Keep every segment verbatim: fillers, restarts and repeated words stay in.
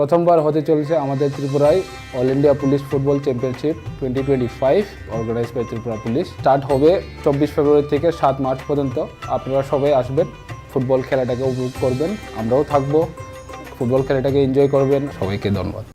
প্রথমবার হতে চলেছে আমাদের ত্রিপুরায় all India police football championship twenty twenty five, organise by Tripura police. Start হবে চব্বিশ ফেব্রুয়ারি থেকে সাত মার্চ পর্যন্ত। আপনারা সবাই আসবেন, ফুটবল খেলাটাকে উপভোগ করবেন, আমরাও থাকবো, ফুটবল খেলাটাকে এনজয় করবেন। সবাইকে ধন্যবাদ।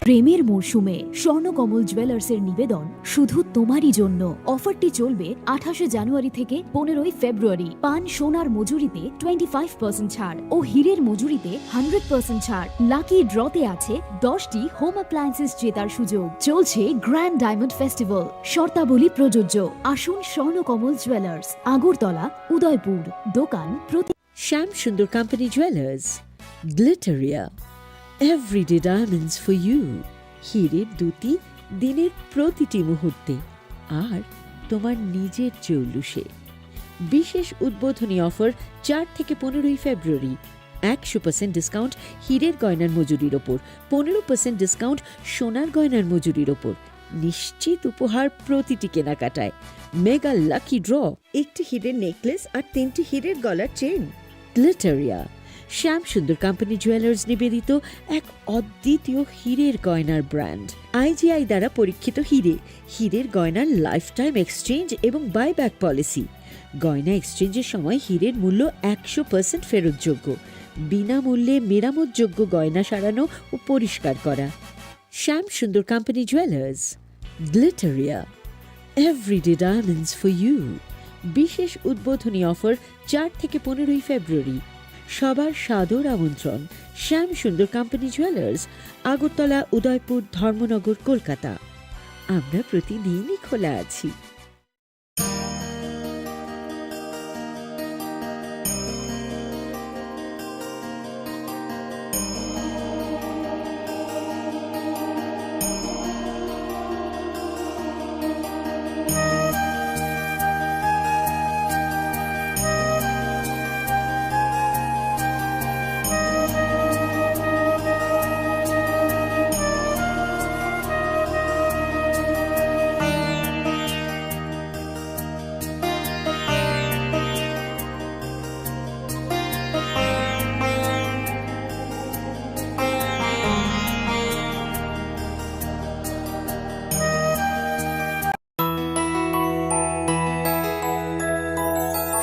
প্রেমের মরশুমে স্বর্ণকমল জুয়েলার্সের নিবেদন শুধু তোমারই জন্য। অফারটি চলবে আঠাশে জানুয়ারি থেকে পনেরোই ফেব্রুয়ারি। পান সোনার মজুরিতে টোয়েন্টি ফাইভ পার্সেন্ট ছাড় ও হীরের মজুরিতে হান্ড্রেড পার্সেন্ট ছাড়। লাকি ড্রতে আছে দশটি হোম অ্যাপ্লায়েন্সেস জেতার সুযোগ। চলছে গ্র্যান্ড ডায়মন্ড ফেস্টিভ্যাল, শর্তাবলী প্রযোজ্য। আসুন স্বর্ণকমল জুয়েলার্স, আগরতলা, উদয়পুর। দোকান প্রতি Shyam Sundar company jewellers, Glitteria, everyday diamonds for you. হীরের দ্যুতি দিনের প্রতিটি মুহূর্তে, আর তোমার নিজের জৌলুসে। বিশেষ উদ্বোধনী অফার চার থেকে পনেরোই ফেব্রুয়ারি। একশো পার্সেন্ট ডিসকাউন্ট হীরের গয়নার মজুরির ওপর, পনেরো পার্সেন্ট ডিসকাউন্ট সোনার গয়নার মজুরির ওপর। নিশ্চিত উপহার প্রতিটি কেনাকাটায়। মেগা লাকি ড্র, একটি হীরের নেকলেস আর তিনটি হীরের গলার চেন। গ্লিটারিয়া, শ্যাম সুন্দর কোম্পানি জুয়েলার্স নিবেদিত এক অদ্বিতীয় হীরের গয়নার ব্র্যান্ড। আইজিআই দ্বারা পরীক্ষিত হীরে, হীরের গয়নার লাইফ টাইম এক্সচেঞ্জ এবং বাইব্যাক পলিসি। গয়না এক্সচেঞ্জের সময় হীরের মূল্য একশো পার্সেন্ট ফেরতযোগ্য। বিনামূল্যে মেরামতযোগ্য গয়না সারানো ও পরিষ্কার করা। Shyam Sundar company jewellers, Glitteria, everyday diamonds for you. বিশেষ উদ্বোধনী অফার চার থেকে পনেরোই ফেব্রুয়ারি। সবার সাদর আমন্ত্রণ। শ্যাম সুন্দর কোম্পানি জুয়েলার্স, আগরতলা, উদয়পুর, ধর্মনগর, কলকাতা। আমরা প্রতিদিনই খোলা আছি।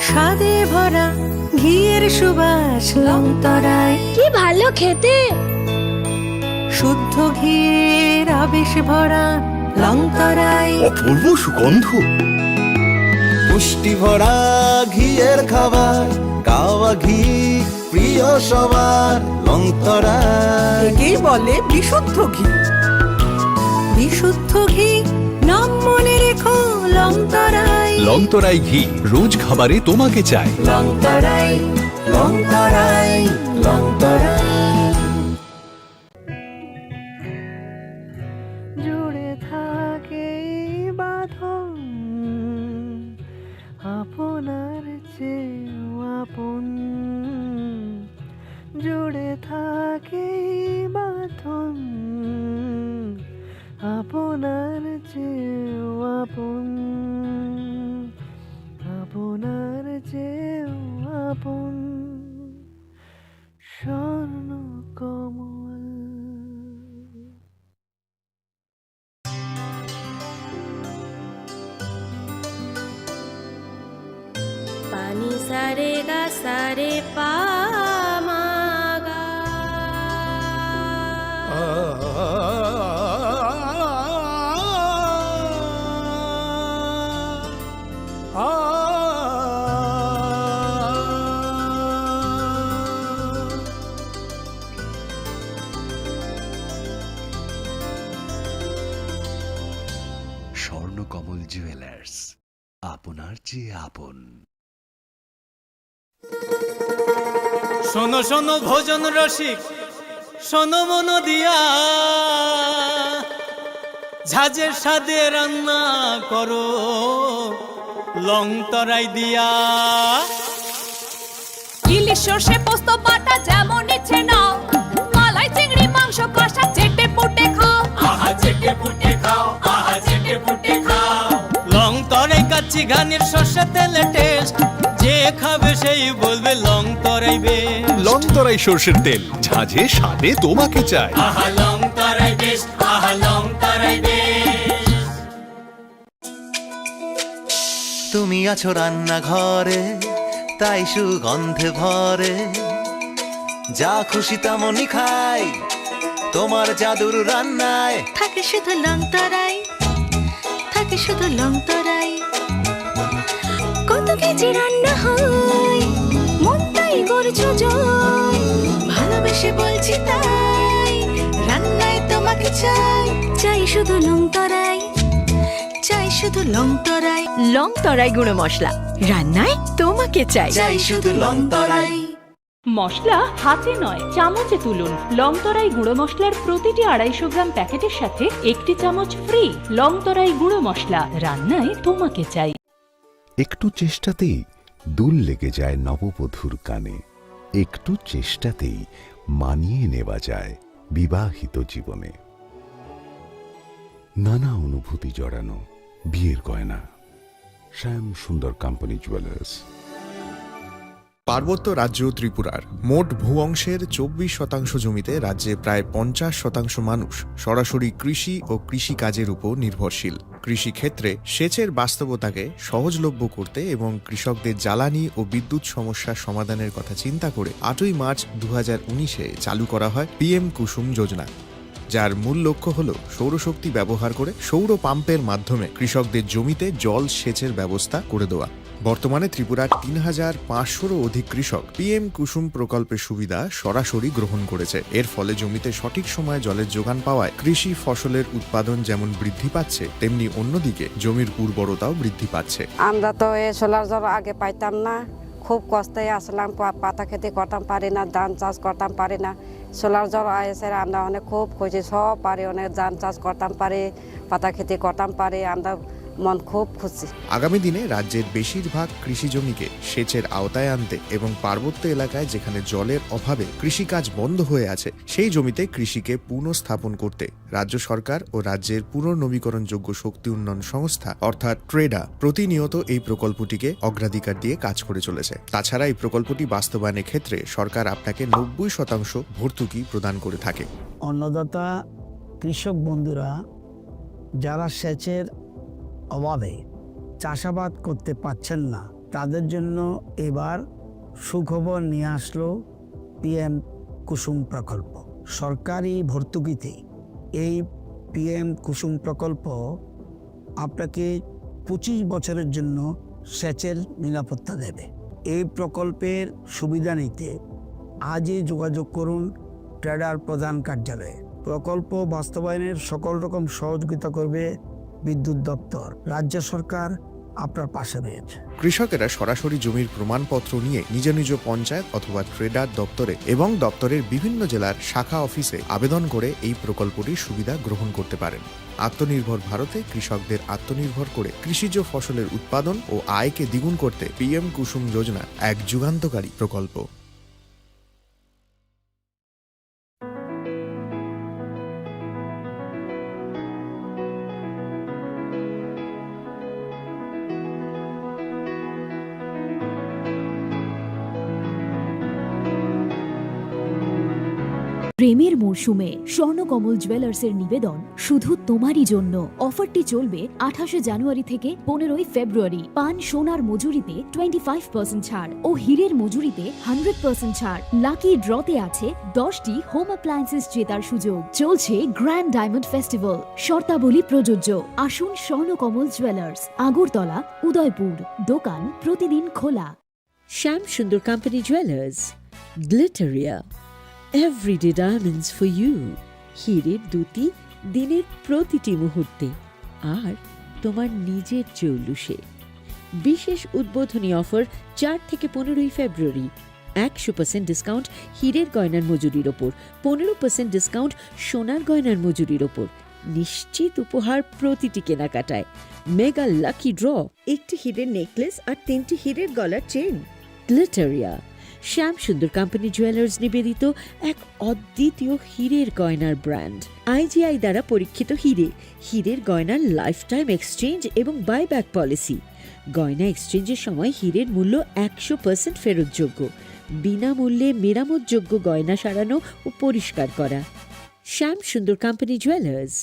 স্বাদে ভরা ঘিয়ের সুবাস লংতরাই। কি ভালো খেতে। শুদ্ধ ঘিয়ের আবেশ ভরা লংতরাই। অপূর্ব সুগন্ধ। পুষ্টি ভরা ঘিয়ের খাবার, গাওয়া ঘি প্রিয় সবার, লংতরাই। একেই বলে বিশুদ্ধ ঘি। বিশুদ্ধ ঘি, নাম মনে রেখো, লংতরাই। লংতরাই ঘি, রোজ খাবারে তোমাকে চাই। লংতরাই, লংতরাই, লংতরাই। জুড়ে থাকে এই বাঁধন, আপনার চেয়েও আপন। জুড়ে থাকে এই বাঁধন, আপনার চেয়েও আপন, আপনার চেয়েও আপন। স্বর্ণ কমল। পানি সারে গা সারে পা মা গা। স্বর্ণকমল জুয়েলার্স, আপনার চেয়ে আপন। শোনো শোনো ভোজন রসিক, শোনো মন দিয়া, ঝাঁঝের স্বাদে রান্না করো লং তরাই দিয়া। ইলিশ সর্ষে পোস্ত বাটা যেমন ইচ্ছে নাও, মালাই চিংড়ি মাংস কষা চেটে পুটে খাও। আহা চেটে পুটে খাও, আহা চেটে পুটে খাও। লং তরাই কাচ্চি ঘানির সর্ষে তেলে টেস্ট, যে খাবে সেই বলবে লং তরাই বেস্ট। লং তরাই সর্ষের তেল, ঝাঁঝে স্বাদে তোমাকে চাই। আহা লং তরাই বেস্ট, আহা লং তরাই বেস্ট। তুমি আছো রান্নাঘরে, তাই সুগন্ধে ভরে। যা খুশি তেমনই খাই, তোমার জাদুর রান্নায়। থাকে শুধু লং তরাই, থাকে শুধু লং তরাই। কত কেজি রান্না হয়, মনটাই করছো জয়। ভালোবেসে বলছি তাই, রান্নায় তোমাকে চাই। চাই শুধু লং তরাই, চাই শুধু লং তরাই। লং তরাই গুঁড়ো মশলা, রান্নায় তোমাকে চাই। চাই শুধু লং তরাই। মশলা হাতে নয়, চামচে তুলুন। লং তরাই গুঁড়ো মশলার প্রতিটি আড়াইশো গ্রাম প্যাকেটের সাথে একটি চামচ ফ্রি। লং তরাই গুঁড়ো মশলা, রান্নায় তোমাকে চাই। একটু চেষ্টাতেই দুল লেগে যায় নববধূর কানে, একটু চেষ্টাতেই মানিয়ে নেওয়া যায় বিবাহিত জীবনে। নানা অনুভূতি জড়ানো বিয়ের গয়না। শ্যাম সুন্দর কোম্পানি জুয়েলার্স। পার্বত্য রাজ্য ত্রিপুরার মোট ভূ অংশের চব্বিশ শতাংশ জমিতে রাজ্যে প্রায় পঞ্চাশ শতাংশ মানুষ সরাসরি কৃষি ও কৃষি কাজের উপর নির্ভরশীল। কৃষি ক্ষেত্রে সেচের বাস্তবতাকে সহজলভ্য করতে এবং কৃষকদের জ্বালানি ও বিদ্যুৎ সমস্যা সমাধানের কথা চিন্তা করে আটই মার্চ দু হাজার উনিশে চালু করা হয় পিএম কুসুম যোজনা, যার মূল লক্ষ্য হল সৌরশক্তি ব্যবহার করে সৌর পাম্পের মাধ্যমে কৃষকদের জমিতে জল সেচের ব্যবস্থা করে দেওয়া। বর্তমানে ত্রিপুরার তিন হাজার পাঁচশোরও অধিক কৃষক পিএম কুসুম প্রকল্পের সুবিধা সরাসরি গ্রহণ করেছে। এর ফলে জমিতে সঠিক সময়ে জলের যোগান পাওয়ায় কৃষি ফসলের উৎপাদন যেমন বৃদ্ধি পাচ্ছে, তেমনি অন্যদিকে জমির উর্বরতাও বৃদ্ধি পাচ্ছে। আমরা তো এ সোলার জল আগে পাইতাম না, খুব কষ্টে আসলাম, পা-, পাতা খেতে করতাম পারি না, ধান চাষ করতাম পারি না। সোলার জল এসে আমরা অনেক খুব খুশি, সব পারি, অনেক ধান চাষ করতাম পারি, পাতা খেতে করতাম পারি, আমরা মন খুব খুশি। আগামী দিনে রাজ্যের বেশিরভাগ কৃষি জমিকে সেচের আওতায় আনতে এবং পার্বত্য এলাকায় যেখানে জলের অভাবে কৃষিকাজ বন্ধ হয়ে আছে, সেই জমিতে কৃষিকে পুনঃস্থাপন করতে রাজ্য সরকার ও রাজ্যের পুনর্নবীকরণযোগ্য শক্তি উন্নয়ন সংস্থা অর্থাৎ ট্রেডা প্রতিনিয়ত এই প্রকল্পটিকে অগ্রাধিকার দিয়ে কাজ করে চলেছে। তাছাড়া এই প্রকল্পটি বাস্তবায়নের ক্ষেত্রে সরকার আপনাকে নব্বই শতাংশ ভর্তুকি প্রদান করে থাকে। অন্নদাতা কৃষক বন্ধুরা যারা সেচের অভাবে চাষাবাদ করতে পারছেন না, তাদের জন্য এবার সুখবর নিয়ে আসলো পিএম কুসুম প্রকল্প। সরকারি ভর্তুকিতে এই পিএম কুসুম প্রকল্প আপনাকে পঁচিশ বছরের জন্য সেচের নিরাপত্তা দেবে। এই প্রকল্পের সুবিধা নিতে আজই যোগাযোগ করুন ট্রেডার প্রধান কার্যালয়ে। প্রকল্প বাস্তবায়নের সকল রকম সহযোগিতা করবে বিদ্যুৎ দপ্তর। রাজ্য সরকার আপনার পাশে রয়েছে। কৃষকেরা সরাসরি জমির প্রমাণপত্র নিয়ে নিজ নিজ পঞ্চায়েত অথবা ট্রেডার দপ্তরে এবং দপ্তরের বিভিন্ন জেলার শাখা অফিসে আবেদন করে এই প্রকল্পটির সুবিধা গ্রহণ করতে পারেন। আত্মনির্ভর ভারতে কৃষকদের আত্মনির্ভর করে কৃষিজ ফসলের উৎপাদন ও আয়কে দ্বিগুণ করতে পিএম কুসুম যোজনা এক যুগান্তকারী প্রকল্প। প্রেমের মরশুমে স্বর্ণকমল জুয়েলার্সের নিবেদন শুধু তোমারই জন্য। অফারটি চলবে আঠাশে জানুয়ারি থেকে পনেরোই ফেব্রুয়ারি। পান সোনার মজুরিতে টোয়েন্টি ফাইভ পার্সেন্ট ছাড় ও হীরের মজুরিতে হান্ড্রেড পার্সেন্ট ছাড়। লাকি ড্রতে আছে দশটি হোম অ্যাপ্লায়েন্সেস জেতার সুযোগ। চলছে গ্র্যান্ড ডায়মন্ড ফেস্টিভ্যাল, শর্তাবলী প্রযোজ্য। আসুন স্বর্ণকমল জুয়েলার্স, আগরতলা, উদয়পুর। দোকান প্রতিদিন খোলা। Shyam Sundar company jewellers, Glitteria, everyday diamonds for you. হীরের দ্যুতি দিনের প্রতিটি মুহূর্তে, আর তোমার নিজের জৌলুসে। বিশেষ উদ্বোধনী অফার চার থেকে পনেরোই ফেব্রুয়ারি। একশো পার্সেন্ট ডিসকাউন্ট হীরের গয়নার মজুরির ওপর, পনেরো পার্সেন্ট ডিসকাউন্ট সোনার গয়নার মজুরির ওপর। নিশ্চিত উপহার প্রতিটি কেনাকাটায়। মেগা লাকি ড্র, একটি হীরের নেকলেস আর তিনটি হীরের গলার চেইন। গ্লিটারিয়া, শ্যাম সুন্দর কোম্পানি জুয়েলার্স নিবেদিত এক অদ্বিতীয় হীরের গয়নার ব্র্যান্ড। আইজিআই দ্বারা পরীক্ষিত হীরে, হীরের গয়নার লাইফ টাইম এক্সচেঞ্জ এবং বাইব্যাক পলিসি। গয়না এক্সচেঞ্জের সময় হীরের মূল্য একশো পার্সেন্ট ফেরতযোগ্য। বিনামূল্যে মেরামতযোগ্য গয়না সারানো ও পরিষ্কার করা। Shyam Sundar company jewellers,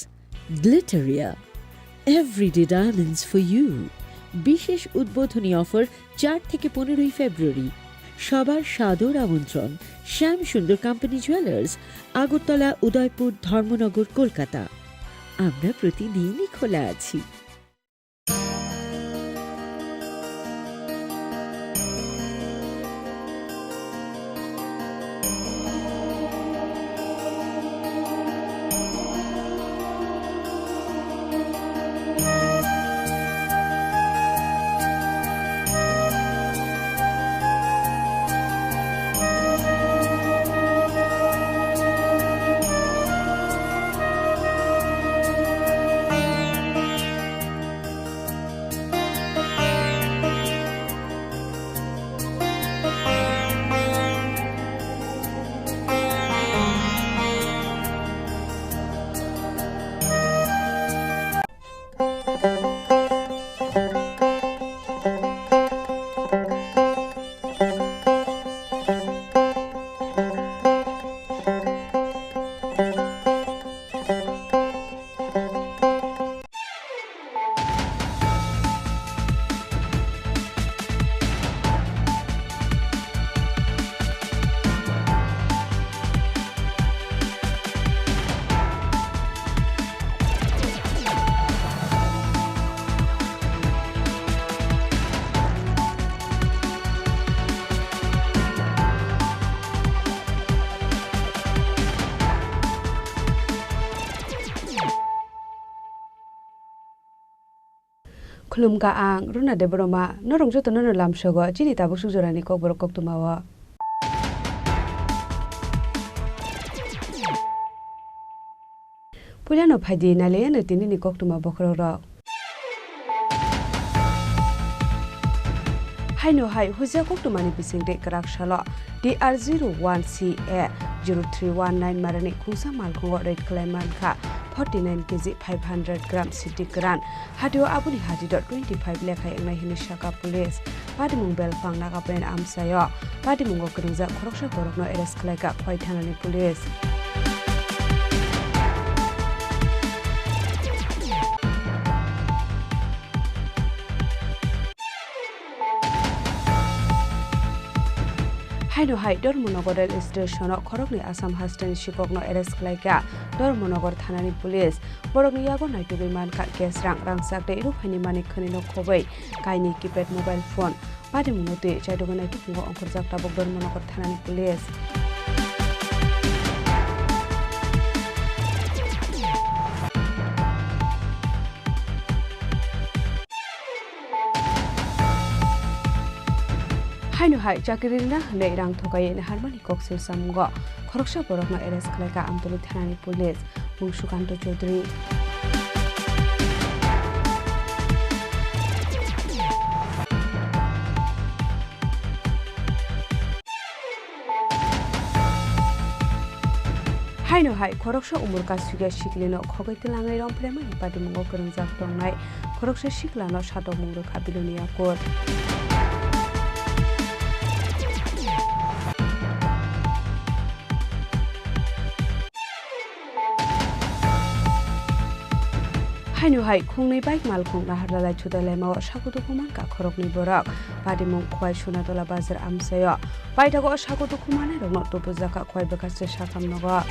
Glitteria, everyday diamonds for you. বিশেষ উদ্বোধনী অফার চার থেকে পনেরোই ফেব্রুয়ারি। সবার সাদর আমন্ত্রণ। শ্যাম সুন্দর কোম্পানি জুয়েলার্স, আগরতলা, উদয়পুর, ধর্মনগর, কলকাতা। আমরা প্রতিদিনই খোলা আছি। Khulumkha ang Runa Debbarma, norok jotono no lamsogo chini tabuk suk jorani kokborok koktwmao. Puilano phaidi nailaiano tinini koktwma bokhorokrok. Haino hai huja koktwmani bisingtwi kwrak salo T R zero one C A zero three one nine marani khungsa malkhungo raid khlai mankha forty nine K G five hundred gram siti kwran. Hatio aboni hati do twenty five lekhai wngnai hwnwi sakha police. Patimung belphang Nagapoint amchaio patimungo kwrwngjak khoroksa borokno arrest khlaikha Khowai thanani police. Haino hai Dharmanagar rail station o khoroknwi Assam hasteni sikokno arrest khlaikha Dharmanagar thanani police. Borokni yago naitugwi mankha cash rang, rangchak tei ruphaini manik khwnino khobwi kainwi keypad mobile phone. Patimungno twi chaitugwi naitugmung ongkhorjak tabuk Dharmanagar thanani police. Haino hai chakiri rina hwnwi rang thokai naharmani koksil samungo khoroksa borokno arrest khlaikha Amtwlwi thanani police, mung Sukanto Chaudhary. Haino hai khoroksa umor kasugya siklino khogwi twlangwi romphreimani patimungo kwrwngjak tongnai khoroksa siklano satokmung rwkha Bilonia court. Haino hai khungnwi bike malkhung Naharlalai Chudai laimao sakudu kumankha khoroknwi borok. Patimung Khwai Sunatola bazar amchaio. Paithago o sakudu kumanai rokno tubujakha Khwai bwkhaste sakham nogo.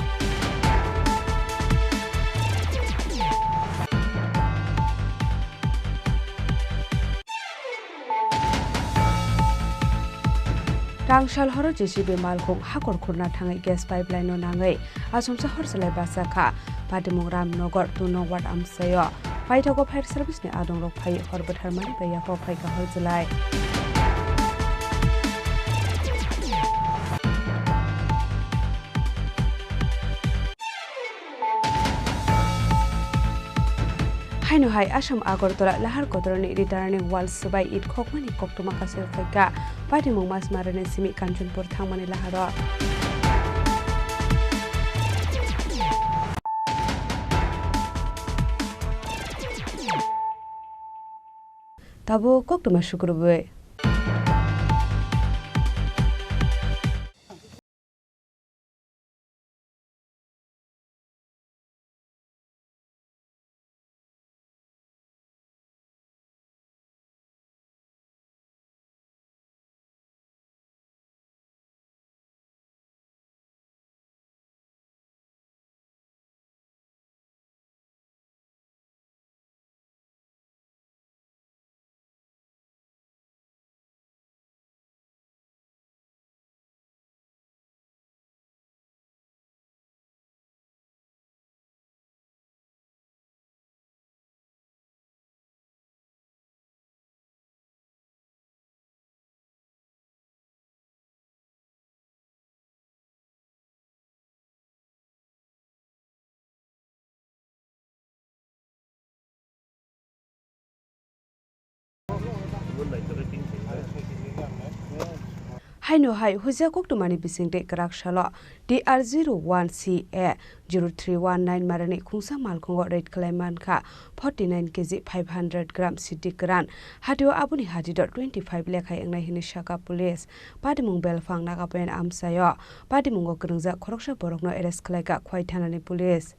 Tangsal horo J C B malkhung hakor khurna thangwi gas pipeline no nangwi achomsa hor salai bachakha. Patimung Ramnagar two nong ward amchaio. Paithago fire service ni adongrok phaiwi hor bwtharmani bai yapha phaikha hor jwlai. Haino hai Assam Agartala Lahar Kotorani returning wall swbai it khokmani koktwma kasil phaikha. Patimung Masmarani simi Kanchanpur thangmani laharo. Tabuk koktwma sukrubwi. Haino hai huja koktwmani bisingtwi kwrak salo T R zero one C A zero three one nine marani khungsa malkhungo raid khlai mankha forty nine K G five hundred gram sidi kwran. Hatio aboni hati do twenty five lekhai wngnai hwnwi sakha police. Patimung Belphang Nagapoyan amchaio. Patimungo kwrwngjak khoroksa borokno arrest khlaikha Khwai thanani police.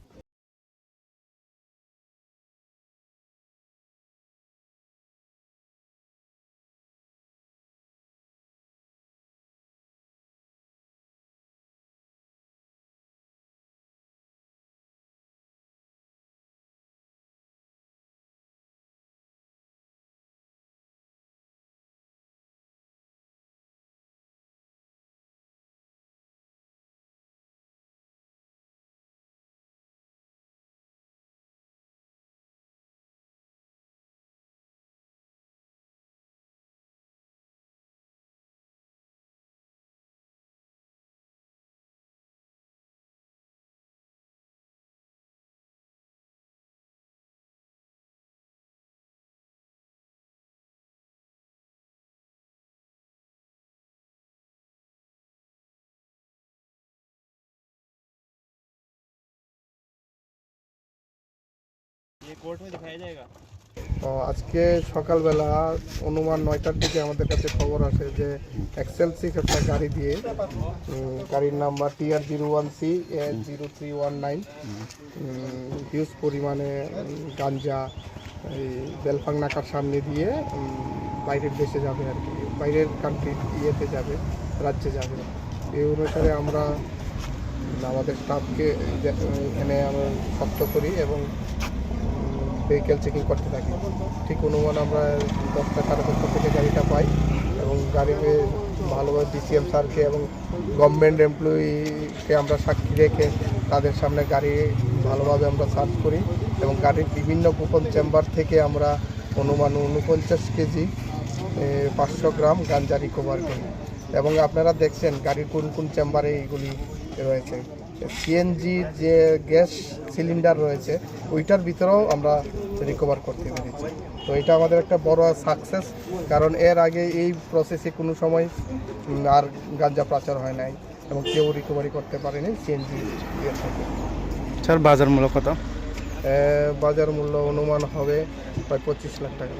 ये कोर्ट में दिखाया जाएगा। তো আজকে সকালবেলা অনুমান নয়টার দিকে আমাদের কাছে খবর আসে যে এক্সেলসির একটা গাড়ি দিয়ে, উম, গাড়ির number T R zero one C A zero three one nine, উম, হিউজ পরিমাণে, উম, গাঞ্জা এই বেলফাং নাকার সামনে দিয়ে, উম, বাইরের দেশে যাবে আর কি, বাইরের কান্ট্রি ইয়েতে যাবে। রাজ্যে যাবে। এই অনুসারে আমরা আমাদের স্টাফকে যে, এখানে আমরা শক্ত করি এবং ভেহিকেল চেকিং করতে থাকি। ঠিক অনুমান আমরা দশটা, সাড়ে দশটা থেকে গাড়িটা পাই এবং গাড়ি পেয়ে ভালোভাবে ডিসিএম স্যারকে এবং গভর্নমেন্ট এমপ্লয়িকে আমরা সাক্ষী রেখে তাদের সামনে গাড়ি ভালোভাবে আমরা সার্চ করি এবং গাড়ির বিভিন্ন গোপন চেম্বার থেকে আমরা অনুমান ঊনপঞ্চাশ কেজি, এ, পাঁচশো গ্রাম গাঞ্জা রিকভার করি। এবং আপনারা দেখছেন গাড়ির কোন কোন চেম্বারে এইগুলি রয়েছে। সিএনজির যে গ্যাস সিলিন্ডার রয়েছে, ওইটার ভিতরেও আমরা রিকভার করতে পেরেছি। তো এটা আমাদের একটা বড় সাকসেস, কারণ এর আগে এই প্রসেসে কোনো সময়, উম, আর গাঞ্জা পাচার হয় নাই এবং কেউ রিকভারি করতে পারেনি সিএনজি ইয়ের সাথে। স্যার, বাজার মূল্য কত? এ, বাজার মূল্য অনুমান হবে প্রায় পঁচিশ লাখ টাকা।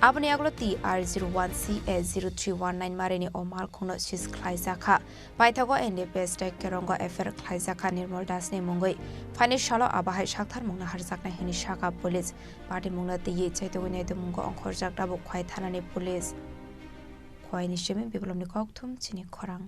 Aboni yagulo T R zero one C A zero three one nine marini o malkhungno seize khlaijakha. Paithago N D P S tei Kerongo F I R khlaijakha Nirmal Dasni mungwi. Phaini salo abo hai sakthar mungno harjaknai hwnwi sakha police. Patimungno twiwi chaitugwi naitukmungo ongkhorjak tabuk Khwai thanani police. Khwaini simi Biplobni kokthum chini khorang.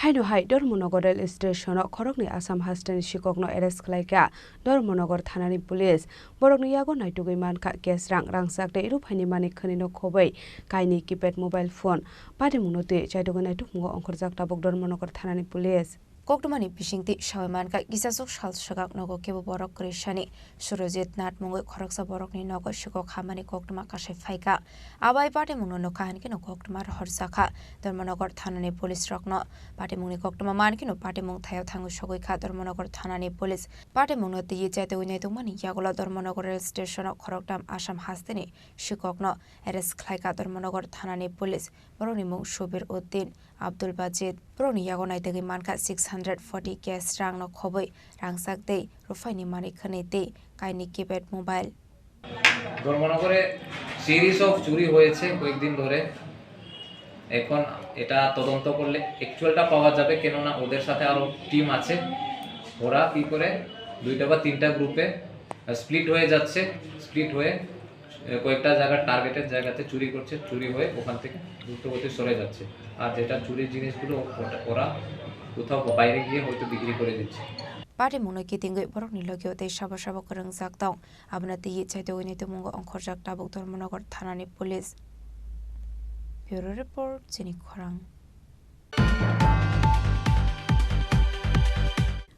Haino hai Dharmanagar rail station-o khoroknwi Assam hasteni sikokno arrest khlaikha Dharmanagar thanani police. Borokni yago naitugwi mankha cash rang, rangchak tei ruphaini manwi khwnwino khobwi kainwi keypad mobile phone. Patimungno twi chaitugwi naitukmungo ongkhorjak tabuk Dharmanagar thanani police. Koktwmani bisingtwi sawi mankha, kisasuk sal swkang nogo kebo borok kwrwi sani Surojit Nath mungwi khoroksa borokni nogo sikok hamani koktwma kasai phaikha. Abai patimungno nukha hinkhe no koktwma rohorjakha Dharmanagar thanani police rokno. Patimungni koktwma mankhe no patimung thaio thangwi sogwi kha Dharmanagar thanani police. Patimungno twiwi chaitugwi naitugmani yagulo Dharmanagar rail station-o khoroktham Assam hasteni sikokno arrest khlaikha Dharmanagar thanani police. Borokni mung Subir Uddin, Abdul Bajid. Borokni yago naitugwi mankha six hundred forty cash rangno khobwi rangchak tei ruphaini manwi khwnwi tei kainwi keypad mobile. ধর্মনগরে series of চুরি হয়েছে কয়েকদিন ধরে। এখন এটা তদন্ত করলে অ্যাকচুয়ালটা পাওয়া যাবে, কেননা ওদের সাথে আরও টিম আছে। ওরা কী করে দুইটা বা তিনটা গ্রুপে স্প্লিট হয়ে যাচ্ছে, স্প্লিট হয়ে এ, কয়েকটা জায়গার টার্গেটেড জায়গাতে চুরি করছে, চুরি হয়ে ওখান থেকে দ্রুতগতি সরে যাচ্ছে। আর যেটা চুরির জিনিসগুলো ওটা, ওরা কোথাও বাইরে গিয়ে হয়তো বিক্রি করে দিচ্ছে। Patimungno kitingwi borokni logio tei sabo sabo kwrwngjak tong. Abono twiwi chaitugwi naitukmungo ongkhorjak tabuk Dharmanagar thanani police. Bureau report, chini khorang.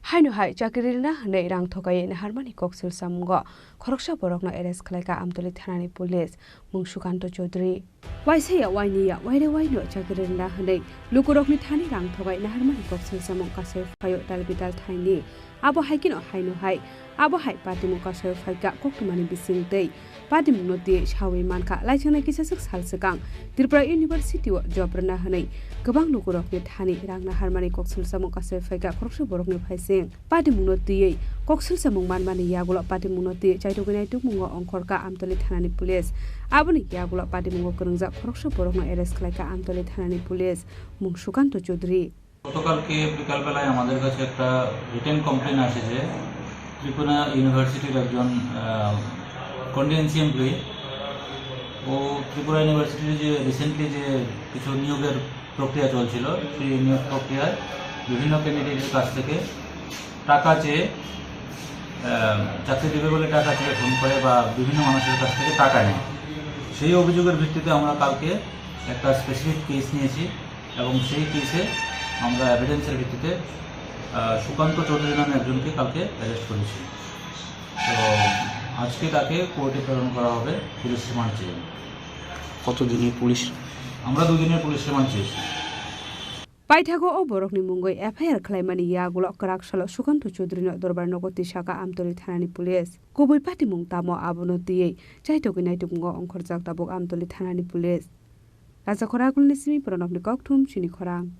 Haino hai chakri rina hwnwi rang thokai naharmani koksil samungo khoroksa borokno arrest khlaikha Amtoli thanani police, mung Sukanto Chaudhary. Waisa ya waini ya, waire waino chakri rina hwnwi lukurokni thani rang thokai naharmani koksil samung kasai phaio dalbidal thaini. Abo hai kheno haino hai, abo hai patimung kasai phaikha koktwmani bising tei patimungno twiwi sawi mankha. Laichangnai kisaswk sal swkang Tripura University-o job rwna hwnwi kwbang lukurokni thani rang naharmani koksil samung kasai phaikha khoroksa borokni phaising. Patimungno twiwi koksil samung manmani yagulo patimungno twiwi chaitugwi naitukmungo ongkhorkha Amtoli thanani police. Aboni yagulo patimungo kwrwngjak khoroksa borokno arrest khlaikha Amtoli thanani police, mung Sukanto Chaudhary. গতকালকে বিকালবেলায় আমাদের কাছে একটা written complain আসে যে ত্রিপুরা ইউনিভার্সিটির একজন, আহ, contingency employee, ও ত্রিপুরা ইউনিভার্সিটির যে রিসেন্টলি যে কিছু নিয়োগের প্রক্রিয়া চলছিল, সেই নিয়োগ প্রক্রিয়ায় বিভিন্ন ক্যান্ডিডেটের কাছ থেকে টাকা চেয়ে, আহ, চাকরি দেবে বলে টাকা চেয়ে ফোন করে বা বিভিন্ন মানুষের কাছ থেকে টাকা নেয়। সেই অভিযোগের ভিত্তিতে আমরা কালকে একটা স্পেসিফিক কেস নিয়েছি এবং সেই কেসে আমরা এভিডেন্সের ভিত্তিতে, আহ, সুকান্ত চৌধুরী নামে একজনকে কালকে অ্যারেস্ট করেছি। তো আজকে তাকে কোর্টে প্রেরণ করা হবে পুলিশ রিমান্ড চেয়ে। কতদিনের পুলিশ? আমরা দুদিনের পুলিশ রিমান্ড চেয়েছি। Paithago o borokni mungwi F I R khlaimani yagulo kwrak salo Sukanto Chaudhary-no dorbar nogo tisaka Amtoli thanani police. Kubui patimung tamo abono twiwi chaitugwi naitukmungo ongkhorjak tabuk Amtoli thanani police. Rajakhor Agulni simi Pranobni kokthum chini khorang.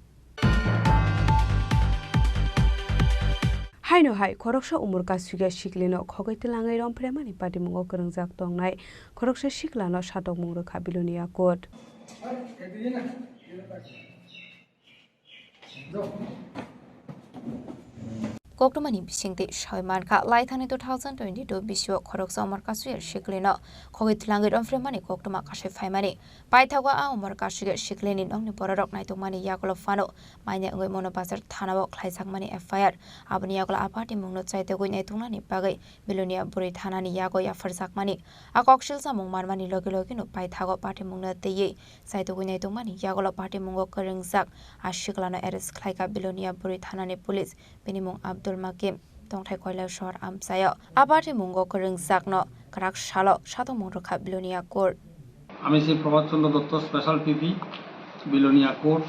Haino hai khoroksa umor kasugya siklino khogwi twlangwi romphiremani patimungo kwrwngjak tongnai khoroksa siklano satokmung rwkha Bilonia court. Koktwmani bisingtwi sawi mankha, lai thani two thousand twenty-two bisio khoroksa Omor Kasui siklino khogwi twlangwi romphre mani koktwma kasui phaimani. Paithago a Omor Kasui siklini nokni bororok naitokmani yagulo phano maina wngwi Mono Bazar thanao khlaijakmani F I R. Aboni yagulo a patimungno chaitogwi naituknani bagwi Bilonia bwrwi thanani yago yapharjakmani. A koksil samung manmani logi logino paithago patimungno twiwi chaitugwi naitokmani yagulo patimungo kwrwngjak a siklano arrest khlaikha Bilonia bwrwi thanani police. Bini mung Abdul Makim, tongthai Koilashahar amchaio. A patimungo kwrwngjakno kwrak salo satung mung rwkha Bilonia court. আমি শ্রী প্রভাত চন্দ্র দত্ত, স্পেশাল পিপি, বিলোনিয়া কোর্ট।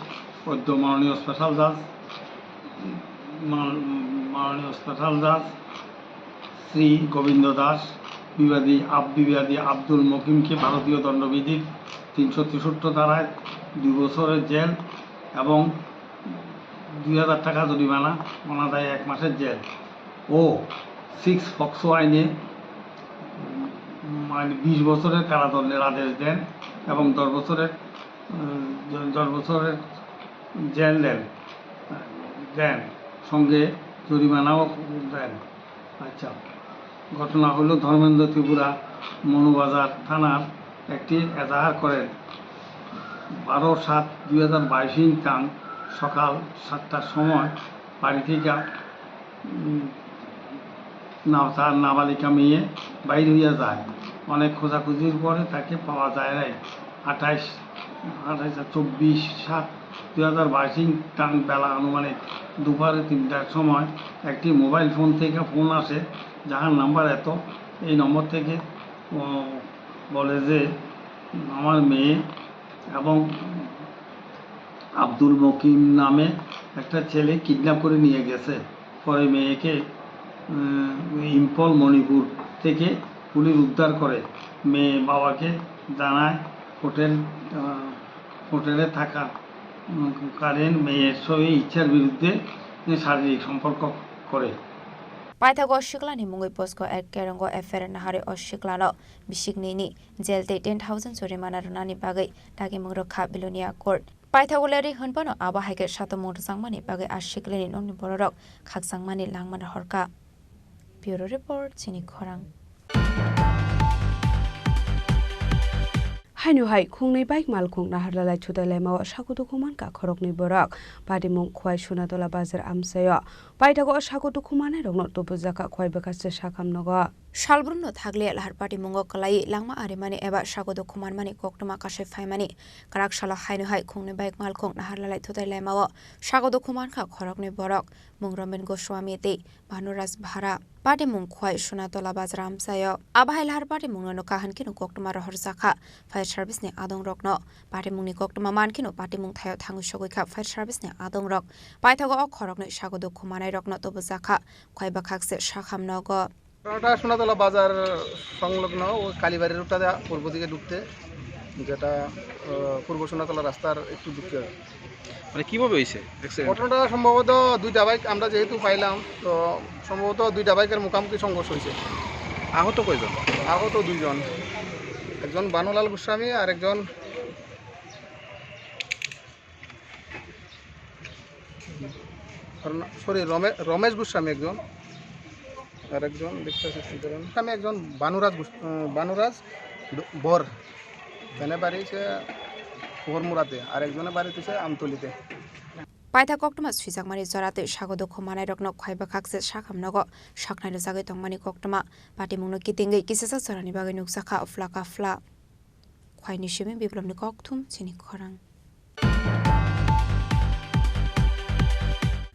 অদ্য মাননীয় স্পেশাল জাজ, মান-, মাননীয় স্পেশাল জাজ শ্রী গোবিন্দ দাস, বিবাদী আব-, বিবাদী আব্দুল মকিমকে ভারতীয় দণ্ডবিধির তিনশো তেষট্টি ধারায় দুই বছরের জেল এবং দুই হাজার টাকা জরিমানা, অনাদায়ে এক মাসের জেল ও সিক্স পক্সো আইনে, উম, মানে, বিশ বছরের কারাদণ্ডের আদেশ দেন এবং দশ বছরের, উম, দশ বছরের জেল দেন, দেন, সঙ্গে জরিমানাও দেন। আচ্ছা, ঘটনা হলো ধর্মেন্দ্র ত্রিপুরা মনুবাজার থানার একটি এজাহার করেন। বারো সাত দুই হাজার বাইশ ইংতাং সকাল সাতটার সময় বাড়ি থেকে, উম, না-, তার নাবালিকা মেয়ে বাইর হইয়া যায়। অনেক খোঁজাখুঁজির পরে তাকে পাওয়া যায় নাই। আঠাইশ, আঠাইশ, চব্বিশ সাত দুই হাজার বাইশ ইংতাং বেলা আনুমানিক দুপুরে তিনটার সময় একটি মোবাইল ফোন থেকে ফোন আসে, যাহার নাম্বার এত, এই নম্বর থেকে, ও, বলে যে আমার মেয়ে এবং আব্দুল মকিম নামে একটা ছেলে কিডন্যাপ করে নিয়ে গেছে। পরে মেয়েকে, উম, ইম্ফল মণিপুর থেকে পুলিশ উদ্ধার করে। মেয়ে বাবাকে জানায় হোটেল, আহ, হোটেলে থাকা, উম, কারেন মেয়ের সঙ্গে ইচ্ছার বিরুদ্ধে শারীরিক সম্পর্ক করে। Paithago siklani mungwi posko ek kerongo F I R naharwi o siklano bisiknini jel tei ten thousand jorimana rwnani bagwi dagimung rwkha Bilonia court. Paithago leri hwnphano abo hai khe satung mung rwjakmani bagwi a siklini nokni bororok khakchangmani langmano horkha. Bureau Report, Chini Khorang. Haino hai khungnwi bike malkhung naharlalai thutai laimao sago dukhu mankha khoroknwi borok. Patimung Khwai Sunatola Bazar amchaio. Paithago o sago dukhu manairokno tubujakha Khwai bwkhakse sakham nogo. Salbrumno thakliya lahar patimungo kwlaiwi langma arimani eba sago dukhu manmani koktwma kasui phaimani. Kwrak salo haino hai khungnwi bike malkhung naharlalai thutai laimao sago dukhu mankha khoroknwi borok, mung Romen Goswami tei Bhanuraj Bhara. Patimung Khwai Sunatola Bazar amchaio. Abo hai lahar patimungno nukha hwnkheno koktwma rohorjakha fire service ni adongrokno. Patimungni koktwma mankheno patimung thaio thangwi sogwikha fire service ni adongrok. Paithago o khoroknwi sago dukhu manairokno tubujakha Khwai bwkhakse sakham nogo. ঘটনাটা সোনাতলা বাজার সংলগ্ন ও কালীবাড়ি রোডটা দেয়া পূর্ব দিকে ঢুকতে, যেটা, আহ, পূর্ব সোনাতলা রাস্তার একটু ঢুকতে হবে। মানে কিভাবে হয়েছে অ্যাক্সিডেন্ট? ঘটনাটা সম্ভবত দুইটা বাইক, আমরা যেহেতু পাইলাম, তো সম্ভবত দুইটা বাইকের মুখোমুখি সংঘর্ষ হয়েছে। আহত কয়জন? আহত দুইজন, একজন বানুলাল গোস্বামী আর একজন সরি, রমে-, রমেশ গোস্বামী একজন, আর একজন দেখতে পাচ্ছি কি করেন। আমি একজন বানুরাজ গোস-, আহ, বানুরাজ ড-, বর। এনে বাড়ি হচ্ছে পুহরমুড়াতে, আর একজনের বাড়ি হচ্ছে আমতলিতে। Paitha koktwma swijakmani jora tei sago dukhu manairokno Khwai bwkhakse sakham nogo saknai rwjagwi tongmani koktwma patimungno kitingwi kisasa jorani bagwi nukjakha phla ka phla. Khwaini simi biplopni kokthum chini khorang.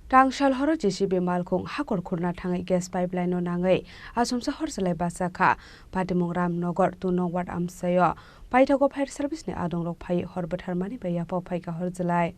Tangsal horo J C B malkhung hakor khurna thangwi gas pipeline no nangwi asomsa hor chwlai bachakha. Patimung Ramnagar two nong ward amchaio. Paithago fire service ni adongrok phai hor bwtharmani bai yapha phaikha hor chwlai.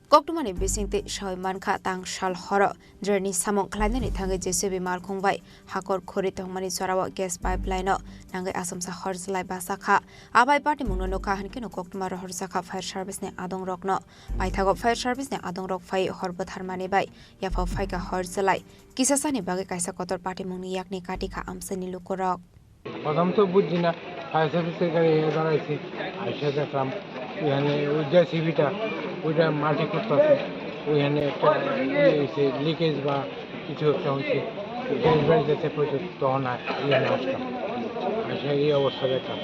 Koktwmani bisingtwi sawi mankha, tangsal horo drainni samung khlainani thangwi J C B malkhung bai hakor khuri tongmani jorao gas pipeline-o nangwi asomsa hor chwlai bachakha. Abai patimungno nukha hwnkhe koktwma rohorjakha fire service-ni adongrokno. Paithago fire service-ni adongrok phai hor bwtharmani bai yapha phaikha hor chwlai. Kisasani bagwi kaisa kotor patimungni yakni katikha amchaini lukurok. প্রথম তো বুঝছি না, ফায়ার সার্ভিসের গাড়ি এসে দাঁড়াইছে, এসে দেখলাম ওইখানে ওই জেসিবিটা, ওইটা মাটি খুঁড়তেছে, ওইখানে একটা ইয়ে হয়েছে, লিকেজ বা কিছু একটা হয়েছে, গ্যাস বাড়ি যেতে প্রচুর, তখন আর এখানে আসলাম, এসে এই অবস্থা দেখলাম।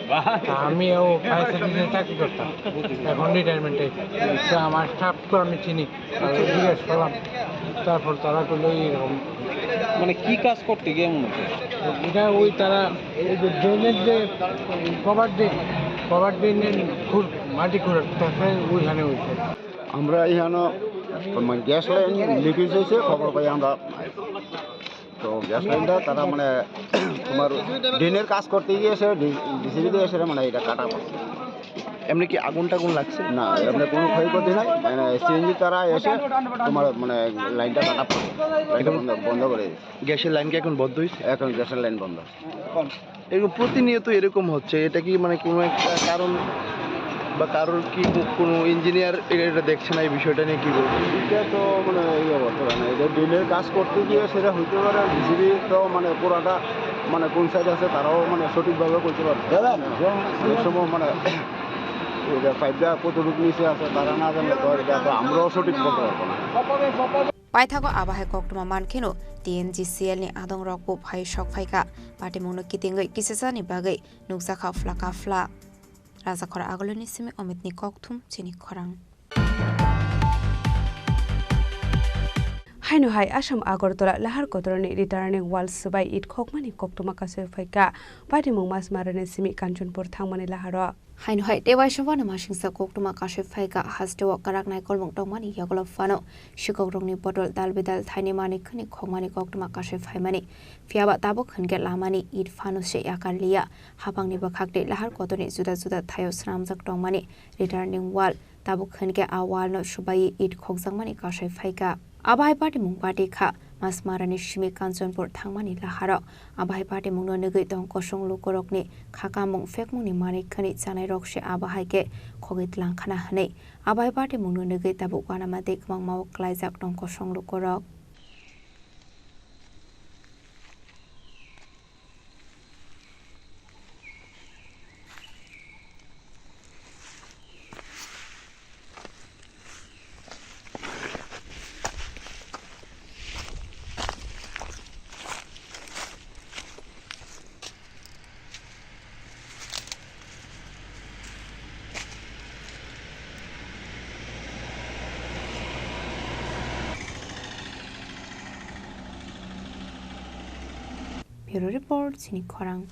তা আমিও ফায়ার সার্ভিসে চাকরি করতাম, এখন রিটায়ারমেন্টে। তো আমার স্টাফ তো আমি চিনি, তাদের জিজ্ঞেস করলাম, তারপর তারা বললো এইরকম। মানে কি কাজ করতে গিয়ে মনে হচ্ছে? এটা ওই তারা এই যে ড্রেনের যে কভার ড্রেন, কভার ড্রেনের খুর, মাটি খুঁড়তেছে, ওইখানে হয়েছে। আমরা এখানে তোমার গ্যাস লাইন লিকেজ হয়েছে, খবর পাই আমরা। তো গ্যাস লাইনটা তারা মানে তোমার ড্রেনের কাজ করতে গিয়ে এসে ডি-, ডিসিবি দিয়ে এসে মানে এটা কাটা পড়ছে। এমনি কি আগুন টাগুন লাগছে? না, এমনি কোনো ক্ষয়ক্ষতি নাই। মানে সিএনজি তারা এসে তোমার মানে লাইনটা কাটা পড়ছে, লাইনটা বন্ধ, বন্ধ করে দিয়েছে। গ্যাসের লাইন কি এখন বন্ধ হয়েছে? এখন গ্যাসের লাইন বন্ধ। এরকম প্রতিনিয়ত এরকম হচ্ছে, এটা কি মানে কোনো একটা কারণ বা কারোর কি কোনো ইঞ্জিনিয়ার এটা দেখছে না এই বিষয়টা নিয়ে, কি বলবো? এটা তো মানে এই অবস্থা, মানে এটা ড্রেনের কাজ করতে গিয়ে সেটা হইতে পারে। ডিসিবি তো মানে পুরাটা মানে কোন সাইড আছে তারাও মানে সঠিকভাবে করতে পারে। দাদা, যে সময় মানে এটা পাইপটা কতটুকু নিচে আছে তারা না জানলে তো এটা তো আমরাও সঠিক বলতে পারবো না। Paithago abo hai koktwma mankheno T N G C L ni adongrokbo phai sok phaikha. Patimungno kitingwi kisachani bagwi nukjakha phla ka phla. Rajakhor Aguloni simi Omitni kokthum chini khorang. Haino hai Assam Agartala lahar kotorni returning wall swbai it khokmani koktwma kasui phaikha. Patimung Masmarani simi Kanchanpur thangmani laharo. Haino hai tei waisa wano masingsa koktwma kasui phaikha, hasteo kwrak naikolmung tongmani yagulo phano sikokrokni bodol dal bidal thaini manwi khwni khokmani koktwma kasui phaimani. Phiyaba tabuk hwnkhe lamani it phano se yakar liya. Hapangni bwkhak tei lahar kotorni juda juda thaio swnamjak tongmani returning wall. Tabuk hwnkhe a wall no swbaiwi it khokjakmani kasui phaikha. Abo hai patimung party kha. Masmarani simi Kanchanpur thangmani laharo abo hai patimungno nugwi tong kosong lukurokni kha kamung phekmungni manwi khwni chanairok se abo hai khe khogwi tlangkhana hwnwi. Abo hai patimungno nugwi tabuk uanama tei kwbangma-o klaijak tong kosong lukurok. Bureau Report, chini khorang.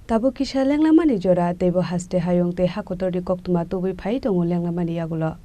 Tabuk kisa lenglamani jora, teibo haste hayung tei hakotorni koktwma tubui phai tongo lenglamani yagulo.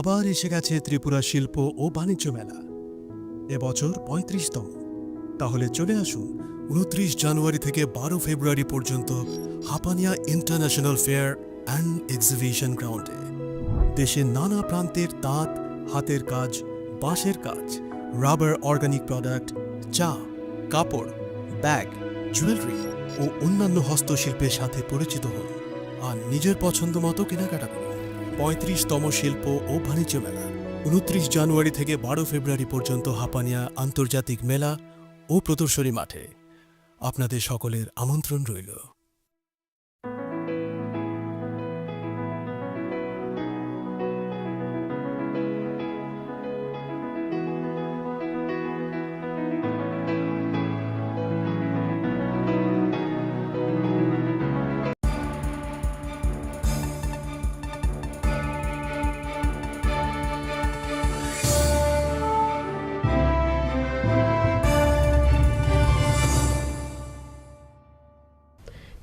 আবার এসে গেছে ত্রিপুরা শিল্প ও বাণিজ্য মেলা, এবছর পঁয়ত্রিশতম। তাহলে চলে আসুন ঊনত্রিশ জানুয়ারি থেকে বারো ফেব্রুয়ারি পর্যন্ত Hapania international fair and exhibition গ্রাউন্ডে। দেশের নানা প্রান্তের তাঁত, হাতের কাজ, বাঁশের কাজ, রাবার অর্গানিক প্রোডাক্ট, চা, কাপড়, ব্যাগ, জুয়েলারি ও অন্যান্য হস্তশিল্পের সাথে পরিচিত হন আর নিজের পছন্দ মতো কেনাকাটা করুন। পঁয়ত্রিশতম শিল্প ও বাণিজ্য মেলা, ঊনত্রিশ জানুয়ারি থেকে বারো ফেব্রুয়ারি পর্যন্ত হাপানিয়া আন্তর্জাতিক মেলা ও প্রদর্শনী মাঠে। আপনাদের সকলের আমন্ত্রণ রইল।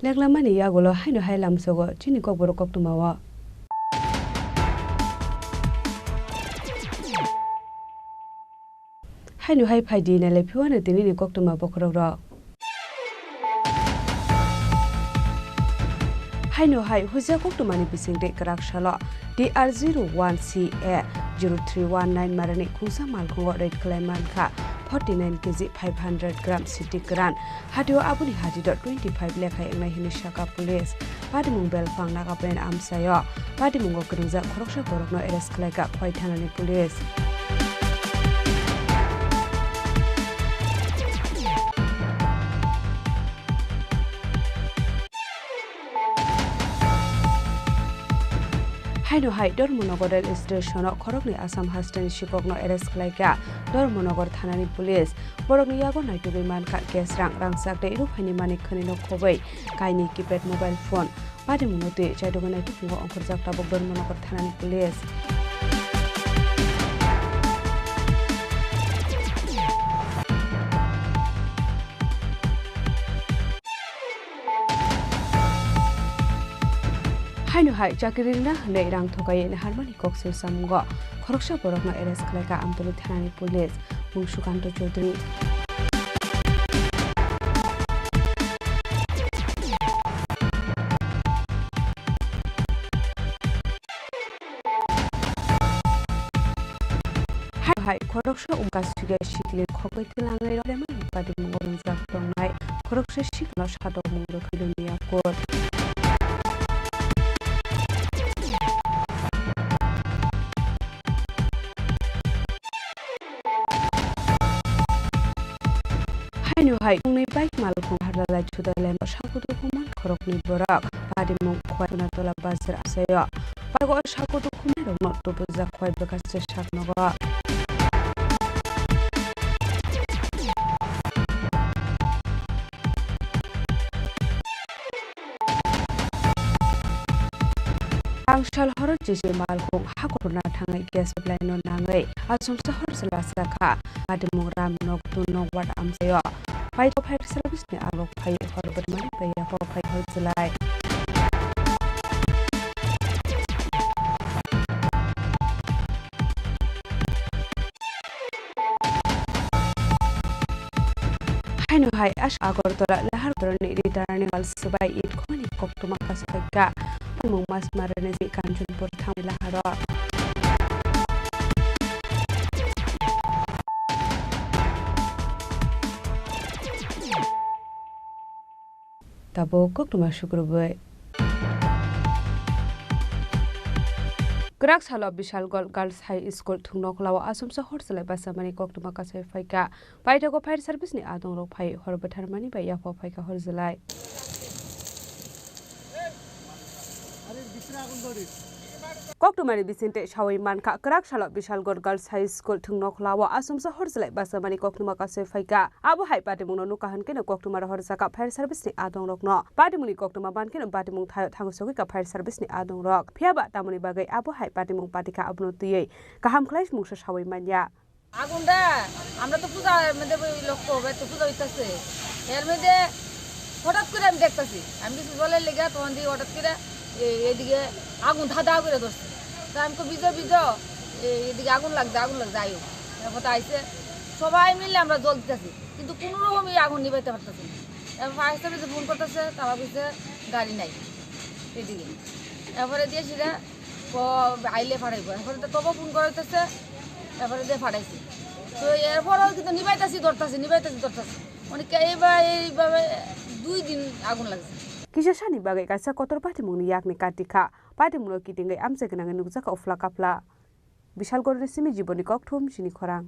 Yaklamani yagulo haino hai lamsogo chini kokborok koktwmao. Haino hai phaidi nailai phiwano tinini koktwma bokhorokrok. Haino hai huja koktwmani bisingtwi kwrak salo T R zero one C A zero three one nine marani khungsa malkhungo raid khlai mankha forty nine K G five hundred gram siti kwran. Hatio aboni hatido twenty five lekha wngnai hwnwi sakha police. Patimung belphang Nagapen amchaio. Patimungo kwrwngjak khoroksa borokno arrest khlaikha Khowai thanani police. Haino hai Dharmanagar rail station-o khoroknwi Assam hasteni sikokno arrest khlaikha Dharmanagar thanani police. Borokni yago naitugwi mankha cash rang, rangchak tei ruphaini manik khwnwino khobwi kainwi keypad mobile phone. Patimungno twi chaitugwi naitukmungno ongkhorjak tabuk Dharmanagar thanani police. Haino hai chakri rwna hwnwi rang thokai naharmani kok se samungo khoroksa borokno arrest khlaikha Amtoli thanani police, mung Sukanto Chaudhary. Hai hai khoroksa wngkha swiga sikli khogwi twlangwi rwlemani patimungo wngjak tongnai khoroksa sikno satok mung rwkhi luniya court. Haino hai wngnai bike malkhung harlalai chudalaino sakudu khumui khoroknwi borok. Patimung Khowai Sunatola Bazar amchaio. Pago sakudu khumui rokno tubujak Khowai bwkhaste saknogo. Tangsal horo J C malkhung hakhorna thangwi gas pipeline no nangwi achomsa hor chwla sakha. Patimung Ram Nok Tun Nok Ward amchaio. Paito fire service ni alok phai hor bwrwimani bai yaphok phai hor chwlai. Haino hai as Agartala Lahar Dorani Returning Wall swbai it khoni koktwma kasaikha. Mung mas marani si Kanchanpur thangwi laharo. Tabuk koktwma sukrubwi. Kwrak salo Bishalgarh Girls High School thwngnokhwlao achomsa hor chwlai bachamani koktwma kasai phaikha. Paithago fire service ni adongrok phai hor bwtharmani bai yaphok phaikha hor chwlai. Koktwmani bisingtwi sawi mankha, kwrak salo Bishalgarh Girls High School thwngnokhwlao achomsa hor chwlai bachamani koktwma kasai phaikha. Abo hai patimungno nukha hwnkhe no koktwma rohor jaka fire service ni adongrokno. Patimungni koktwma mankhe no patimung thaio thango sogwi kha fire service ni adongrok. Phiyaba tamoni bagwi abo hai patimung patikha abono twiwi kaham khlai mungsa sawi manya. আগুনটা, আমরা তো পূজা, এর মধ্যে ওই লক্ষ্য হবে, তো পূজা হইতাছে। এর মধ্যে হঠাৎ করে আমি দেখতাছি, আমি কিছু জলের লেগে তখন দিয়ে হঠাৎ করে এ-, এদিকে আগুন ধাঁধা করে ধরছে। তা আমি তো ভিজো ভিজো, এ-, এদিকে আগুন লাগছে, আগুন লাগছে, আইও। এরপর তো আইসে, সবাই মিলে আমরা জল দিতেছি, কিন্তু কোনো রকম এই আগুন নিবাইতে পারতেছি না। এরপর ফায়ার সার্ভিসে ফোন করতেছে, তারা বলছে গাড়ি নাই এদিকে। এরপরে দিয়ে সেটা ক-, আইলে ফাটাইবো। এরপরে তো তবু ফোন করা হইতেছে, এরপরে দিয়ে ফাটাইছি। তো এরপরেও কিন্তু নিবাইতাছি, ধরতাছি, নিবাইতাছি, ধরতাছি। মানে কে-, এইভাবে, এইভাবে দুই দিন আগুন লাগছে। Kisa sani bagwi kaisa kotor patimungni yakni kati kha. Patimungno kitingwi amchai gwnangwi nukjakha uphla kaphla. Bishalgarhni simi Jiboni Kokthum chini khorang.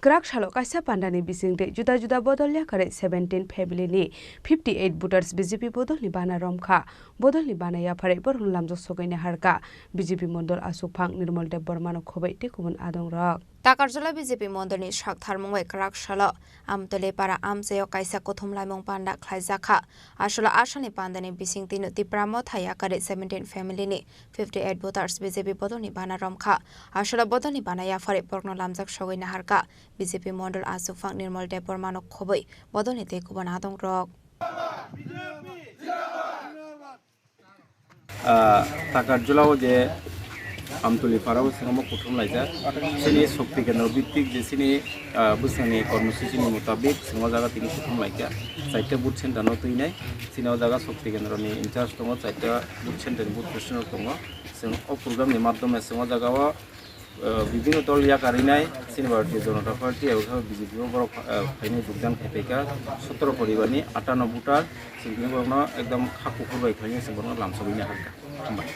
Kwrak salo kaisa pandani bisingtwi juda juda bodol yakarwi seventeen family ni fifty eight voters B J P bodolni bana romkha. Bodolni bana yapharwi borokno lamjak sogwi naharkha B J P mondol aswkphang Nirmal Debbarmano khobwi tei kubun adongrok. Takarjala B J P mondolni saktharmung bai kwrak salo Amtwlwi para amchaio kaisa kuthum laimung panda khlaijakha. Aswla asalni pandani bisingtwino Tipra Motha yakarwi seventeen family ni fifty eight voters B J P bodolni bana romkha. Aswla bodolni bana yapharwi borokno lamjak sogwi naharkha. B J P mondol achukphang Nirmal Debbarmano khobwi bodolni tei kubun adongrok. Ah, Takarjala o je Amtwlwi para o swngo kuthum laijak. Chini Shakti Kendra bhittik je chini, ah, bwskango kormosujini mutabik swngo jaga tini kuthum laikha. Chaita booth center no twinai. Chini o jaga Shakti Kendra ni in charge tongo, chaita booth center ni booth president rok tongo. Chwng o program ni madhyome chwng o jaga o, ah, bibhinno dol yakarinai, chini Bharatiya Janata Party, abo khe B J P o borok, ah, phainai jogdan khai phaikha, sotoro poribar ni atanno voter, chwng tini borokno ekdom kha kuphur bai khlainai chwng borokno lamsogwi naharkha. Hambai.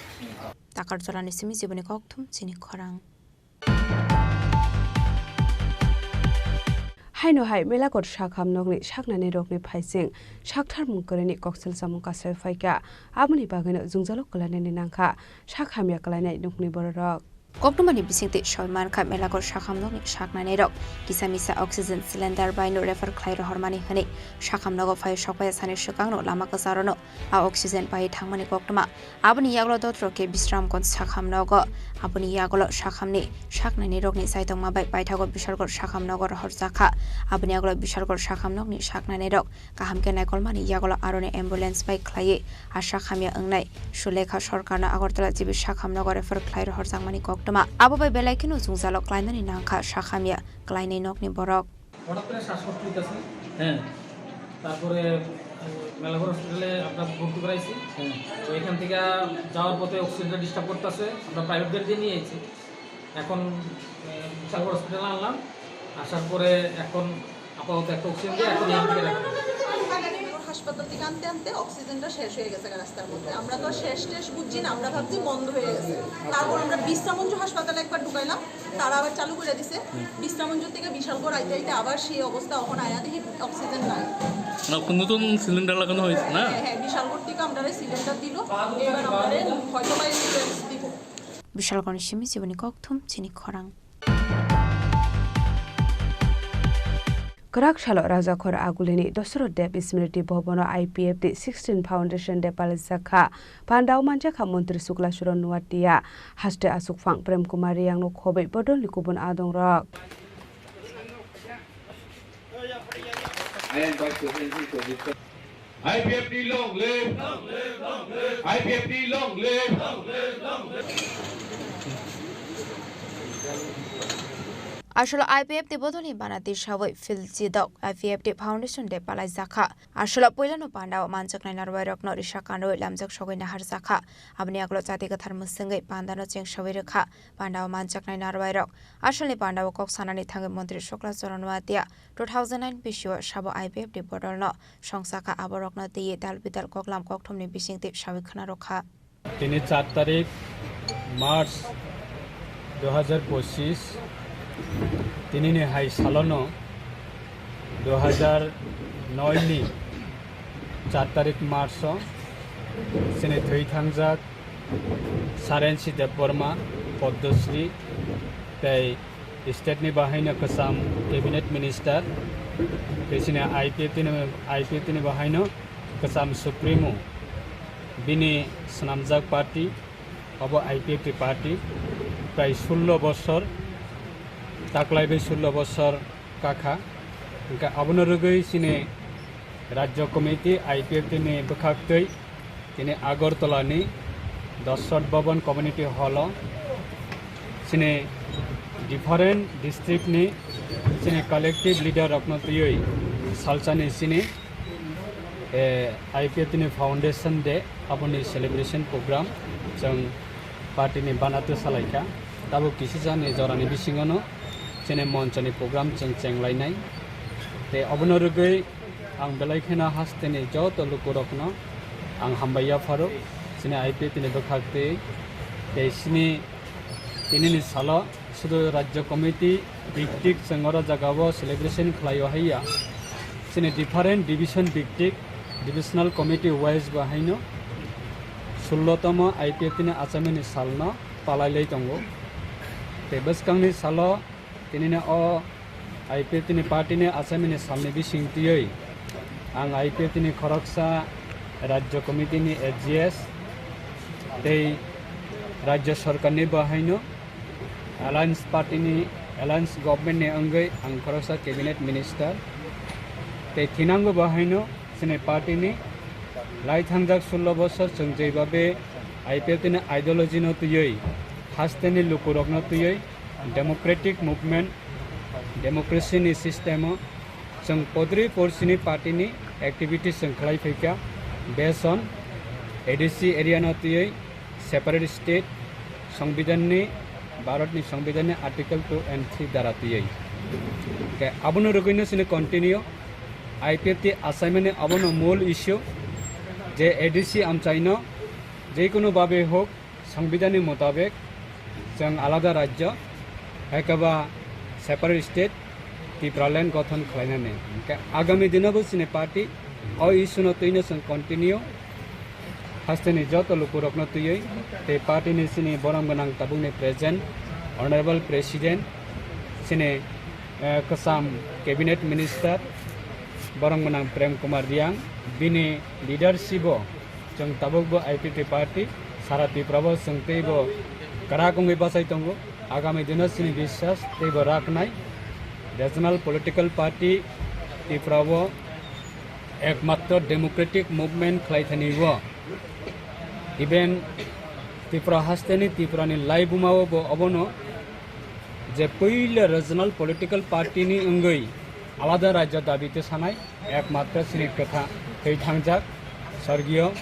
Takarjalani simi jiboni kokthum chini khorang. Haino hai Melakot sakham nokni saknani rokni phaising saktharmung kwrwini koksil samung kasai phaikha. Aboni bagwino jwngjalo kwlainani nangkha sak hamya kwlainai nokni bororok. Koktwmani bisingtwi soi mankha Melakot sakham nokni saknani rok kisa misa oxygen cylinder bai no refer khlai rohormani hwnwi sakham nogo phai sokphai sani swkangno lama kwcharo no a oxygen pai thangmani koktwma. Aboni yagulo dotro khe Bisramganj sakham nogo. Aboni yagulo sakhamni saknani rokni chaitokma bai paithago Bishalgarh sakham nogo rohorjakha. Aboni yagulo Bishalgarh sakham nokni saknani rok kaham khe naikolmani yagulo aroni ambulance bai khlaiwi asha hamya wngnai Sulekha Sarkarno Agartala G B sakham nogo refer khlai rohorjakmani koktwma. Abo bai belai kheno jwngjalo klainani nangkha sakhamya klainai nokni borok. হঠাৎ করে শ্বাসকষ্ট নিতেছে। হ্যাঁ। তারপরে, আহ, মেলাঘর হসপিটালে আমরা ভর্তি করাইছি। হ্যাঁ। তো এখান থেকে যাওয়ার পথে অক্সিজেনটা ডিস্টার্ব করতেছে, আমরা প্রাইভেট গাড়ি দিয়ে নিয়ে আইছি। এখন, আহ, বিশালগড় হসপিটালে আনলাম, আসার পরে এখন আপাতত একটা অক্সিজেন দিয়ে এখন এখান থেকে রাখি। হাসপাতাল থেকে আনতে আনতে অক্সিজেনটা শেষ হয়ে গেছে রাস্তার মধ্যে। আমরা তো আর শেষ টেস বুঝছি না, আমরা ভাবছি বন্ধ হয়ে গেছে। তারপর আমরা বিশ্রামঞ্জ হাসপাতালে একবার ঢুকাইলাম, তারা আবার চালু করে দিছে। বিশ্রামঞ্জ থেকে বিশালগড় আইতে আইতে আবার সেই অবস্থা, এখন আয়া দেখি অক্সিজেন নাই। মানে নতুন সিলিন্ডার লাগানো হয়েছে না? হ্যাঁ, হ্যাঁ, বিশালগড় থেকে আমরা সিলিন্ডার দিল, এবার আমরা হয়তো বা অ্যাম্বুলেন্স দিব। Bishalgarhni simi jiboni kokthum chini khorang. Kwrak salo Rajakhor Agulini Dosoroth Deb Smriti Bhavan o I P F T sixteen Foundation Day palaijak kha. Pandao manjak kha Montri Sukla Charan Noatia, haste achukphang Prem Kumar Reang no khobwi bodolni kubun adongrok. I P F T long live! I P F T long live! Aswla I P F T bodolni bana tisawi Phil Chidok I P F T Foundation Day palaijakha. Aswla puilano pandao manjaknai narwai rokno risa kanwi lamjak sogwi naharjakha. Aboni yagulo chati kwthar mwswngwi pandano chengsawi rwkha. Pandao manjaknai narwai rok. Aswlni pandao kok sanani thangwi Montri Sukla Charan Noatia two thousand nine bisio sabo I P F T bodolno songsakha, aborokno twiwi dal bidal koklam kokthumni bisingtwi sawi khwnarwkha. Tini char tarik March dui hajar pochis, tinini hai salono dui hajar noi ni char tarik March o chini thwi thangjak Sarensi Debbarma, Padmasri, tei state ni bahaino kwcham cabinet minister, tei chini I P F T ni, I P F T ni bahaino kwcham supremo, bini swnamjak party, obo I P F T party, prai sullo bosor, taklai bai sullo bosor kakha. Hwnkhe abono rwgwi chini Rajya Committee I P F T ni bwkhaktwi tini Agartala ni Dosrot Bhavan Community Hall o chini different district ni chini collective leader rokno twiwi salsani chini, eh, I P F T ni Foundation Day aboni celebration program chwng party ni bana twi salaikha. Tabuk kisisa ni jorani bisingo no chini monchoni program chwng chenglainai. Tei obono rwgwi ang belai kheno hasteni joto lukurokno ang hambai yapharo, chini I P F T ni bwkhaktwi tei chini tinini salo sudu Rajya Committee biktik chwng oro jagao celebration khlaio haiya, chini different division biktik, divisional committee wise bo haino sullo tomo I P F T ni achamani salno palailai tongo. Tei bwskangni salo Tinino o I P F T ni party ni achaimani salni bising twiwi ang I P F T ni khoroksa Rajya Committee ni A G S tei Rajya Sarkar ni bo haino Alliance Party ni, Alliance Government ni wngwi ang khoroksa Cabinet Minister tei thinango bo haino chini party ni lai thangjak sullo bosor chwng jeibabe I P F T ni ideology no twiwi, haste ni lukurok no twiwi, democratic movement, democracy ni system o chwng podri porsini party ni activities chwng khlai phaikha, based on A D C area no twiwi separate state, Songbidan ni, Bharat ni Songbidan ni Article two and three dara twiwi. Ke abono rwgwino chini continue I P F T achaimani abono mul issue je A D C amchaino jekunu babe hok Songbidan ni mutabek chwng alada rajya, hai kaba separate state, Tipraland gothon khlainani. Hwnkhe agami dino bo chini party o issue no twino chwng continue hasteni joto lukurokno twiwi tei party ni chini borom gwnang tabukni president, honorable president, chini, eh, kwcham cabinet minister, borom gwnang Prem Kumar Riang, bini leadership o chwng tabuk bo I P F T party sara Tripura bo chwng tei bo kwrak wngwi bachai tongo. Agami dino chini biswas tei bo raknai regional political party Tripura o ekmatro democratic movement khlai thani o, even Tripura hasteni Tripura ni laibuma o bo obono je puila regional political party ni wngwi alada rajya dabi te sanai ekmatro chini kwtha twi thangjak sorgiyo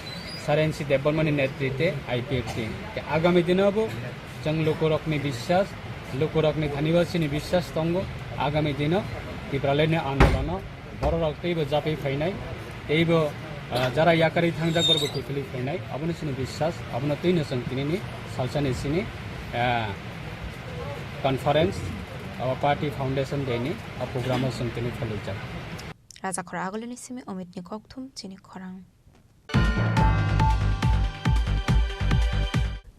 Sarensi Debbarmani netrite I P F T. Te agami dino bo chwng lukurokni biswas, lukurokni thani bo chini biswas tongo. Agami dino Tipralandni andolono bororok teibo japui phainai, teibo, ah, jara yakarwi thangjak borokbo kiphilwi phainai, abono chini biswas, abono twino chwng tinini salsani chini, ah, conference, abo party foundation day ni, a program o chwng tini phaluijak. Rajakhor Agulini simi Omitni kokthum chini khorang.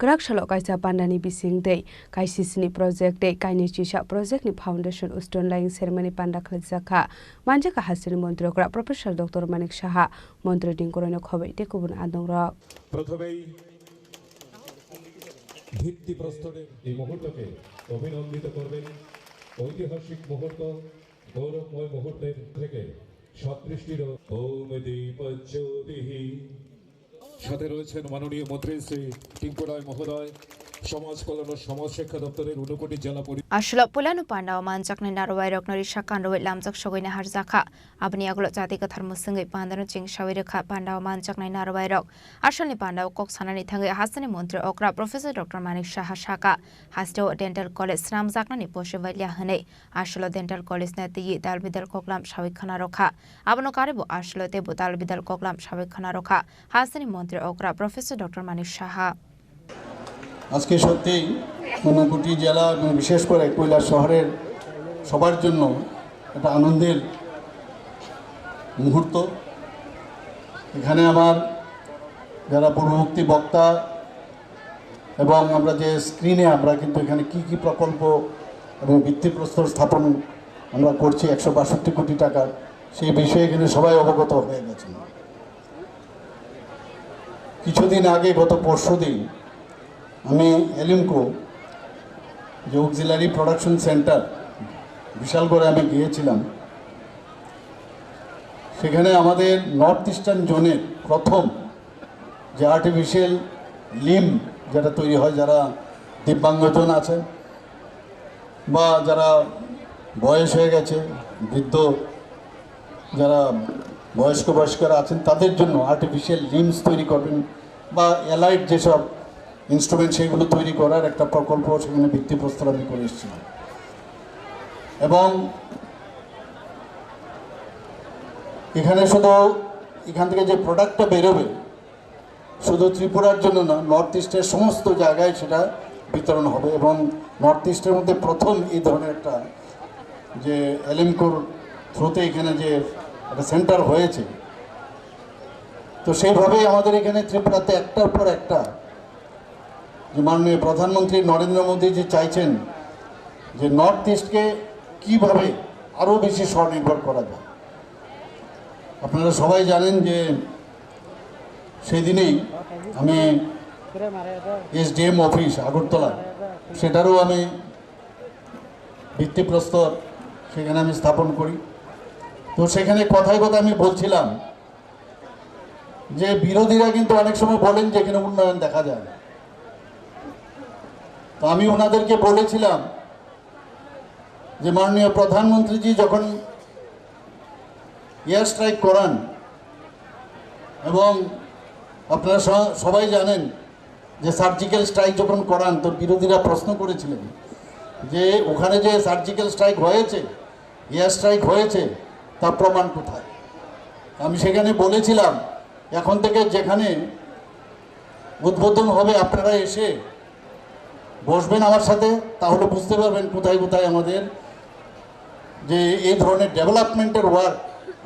Kwrak salo kaisa pandani bising tei kaisisini project tei kainwi chisa project ni foundation stone laying ceremony panda khwlaijak kha. Manjakha hasteni montri okra Professor Doctor Manik Saha, montri ni koroino khoboi tei kubun adongrok. প্রথমেই ভিত্তিপ্রস্তরের এই মুহূর্তকে অভিনন্দিত করবেন। ঐতিহাসিক মুহূর্ত, গৌরবময় মুহূর্তের থেকে সদৃষ্টির ওম দীপজ্যোতিঃ। সাথে রয়েছেন মাননীয় মন্ত্রী শ্রী টিঙ্কু রায় মহোদয়, সমাজ কল্যাণ ও সমাজ শিক্ষা দপ্তরের ঊনকোটি জেলা পরি- Aswlok puilano pandao manjaknai narwai rokno risa kanrwi lamjak sogwina harjakha. Aboni yagulo chati kwthar mwswngwi pandano chingsawi rwkha pandao manjaknai narwai rok. Asolni pandao kok sanani thangwi hasteni montri okra Professor Doctor Manik Saha saka, hasteo dental college swnamjaknani posi bailya hwnwi. Asolo dental college no twiwi dalbidal koklam sawi khwna rwkha. Abono karwibo asolo teibo dalbidal koklam sawi khwna rwkha hasteni montri okra Professor Doctor Manik Saha. আজকে সত্যি ঊনকোটি জেলা এবং বিশেষ করে কৈলাসহর শহরের সবার জন্য একটা আনন্দের মুহূর্ত। এখানে আমার যারা পূর্ববর্তী বক্তা এবং আমরা যে স্ক্রিনে আমরা কিন্তু এখানে কি কি প্রকল্প এবং ভিত্তিপ্রস্তর স্থাপন আমরা করছি একশো বাষট্টি কোটি টাকার, সেই বিষয়ে এখানে সবাই অবগত হয়ে গেছেন। কিছুদিন আগে, গত পরশুদিন, আমি এলিমকো যে অক্সিলারি প্রোডাকশন সেন্টার বিশালগড়ে আমি গিয়েছিলাম। সেখানে আমাদের নর্থ ইস্টার্ন জোনের প্রথম যে আর্টিফিশিয়াল লিম্ব যেটা তৈরি হয়, যারা দিব্যাঙ্গজন আছেন বা যারা বয়স হয়ে গেছে, বৃদ্ধ, যারা বয়স্ক বয়স্করা আছেন, তাদের জন্য আর্টিফিশিয়াল লিম্বস তৈরি করবেন বা অ্যালাইড যেসব ইনস্ট্রুমেন্ট, সেগুলো তৈরি করার একটা প্রকল্প সেখানে ভিত্তিপ্রস্তর আমি করে এসেছিলাম। এবং এখানে শুধু এখান থেকে যে প্রোডাক্টটা বেরোবে, শুধু ত্রিপুরার জন্য না, নর্থ ইস্টের সমস্ত জায়গায় সেটা বিতরণ হবে। এবং নর্থ ইস্টের মধ্যে প্রথম এই ধরনের একটা, যে এলিমকোর থ্রুতে এখানে যে একটা সেন্টার হয়েছে, তো সেইভাবেই আমাদের এখানে ত্রিপুরাতে একটার পর একটা, যে মাননীয় প্রধানমন্ত্রী নরেন্দ্র মোদী যে চাইছেন যে নর্থ ইস্টকে কীভাবে আরও বেশি স্বনির্ভর করা যায়। আপনারা সবাই জানেন যে সেদিনেই আমি এসডিএম অফিস আগরতলা, সেটারও আমি ভিত্তিপ্রস্তর সেখানে আমি স্থাপন করি। তো সেখানে কথায় কথায় আমি বলছিলাম যে বিরোধীরা কিন্তু অনেক সময় বলেন যে এখানে উন্নয়ন দেখা যায় না। তো আমি ওনাদেরকে বলেছিলাম যে মাননীয় প্রধানমন্ত্রীজি যখন এয়ার স্ট্রাইক করান, এবং আপনারা স-, সবাই জানেন যে সার্জিক্যাল স্ট্রাইক যখন করান, তো বিরোধীরা প্রশ্ন করেছিলেন যে ওখানে যে সার্জিক্যাল স্ট্রাইক হয়েছে, এয়ার স্ট্রাইক হয়েছে, তার প্রমাণ কোথায়? আমি সেখানে বলেছিলাম, এখন থেকে যেখানে উদ্বোধন হবে, আপনারা এসে বসবেন আমার সাথে, তাহলে বুঝতে পারবেন কোথায় কোথায় আমাদের যে এই ধরনের ডেভেলপমেন্টের ওয়ার্ক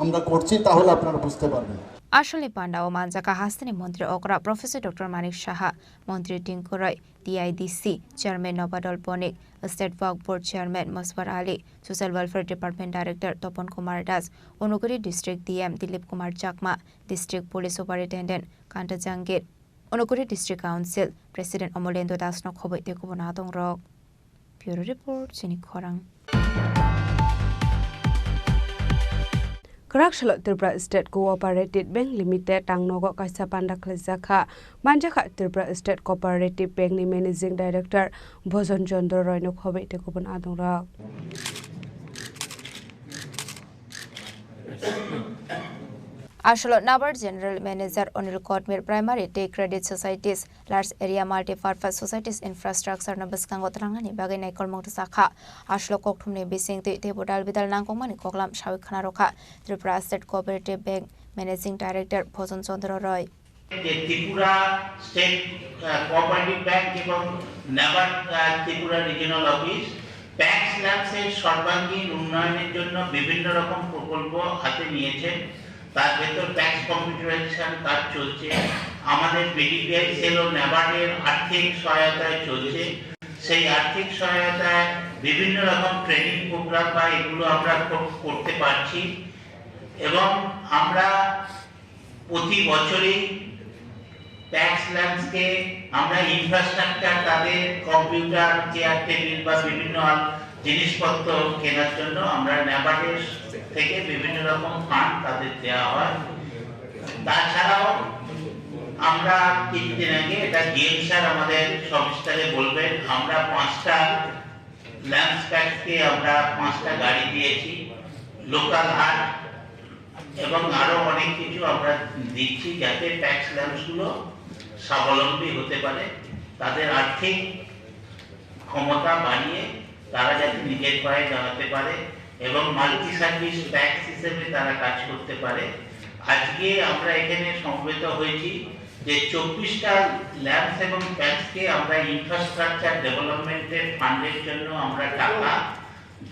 আমরা করছি, তাহলে আপনারা বুঝতে পারবেন। Asalni pandao manjakha hasteni montri okra Professor Doctor Manik Saha, montri Tinku Roy, T I D C chairman Nobadol Bonik, State Waqf Board chairman Moswar Ali, Social Welfare Department Director Topon Kumar Das, Unakoti District D M Dilip Kumar Chakma, District Police Superintendent Kanta Jangir, Unakoti District Council President Omolendra Das no khoboi tei kubun adongrok. Bureau Report, Chini Khorang. Kwrak salo Tripura State Cooperative Bank Limited tangnogo kaisa panda khwlaijakha. Manjakha Tripura State Cooperative Bank ni Managing Director Bhojon Chandra Roy no khoboi tei kubun adongrok. Asolo NABARD General Manager Anil Kotmir Primary tei Credit Societies, Large Area Multipurpose Societies Infrastructure no bwskango twlangnani bagwi naikolmung rwjakha. Asolo kokthumni bisingtwi teibo dal bidal nangkukmani koklam sawi khwnarokha Tripura State Cooperative Bank Managing Director Bhojon Chandra Roy. যে ত্রিপুরা স্টেট, আহ, cooperative bank এবং নাবার্ড, আহ, Tripura regional office packs ল্যাম্পসের সর্বাঙ্গীন উন্নয়নের জন্য বিভিন্ন রকম প্রকল্প হাতে নিয়েছেন। তার ভেতর প্যাক্স কম্পিউটারাইজেশন কাজ চলছে, আমাদের বিডিপিআই সেল ও নাবার্ডের আর্থিক সহায়তায় চলছে। সেই আর্থিক সহায়তায় বিভিন্ন রকম ট্রেনিং প্রোগ্রাম বা এগুলো আমরা কর-, করতে পারছি এবং আমরা প্রতি বছরই প্যাক্স ল্যাম্পসকে আমরা ইনফ্রাস্ট্রাকচার, তাদের কম্পিউটার, চেয়ার টেবিল বা বিভিন্ন আল-, জিনিসপত্র কেনার জন্য আমরা নাবার্ডের থেকে বিভিন্ন রকম ফান্ড তাদের দেওয়া হয়। তাছাড়াও আমরা কিছুদিন আগে, এটা ডিএম স্যার আমাদের সবিস্তারে বলবেন, আমরা পাঁচটা ল্যাম্পস প্যাক্সকে আমরা পাঁচটা গাড়ি দিয়েছি, লোকাল হাট এবং আরো অনেক কিছু আমরা দিচ্ছি, যাতে প্যাক্স ল্যাম্পসগুলো স্বাবলম্বী হতে পারে, তাদের আর্থিক ক্ষমতা বাড়িয়ে তারা যাতে নিজের পায়ে দাঁড়াতে পারে এবং মাল্টি সার্ভিস প্যাক্স হিসেবে তারা কাজ করতে পারে। আজকে আমরা এখানে সমবেত হয়েছি যে চব্বিশটা ল্যাম্পস এবং প্যাক্সকে আমরা ইনফ্রাস্ট্রাকচার ডেভেলপমেন্টের ফান্ডের জন্য আমরা টাকা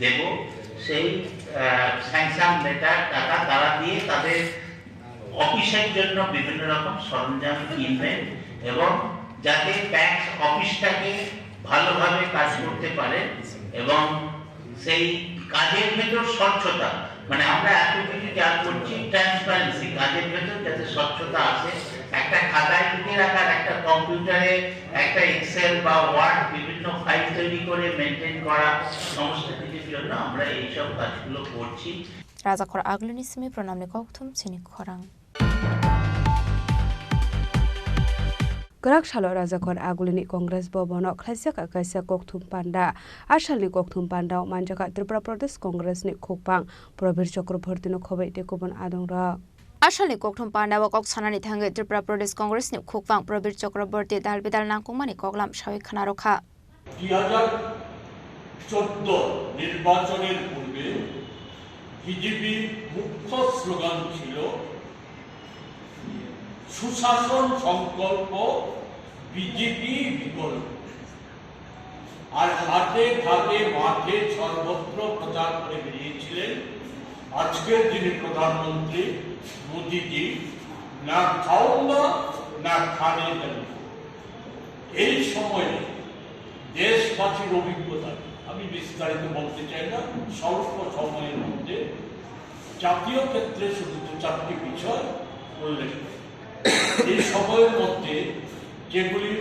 দেব। সেই, আহ, স্যাংশন লেটার, টাকা তারা দিয়ে তাদের অফিসের জন্য বিভিন্ন রকম সরঞ্জাম কিনবেন এবং যাতে প্যাক্স অফিসটাকে ভালোভাবে কাজ করতে পারে এবং সেই কাজের ভেতর স্বচ্ছতা, মানে আমরা এত কিছু যা করছি, ট্রান্সপারেন্সি, কাজের ভেতর যাতে স্বচ্ছতা আসে, একটা খাতায় লিখে রাখার, একটা কম্পিউটারে একটা এক্সেল বা ওয়ার্ড বিভিন্ন ফাইল তৈরি করে মেনটেন করা, সমস্ত কিছুর জন্য আমরা এইসব কাজগুলো করছি। Rajakhor Agulini simi pranamni kokthum chini khorang. Kwrak salo Rajakhor Agulini Congress Bhavan o khlaijak kaisa kokthum panda. Asalni kokthum panda o manjakha Tripura Pradesh Congress ni khukpang Prabir Chakraborty no khoboi tei kubun adongrok. Asalni kokthum panda o kok sanani thangwi Tripura Pradesh Congress ni khukpang Prabir Chakraborty dal bidal nangkukmani koklam sawi khwnarokha. দুই হাজার চোদ্দ নির্বাচনের পূর্বে বিজেপির মুখ্য স্লোগান ছিল সুশাসন সংকল্প, বিজেপি বিকল্প। আর হাতে ঘাটে মাঠে সর্বত্র প্রচার করে বেরিয়েছিলেন আজকের যিনি প্রধানমন্ত্রী মোদিজি, না খাওঙ্গা না খানে দেঙ্গা। এই সময়ে দেশবাসীর অভিজ্ঞতা, আমি বিস্তারিত বলতে চাই না, স্বল্প সময়ের মধ্যে জাতীয় ক্ষেত্রে শুধু দু চারটি বিষয় উল্লেখ করি। এই সময়ের মধ্যে যেগুলি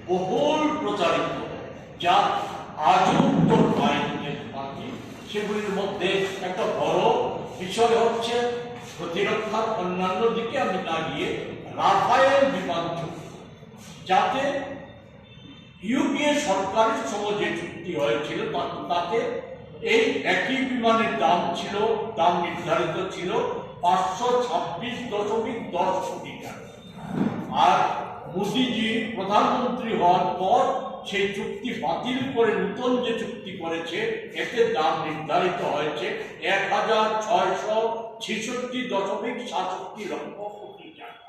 বহুল প্রচারিত, যা আজও উত্তর পায়নি দেশবাসী, সেগুলির মধ্যে একটা বড় বিষয় হচ্ছে প্রতিরক্ষার অন্যান্য দিকে আমি না গিয়ে রাফায়েল বিমান চুক্তি, যাতে ইউপিএ সরকারের সময় যে চুক্তি হয়েছিল, তা-, তাতে এই একই বিমানের দাম ছিল, দাম নির্ধারিত ছিল পাঁচশো ছাব্বিশ দশমিক দশ কোটি টাকা। আর মোদিজি প্রধানমন্ত্রী হওয়ার পর সেই চুক্তি বাতিল করে নতুন যে চুক্তি করেছে, এতে দাম নির্ধারিত হয়েছে এক হাজার ছয়শো ছেষট্টি দশমিক সাতষট্টি লক্ষ কোটি টাকা।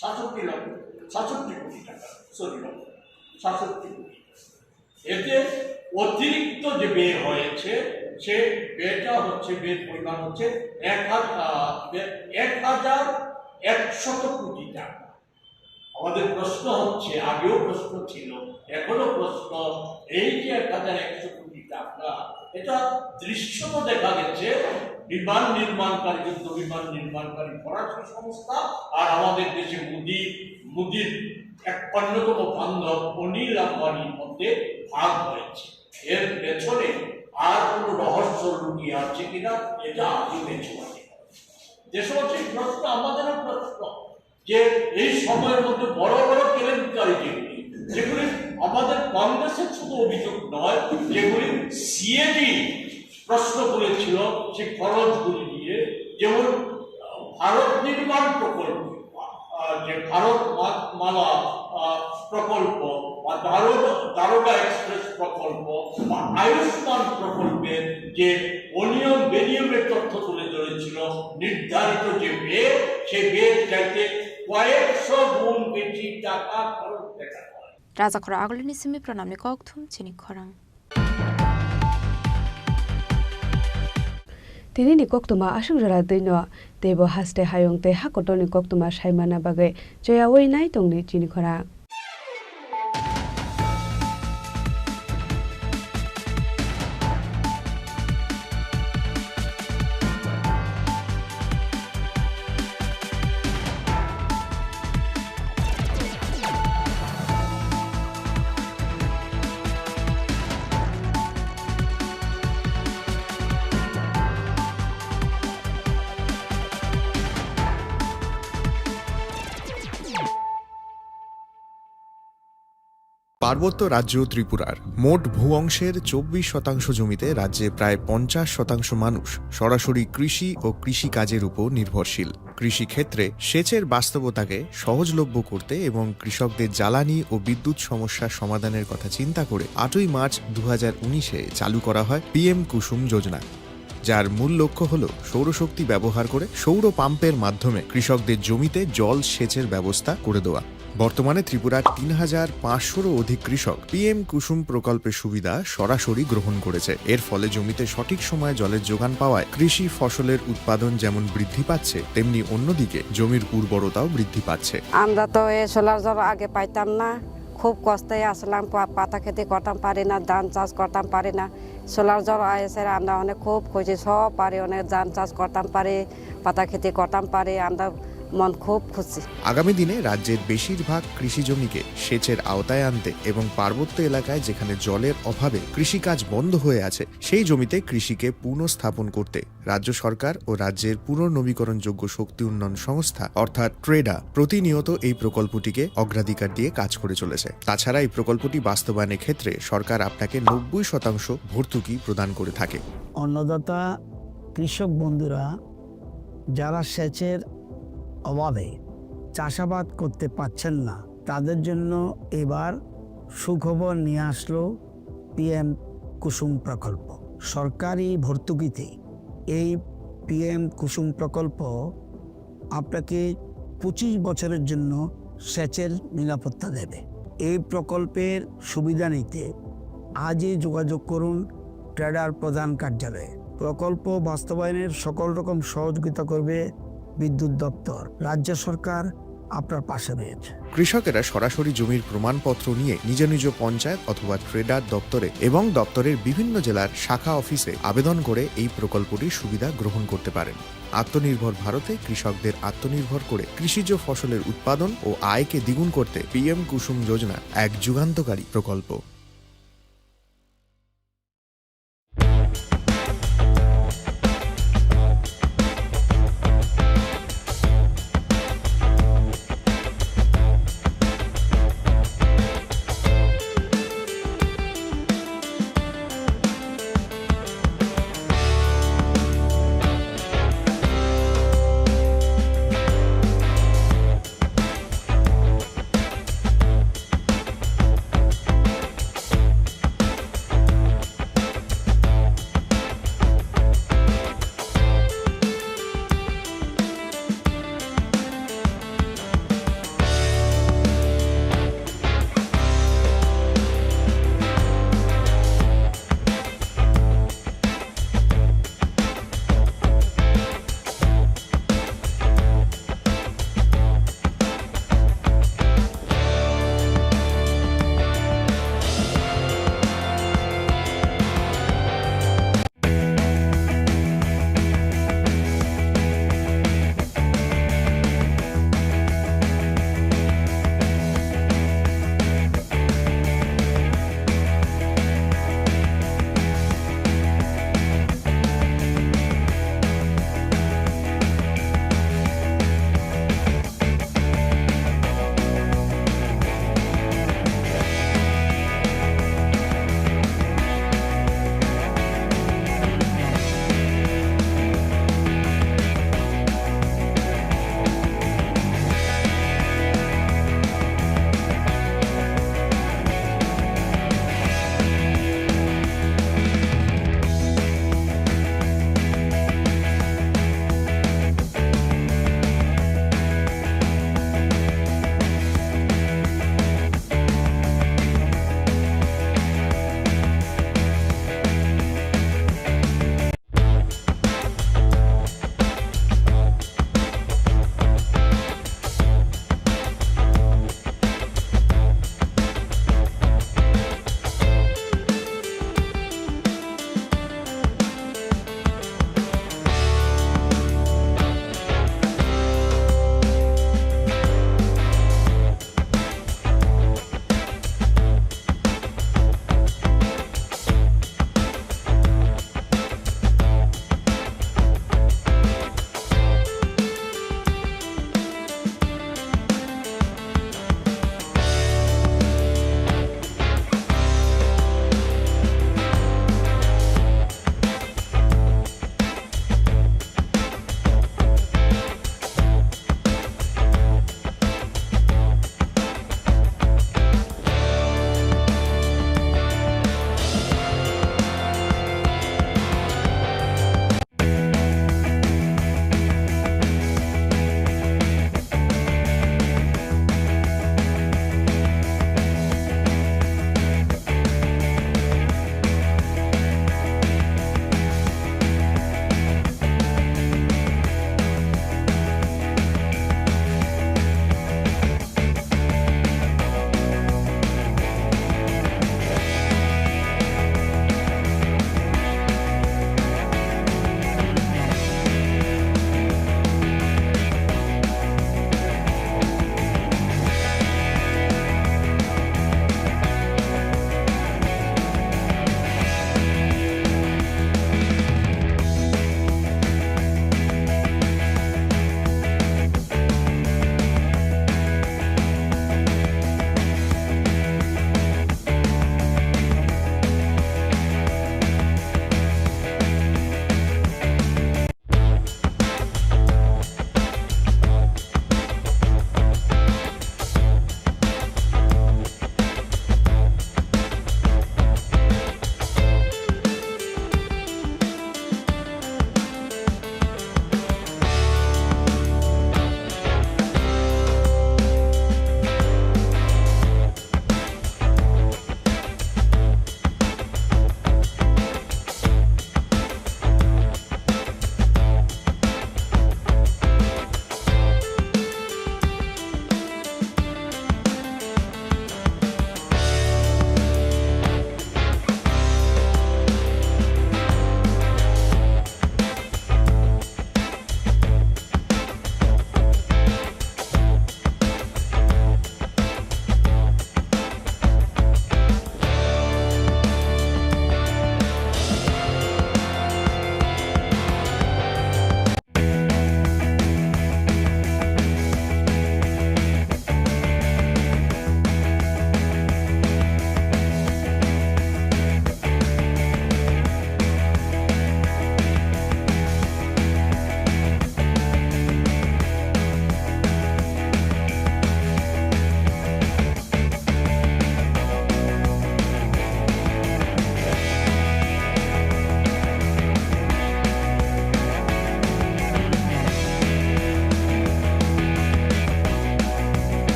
সাতষট্টি লক্ষ, সাতষট্টি কোটি টাকা, সরি, লক্ষ, সাতষট্টি কোটি। এতে অতিরিক্ত যে ব্যয় হয়েছে, সে ব্যয়টা হচ্ছে, ব্যয়ের পরিমাণ হচ্ছে এক হাজার, আহ, এক হাজার একশত কোটি টাকা। আমাদের প্রশ্ন হচ্ছে, আগেও প্রশ্ন ছিল, এখনো প্রশ্ন, এই যে এক হাজার একশো কোটি টাকা, এটা দৃশ্যত দেখা গেছে বিমান নির্মাণকারী, যুদ্ধ বিমান নির্মাণকারী ফরাসি সংস্থা, আর আমাদের দেশে মোদি, মোদির এক অন্যতম বান্ধব অনিল আম্বানির মধ্যে ভাগ হয়েছে। এর পেছনে আর কোনো রহস্য লুকিয়ে আছে কিনা, এটা আজও মেঝেবাজি। দেশবাসীর প্রশ্ন, আমাদেরও প্রশ্ন, যে এই সময়ের মধ্যে বড় বড় কেলেঙ্কারি যেগুলি, যেগুলি আমাদের কংগ্রেসের শুধু অভিযোগ নয়, যেগুলি সিএজি প্রশ্ন করেছিল, সেই খরচগুলি নিয়ে, যেমন, আহ, ভারত নির্মাণ প্রকল্প, আহ, যে ভারত মা-, মালা, আহ, প্রকল্প বা দারোগা, দারোগা এক্সপ্রেস প্রকল্প বা আয়ুষ্মান প্রকল্পের যে অনিয়ম বেনিয়মের তথ্য তুলে ধরেছিল, নির্ধারিত যে ব্যয়, সে ব্যয় চাইতে কয়েকশো গুণ বেশি টাকা খরচ দেখা যায়। Rajakhor agulini simi pranamni kokthum chini khorang. Tini ni koktwma aswk jora twino, teibo haste hayung tei hakotorni koktwma saimana bagwi choyaui nai tongdi chini khorang. পার্বত্য রাজ্য ত্রিপুরার মোট ভূ অংশের চব্বিশ শতাংশ জমিতে রাজ্যে প্রায় পঞ্চাশ শতাংশ মানুষ সরাসরি কৃষি ও কৃষিকাজের উপর নির্ভরশীল। কৃষিক্ষেত্রে সেচের বাস্তবতাকে সহজলভ্য করতে এবং কৃষকদের জ্বালানি ও বিদ্যুৎ সমস্যা সমাধানের কথা চিন্তা করে আটই মার্চ দু হাজার উনিশে চালু করা হয় পিএম কুসুম যোজনা, যার মূল লক্ষ্য হল সৌরশক্তি ব্যবহার করে সৌর পাম্পের মাধ্যমে কৃষকদের জমিতে জল সেচের ব্যবস্থা করে দেওয়া। বর্তমানে ত্রিপুরার তিন হাজার পাঁচশোরও অধিক কৃষক পিএম কুসুম প্রকল্পের সুবিধা সরাসরি গ্রহণ করেছে। এর ফলে জমিতে সঠিক সময়ে জলের যোগান পাওয়ায় কৃষি ফসলের উৎপাদন যেমন বৃদ্ধি পাচ্ছে, তেমনি অন্যদিকে জমির উর্বরতাও বৃদ্ধি পাচ্ছে। আমরা তো এই সোলার জল আগে পাইতাম না, খুব কষ্টে আসলাম, পা-, পাতা খেতে করতাম পারি না, ধান চাষ করতাম পারি না। সোলার জল আইসে আমরা অনেক খুব খুশি, সব পারি, অনেক ধান চাষ করতাম পারি, পাতা খেতে করতাম পারি, আমরা মন খুব খুশি। আগামী দিনে রাজ্যের বেশিরভাগ কৃষি জমিকে সেচের আওতায় আনতে এবং পার্বত্য এলাকায় যেখানে জলের অভাবে কৃষিকাজ বন্ধ হয়ে আছে, সেই জমিতে কৃষিকে পুনঃস্থাপন করতে রাজ্য সরকার ও রাজ্যের পুনর্নবীকরণযোগ্য শক্তি উন্নয়ন সংস্থা অর্থাৎ ট্রেডা প্রতিনিয়ত এই প্রকল্পটিকে অগ্রাধিকার দিয়ে কাজ করে চলেছে। তাছাড়া এই প্রকল্পটি বাস্তবায়নের ক্ষেত্রে সরকার আপনাকে নব্বই শতাংশ ভর্তুকি প্রদান করে থাকে। অন্নদাতা কৃষক বন্ধুরা যারা সেচের অভাবে চাষাবাদ করতে পারছেন না, তাদের জন্য এবার সুখবর নিয়ে আসলো পিএম কুসুম প্রকল্প। সরকারি ভর্তুকিতে এই পিএম কুসুম প্রকল্প আপনাকে পঁচিশ বছরের জন্য সেচের নিরাপত্তা দেবে। এই প্রকল্পের সুবিধা নিতে আজই যোগাযোগ করুন ট্রেডার প্রধান কার্যালয়ে। প্রকল্প বাস্তবায়নের সকল রকম সহযোগিতা করবে বিদ্যুৎ দপ্তর, রাজ্য সরকার আপনার পাশে রয়েছে। কৃষকেরা সরাসরি জমির প্রমাণপত্র নিয়ে নিজ নিজ পঞ্চায়েত অথবা ট্রেডার দপ্তরে এবং দপ্তরের বিভিন্ন জেলার শাখা অফিসে আবেদন করে এই প্রকল্পটির সুবিধা গ্রহণ করতে পারেন। আত্মনির্ভর ভারতে কৃষকদের আত্মনির্ভর করে কৃষিজ ফসলের উৎপাদন ও আয়কে দ্বিগুণ করতে পিএম কুসুম যোজনা এক যুগান্তকারী প্রকল্প।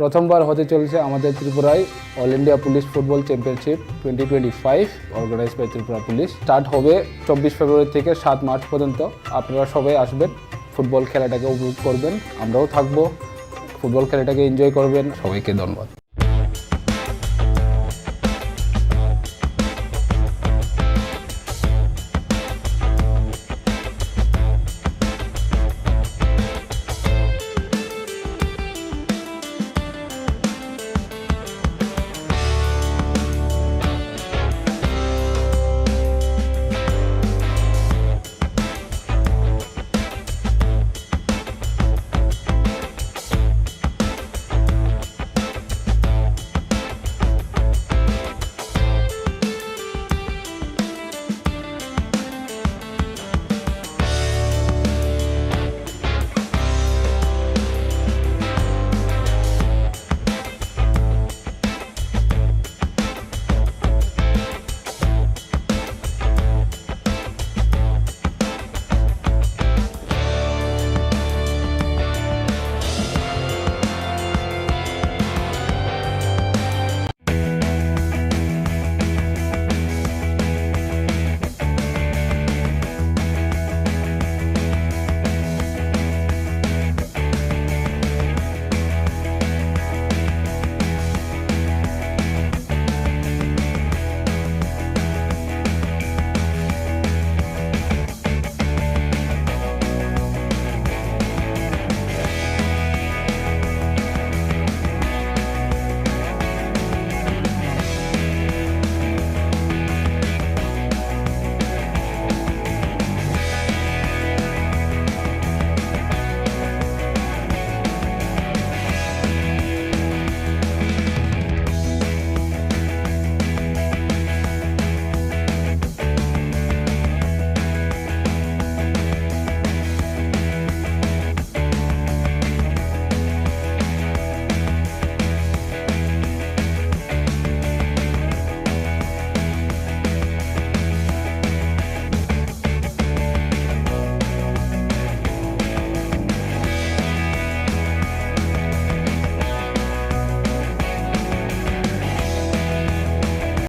প্রথমবার হতে চলেছে আমাদের ত্রিপুরায় all India police football championship twenty twenty five, organise by Tripura police. Start হবে চব্বিশ ফেব্রুয়ারি থেকে সাত মার্চ পর্যন্ত। আপনারা সবাই আসবেন, ফুটবল খেলাটাকে উপভোগ করবেন, আমরাও থাকবো, ফুটবল খেলাটাকে এনজয় করবেন। সবাইকে ধন্যবাদ।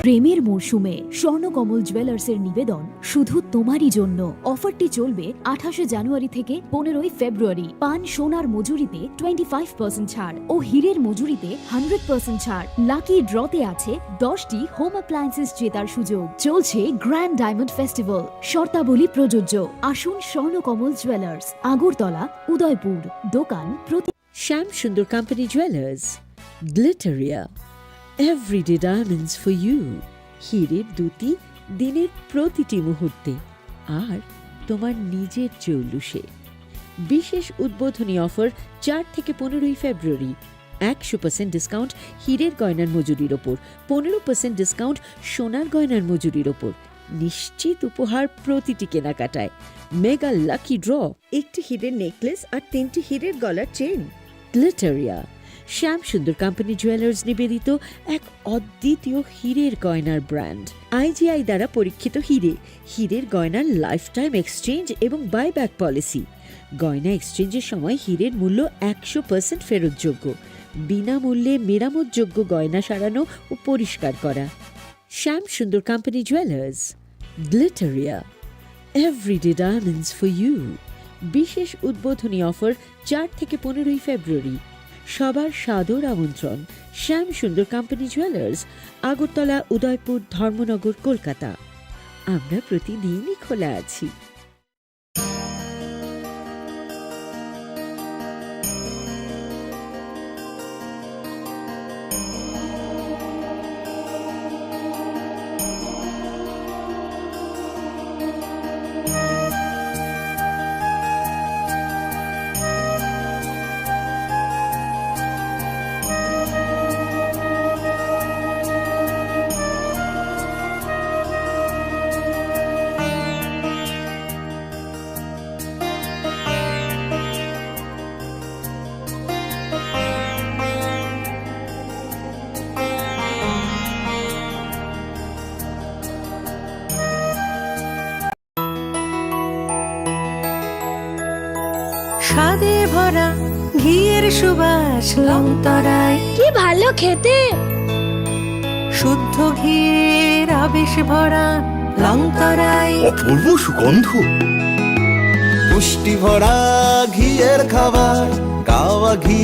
প্রেমের মরশুমে স্বর্ণকমল জুয়েলার্সের নিবেদন শুধু তোমারই জন্য। অফারটি চলবে আঠাশে জানুয়ারি থেকে পনেরোই ফেব্রুয়ারি। পান সোনার মজুরিতে টোয়েন্টি ফাইভ পার্সেন্ট ছাড় ও হীরের মজুরিতে হান্ড্রেড পার্সেন্ট ছাড়। লাকি ড্রতে আছে দশটি হোম অ্যাপ্লায়েন্সেস জেতার সুযোগ। চলছে গ্র্যান্ড ডায়মন্ড ফেস্টিভ্যাল, শর্তাবলী প্রযোজ্য। আসুন স্বর্ণকমল জুয়েলার্স, আগরতলা, উদয়পুর। দোকান প্রতি Shyam Sundar company jewellers, Glitteria, everyday diamonds for you. হীরের দ্যুতি দিনের প্রতিটি মুহূর্তে, আর তোমার নিজের চৌলুসে। বিশেষ উদ্বোধনী অফার চার থেকে পনেরোই ফেব্রুয়ারি। একশো পার্সেন্ট ডিসকাউন্ট হীরের গয়নার মজুরির ওপর, পনেরো পার্সেন্ট ডিসকাউন্ট সোনার গয়নার মজুরির ওপর। নিশ্চিত উপহার প্রতিটি কেনাকাটায়। মেগা লাকি ড্র, একটি হীরের নেকলেস আর তিনটি হীরের গলার চেইন। গ্লিটারিয়া, শ্যাম সুন্দর কোম্পানি জুয়েলার্স নিবেদিত এক অদ্বিতীয় হীরের গয়নার ব্র্যান্ড। আইজিআই দ্বারা পরীক্ষিত হীরে, হীরের গয়নার লাইফ টাইম এক্সচেঞ্জ এবং বাইব্যাক পলিসি। গয়না এক্সচেঞ্জের সময় হীরের মূল্য একশো পার্সেন্ট ফেরতযোগ্য। বিনামূল্যে মেরামতযোগ্য গয়না সারানো ও পরিষ্কার করা। Shyam Sundar company jewellers, Glitteria, everyday diamonds for you. বিশেষ উদ্বোধনী অফার চার থেকে পনেরোই ফেব্রুয়ারি। সবার সাদর আমন্ত্রণ। শ্যাম সুন্দর কোম্পানি জুয়েলার্স, আগরতলা, উদয়পুর, ধর্মনগর, কলকাতা। আমরা প্রতিদিনই খোলা আছি। ভরা ঘিয়ের সুবাস লংতরাই। কি ভালো খেতে। শুদ্ধ ঘিয়ের আবেশ ভরা লংতরাই। অপূর্ব সুগন্ধ। পুষ্টি ভরা ঘিয়ের খাবার, গাওয়া ঘি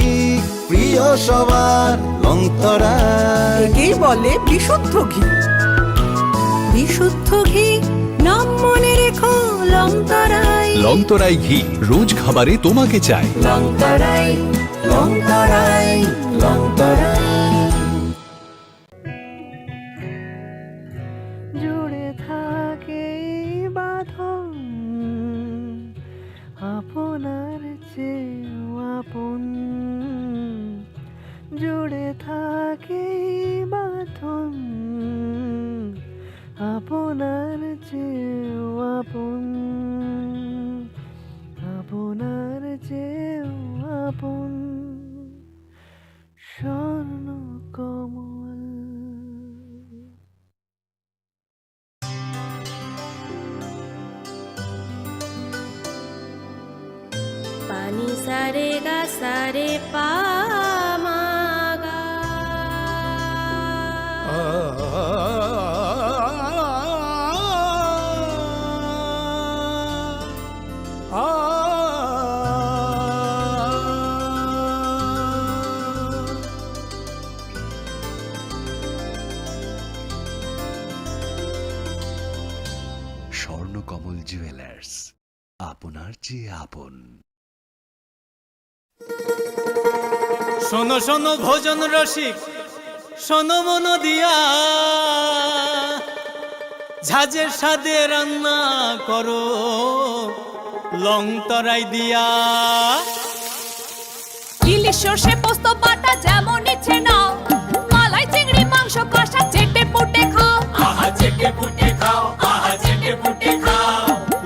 প্রিয় সবার, লংতরাই। একেই বলে বিশুদ্ধ ঘি। বিশুদ্ধ ঘি, নাম মনে রেখো, লংতরাই। লংতরাই ঘি, রোজ খাবারে তোমাকে চাই। লংতরাই, লংতরাই, লংতরাই। জুড়ে থাকে এই বাঁধন, আপনার চেয়েও আপন। জুড়ে থাকে এই বাঁধন, আপনার চেয়েও আপন, আপনার চেয়েও আপন। Swarna Kamal. Pani sare ga sare pa ma ga. Swarnakamal jewellers, আপনার চেয়ে আপন। শোনো শোনো ভোজন রসিক, শোনো মন দিয়া, ঝাঁঝের স্বাদে রান্না করো লং তরাই দিয়া। ইলিশ সর্ষে পোস্ত বাটা যেমন ইচ্ছে নাও, মালাই চিংড়ি মাংস কষা চেটে পুটে খাও। আহা চেটে পুটে খাও, আহা চেটে পুটে খাও।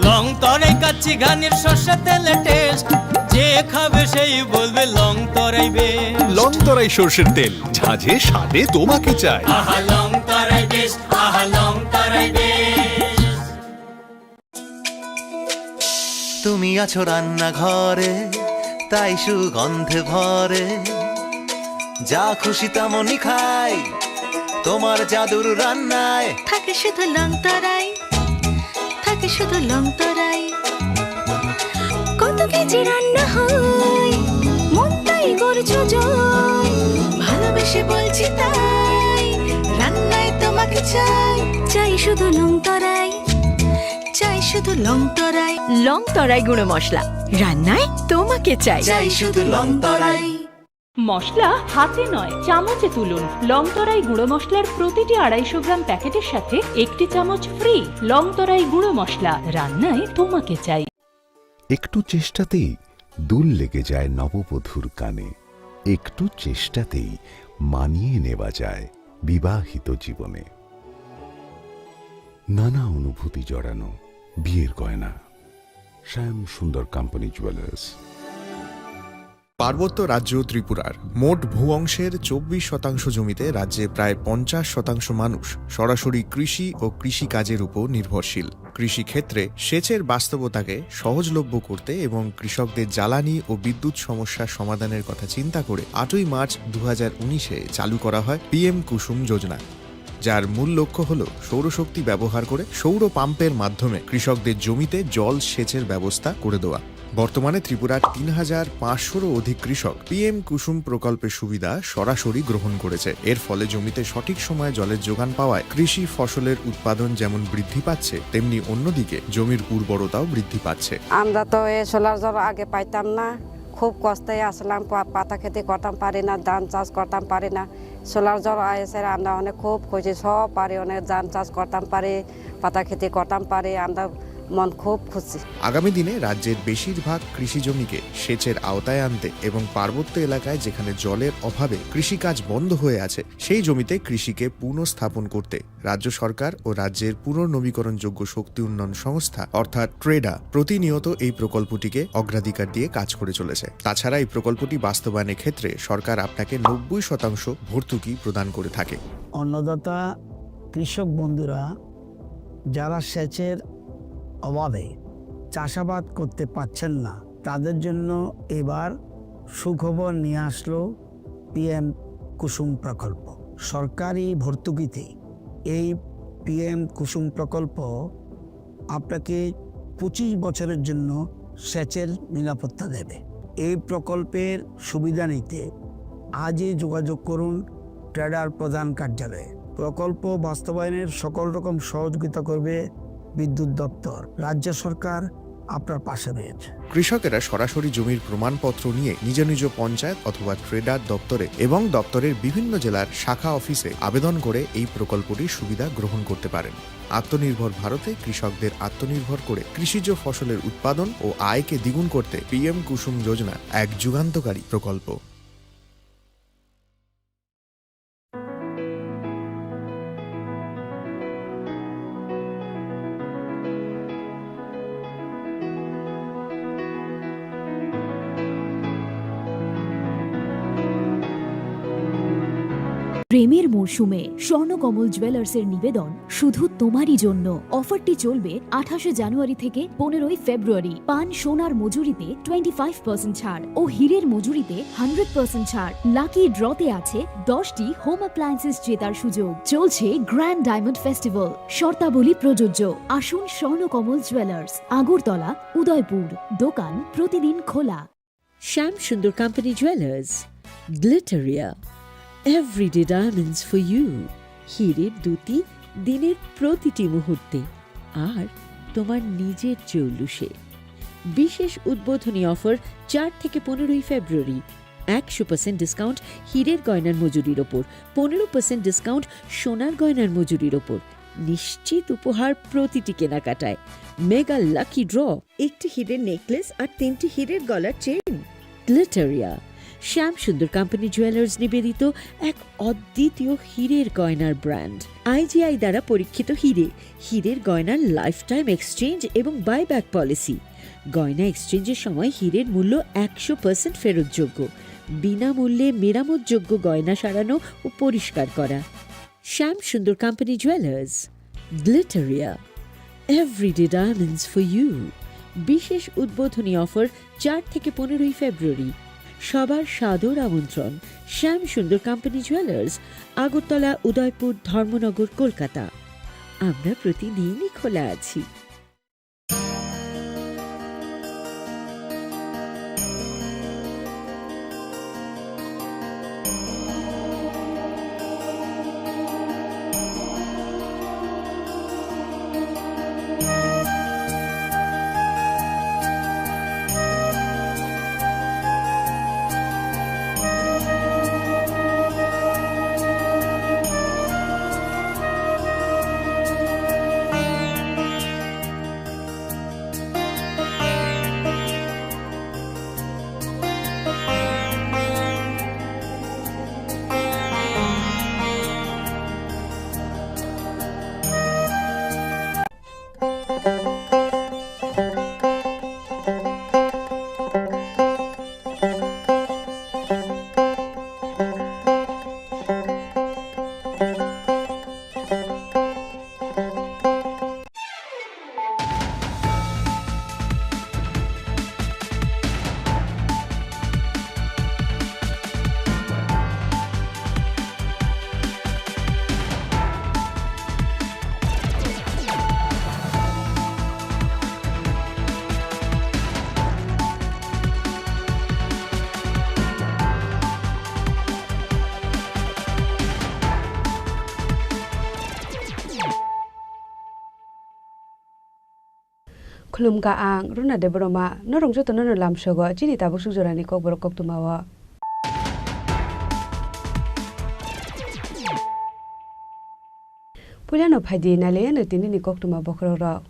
লং তরাই কাচ্চি ঘানির সর্ষে তেলে টেস্ট, যে খাবে সেই বলবে লং তরাই বেশ। লং তরাই সর্ষের তেল, ঝাঁঝে স্বাদে তোমাকে চাই। আহা লং তরাই বেশ, আহা লং তরাই বেশ। তুমি আছো রান্নাঘরে, তাই সুগন্ধে ভরে। যা খুশি তেমনই খাই, তোমার জাদুর রান্নায়। থাকে শুধু লং তরাই, থাকে শুধু লং তরাই। কত কেজি রান্না হয়, মন তাই করছো জয়। ভালোবেসে বলছি তাই, রান্নায় তোমাকে চাই। চাই শুধু লং তরাই, চাই শুধু লং তরাই। লং তরাই গুঁড়ো মশলা, রান্নায় তোমাকে চাই। চাই শুধু লং তরাই। মশলা হাতে নয়, চামচে তুলুন। লং তরাই গুঁড়ো মশলার প্রতিটি আড়াইশো গ্রাম প্যাকেটের সাথে একটি চামচ ফ্রি। লং তরাই গুঁড়ো মশলা, রান্নায় তোমাকে চাই। একটু চেষ্টাতেই দুল লেগে যায় নববধূর কানে, একটু চেষ্টাতেই মানিয়ে নেওয়া যায় বিবাহিত জীবনে। নানা অনুভূতি জড়ানো বিয়ের গয়না। শ্যাম সুন্দর কোম্পানি জুয়েলার্স। পার্বত্য রাজ্য ত্রিপুরার মোট ভূ অংশের চব্বিশ শতাংশ জমিতে রাজ্যে প্রায় পঞ্চাশ শতাংশ মানুষ সরাসরি কৃষি ও কৃষিকাজের উপর নির্ভরশীল। কৃষিক্ষেত্রে সেচের বাস্তবতাকে সহজলভ্য করতে এবং কৃষকদের জ্বালানি ও বিদ্যুৎ সমস্যা সমাধানের কথা চিন্তা করে আটই মার্চ দু হাজার উনিশে চালু করা হয় পিএম কুসুম যোজনা, যার মূল লক্ষ্য হল সৌরশক্তি ব্যবহার করে সৌর পাম্পের মাধ্যমে কৃষকদের জমিতে জল সেচের ব্যবস্থা করে দেওয়া। বর্তমানে ত্রিপুরার তিন হাজার পাঁচশোরও অধিক কৃষক পিএম কুসুম প্রকল্পের সুবিধা সরাসরি গ্রহণ করেছে। এর ফলে জমিতে সঠিক সময়ে জলের যোগান পাওয়ায় কৃষি ফসলের উৎপাদন যেমন বৃদ্ধি পাচ্ছে, তেমনি অন্যদিকে জমির উর্বরতাও বৃদ্ধি পাচ্ছে। আমরা তো এ সোলার জল আগে পাইতাম না, খুব কষ্টে আসলাম, পা-, পাতা খেতে করতাম পারি না, ধান চাষ করতাম পারি না। সোলার জল আইসে আমরা অনেক খুব খুশি, সব পারি, অনেক ধান চাষ করতাম পারি, পাতা খেতে করতাম পারি, আমরা মন খুব খুশি। আগামী দিনে রাজ্যের বেশিরভাগ কৃষি জমিকে সেচের আওতায় আনতে এবং পার্বত্য এলাকায় যেখানে জলের অভাবে কৃষিকাজ বন্ধ হয়ে আছে, সেই জমিতে কৃষিকে পুনঃস্থাপন করতে রাজ্য সরকার ও রাজ্যের পুনর্নবীকরণযোগ্য শক্তি উন্নয়ন সংস্থা অর্থাৎ ট্রেডা প্রতিনিয়ত এই প্রকল্পটিকে অগ্রাধিকার দিয়ে কাজ করে চলেছে। তাছাড়া এই প্রকল্পটি বাস্তবায়নের ক্ষেত্রে সরকার আপনাকে নব্বই শতাংশ ভর্তুকি প্রদান করে থাকে। অন্নদাতা কৃষক বন্ধুরা যারা সেচের অভাবে চাষাবাদ করতে পারছেন না, তাদের জন্য এবার সুখবর নিয়ে আসলো পিএম কুসুম প্রকল্প। সরকারি ভর্তুকিতে এই পিএম কুসুম প্রকল্প আপনাকে পঁচিশ বছরের জন্য সেচের নিরাপত্তা দেবে। এই প্রকল্পের সুবিধা নিতে আজই যোগাযোগ করুন ট্রেডার প্রধান কার্যালয়ে। প্রকল্প বাস্তবায়নের সকল রকম সহযোগিতা করবে বিদ্যুৎ দপ্তর। রাজ্য সরকার আপনার পাশে রয়েছে। কৃষকেরা সরাসরি জমির প্রমাণপত্র নিয়ে নিজ নিজ পঞ্চায়েত অথবা ট্রেডার দপ্তরে এবং দপ্তরের বিভিন্ন জেলার শাখা অফিসে আবেদন করে এই প্রকল্পটির সুবিধা গ্রহণ করতে পারেন। আত্মনির্ভর ভারতে কৃষকদের আত্মনির্ভর করে কৃষিজ ফসলের উৎপাদন ও আয়কে দ্বিগুণ করতে পিএম কুসুম যোজনা এক যুগান্তকারী প্রকল্প। প্রেমের মরশুমে স্বর্ণকমল জুয়েলার্সের নিবেদন শুধু তোমারই জন্য। অফারটি চলবে আঠাশে জানুয়ারি থেকে পনেরোই ফেব্রুয়ারি। পান সোনার মজুরিতে টোয়েন্টি ফাইভ পার্সেন্ট ছাড় ও হীরের মজুরিতে হান্ড্রেড পার্সেন্ট ছাড়। লাকি ড্রতে আছে দশটি হোম অ্যাপ্লায়েন্সেস জেতার সুযোগ। চলছে গ্র্যান্ড ডায়মন্ড ফেস্টিভ্যাল, শর্তাবলী প্রযোজ্য। আসুন স্বর্ণকমল জুয়েলার্স, আগরতলা, উদয়পুর। দোকান প্রতিদিন খোলা। Shyam Sundar company jewellers, Glitteria, everyday diamonds for you. হীরের দ্যুতি দিনের প্রতিটি মুহূর্তে আর তোমার নিজের জৌলুসে। বিশেষ উদ্বোধনী অফার চার থেকে পনেরোই ফেব্রুয়ারি। একশো পার্সেন্ট ডিসকাউন্ট হীরের গয়নার মজুরির ওপর, পনেরো পার্সেন্ট ডিসকাউন্ট সোনার গয়নার মজুরির ওপর। নিশ্চিত উপহার প্রতিটি কেনাকাটায়। মেগা লাকি ড্র, একটি হীরের নেকলেস আর তিনটি হীরের গলার চেইন। গ্লিটারিয়া, শ্যাম সুন্দর কোম্পানি জুয়েলার্স নিবেদিত এক অদ্বিতীয় হীরের গয়নার ব্র্যান্ড। আইজিআই দ্বারা পরীক্ষিত হীরে, হীরের গয়নার লাইফ টাইম এক্সচেঞ্জ এবং বাইব্যাক পলিসি। গয়না এক্সচেঞ্জের সময় হীরের মূল্য একশো পার্সেন্ট ফেরতযোগ্য। বিনামূল্যে মেরামতযোগ্য গয়না সারানো ও পরিষ্কার করা। Shyam Sundar company jewellers, Glitteria, everyday diamonds for you. বিশেষ উদ্বোধনী অফার চার থেকে পনেরোই ফেব্রুয়ারি। সবার সাদর আমন্ত্রণ। শ্যাম সুন্দর কোম্পানি জুয়েলার্স, আগরতলা, উদয়পুর, ধর্মনগর, কলকাতা। আমরা প্রতিদিনই খোলা আছি। Khulumkha ang Runa Debbarma, norok jotono no lamsogo chini tabuk suk jorani kokborok koktwmao. Puilano phaidi nailaiyano tinini koktwma bokhorokrok.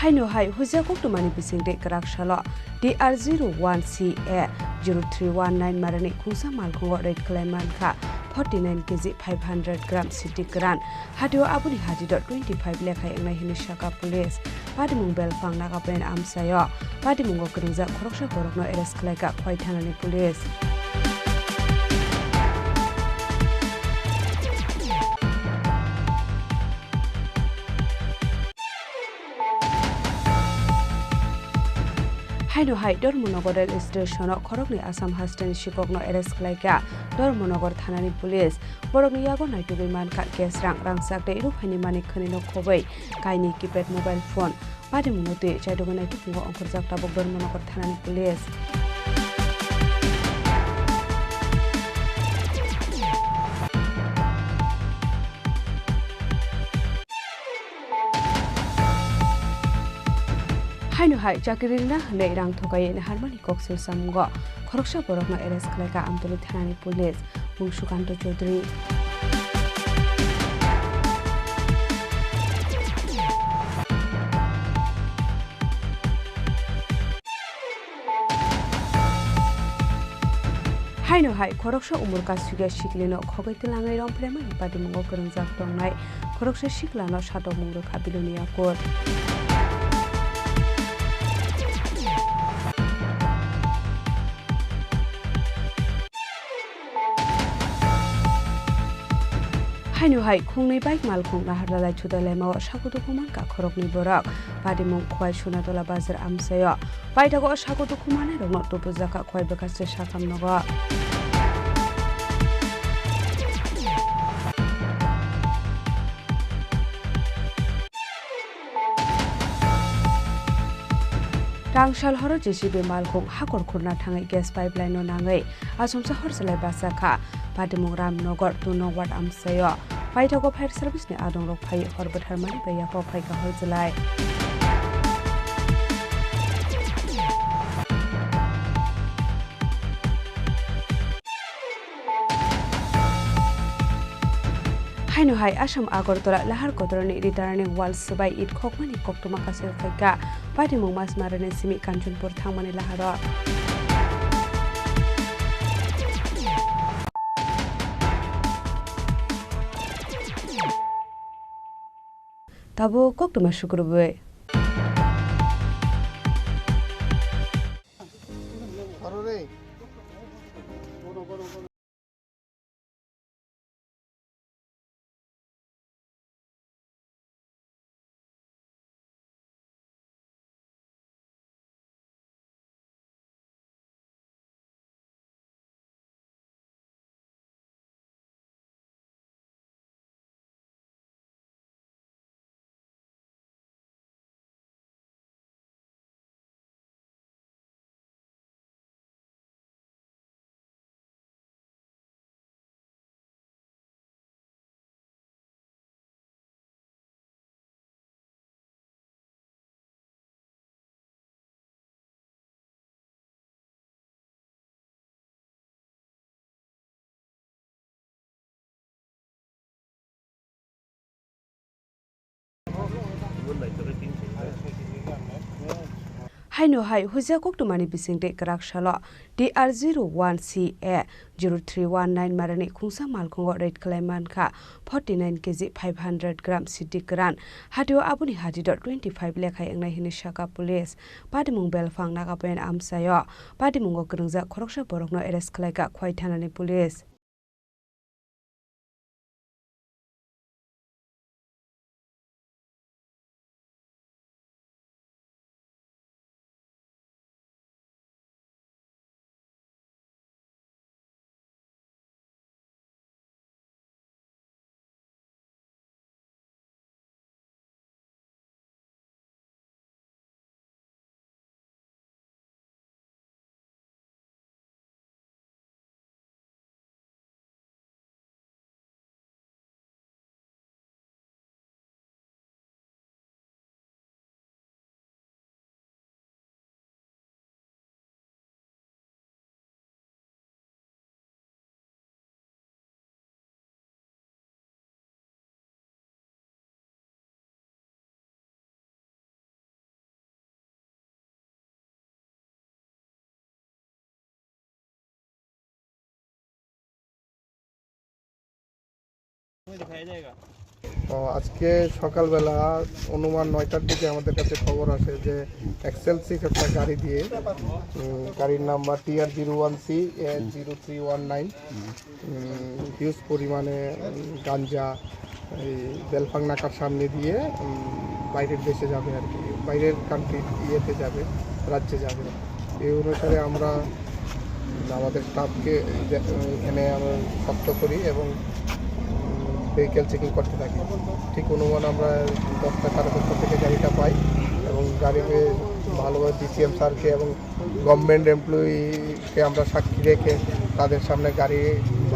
Haino hai huja koktwmani bisingtwi kwrak salo T R zero one C A zero three one nine marani khungsa malkhungo raid khlai mankha forty nine K G five hundred gram siti kwran. Hatio aboni hati do twenty five lekhai wngnai hwnwi sakha police. Patimung belphang Nagapoint amchaio patimungo kwrwngjak khoroksa borokno arrest khlaikha Khowai thanani police. Haino hai Dharmanagar rail station o khoroknwi Assam hasteni sikokno arrest khlaikha Dharmanagar thanani police. Borokni yago naitugwi mankha cash rang, rangchak tei ruphaini manik khwnino khobwi kainwi keypad mobile phone. Patimungno twi chaidogwi naitukhungo ongkhorjak tabuk Dharmanagar thanani police. Haino hai chakiri rina hwnwi rang thokaiyani harmani kok se samungo khoroksa borokno arrest khlaikha Amtwlwi thanani police, mung Sukanto Chaudhary. Haino hai khoroksa umor kasugya siklino khogwi twlangwi romphre mani patimungo kwrwngjak tongnai khoroksa siklano satok mung rwkha Bilonia court. Haino hai khungnwi bike malkhung Naharlalai Chudailaima o sakudu humankha khoroknwi borok. Patimung Khwai Sunatola Bazar amchaio. Paithago o sakudu humanai rokno tubujakha Khwai bwkhaste sakham nogo. Tangsal horo J C B malkhung hakor khurna thangwi gas pipeline no nangwi achomsa hor chalai bachakha. Patimung Ramnagar two nong ward amchaio. Paithago fire service ni adongrok phaiwi hor bwtharmani bai yapha phaikha hor chalai. Haino hai Assam Agartala Lahar Kotorani returning wall swbai it khokmani koktwma kasil phaikha. Patimung Masmarani simi Kanchanpur thangmani laharo. Tabuk koktwma sukrubwi. Haino hai huijak koktwmani bisingtwi kwrak salo T R zero one C A zero three one nine marani khungsa malkhungo raid khlai mankha forty nine K G five hundred gram sidi kwran. Hatio aboni hati do twenty five lekhai wngnai hwnwi sakha police. Patimung belphang Nagapoyan amchaio. Patimungo kwrwngjak khoroksa borokno arrest khlaikha Khwai thanani police. ও, আজকে সকালবেলা অনুমান নয়টার দিকে আমাদের কাছে খবর আসে যে এক্সেল সিক্স একটা গাড়ি দিয়ে, উম, গাড়ির number T R zero one C A zero three one nine, উম, হিউজ পরিমাণে, উম, গাঞ্জা এই বেলফাং নাকার সামনে দিয়ে, উম, বাইরের দেশে যাবে আর কি, বাইরের কান্ট্রি ইয়েতে যাবে। রাজ্যে যাবে। এই অনুসারে আমরা আমাদের স্টাফকে যে, এখানে আমরা শক্ত করি এবং ভেহিকেল চেকিং করতে থাকি। ঠিক অনুমান আমরা দশটা, সাড়ে দশটা থেকে গাড়িটা পাই এবং গাড়ি পেয়ে ভালোভাবে ডিসিএম স্যারকে এবং গভর্নমেন্ট এমপ্লয়িকে আমরা সাক্ষী রেখে তাদের সামনে গাড়ি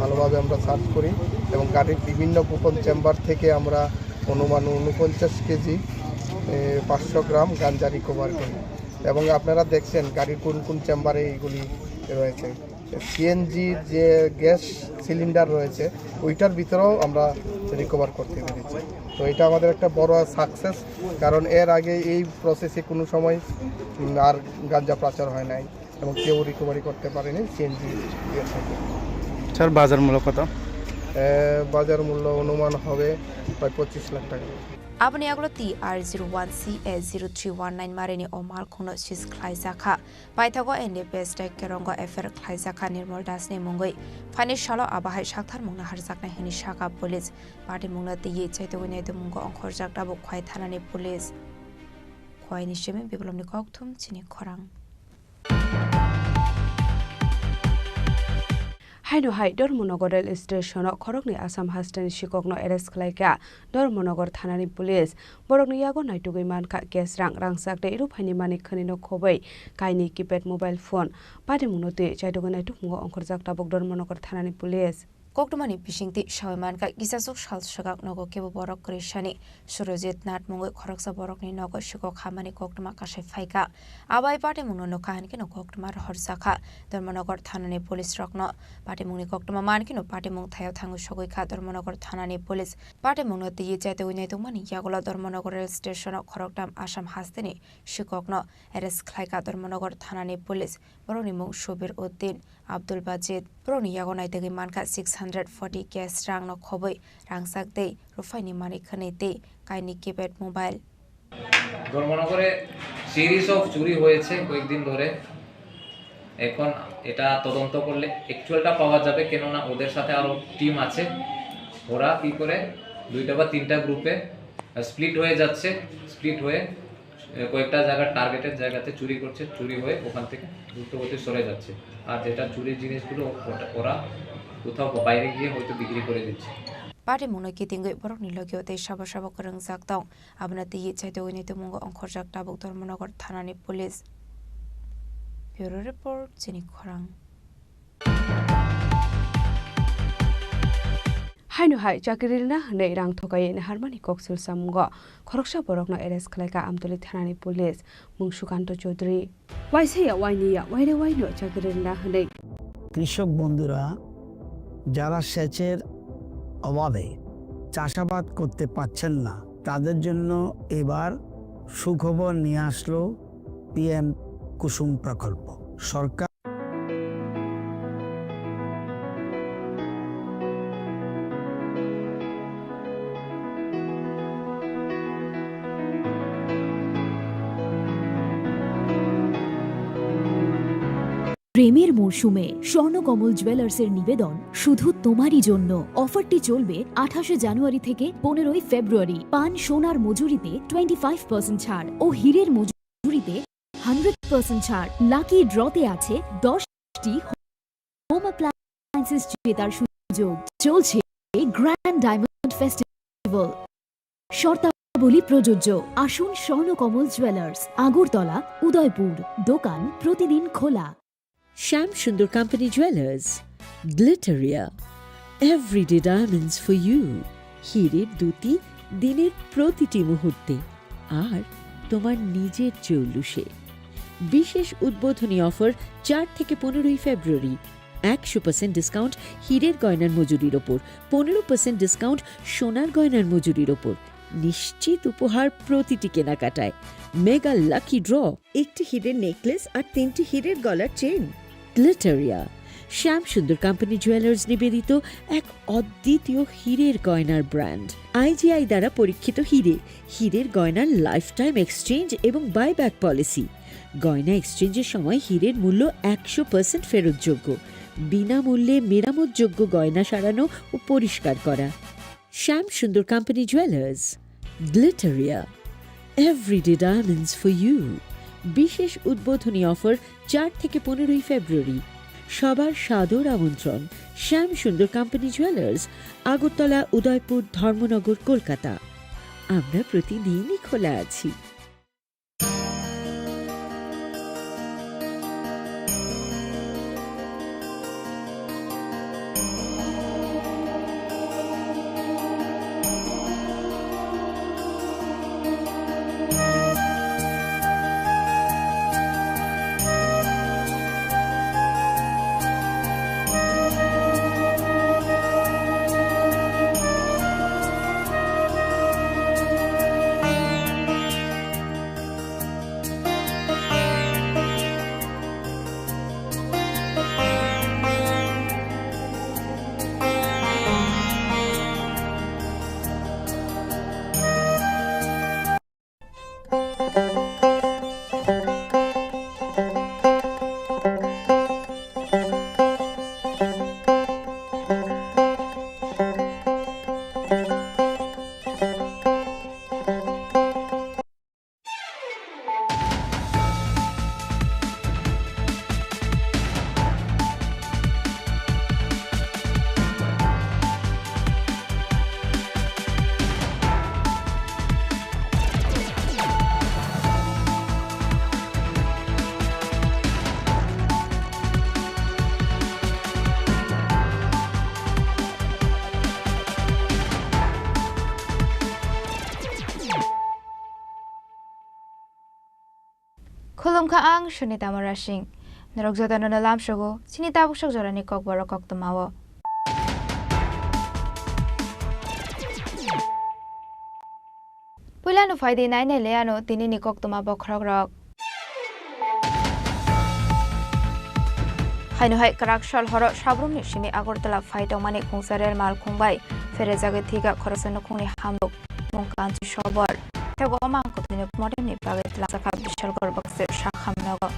ভালোভাবে আমরা সার্চ করি এবং গাড়ির বিভিন্ন গোপন চেম্বার থেকে আমরা অনুমান ঊনপঞ্চাশ কেজি, এ, পাঁচশো গ্রাম গাঞ্জা রিকভার করি। এবং আপনারা দেখছেন গাড়ির কোন কোন চেম্বারে এইগুলি রয়েছে। সিএনজির যে গ্যাস সিলিন্ডার রয়েছে, ওইটার ভিতরেও আমরা রিকভার করতে পেরেছি। তো এটা আমাদের একটা বড় সাকসেস, কারণ এর আগে এই প্রসেসে কোনো সময়, উম, আর গাঞ্জা পাচার হয় নাই এবং কেউ রিকভারি করতে পারেনি সিএনজি ইয়ে থেকে। স্যার, বাজার মূল্য কত? এ, বাজার মূল্য অনুমান হবে প্রায় পঁচিশ লাখ টাকা। Aboni yagulo T R zero one C A zero three one nine marini o malkhungno seize khlaijakha. Paithago N D P S tei Kerongo F I R khlaijakha Nirmal Dasni mungwi. Phaini salo abahai sakthar mungno harjaknai hwnwi sakha police. Patimungno twiwi chaitugwi naitugmungo ongkhorjak tabuk Khwai thanani police. Khwaini simi Biplobni kokthum chini khorang. Haino hai Dharmanagar rail station-o khoroknwi Assam hasteni sikokno arrest khlaikha Dharmanagar thanani police. Borokni yago naitugwi mankha cash rang, rangchak tei ruphaini manik khwnwino khobwi kainwi keypad mobile phone. Patimungno twi chaitugwi naitugmungo ongkhorjak tabuk Dharmanagar thanani police. Koktwmani bisingtwi sawi mankha, kisachuk sal swkang nogo kebo borok kwrwi sani Surojit Nath mungwi khoroksa borokni nogo sikok hamani koktwma kasai phaikha. Abai patimungno nukha hinkhe no koktwma rohorjakha Dharmanagar thanani police rokno. Patimungni koktwma mankhe no patimung thaio thangwi sogwi kha Dharmanagar thanani police. Patimungno twiwi chaitugwi naitugmani yagulo Dharmanagar rail station-o khoroktham Assam hasteni sikokno arrest khlaikha Dharmanagar thanani police. Borokni mung Subir Uddin, Abdul Bajid. Borokni yago naitugwi mankha six hundred forty cash rangno khobwi rangchak tei ruphaini manik khwnwi tei kainwi keypad mobile. ধর্মনগরে series of চুরি হয়েছে কয়েকদিন ধরে। এখন এটা তদন্ত করলে অ্যাকচুয়ালটা পাওয়া যাবে, কেননা ওদের সাথে আরও টিম আছে। ওরা কী করে দুইটা বা তিনটা গ্রুপে স্প্লিট হয়ে যাচ্ছে, স্প্লিট হয়ে এ, কয়েকটা জায়গার টার্গেটেড জায়গাতে চুরি করছে, চুরি হয়ে ওখান থেকে দ্রুতগতি সরে যাচ্ছে। আর যেটা চুরির জিনিসগুলো ওটা ওরা কোথাও বাইরে গিয়ে হয়তো বিক্রি করে দিচ্ছে। Patimungno kitingwi borokni logio tei sabo sabo kwrwngjak tong. Abono twiwi chaitugwi naitugmungo ongkhorjak tabuk Dharmanagar thanani police. Bureau report, chini khorang. Haino hai chakri rina hwnwi rang thokaiwi naharmani koksil samungo khoroksa borokno arrest khlaikha Amtoli thanani police, mung Sukanto Chaudhary. Waisaya wainiya waire waino chakri rina hwnwi. কৃষক বন্ধুরা যারা সেচের অভাবে চাষাবাদ করতে পারছেন না, তাদের জন্য এবার সুখবর নিয়ে আসলো পিএম কুসুম প্রকল্প। সরকার প্রেমের মরশুমে স্বর্ণকমল জুয়েলার্সের নিবেদন শুধু তোমারই জন্য। অফারটি চলবে আঠাশে জানুয়ারি থেকে পনেরোই ফেব্রুয়ারি। পান সোনার মজুরিতে টোয়েন্টি ফাইভ পার্সেন্ট ছাড় ও হীরের মজুরিতে হান্ড্রেড পার্সেন্ট ছাড়। লাকি ড্রতে আছে দশটি হোম অ্যাপ্লায়েন্সেস জেতার সুযোগ। চলছে গ্র্যান্ড ডায়মন্ড ফেস্টিভ্যাল। শর্তাবলী প্রযোজ্য। আসুন স্বর্ণকমল জুয়েলার্স, আগরতলা, উদয়পুর। দোকান প্রতিদিন খোলা। Shyam Sundar company jewellers, Glitteria, everyday diamonds for you. হীরের দ্যুতি দিনের প্রতিটি মুহূর্তে, আর তোমার নিজের জৌলুসে। বিশেষ উদ্বোধনী অফার চার থেকে পনেরোই ফেব্রুয়ারি। একশো পার্সেন্ট ডিসকাউন্ট হীরের গয়নার মজুরির ওপর, পনেরো পার্সেন্ট ডিসকাউন্ট সোনার গয়নার মজুরির ওপর। নিশ্চিত উপহার প্রতিটি কেনাকাটায়। Mega lucky draw. একটি হীরের নেকলেস আর তিনটি হীরের গলার চেইন। গ্লিটারিয়া, শ্যাম সুন্দর কোম্পানি জুয়েলার্স নিবেদিত এক অদ্বিতীয় হীরের গয়নার ব্র্যান্ড। আইজিআই দ্বারা পরীক্ষিত হীরে, হীরের গয়নার লাইফ টাইম এক্সচেঞ্জ এবং বাইব্যাক পলিসি। গয়না এক্সচেঞ্জের সময় হীরের মূল্য একশো পার্সেন্ট ফেরতযোগ্য, বিনামূল্যে মেরামতযোগ্য গয়না সারানো ও পরিষ্কার করা। Shyam Sundar company jewellers, Glitteria, everyday diamonds for you. বিশেষ উদ্বোধনী অফার চার থেকে পনেরোই ফেব্রুয়ারি। সবার সাদর আমন্ত্রণ শ্যাম সুন্দর কোম্পানি জুয়েলার্স, আগরতলা, উদয়পুর, ধর্মনগর, কলকাতা। আমরা প্রতিদিনই খোলা আছি। Khulumkha, ang Sunita Murasing. Norok jotono no lamsogo chini tabuk sok jorani kokborok koktwmao. Puilano phaidi nainai le ano tinini koktwma bokhorokrok. Haino hai kwrak sal horo sabrumni simi Agartala phai tongmani khungsa rel malkhung bai pherejagwi thwikha khoroksa nukhungni hamrok mung Kanchi Sobor. Tei o mang kwthwini kumarimni bagwi twlangjakha Bishalgarh baksa sakhamnogo.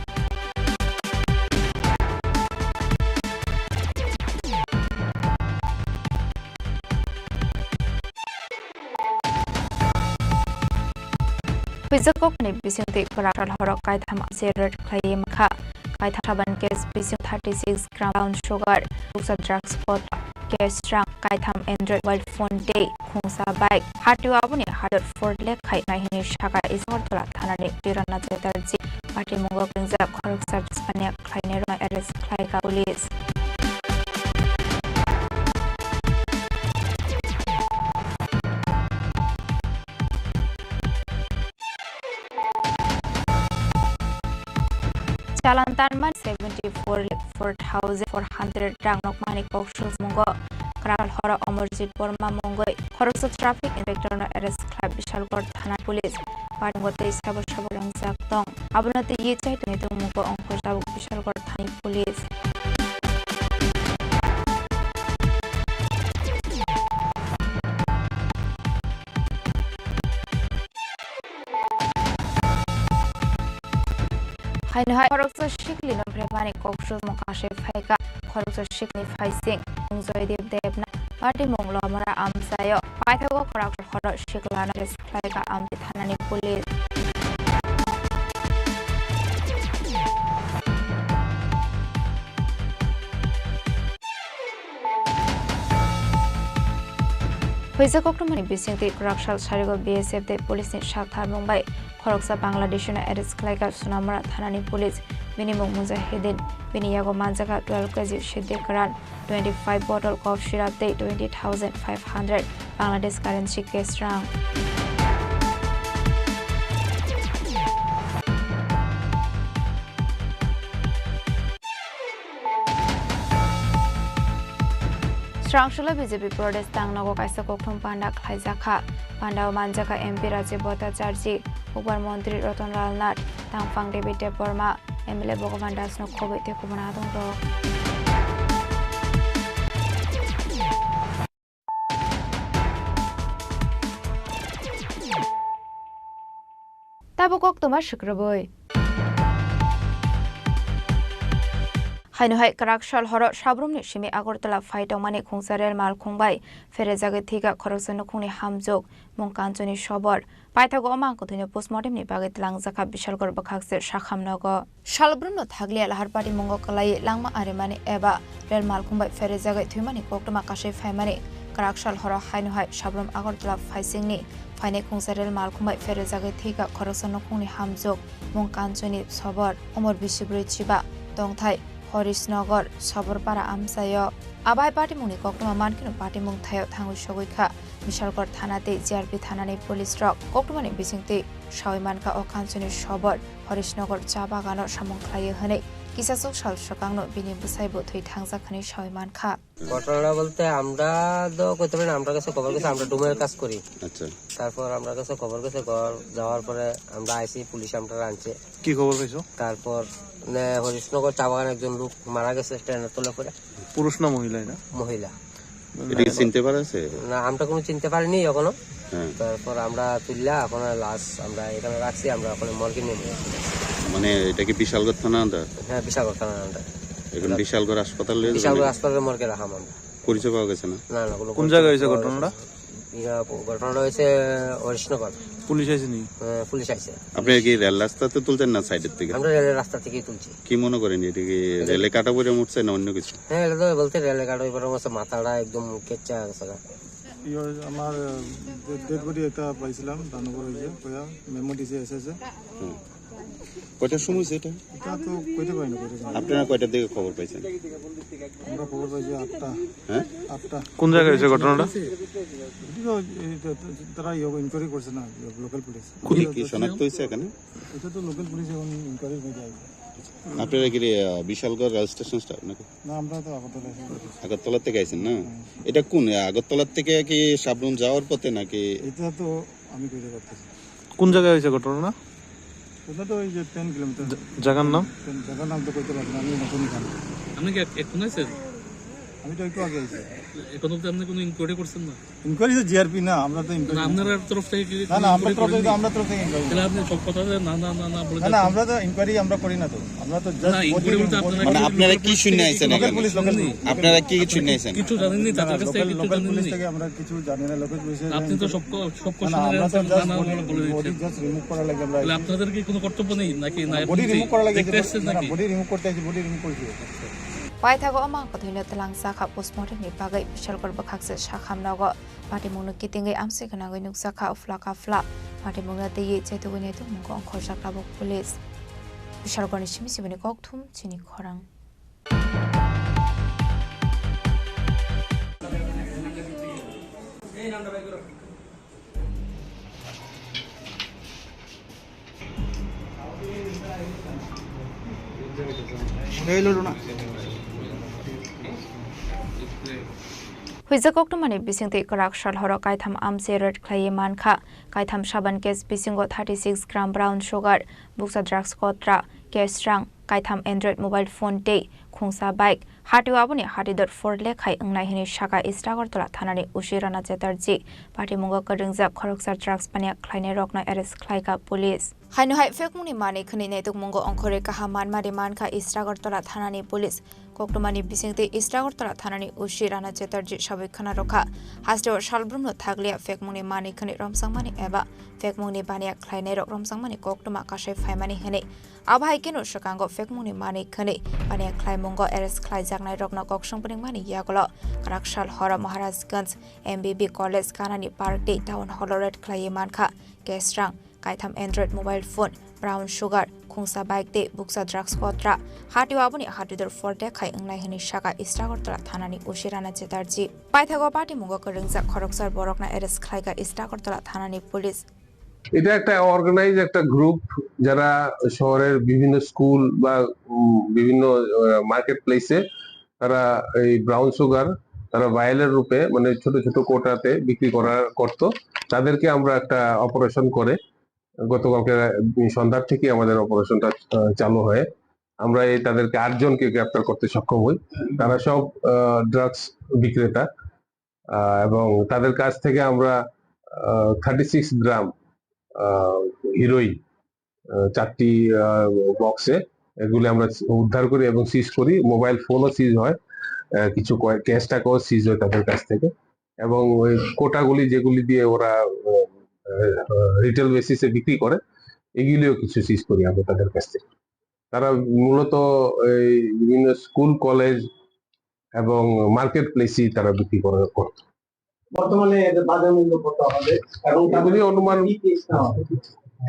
Huijak kokni bisingtwi kwrak sal horo kaitham amse raid khlaiwi mankha. Kaitham saban case bising thirty six gram brown sugar, buksa drugs kota, cash rang, kaitham Android mobile phone tei khungsa bike. Hatio aboni hador fort lek khai nai hwnwi sakha Agartala thanani Tirana Chatterjee. Patimungo kwngjak khoroksa Spania khlainairokno arrest khlaikha police. Chalan tanmani seventy four lakh four thousand four hundred rang nokmani kok sujmungo kwrak sal horo Amarjit Verma mungwi khoroksa traffic inspector no arrest khlai Bishalgarh thana police. Paringo tei sabo sabo wngjak tong. Abono twiwi chaitoni tongmungo ongkhor tabuk Bishalgarh thani police. Haino hai khoroksa sikli no phrepmani kok sujmo kasui phaikha. Khoroksa sikli phaising mung Joydev Debnath, patimung Lomora amchaio. Paithago khoroksa horo siklano arrest khlaikha Amchi thanani police. Huijak koktwmani bisingtwi kwrak sal sarigo B S F tei police ni sak tharmung bai khoroksa Bangladeshi no arrest khlaikha Sonamura thanani police. Bini mung Mujahidin, bini yago manjakha twelve K G siddi kwran, twenty five bottle cough syrup tei twenty thousand five hundred Bangladesh currency cash rang. Srangsulo B J P Pradesh tangnogo kaisa kokthum panda khlaijakha. Pandao manjakha M P Rajiv Bhattacharjee, Upar Montri Ratan Lal Nath, tangphang David Debbarma, M L A Bhagavan Das no khobwi tei kubun adongrok. Tabuk koktwma swkrwbwi. Haino hai kwrak sal horo sabrumni simi Agartala phai tongmani khungsa rel malkhung bai pherejagwi thwikha khoroksa nukhungni hamjwk mung Kanchoni sobor. Paithago o mang kwthwino postmortemni bagwi twlangjakha Bishalgarh bwkhakse Sakham nogo. Salbrumno thakliya lahar patimungo kwlaiwi langma arimani eba rel malkhung bai pherejagwi thwimani koktwma kasui phaimani kwrak sal horo haino hai sabrum Agartala phaisingni phainai khungsa rel malkhung bai pherejagwi thwikha khoroksa nukhungni hamjwk mung Kanchoni sobor, umor bisi bwrwi chiba, tongthai Horisnagar Soborpara amchaio. Abai patimungni koktwma mankheno patimung thaio thangwi sogwi kha Bishalgarh thana tei G R P thanani police rok. Koktwmani bisingtwi sawi mankha o Kanchoni sobor Horisnagar cha bagano samung khlaio hwnwi. Kisachwk sal swkangno bini bwsaibo thwi thangjak hwnwi sawi mankha. ঘটনাটা বলতে আমরা তো করতে পারি না, আমরা কাছে খবর গেছে, আমরা ডুমের কাজ করি। আচ্ছা। তারপর আমরা কাছে খবর গেছে, ঘর যাওয়ার পরে আমরা আইসি, পুলিশ আমরা আনছে। কি খবর পাইছো? তারপর মানে হরিশনগর চা বাগান একজন লোক মারা গেছে ট্রেনের তলে পড়ে। পুরুষ না মহিলা এটা? মহিলা। এটা কি চিনতে পারা আছে? না, আমরা কোনো চিনতে পারিনি এখনো। হ্যাঁ। তারপর আমরা তুললা, এখন লাশ আমরা এখানে রাখছি, আমরা এখন মর্গে নিয়ে যাচ্ছি। মানে এটা কি বিশালগড় থানা আন্ডার? হ্যাঁ, বিশালগড় থানা আন্ডার। এখন বিশালগড় হাসপাতাল নিয়ে যাবেন বিশালগড় নাকি? হাসপাতালের মর্গে রাখা আমরা। পরিচয় পাওয়া গেছে না? না, না, কোনো কোন পরিচয় জায়গায় হয়েছে পাওয়া ঘটনাটা? গেছে না। ইয়া, ঘটনাটা হয়েছে হরিশনগর। পুলিশ আইছে নি? হ্যাঁ, পুলিশ আইছে। আপনি কি রেল রাস্তাতে তুলছেন না সাইডের থেকে? আমরা রেলের রাস্তা থেকেই তুলছি। কি মনে করেন, এটা কি রেলে কাটা পড়ে মরছে না অন্য কিছু? হ্যাঁ, এটা তো বলতে রেলে কাটা পড়ে মরছে, মাথাটা একদম কেচ্চা গেছে গা। ইয়ে, আমার ডেড বডি একটা পাইছিলাম, দানবর হয়েছে, কয়া মেমো দিছে এসে এসে। হুম। কয়টার সময় হয়েছে এটা? এটা তো কইতে পারি না, কইতে পারি না। আপনারা কয়টার দিকে খবর পাইছেন? আমরা খবর পাইছি আটটা। হ্যাঁ? আটটা। কোন জায়গায় হয়েছে ঘটনাটা? এটা তো, এই তো, তো, তারা ইয়ে ইনকোয়ারি করছে না, লোকাল পুলিশ। খুনি কি শনাক্ত হয়েছে এখানে? এটা তো লোকাল পুলিশ এখন ইনকোয়ারির মধ্যে আছে। আপনারা কি, আহ, বিশালগড় রেল স্টেশন স্টাফ নাকি? না, আমরা তো আগরতলা এসে পড়েছি। আগরতলা থেকে আইছেন না? হুম। এটা কোন, আগরতলা থেকে কি সাবরুম যাওয়ার পথে নাকি? এটা তো আমি কইতে পারতেছি না। কোন জায়গায় হয়েছে ঘটনা? ওটা তো ওই যে টেন কিলোমিটার। জা-, জায়গার নাম? টেন, জায়গার নাম তো কইতে পারবো না, আমি নতুন এখানে। আপনি কি এক-, এখন আইছেন? আমি তো একটু আগে আইছি। এখন অবধি আপনি কোনো ইনকোয়ারি করছেন না? ইনকোয়ারি তো জিআরপি না, আমরা তো ইনকোয়ারি না, আপনার তরফ থেকে কি না, কোনো না, আমরা ইনকোয়ারি তরফ থেকে, করেননি? আমরা তরফ থেকে ইনকোয়ারি না, না, না, না, বলে না, না, যাচ্ছেন। আমরা তো ইনকোয়ারি আমরা করি না তো, আমরা তো না, just ইনকোয়ারি বলতে আপনারা না, মানে আপনারা কি শুনে আইছেন লোকাল এখানে? Police, local police. আপনারা কি শুনে আইছেন? কিছু জানেননি, না, তাদের কাছ থেকে লোকাল, কিছু লোকাল পুলিশ জানেননি? থেকে আমরা কিছু জানি না, লোকাল পুলিশের আপনি তো সব ক-, সব না, না, কোশ্চেনের আমরা তো অ্যান্সার just না, না, বডি, না, বলে বডি দিচ্ছেন। Just রিমুভ করার লাগি আমরা তাহলে আইছি। আপনাদের কি কোনো কর্তব্য নেই নাকি? না, না, বডি আপনি রিমুভ করার লাগি দেখতে আইছি, আসছেন না, না, নাকি? বডি রিমুভ করতে আইছি, বডি রিমুভ করছি। Paithago o mang kwthwino twlangjakha postmortemni bagwi Bishalgarh bwkhakse Sakham nogo. Patimungno kitingwi amswk gwnangwi nukjakha, uphla kaphla patimungno twiwi chetugwi naitukmungo ongkhorjak tabuk police. Bishalgarhni simi simini kokthum chini khorang. Huijak koktwmani bisingtwi kwrak sal horo kaitham amchai raid khlaiwi mankha. Kaitham saban case bisingo thirty six gram brown sugar, bukcha drugs kotra, cash rang, kaitham Android mobile phone tei khungsa bike. Hatio aboni hatidor phor lekhai wngnai hwnwi sakha East Agartala thanani O C Rana Chatterjee. Patimungo kwrwngjak khoroksa drugs paniya khlainairokno arrest khlaikha police. Haino hai phekmungni manwi khwnwi naitukmungo ongkhorwi kaham manmari mankha East Agartala thanani police. Koktwmani bisingtwi East Agartala thanani O C Rana Chatterjee sawi khwna rwkha. Hasteo salbrumno thakliya phekmungni manwi khwnwi romjakmani eba phekmungni baniya khlainairok romjakmani koktwma kasai phaimani hwnwi. Abo hai kheno swkango phekmungni manwi khwnwi baniya khlaimungo arrest khlaijaknairokno kok swng phwnwngmani yagulo kwrak sal horo Maharajganj M B B College kanani park tei town hall-o raid khlaiwi mankha cash rang, kaitham Android mobile phone, brown sugar, khungsa bike tei bukcha drugs kotra. Hatio aboni hatidor phor lekhai wngnai hwnwi sakha East Agartala thanani O C Rana Chatterjee. Paithago patimungo kwrwngjak khoroksa borokno arrest khlaikha East Agartala thanani police. এটা একটা অর্গানাইজ একটা গ্রুপ, যারা শহরের বিভিন্ন স্কুল বা, উম, বিভিন্ন, আহ, মার্কেট প্লেসে তারা এই ব্রাউন সুগার তারা ভায়ালের রূপে, মানে, ছোট ছোট কোটাতে বিক্রি করা করত। তাদেরকে আমরা একটা অপারেশন করে গতকালকে সন্ধ্যার থেকে আমাদের অপারেশনটা, আহ, চালু হয়। আমরা এই তাদেরকে আটজনকে গ্রেপ্তার করতে সক্ষম হই। তারা সব, আহ, ড্রাগস বিক্রেতা। আহ, এবং তাদের কাছ থেকে আমরা, আহ, থার্টি সিক্স গ্রাম, আহ, হিরোইন, আহ, চারটি, আহ, বক্সে এগুলি আমরা উদ্ধার করি এবং সিজ করি। মোবাইল ফোনও সিজ হয়, আহ, কিছু ক্যাশ টাকাও সিজ হয় তাদের কাছ থেকে। এবং ওই কোটাগুলি যেগুলি দিয়ে ওরা রিটেল বেসিসে বিক্রি করে, এগুলিও কিছু সিজ করি আমরা তাদের কাছ থেকে। তারা মূলত এই বিভিন্ন স্কুল, কলেজ এবং মার্কেট প্লেসেই তারা বিক্রি করে, করত। বর্তমানে এদের বাজার মূল্য কত হবে এবং তাদের এগুলি অনুমান কি কেস নেওয়া হবে?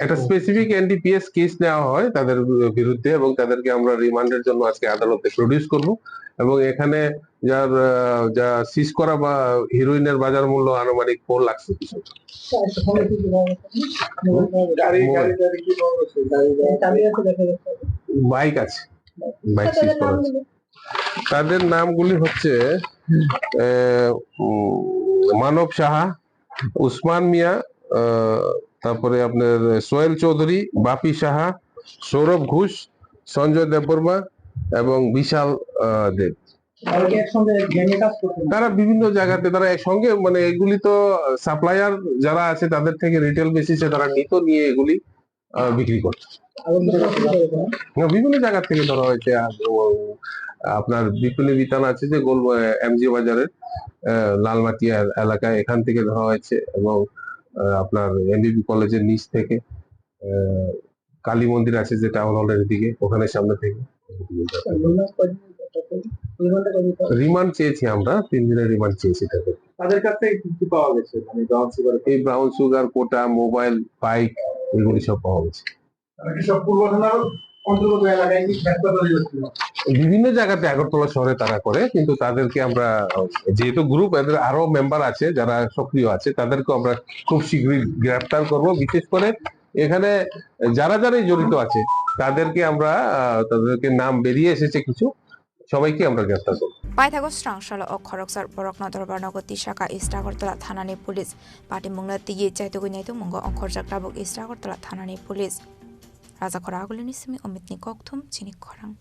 একটা স্পেসিফিক এনডিপিএস কেস নেওয়া হয় তাদের বিরুদ্ধে এবং তাদেরকে আমরা রিমান্ডের জন্য আজকে আদালতে প্রডিউস করব। এবং এখানে যার, আহ, যা সিজ করা বা হিরোইনের বাজার মূল্য আনুমানিক ফোর লাখ রুপিস হবে। গাড়ি, গাড়ি, গাড়ি কি বহন করছে? গাড়ি, গাড়ি। বাইক আছে, বাইক সিজ করা হয়েছে। তাদের নামগুলি হচ্ছে, আহ, উম, মানব সাহা, উসমান মিয়া, আহ, তারপরে আপনার সোহেল চৌধুরী, বাপি সাহা, সৌরভ ঘোষ, সঞ্জয় দেববর্মা এবং বিশাল, আহ, দেব। তারা কি একসঙ্গে গ্যাংয়ে কাজ করতেন? তারা বিভিন্ন জায়গাতে, তারা একসঙ্গে, মানে, এগুলি তো সাপ্লায়ার যারা আছে তাদের থেকে রিটেল বেসিসে তারা নিত, নিয়ে এগুলি, আহ, বিক্রি করত। আরো কিছু অসুবিধা হয়েছে না? না, বিভিন্ন জায়গা থেকে ধরা হয়েছে। আর ও, আপনার বিপণী বিতান আছে যে গোল, আহ, এমজি বাজারের, আহ, লালমাটিয়া এলাকায়, এখান থেকে ধরা হয়েছে এবং, আহ, আপনার এমবিবি কলেজের নিচ থেকে, আহ, কালী মন্দির আছে যে টাউন হলের দিকে, ওখানে সামনে থেকে। রিমান্ড চেয়েছি আমরা, তিন দিনের রিমান্ড চেয়েছি তাদের। তাদের কাছ থেকে কি কি পাওয়া গেছে? মানে, ব্রাউন সুগার? এই ব্রাউন সুগার, কোটা, মোবাইল, বাইক, এগুলি সব পাওয়া গেছে। তারা কি সব পূর্ব থানার অন্তর্গত এলাকায় কি ব্যবসা তৈরি করছিল? বিভিন্ন জায়গাতে আগরতলা শহরে তারা করে, কিন্তু তাদেরকে আমরা, যেহেতু গ্রুপ, এদের আরো মেম্বার আছে যারা সক্রিয় আছে, তাদেরকে আমরা খুব শীঘ্রই গ্রেফতার করব। বিশেষ করে এখানে যারা যারাই জড়িত আছে তাদেরকে আমরা, আহ, তাদেরকে নাম বেরিয়ে এসেছে কিছু, সবাইকে আমরা গ্রেফতার করব। Paithago srang salo o khoroksa borokno dorbar nogo tisaka East Agartala thanani police. Patimungno twiwi chaitugwi naitukmungo ongkhorjak tabuk East Agartala thanani police. Rajakhora Agulini simi Omitni kokthum chini khorang.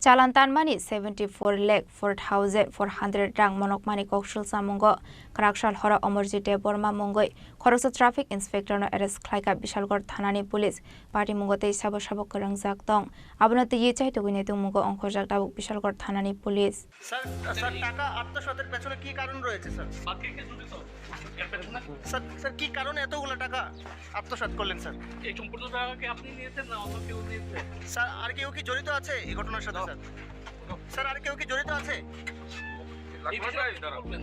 Chalan tanmani seventy four lakh four thousand four hundred rang monokmani koksul samungo kwraksal horo Omorjit Debbarma mungwi khoroksa traffic inspector no arrest khlaika Bishalgarh thanani police. Patimungo tei sabo sabo kwrwngjak tong, abono twiwi chaitugwi naitukmungo ongkhorjak tabuk Bishalgarh thanani police. Sir, sir, টাকা আত্মসাতের পেছনে কি কারণ রয়েছে, স্যার? বাকি কে জড়িত এর পেছনে? স্যার, স্যার, কি কারণে এতগুলো টাকা আত্মসাৎ করলেন, স্যার? এই সম্পূর্ণ টাকা কি আপনি নিয়েছেন না অন্য কেউ নিয়েছে? স্যার, আর কেউ কি জড়িত আছে এই ঘটনার সাথে, স্যার? স্যার, আর কেউ কি জড়িত আছে? এই বিষয়ে আপনি কি বলবেন?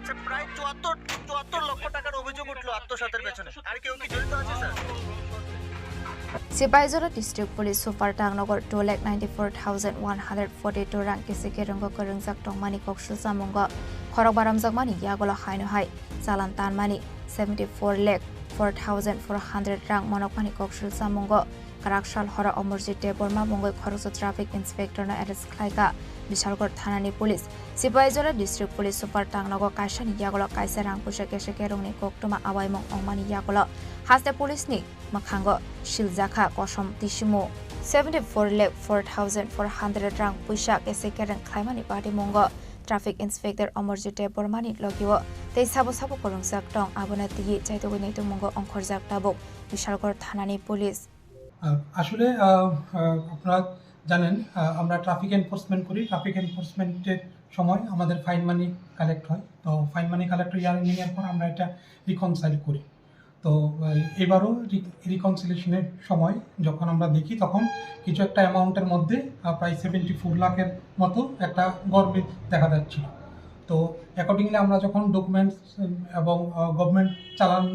স্যার, প্রায় চুয়াত্তর, চুয়াত্তর লক্ষ টাকার অভিযোগ উঠলো আত্মসাতের পেছনে। আর কেউ কি জড়িত আছে, sir? Sipaijala District Police Super Tangnogo two lakh ninety four thousand one hundred forty two rang kisi kerungo kwrwngjak tongmani koksul samungo khorok baramjakmani yagulo haino hai chalan tanmani seventy four lakh four thousand four hundred rang monokmani koksul samungo kwraksal horo Omorjit Debbarma mungwi khoroksa traffic inspector no arrest khlaika Bishalgarh thanani police. Sipaijala District Police Super Tangnogo kaisani yagulo kaisa rang puisa kese kerongni koktwma awaimung ongmani yagulo haste police ni mwkhango siljakha kosom tisimu seventy four lakh four thousand four hundred rang puisa kese kereng khlaimani patimungo traffic inspector Omorjit Debbarmani logio tei sabo sabo kwrwngjak tong, abono twiwi chaitugwi naitukmungo ongkhorjak tabuk Bishalgarh thanani police. আহ, আসলে, আহ, আহ, আপনারা জানেন, আহ, আমরা traffic enforcement করি। ট্রাফিক এনফোর্সমেন্টের সময় আমাদের ফাইন মানি কালেক্ট হয়। তো ফাইন মানি কালেক্ট ইয়ার এন্ডিং এর পর আমরা এটা রিকনসাইল করি। তো, আহ, এবারও রি-, রিকনসিলিয়েশনের সময় যখন আমরা দেখি, তখন কিছু একটা অ্যামাউন্টের মধ্যে, আহ, প্রায় সেভেন্টি ফোর লাখের মতো একটা গরমিল দেখা যাচ্ছিল। তো অ্যাকর্ডিংলি আমরা যখন ডকুমেন্টস, উম, এবং, আহ, গভর্নমেন্ট চালান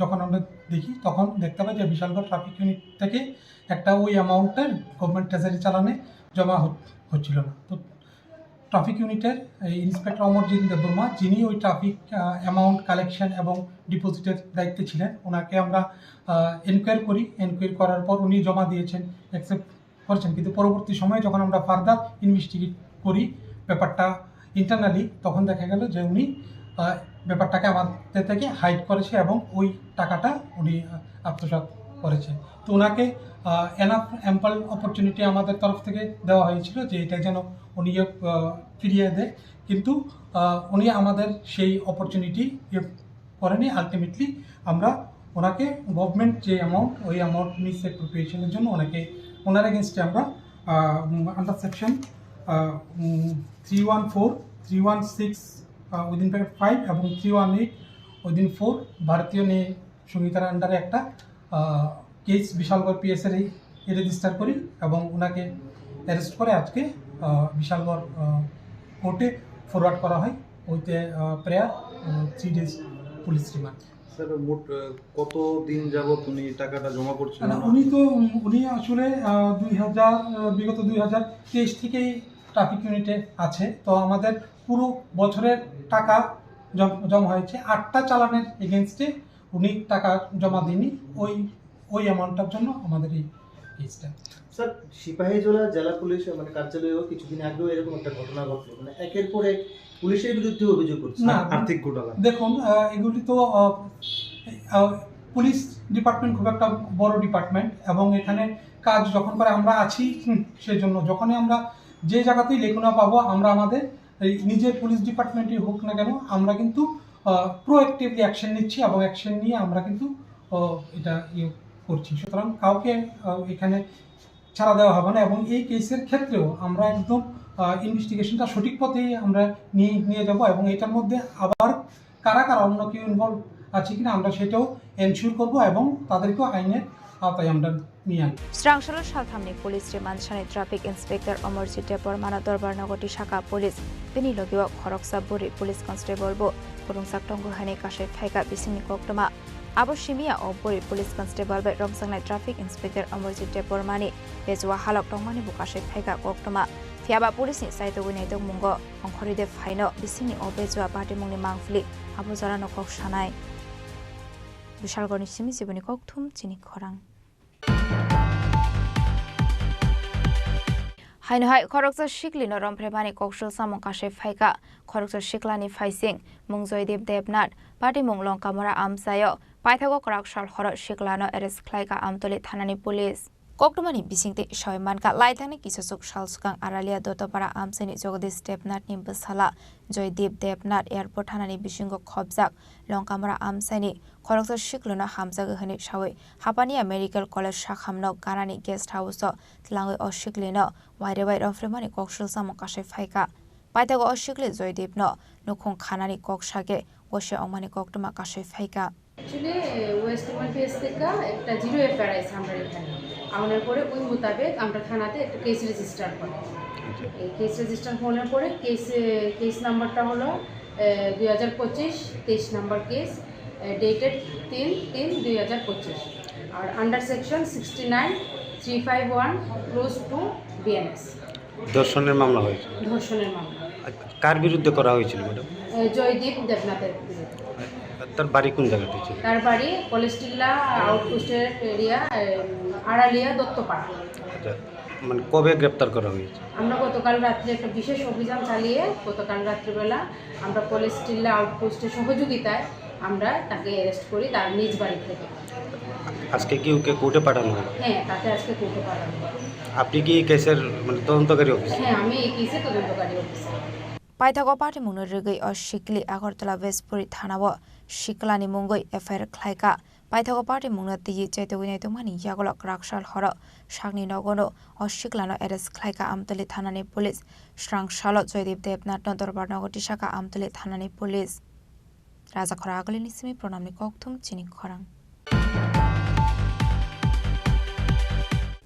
যখন আমরা দেখি, তখন দেখতে পাই যে বিশালগড় ট্রাফিক ইউনিট থেকে একটা ওই অ্যামাউন্টের গভর্নমেন্ট ট্রেজারি চালানে জমা হচ-, হচ্ছিল না। তো ট্রাফিক ইউনিটের এই ইন্সপেক্টর অমরজিৎ দেববর্মা, যিনি ওই ট্রাফিক, আহ, অ্যামাউন্ট কালেকশন এবং ডিপোজিটের দায়িত্বে ছিলেন, ওনাকে আমরা, আহ, এনকোয়ার করি। এনকোয়ার করার পর উনি জমা দিয়েছেন, অ্যাকসেপ্ট করেছেন, কিন্তু পরবর্তী সময়ে যখন আমরা ফার্দার ইনভেস্টিগেট করি ব্যাপারটা ইন্টারনালি, তখন দেখা গেল যে উনি, আহ, ব্যাপারটাকে আমাদের থেকে হাইড করেছে এবং ওই টাকাটা উনি, আহ, আত্মসাৎ করেছে। তো ওনাকে, আহ, এনাফ অ্যাম্পল অপরচুনিটি আমাদের তরফ থেকে দেওয়া হয়েছিল যে এটা যেন উনি, আহ, ফিরিয়ে দেয়, কিন্তু, আহ, উনি আমাদের সেই অপরচুনিটি ইয়ে করেনি। আলটিমেটলি আমরা ওনাকে গভর্নমেন্ট যে অ্যামাউন্ট, ওই অ্যামাউন্ট মিস অ্যাপ্রোপ্রিয়েশনের জন্য ওনাকে, ওনার এগেনস্টে আমরা under section three one four, three one six within five এবং three one eight within four ভারতীয় ন্যায় সংহিতার আন্ডারে একটা কেস বিশালগড় পিএসএর রেজিস্টার করি এবং ওনাকে অ্যারেস্ট করে আজকে আহ, বিশালগড় কোর্টে ফরওয়ার্ড করা হয়। ওইতে prayer three days police remand. Sir, মোট আহ, কত দিন যাবত উনি টাকাটা জমা করছিলেন না, না? উনি তো, উম, উনি আসলে আহ, দুই হাজার আহ, বিগত দুই হাজার তেইশ থেকেই ট্রাফিক ইউনিটে আছে। তো আমাদের পুরো বছরের টাকা জম- জমা হয়েছে আটটা চালানের এগেনস্টে। উনি টাকা জমা দেননি, ওই ওই অ্যামাউন্টটার জন্য আমাদের এই কেসটা। স্যার, সিপাহীজলা জেলা পুলিশ মানে কার্যালয়েও কিছুদিন আগেও এরকম একটা ঘটনা ঘটলো, মানে একের পর এক পুলিশের বিরুদ্ধে অভিযোগ করছে। না, আর্থিক ঘোটালা। দেখুন, আহ, এগুলি তো আহ, আহ, পুলিশ ডিপার্টমেন্ট খুব একটা বড় ডিপার্টমেন্ট এবং এখানে কাজ যখন করে আমরা আছি, হুম, সেই জন্য যখনই আমরা যে জায়গাতেই লেখনা পাবো আমরা আমাদের এই নিজের পুলিশ ডিপার্টমেন্টই হোক না কেন আমরা কিন্তু প্রোঅ্যাক্টিভলি অ্যাকশন নিচ্ছি এবং অ্যাকশন নিয়ে আমরা কিন্তু আহ, এটা ইয়ে করছি। সুতরাং কাউকে আহ, এখানে ছাড়া দেওয়া হবে না এবং এই কেসের ক্ষেত্রেও আমরা একদম ইনভেস্টিগেশনটা সঠিক পথেই আমরা নিয়ে নিয়ে যাব এবং এটার মধ্যে আবার কারা কারা অন্য কেউ ইনভলভ আছে কিনা আমরা সেটাও এনশিওর করব এবং তাদেরকেও আইনের আওতায় আমরা নিয়ে আনব। Srangsalo salthamni police remand sani traffic inspector Omorjit Debbarmano Dorbarnago tisaka police, bini logio khoroksa buri police constable bo kwrwngsak tongo hwnwi kasai phaikha bisingni koktwma. Abo simiya o buri police constable bai romjaknai traffic inspector Omorjit Debbarmani bejua halok tongmani bo kasai phaikha koktwma. Phiyaba police ni chaitogwi naitokmungo ongkhorwi de phaino bisingni o bejua patimungni mangpili abo jorano kok sanai. Bishalgorni simi jiboni kokthum chini khorang. Haino hai khoroksa siklino romphre mani koksul samung kasai phaikha. Khoroksa siklani phaising mung Joydeep Debnath, patimung Longkamura amchaio. Paithago kwrak sal horo siklano arrest khlaikha Amtoli thanani police. Koktwmani bisingtwi sawi mankha, laithangni kisachuk sal swkang Aralia Dottopara amchaini Jagadish Debnathni bwsala Joydeep Debnath airport thanani bisingo khopjak Longkamura amchaini khoroksa siklono hamjagwi hwnwi sawi Hapania Medical College sakhamno ganani guest house-o tlangwi o siklino wairwi bai romphrimani koksul samung kasai phaikha. Paithago o sikli Joydeepno nukhung khanani kok sakhe gosi ongmani koktwma kasai phaikha. Actually West Bengal case থেকে একটা zero FIR আছে আমরা এখানে। আনার পরে ওই মোতাবেক আমরা থানাতে একটা কেস রেজিস্টার করি। এই কেস রেজিস্টার হওয়ার পরে কেসে, কেস নাম্বারটা হলো দুই হাজার পঁচিশ তেইশ নাম্বার কেস, ডেটেড তিন তিন দুই হাজার পঁচিশ। আর under section sixty nine three five one clause two BNS. ধর্ষণের মামলা হয়েছে। ধর্ষণের মামলা। আর কার বিরুদ্ধে করা হয়েছিল, ম্যাডাম? এ, জয়দীপ দেবনাথের বিরুদ্ধে। আর তার বাড়ি কোন জায়গাতে ছিল? তার বাড়ি কলেজটিল্লা আউটপোস্টের এরিয়া, এ, আড়ালিয়া দত্তপাড়া। আচ্ছা, মানে কবে গ্রেপ্তার করা হয়েছে? আমরা গতকাল রাত্রে একটা বিশেষ অভিযান চালিয়ে গতকাল রাত্রিবেলা আমরা কলেজটিল্লা আউটপোস্টের সহযোগিতায় আমরা তাকে অ্যারেস্ট করি তার নিজ বাড়ি থেকে। আজকে কি ওকে কোর্টে পাঠানো হবে? হ্যাঁ, তাকে আজকে কোর্টে পাঠানো হবে। আপনি কি এই কেসের, মানে, তদন্তকারী অফিসার? হ্যাঁ, আমি এই কেসের তদন্তকারী officer. Paithago patimungno rwgwi o sikli Agartala Westpuri thanao siklani mungwi F I R khlaikha. Paithago patimungno twiwi chaitogwi naitokmani yagulo kwrak sal horo sakni nogono o siklano arrest khlaikha Amtoli thanani police. Srang salo Joydeep Debnathno dorbar nogo tisakha Amtoli thanani police. Rajakhora Agulini simi Pranamni kokthum chini khorang.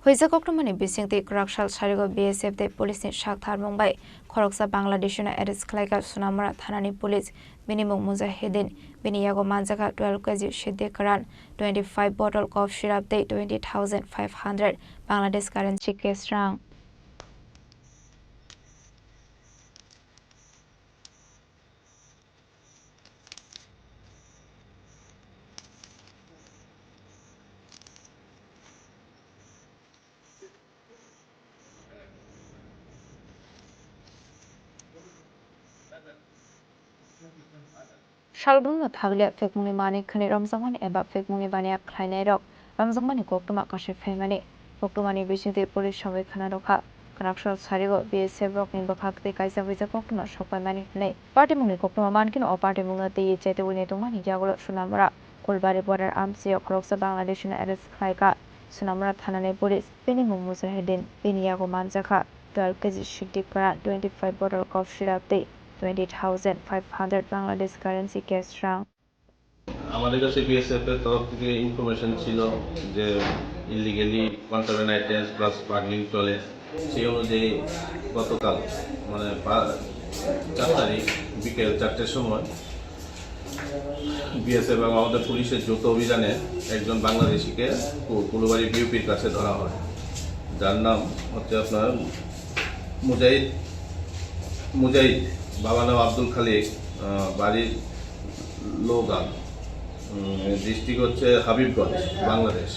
Huijak koktwmani bisingtwi kwrak sal sarigo B S F tei police ni sak tharmung bai khoroksa Bangladeshino arrest khlaikha Sonamura thanani police. Bini mung Mujahidin, bini yago manjakha twelve K G Siddhi Karan, twenty five bottle cough syrup tei twenty thousand five hundred Bangladesh currency cash rang. Salbumno thaglia phekmungni mani khwnwi romjakmani eba phekmungni baniya khlainairok romjakmani koktwma kasui phaimani. Koktwmani bisingtwi police songwi khna rwkha, kwrak sal sarigo B S F rokni bwkhak tei kaisa huijak koktwma sokpaimani hwnwi. Party mungni koktwma mankhe o party mungno twiwi chaitugwi naitokmani yagulo Sonamura Phulbari border amchio khoroksa Bangladeshino arrest khlaikha Sonamura thanani police. Bini mung Mujahideen. Bini yago manjakha twelve K G sikdikpara, twenty-five bottle cough syrup tei twenty thousand five hundred Bangladesh currency cash rang. আমাদের কাছে বিএসএফ এর তরফ থেকে ইনফরমেশন ছিল যে illegally contraband items plus smuggling চলে। সেই অনুযায়ী গতকাল, মানে পা- চার তারিখ বিকেল চারটের সময় বিএসএফ এবং আমাদের পুলিশের যৌথ অভিযানে একজন বাংলাদেশিকে কু- কুলুবাড়ি বিওপির কাছে ধরা হয়, যার নাম হচ্ছে আপনার মুজাহিদ মুজাহিদ, বাবা নাম আব্দুল খালিক, আহ, বাড়ি লোগান, ডিস্ট্রিক্ট হচ্ছে হাবিবগঞ্জ, বাংলাদেশ।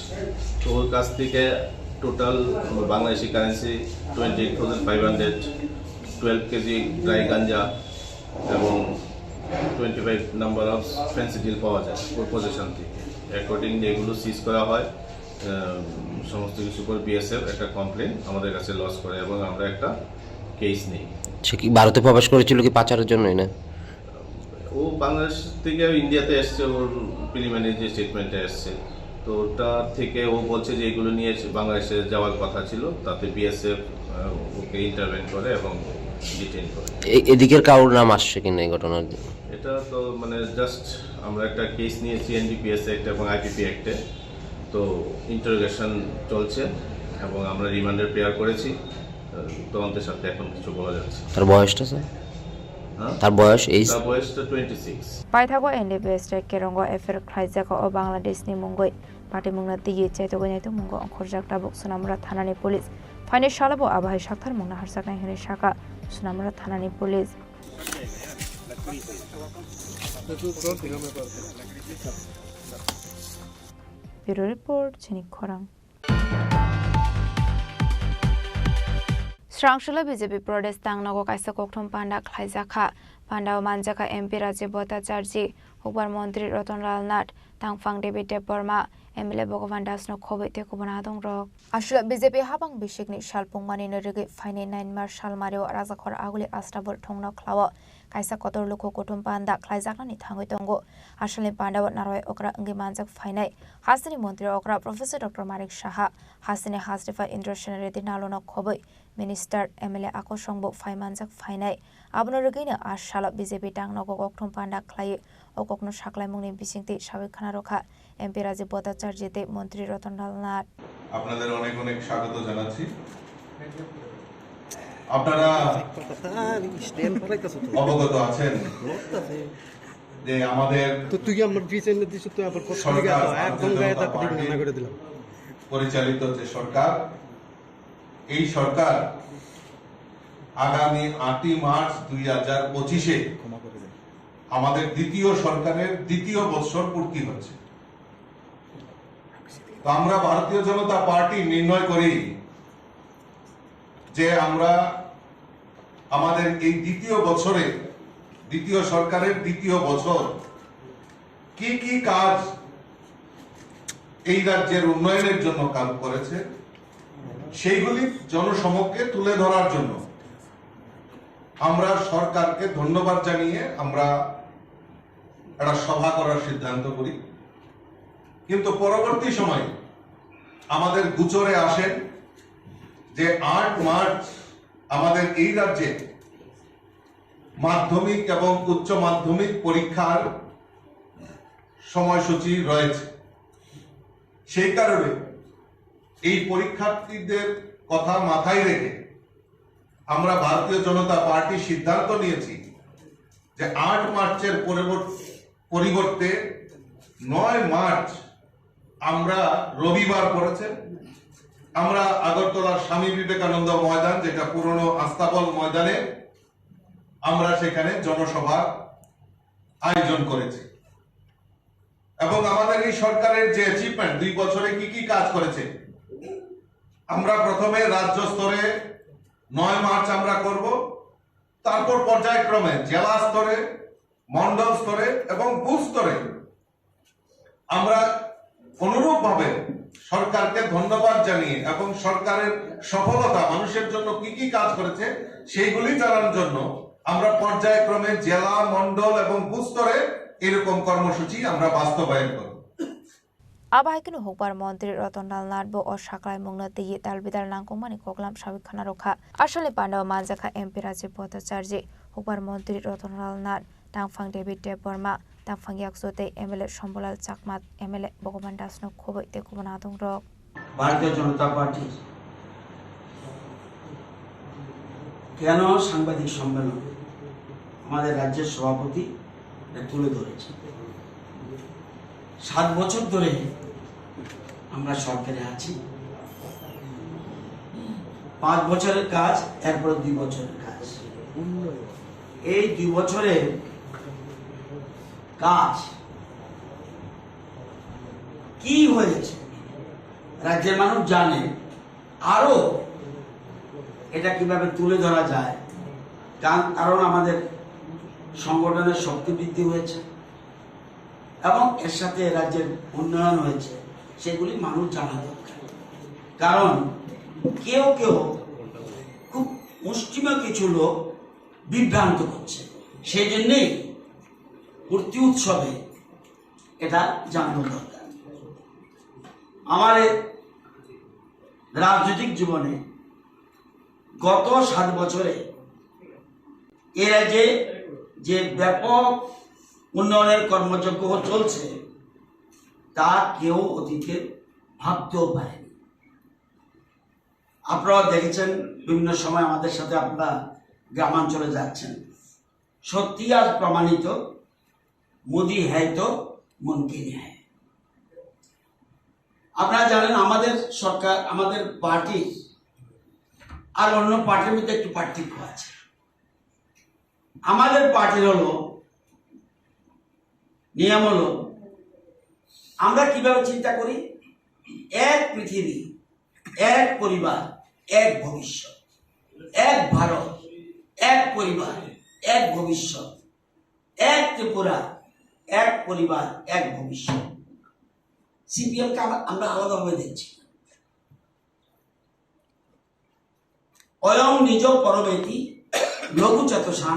তো ওর কাছ থেকে total Bangladeshi currency twenty eight thousand five hundred, twelve KG dry ganja এবং twenty five number of Phensedyl পাওয়া যায় ওর পজিশন থেকে। অ্যাকর্ডিংলি এগুলো সিজ করা হয়। আহ, সমস্ত কিছুর উপর বিএসএফ একটা কমপ্লেন আমাদের কাছে লজ করে এবং আমরা একটা কেস নেই। সে কি ভারতে প্রবেশ করেছিল কি পাচারের জন্যই না? ও বাংলাদেশ থেকে ইন্ডিয়াতে এসছে, ওর প্রিলিমিনারি যে স্টেটমেন্টটা এসছে, তো ওটা থেকে ও বলছে যে এগুলো নিয়ে এসে বাংলাদেশে যাওয়ার কথা ছিল, তাতে বিএসএফ ওকে ইন্টারভেন করে এবং ডিটেইন করে। এ- এদিকের কারোর নাম আসছে কিনা এই ঘটনার? এটা তো মানে জাস্ট আমরা একটা কেস নিয়েছি এনডিপিএস অ্যাক্ট এবং আইপিপি অ্যাক্টে, তো ইন্টারোগেশন চলছে এবং আমরা রিমান্ডের প্রেয়ার করেছি। আহ, তদন্তের সাথে এখন কিছু বলা যাচ্ছে না। তার বয়সটা, স্যার? হ্যাঁ? তার বয়স, এই তার বয়সটা twenty six. Paithago N D P S tei Kerongo F I R khlaijago o Bangladesh ni mungwi patimungno twiwi chaitogwi naitukmungo ongkhorjak tabuk Sonamura thanani police. Phainai salo bo abo hai saktharmungno harjaknai hwnwi sakha Sonamura thanani police. Bureau Report, Chini Khorang. Srangshula B J P Pradesh tangnogo kaisa kokthum panda khlaijakha. Pandao manjakha M P Rajiv Bhattacharjee, Hukbar Montri Ratan Lal Nath, Tangphang David Debbarma, M L A Bhagavan Das no khobwi tei kubun adongrok. Aswla B J P habang bisikni salpung manino rigwi phainai nine March salmario Rajakhor Aguli Astabul thongno khlao kaisa kotor luku kuthum panda khlaijaknani thangwi tongo. Asalni pandao narwai okra wngwi manjak phainai hasteni montri okra Professor Doctor Manik Saha, hasteni Hasrifa Indra Sen Reddy Nalo no khobwi Minister, M L A akosongbo phai manjak phainai. Abono rwgwino a salo B J P tangnogo kokthum panda khlaiwi o kokno saklaimungni bisingtwi sawi khna rwkha M P Rajiv Bhattacharjee tei Montri Ratan Lal Nath. আপনাদের অনেক অনেক স্বাগত জানাচ্ছি। আপনারা অবগত আছেন যে আমাদের তো তুই আমার পিছনে দিস, তুই আবার কষ্ট সরকার, একদম গায়ে ধাক্কা দিয়ে মানা করে দিলাম। পরিচালিত যে সরকার, এই সরকার আগামী আটই মার্চ দুই হাজার পঁচিশে আমাদের দ্বিতীয় সরকারের দ্বিতীয় বৎসর পূর্তি হচ্ছে। তো আমরা ভারতীয় জনতা পার্টি নির্ণয় করি যে আমরা আমাদের এই দ্বিতীয় বছরে, দ্বিতীয় সরকারের দ্বিতীয় বছর কি কি কাজ এই রাজ্যের উন্নয়নের জন্য কাজ করেছে, সেইগুলি জনসমক্ষে তুলে ধরার জন্য আমরা সরকারকে ধন্যবাদ জানিয়ে আমরা একটা সভা করার সিদ্ধান্ত করি। কিন্তু পরবর্তী সময়ে আমাদের গোচরে আসেন যে আট মার্চ আমাদের এই রাজ্যে মাধ্যমিক এবং উচ্চ মাধ্যমিক পরীক্ষার সময়সূচি রয়েছে। সেই কারণে এই পরীক্ষার্থীদের কথা মাথায় রেখে আমরা ভারতীয় জনতা পার্টি সিদ্ধান্ত নিয়েছি যে আট মার্চের পরিবর্ত-, পরিবর্তে নয় মার্চ আমরা রবিবার পড়েছে, আমরা আগরতলার স্বামী বিবেকানন্দ ময়দান, যেটা পুরনো আস্তাবল ময়দানে, আমরা সেখানে জনসভার আয়োজন করেছি। এবং আমাদের এই সরকারের যে অ্যাচিভমেন্ট, দুই বছরে কি কি কাজ করেছে, আমরা প্রথমে রাজ্য স্তরে নয় মার্চ আমরা করব, তারপর পর্যায়ক্রমে জেলা স্তরে, মণ্ডল স্তরে এবং বুথ স্তরে আমরা অনুরূপভাবে সরকারকে ধন্যবাদ জানিয়ে এবং সরকারের সফলতা মানুষের জন্য কি কি কাজ করেছে সেইগুলি জানার জন্য আমরা পর্যায়ক্রমে জেলা, মণ্ডল এবং বুথ স্তরে এরকম কর্মসূচি আমরা বাস্তবায়ন করব। Abo hai kheno hukbar montri Ratan Lal Nath bo o saklaimungno twiwi dalbidal nangkukmani koklam sawi khna rwkha. Asalni pandao manjakha M P Rajiv Bhattacharjee, hukbar montri Ratan Lal Nath, tangphang David Debbarma, tangphang Yakso tei M L A Shambhulal Chakma, M L A Bhagavan Das no khobwi tei kubun adongrok. ভারতীয় জনতা পার্টির কেন সাংবাদিক সম্মেলন আমাদের রাজ্যের সভাপতি এটা তুলে ধরেছে। সাত বছর ধরে আমরা সরকারে আছি, পাঁচ বছরের কাজ, এরপরে দুই বছরের কাজ। এই দুই বছরের কাজ কি হয়েছে রাজ্যের মানুষ জানে, আরো এটা কিভাবে তুলে ধরা যায়, কারণ কারণ আমাদের সংগঠনের শক্তি বৃদ্ধি হয়েছে এবং এর সাথে রাজ্যের উন্নয়ন হয়েছে, সেগুলি মানুষ জানা দরকার। কারণ কেউ কেউ খুব মুষ্টিমেয় কিছু লোক বিভ্রান্ত করছে, সেই জন্যেই প্রতি উৎসবে এটা জানানো দরকার। আমার এই রাজনৈতিক জীবনে গত সাত বছরে এ রাজ্যে যে ব্যাপক উন্নয়নের কর্মযজ্ঞ চলছে, তা কেউ অতীতে ভাবতেও পারেনি। আপনারা দেখেছেন, বিভিন্ন সময় আমাদের সাথে আপনারা গ্রামাঞ্চলে যাচ্ছেন। সত্যি আজ প্রমাণিত, মোদি হ্যায় তো মুমকিন হ্যায়। আপনারা জানেন, আমাদের সরকার, আমাদের পার্টির আর অন্য পার্টির মধ্যে একটু পার্থক্য আছে। আমাদের পার্টির হলো নিয়ম হলো, আমরা কিভাবে চিন্তা করি, এক পৃথিবী, এক পরিবার, এক ভবিষ্যৎ, এক ভারত, এক পরিবার, এক ভবিষ্যৎ, এক ত্রিপুরা, এক পরিবার, এক ভবিষ্যৎ। সিপিএম কে আমরা, আমরা আলাদাভাবে দেখছি। অয়ং নিজ পরমেতি লঘু চেতসাং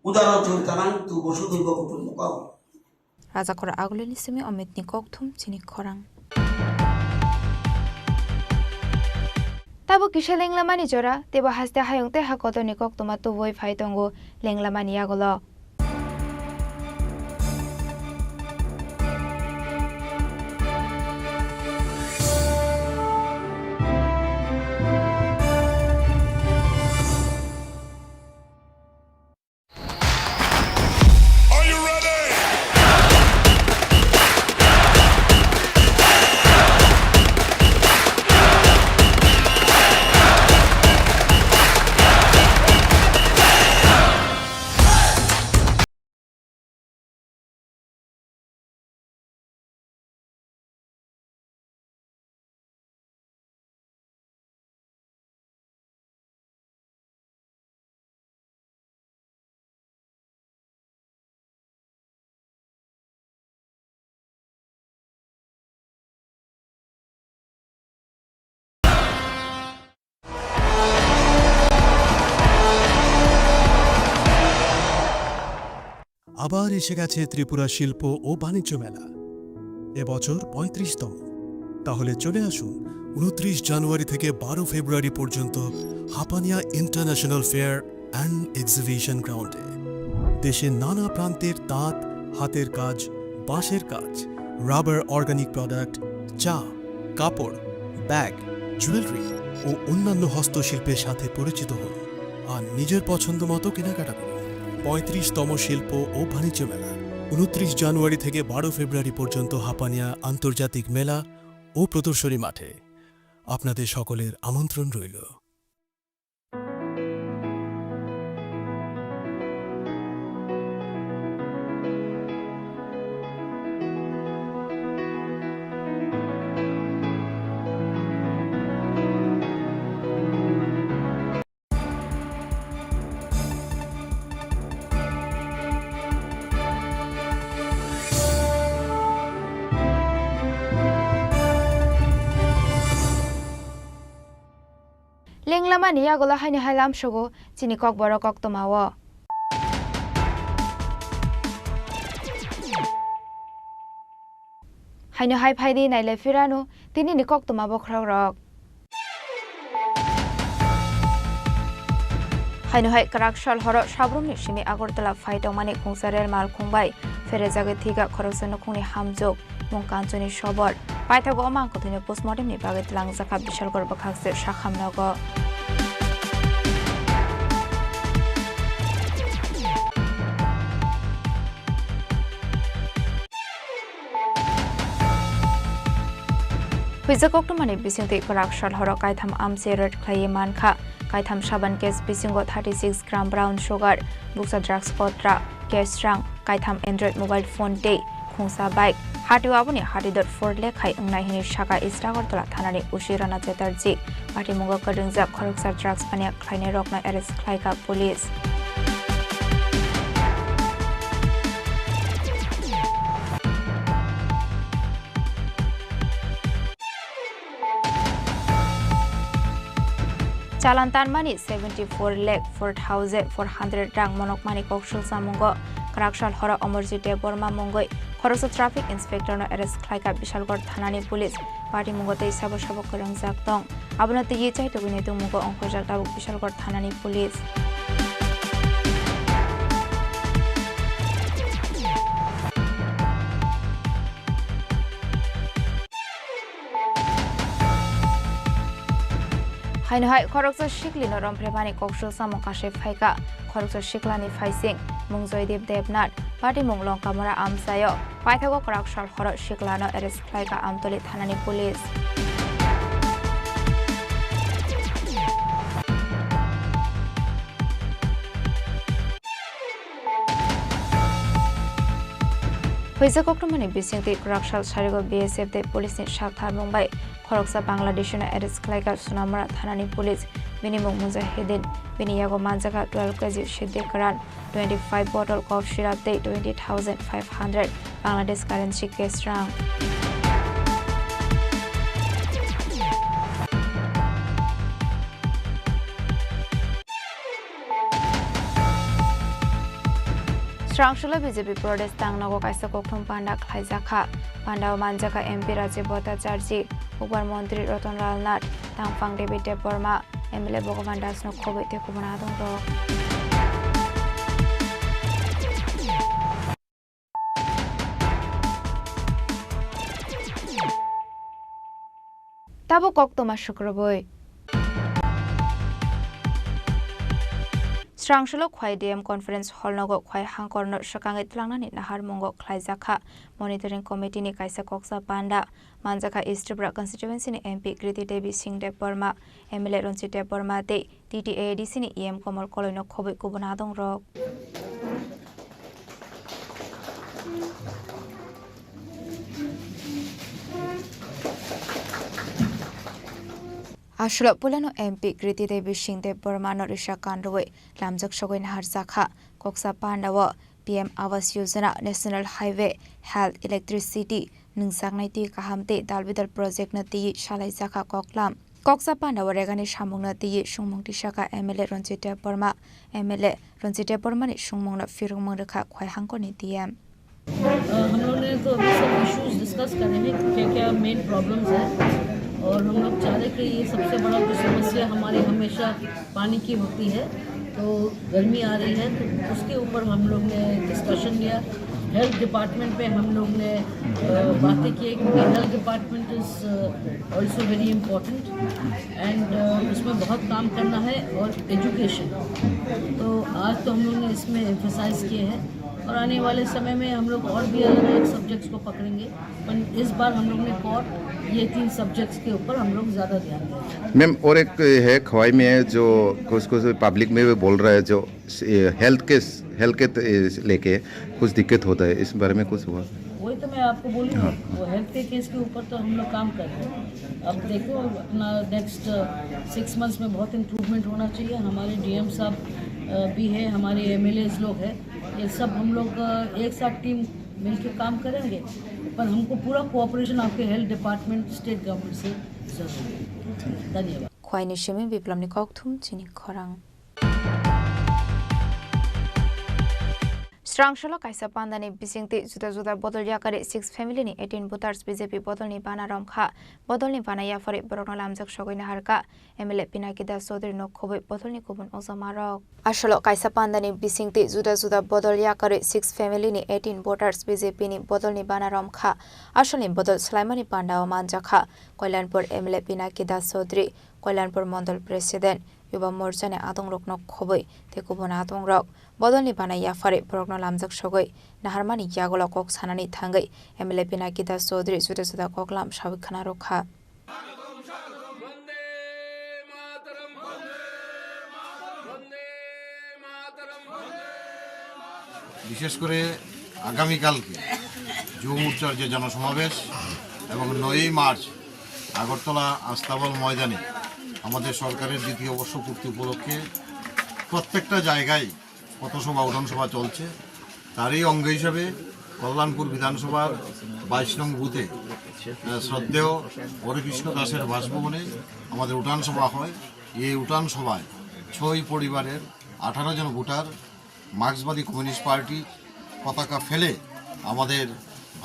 উদারচৈতন্যাং তু বসুধৈব কুটুম্বকম। Rajakhor Agulini simi Omitni kokthum chini khorang. Tabuk kisa lenglamani jora, teibo haste hayung tei ha kotorni koktwma tubui phai tongo lenglamani yagulo. আবার এসে গেছে ত্রিপুরা শিল্প ও বাণিজ্য মেলা, এবছর পঁয়ত্রিশতম। তাহলে চলে আসুন ঊনত্রিশ জানুয়ারি থেকে বারো ফেব্রুয়ারি পর্যন্ত Hapania international fair and exhibition গ্রাউন্ডে। দেশের নানা প্রান্তের তাঁত, হাতের কাজ, বাঁশের কাজ, রাবার, অর্গানিক প্রোডাক্ট, চা, কাপড়, ব্যাগ, জুয়েলারি ও অন্যান্য হস্তশিল্পের সাথে পরিচিত হন আর নিজের পছন্দ মতো কেনাকাটা করুন। পঁয়ত্রিশতম শিল্প ও বাণিজ্য মেলা, ঊনত্রিশ জানুয়ারি থেকে বারো ফেব্রুয়ারি পর্যন্ত হাপানিয়া আন্তর্জাতিক মেলা ও প্রদর্শনী মাঠে। আপনাদের সকলের আমন্ত্রণ রইল। Lenglamani yagulo haini hai lamsogo chini kokborok koktwmao. Haino hai phaidi nailai phirano tinini koktwma bokhorok rok. Haino hai kwrak sal horo Sabrumni simi Agartala phai tongmani khungsa rel malkhung bai pherejagwi thwikha khoroksa nukhungni hamjwk, mung kanchoni sobor. Paithago omo ang kwthwino postmortemni bagwi twlangjakha Bishalgarh bwkhakse Sakhamnogo. Huijak koktwmani bisingtwi kwrak sal horo kaitham amchi raid khlaiwi mankha. Kaitham saban case bisingo thirty six gram brown sugar, bukcha drugs kotra, cash rang, kaitham Android mobile phone tei khungsa bike. Hatio aboni hatidot four lakh hai wngnai hwnwi sakha East Agartala thanani O C Rana Chatterjee. Patimungo kwrwngjak khoroksa drugs paniya khlainairokno arrest khlaikha police. Chalan tanmani seventy four lakh four thousand four hundred rang monokmani kok sulsamungo kwrak sal horo Amarjit Debbarma mungwi khoroksa traffic inspector no arrest khlaikha Bishalgarh thanani police. Patimungo tei sabo sabo kwrwngjak tong. Abono twiwi chaitugwini tongmungo ongkhorjak tabuk Bishalgarh thanani police. Haino hai khoroksa siklino romphre mani koksul samung kasui phaikha. Khoroksa siklani phaising mung Joydeep Debnath, patimung Longkamura amchaio. Paithago kwrak sal horo siklano arrest khlaikha Amtoli thanani police. Huijak koktwmani bisingtwi kwrak sal sarigo B S F tei police ni sak tharmung bai khoroksa Bangladeshino arrest khlaikha Sonamura thanani police. Bini mung Mujahideen, bini yago manjakha twelve K G Siddhi Karan, twenty five bottle cough syrup tei twenty thousand five hundred Bangladesh currency cash rang. Srangsulo B J P Pradesh tangnogo kaisa kokthum panda khlaijakha. Pandao manjakha M P Rajiv Bhattacharjee, Upar Montri Ratan Lal Nath, Tangphang David Debbarma, M L A Bhagavan Das no khobwi tei kubun adongrok. Tabuk koktwma sukrubwi. Srangsulo Khwai D M Conference Hall nogo Khwai hangkorno swkangwi twlangnani naharmungo khlaijakha Monitoring Committee ni kaisa koksa panda. Manjakha East Tripura Constituency ni M P Kriti Devi Singh Debbarma, M L A Ranjit Debbarma tei T T A A D C ni E M Komol Koloi no khobwi kubun adongrok. Aswk puilano M P Kriti Devi Singh Debbarma no risa kanrwi lamjak sogwi naharjakha. Koksa pandao P M Awas Yojana, National Highway, Health, Electricity, nwngjaknai twi kaham tei dalbidal project no twiwi salaijakha koklam. Koksa pandao regani samungno twiwi sungmung tisakha M L A Ranjit Debbarma. M L A Ranjit Debbarmani sungmungno phirwngmung rwkha Khwai hangkorni D M. अ, हम लोगों ने तो अभी सब issues discuss करे हैं, क्या क्या मेन प्रॉब्लम्स हैं, और हम लोग चाह रहे कि ये सबसे बड़ा जो समस्या हमारी हमेशा पानी की होती है, तो गर्मी आ रही है, तो उसके ऊपर हम लोग ने डिस्कशन लिया। हेल्थ डिपार्टमेंट पे हम लोग ने, अ, बातें की, क्योंकि health department is also very important and, अ, उसमें बहुत काम करना है, और एजुकेशन, तो आज तो हम लोग ने इसमें एम्फेसाइज किए हैं, और आने वाले समय में हम लोग और भी अलग-अलग सब्जेक्ट्स को पकड़ेंगे, पर इस बार हम लोग ने कॉर ये तीन सब्जेक्ट्स के ऊपर हम लोग ज़्यादा ध्यान देंगे। मैम, और एक है खवाई में है जो कुछ, कुछ पब्लिक में भी बोल रहा है जो, ए, हेल्थ के, हेल्थ के त-, ए, लेके कुछ दिक्कत होता है, इस बारे में कुछ हुआ? वही तो मैं आपको बोली हूँ, हाँ। वो हेल्थ के केस के ऊपर तो हम लोग काम कर रहे हैं। अब देखो, अपना नेक्स्ट सिक्स मंथ्स में बहुत इम्प्रूवमेंट होना चाहिए। हमारे डीएम साहब, अ, भी है, हमारे एमएलएज लोग हैं, ये सब हम लोग, अ, एक साथ टीम मिलके काम करेंगे, पर हमको पूरा कोऑपरेशन आपके हेल्थ डिपार्टमेंट, स्टेट गवर्नमेंट से जरूरी है। धन्यवाद। Khwaini simi Biplomni kokthum chini khorang. Chwrangsolo kaisa pandani bisingtwi juda juda bodol yakarwi six family ni eighteen voters B J P bodolni bana romkha. Bodolni bana yaphari borokno lamjak sogwi naharkha. M L A Pinaki Das Chaudhary no khobwi bodolni kubun ojama rok. Asolo kaisa pandani bisingtwi juda juda bodol yakarwi six family ni eighteen voters B J P ni bodolni bana romkha. Asolni bodol swlaimani pandao manjakha. Koilanpur M L A Pinaki Das Chaudhary, Koilanpur Mondol President, Yuba Morcha ni adongrokno khobwi tei kubun adongrok. Bodolni bana yaphari borokno lamjak sogwi naharmani yagulo kok sanani thangwi M L A Pinaki Das Chaudhary juda juda koklam sawi khna rwkha. বিশেষ করে আগামীকালকে যুব মোর্চার যে জনসমাবেশ এবং নয়ই মার্চ আগরতলা আস্তাবল ময়দানে আমাদের সরকারের দ্বিতীয় বর্ষপূর্তি উপলক্ষে প্রত্যেকটা জায়গায় পথসভা, উঠান সভা চলছে। তারই অঙ্গ হিসাবে কল্যাণপুর বিধানসভার বাইশ নং বুথে, আহ, শ্রদ্ধেয় হরেকৃষ্ণ দাসের বাসভবনে আমাদের উঠান সভা হয়। এই উঠান সভায় ছয় পরিবারের আঠারো জন ভোটার মার্ক্সবাদী কমিউনিস্ট পার্টি পতাকা ফেলে আমাদের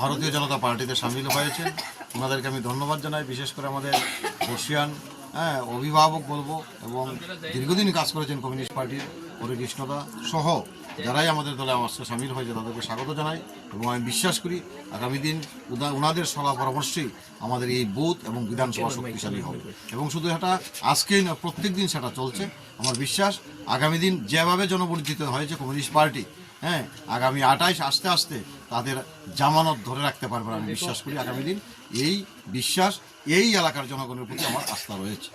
ভারতীয় জনতা পার্টিতে সামিল হয়েছেন। ওনাদেরকে আমি ধন্যবাদ জানাই, বিশেষ করে আমাদের বর্ষিয়ান, হ্যাঁ, অভিভাবক বলবো এবং দীর্ঘদিন কাজ করেছেন কমিউনিস্ট পার্টির হরেকৃষ্ণদা সহ যারাই আমাদের দলে আজকে সামিল হয়েছে তাদেরকে স্বাগত জানাই এবং আমি বিশ্বাস করি আগামী দিন উদা-, ওনাদের সলা পরামর্শেই আমাদের এই বুথ এবং বিধানসভা শক্তিশালী হবে। এবং শুধু এটা আজকেই না, প্রত্যেক দিন সেটা চলছে। আমার বিশ্বাস আগামী দিন যেভাবে জনবর্ধিত হয়েছে কমিউনিস্ট পার্টি, হ্যাঁ, আগামী আঠাইশ আস্তে আস্তে তাদের জামানত ধরে রাখতে পারবেন আমি বিশ্বাস করি। আগামী দিন এই বিশ্বাস এই এলাকার জনগণের প্রতি আমার আস্থা রয়েছে।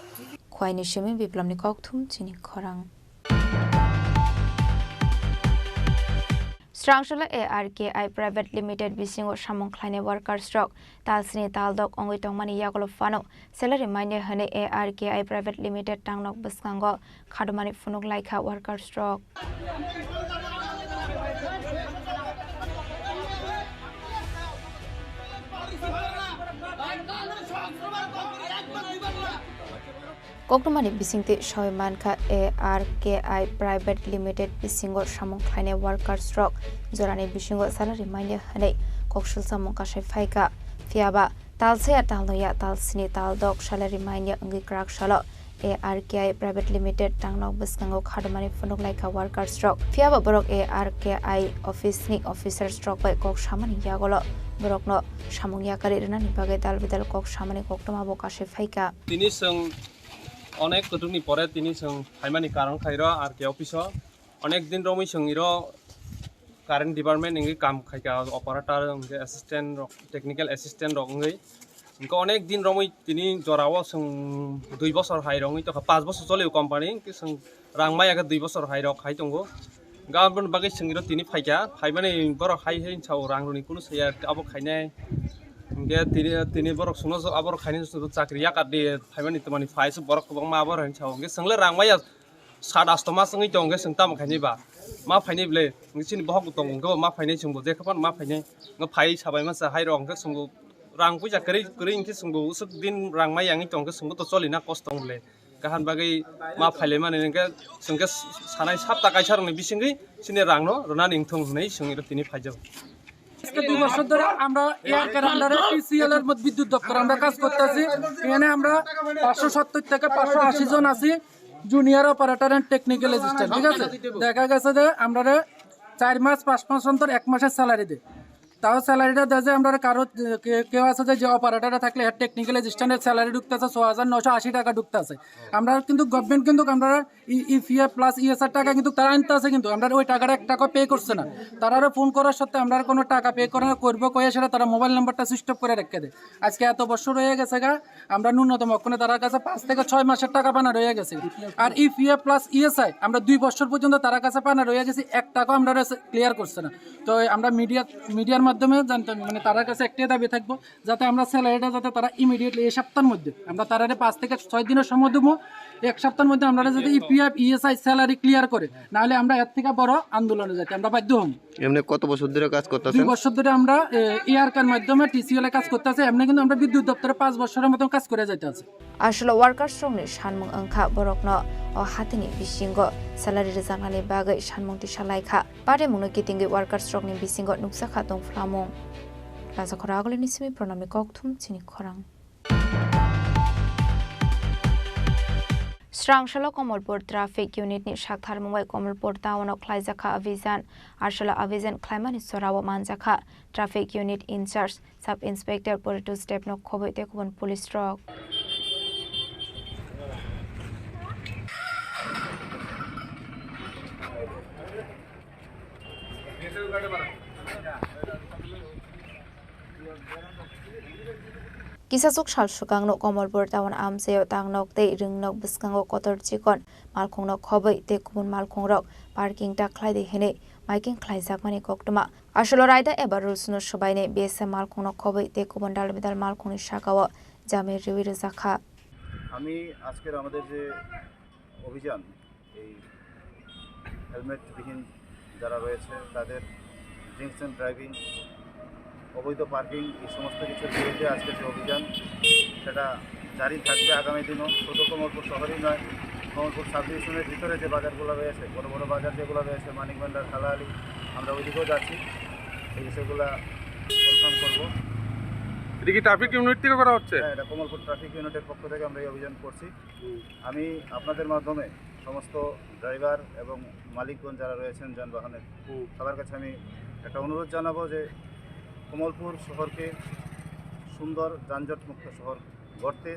Khwaini simi Biplomni kokthum chini khorang. Srangsola A R K I Private Limited bisingo samung khlainai workers rok tal sini tal dok wngwi tongmani yagulo phano salary manya hwnwi A R K I Private Limited tangnok bwskango khadomani phunuk laikha workers rok. Koktwmani bisingtwi sawi mankha, A R K I Private Limited bisingo samung khlainai workers rok jorani bisingo salary manya hwnwi koksul samung kasai phaikha. Phiyaba talsaya talnoya talsini taldok salary manya wngwi kwrak salo A R K I Private Limited tangnok bwskango khadomani phunuk laikha workers rok. Phiyaba borok A R K I office ni officers rok bai kok samani yagulo borokno samung yakarwi rwnani bagwi dal bidal kok samani koktwma bo kasai phaikha. Tini chwng onek kutukni pore tini chwng phaimani karon khairo R K office o. Onek din romwi chwng iro current department wngwi kam khaikha, operator, hwnkhe assistant rok, technical assistant rok wngwi. Hwnkhe onek din romwi tini jorao chwng dui bosor hai rok wngwi tongkha, panch bosor choliu company, hwnkhe chwng rang maya khe dui bosor hai rok hai tongo. Hwnkhe aboni bagwi chwng iro tini phaikha, phaimani borok hai hai sao rang rwni kunu saya abo khainai. Hwnkhe tini, tini borok chwngno aborok khainai chwngno chakri yakar di, phaimani twmani phai se borok kwbangma abo hai sao. Hwnkhe chwngle rang maya sat asto mas wngwi tong, hwnkhe chwng tamo khainai ba? Ma phainai ble, hwnkhe chini bohok bo tongo, hwnkhe bo ma phainai chwngbo, jekha phano ma phainai. Hwnkhe phai sabai masa hai rok, hwnkhe chwngbo rang puisa kwrwi, kwrwi hwnkhe chwngbo usuk din rang maya wngwi tong, hwnkhe chwngbo to choli na kosto wng ble. Kaham bagwi ma phailaimani hwnkhe chwngkhe sanai sapta kaisa rokni bisingwi chini rangno rwnani wngthung hwnwi chwng iro tini phaijak. আজকে দুই বছর ধরে আমরা এআরকের আন্ডারে টিসিএল এর মধ্যে বিদ্যুৎ দপ্তর আমরা কাজ করতেছি। এখানে আমরা পাঁচশো সত্তর থেকে পাঁচশো আশি জন আছি, junior operator and technical assistant, ঠিক আছে? দেখা গেছে যে আমরা চার মাস পাঁচ মাস অন্তর এক মাসের স্যালারি দেয়। তাও স্যালারিটা দেয় যে আমরা কারো কে-, কেউ আছে যে, যে অপারেটরে থাকলে এর টেকনিক্যাল অ্যাসিস্ট্যান্টের স্যালারি ঢুকতেছে ছ হাজার নশো আশি টাকা ঢুকতেছে। আমরা কিন্তু গভর্নমেন্ট কিন্তু আমরা ইপিএফ প্লাস ইএসআর টাকা কিন্তু তারা আনতে আছে, কিন্তু আমরা ওই টাকাটা এক টাকা পে করছে না। তারারে ফোন করার সত্ত্বে আমরা কোনো টাকা পে করে করবো কয়ে সেটা তারা মোবাইল নাম্বারটা সুইচ অফ করে রেখে দেয়। আজকে এত বছর হয়ে গেছে গা, আমরা ন্যূনতম অক্ষণে তার কাছে পাঁচ থেকে ছয় মাসের টাকা পানা রয়ে গেছে। আর ইপিএফ প্লাস ইএসআই আমরা দুই বছর পর্যন্ত তার কাছে পানা রয়ে গেছি, এক টাকাও আমরা ক্লিয়ার করছে না। তো আমরা মিডিয়া, মিডিয়ার মাধ্যমে জানতে, মানে, তার কাছে একটাই দাবি থাকবো, যাতে আমরা স্যালারিটা যাতে তারা ইমিডিয়েটলি এই সপ্তাহের মধ্যে, আমরা তারারে পাঁচ থেকে ছয় দিনের সময় দেবো, এক সপ্তাহের মধ্যে আমরা যদি ইপিএফ ইএসআই স্যালারি ক্লিয়ার করে, নাহলে আমরা এর থেকে বড় আন্দোলনে যাইতে আমরা বাধ্য হবো। এমনি কত বছর ধরে কাজ করতেছেন? দুই বছর ধরে আমরা এআরকের মাধ্যমে টিসিএল এ কাজ করতেছি। এমনি কিন্তু আমরা বিদ্যুৎ দপ্তরে পাঁচ বছরের মতন কাজ করে যাইতে আছে। Asolo workers rokni sanmung wngkha borokno o hatini bisingo salary rwjaknani bagwi sanmung tisa lai kha. Parimungno kitingwi workers rokni bisingo nukjakha tongphlamung. Rajakhora Agulini simi Pranami Kokthum chini khorang. Srangshalo Komolpur Traffic Unit ni saktharmung bai Komolpur town o khlaijakha abhijan. Aswla abhijan khlaimani jorao manjakha Traffic Unit in charge Sub Inspector Poritos Debno khobwi tei kubun police rok. Kisasuk sal swkangno Komolpur town amchaio tangnok tei rwngnok bwskango kotor chikon malkhungno khobwi tei kubun malkhungrok parking ta khlaidi hinwi maiking khlaijakmani koktwma. Aswlo raida eba rules no swbainai B S F malkhungno khobwi tei kubun dal bidal malkhungni sakao jami riwi rwjakha. আমি আজকের আমাদের যে অভিযান, এই হেলমেটবিহীন যারা রয়েছে তাদের ড্রিঙ্কস অ্যান্ড ড্রাইভিং, অবৈধ পার্কিং, এই সমস্ত কিছুর বিরুদ্ধে আজকে যে অভিযান, সেটা জারি থাকবে আগামী দিনও। শুধু কমলপুর শহরেই নয়, কমলপুর সাব ডিভিশনের ভিতরে যে বাজারগুলো রয়েছে, বড় বড় বাজার যেগুলো রয়েছে, মানিক ভান্ডার, কালাহালি, আমরা ওইদিকেও যাচ্ছি, এই বিষয়গুলো কনফার্ম করবো। এটা কি ট্রাফিক ইউনিট থেকে করা হচ্ছে? হ্যাঁ, এটা কমলপুর ট্রাফিক ইউনিটের পক্ষ থেকে আমরা এই অভিযান করছি। আমি আপনাদের মাধ্যমে সমস্ত ড্রাইভার এবং মালিকগণ যারা রয়েছেন যানবাহনের, হুম। সবার কাছে আমি একটা অনুরোধ জানাবো যে কমলপুর শহরকে সুন্দর যানজটমুক্ত শহর গড়তে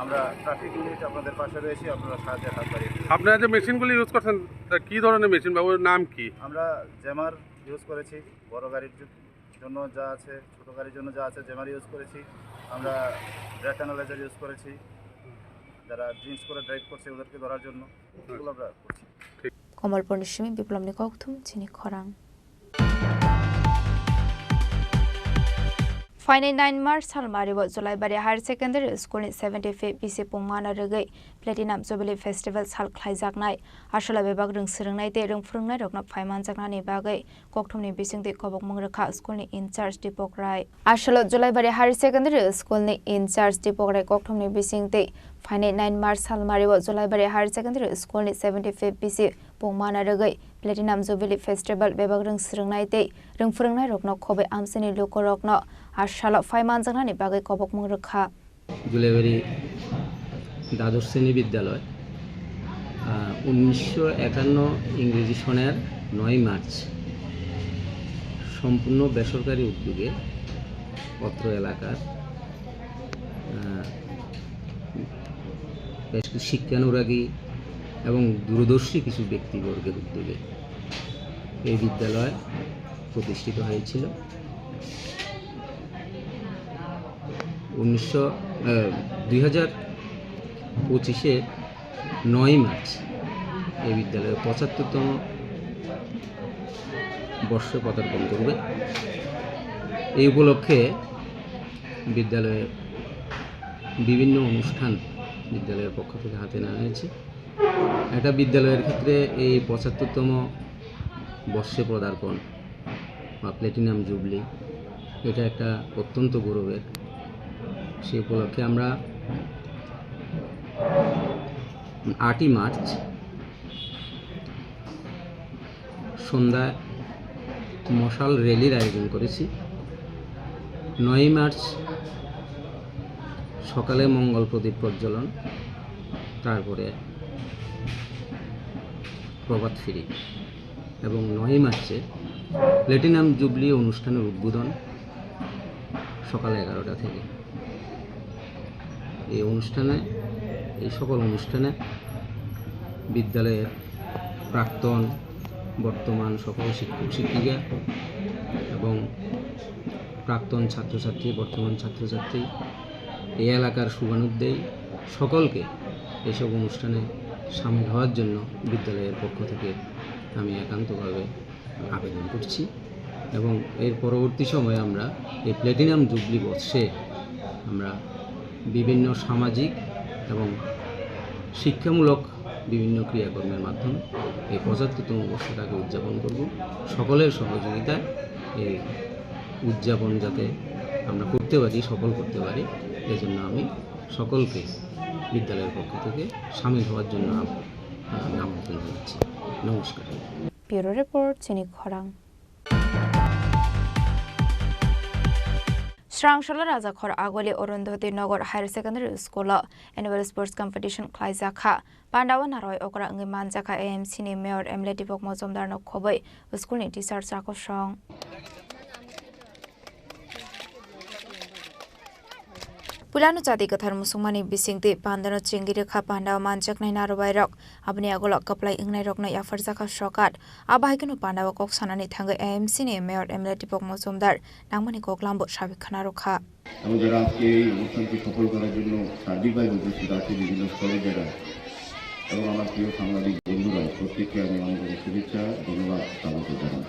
আমরা ট্রাফিক ইউনিট আপনাদের পাশে রয়েছি, আপনারা সাহায্যের হাত বাড়িয়ে দিন। আপনারা যে মেশিনগুলি ইউজ করছেন, তা কী ধরনের মেশিন বা ওর নাম কি? আমরা জ্যামার ইউজ করেছি বড় গাড়ির জন্য, যা আছে, ছোট গাড়ির জন্য যা আছে, জ্যামার ইউজ করেছি, আমরা ব্রেথ অ্যানালাইজার ইউজ করেছি, যারা ড্রিঙ্কস করে ড্রাইভ করছে ওদেরকে ধরার জন্য, এগুলো আমরা করছি। ঠিক। Komolpurni simi Biplomni kokthum chini khorang. Phainai nine March salmario Julaibari Higher Secondary School ni seventy fifth B C pungmano rwgwi Platinum Jubilee Festival sal khlaijaknai. Aswla bebak rwng swrwngnai tei rwng phwrwngnairokno phai manjaknani bagwi kokthumni bisingtwi kobokmung rwkha school ni in charge Dipok Rai. Aswlo Julaibari Higher Secondary School ni in charge Dipok Rai kokthumni bisingtwi phainai nine March salmario Julaibari Higher Secondary School ni seventy fifth B C pungmano rwgwi Platinum Jubilee Festival bebak rwng swrwngnai tei rwng phwrwngnairokno khobwi amchaini lukurokno a salo phai manjaknani bagwi kobokmung rwkha. জুলেবাড়ি দ্বাদশ শ্রেণী বিদ্যালয়, আহ, উনিশশো একান্ন ইংরেজি সনের নয় মার্চ সম্পূর্ণ বেসরকারি উদ্যোগে অত্র এলাকার, আহ, বেশ কিছু শিক্ষানুরাগী এবং দূরদর্শী কিছু ব্যক্তিবর্গের উদ্যোগে এই বিদ্যালয় প্রতিষ্ঠিত হয়েছিল। উনিশশো, আহ, দুই হাজার পঁচিশে নয় মার্চ এই বিদ্যালয়ে পঁচাত্তরতম বর্ষে পদার্পণ করবে। এই উপলক্ষে বিদ্যালয়ে বিভিন্ন অনুষ্ঠান বিদ্যালয়ের পক্ষ থেকে হাতে নেওয়া হয়েছে। একটা বিদ্যালয়ের ক্ষেত্রে এই পঁচাত্তরতম বর্ষে পদার্পণ বা প্ল্যাটিনাম জুবলি, এটা একটা অত্যন্ত গৌরবের। সেই উপলক্ষে আমরা আটই মার্চ সন্ধ্যায় মশাল র‍্যালির আয়োজন করেছি। নয়ই মার্চ সকালে মঙ্গল প্রদীপ প্রজ্বলন, তারপরে প্রভাত ফেরি এবং নয়ই মার্চে প্ল্যাটিনাম জুবলি অনুষ্ঠানের উদ্বোধন সকাল এগারোটা থেকে। এই অনুষ্ঠানে, এই সকল অনুষ্ঠানে বিদ্যালয়ের প্রাক্তন, বর্তমান সকল শিক্ষক শিক্ষিকা এবং প্রাক্তন ছাত্রছাত্রী, বর্তমান ছাত্রছাত্রী, এই এলাকার শুভানুদ্দেয়ী সকলকে এইসব অনুষ্ঠানে সামিল হওয়ার জন্য বিদ্যালয়ের পক্ষ থেকে আমি একান্তভাবে আবেদন করছি। এবং এর পরবর্তী সময়ে আমরা এই প্ল্যাটিনাম জুবলি বর্ষে আমরা বিভিন্ন সামাজিক এবং শিক্ষামূলক বিভিন্ন ক্রিয়াকর্মের মাধ্যমে এই পঁচাত্তরতম বর্ষটাকে উদযাপন করব। সকলের সহযোগিতায় এই উদযাপন যাতে আমরা করতে পারি, সফল করতে পারি, এই জন্য আমি সকলকে বিদ্যালয়ের পক্ষ থেকে সামিল হওয়ার জন্য আহ্বান। নাম বদল হয়েছে। নমস্কার। Bureau Report, Chini Khorang. Srangsola Rajakhor Agoli Arundhati Nagar Higher Secondary School o Annual Sports Competition khlaijakha. Pandao naroi okra wngwi manjakha A M C ni Mayor M L A Deepak Majumdar no khobwi school ni teacher chakosong. Puilano chati kwthar musukmani bisingtwi pandano chengwi rwkha pandao manjaknai narobairok. Aboni agulo kwplai wngnairokno yapharjakha sokat. Abo hai kheno pandao kok sanani thangwi A M C ni Mayor M L A Deepak Majumdar nangmani koklambo sabi khna rwkha. এবং যারা আজকে এই অনুষ্ঠানকে সফল করার জন্য সার্বিকভাবে উপস্থিত আছে বিভিন্ন স্তরের যারা এবং আমার প্রিয় সাংবাদিক বন্ধুরা, প্রত্যেককে আমি আন্তরিক শুভেচ্ছা, ধন্যবাদ, স্বাগত জানাই।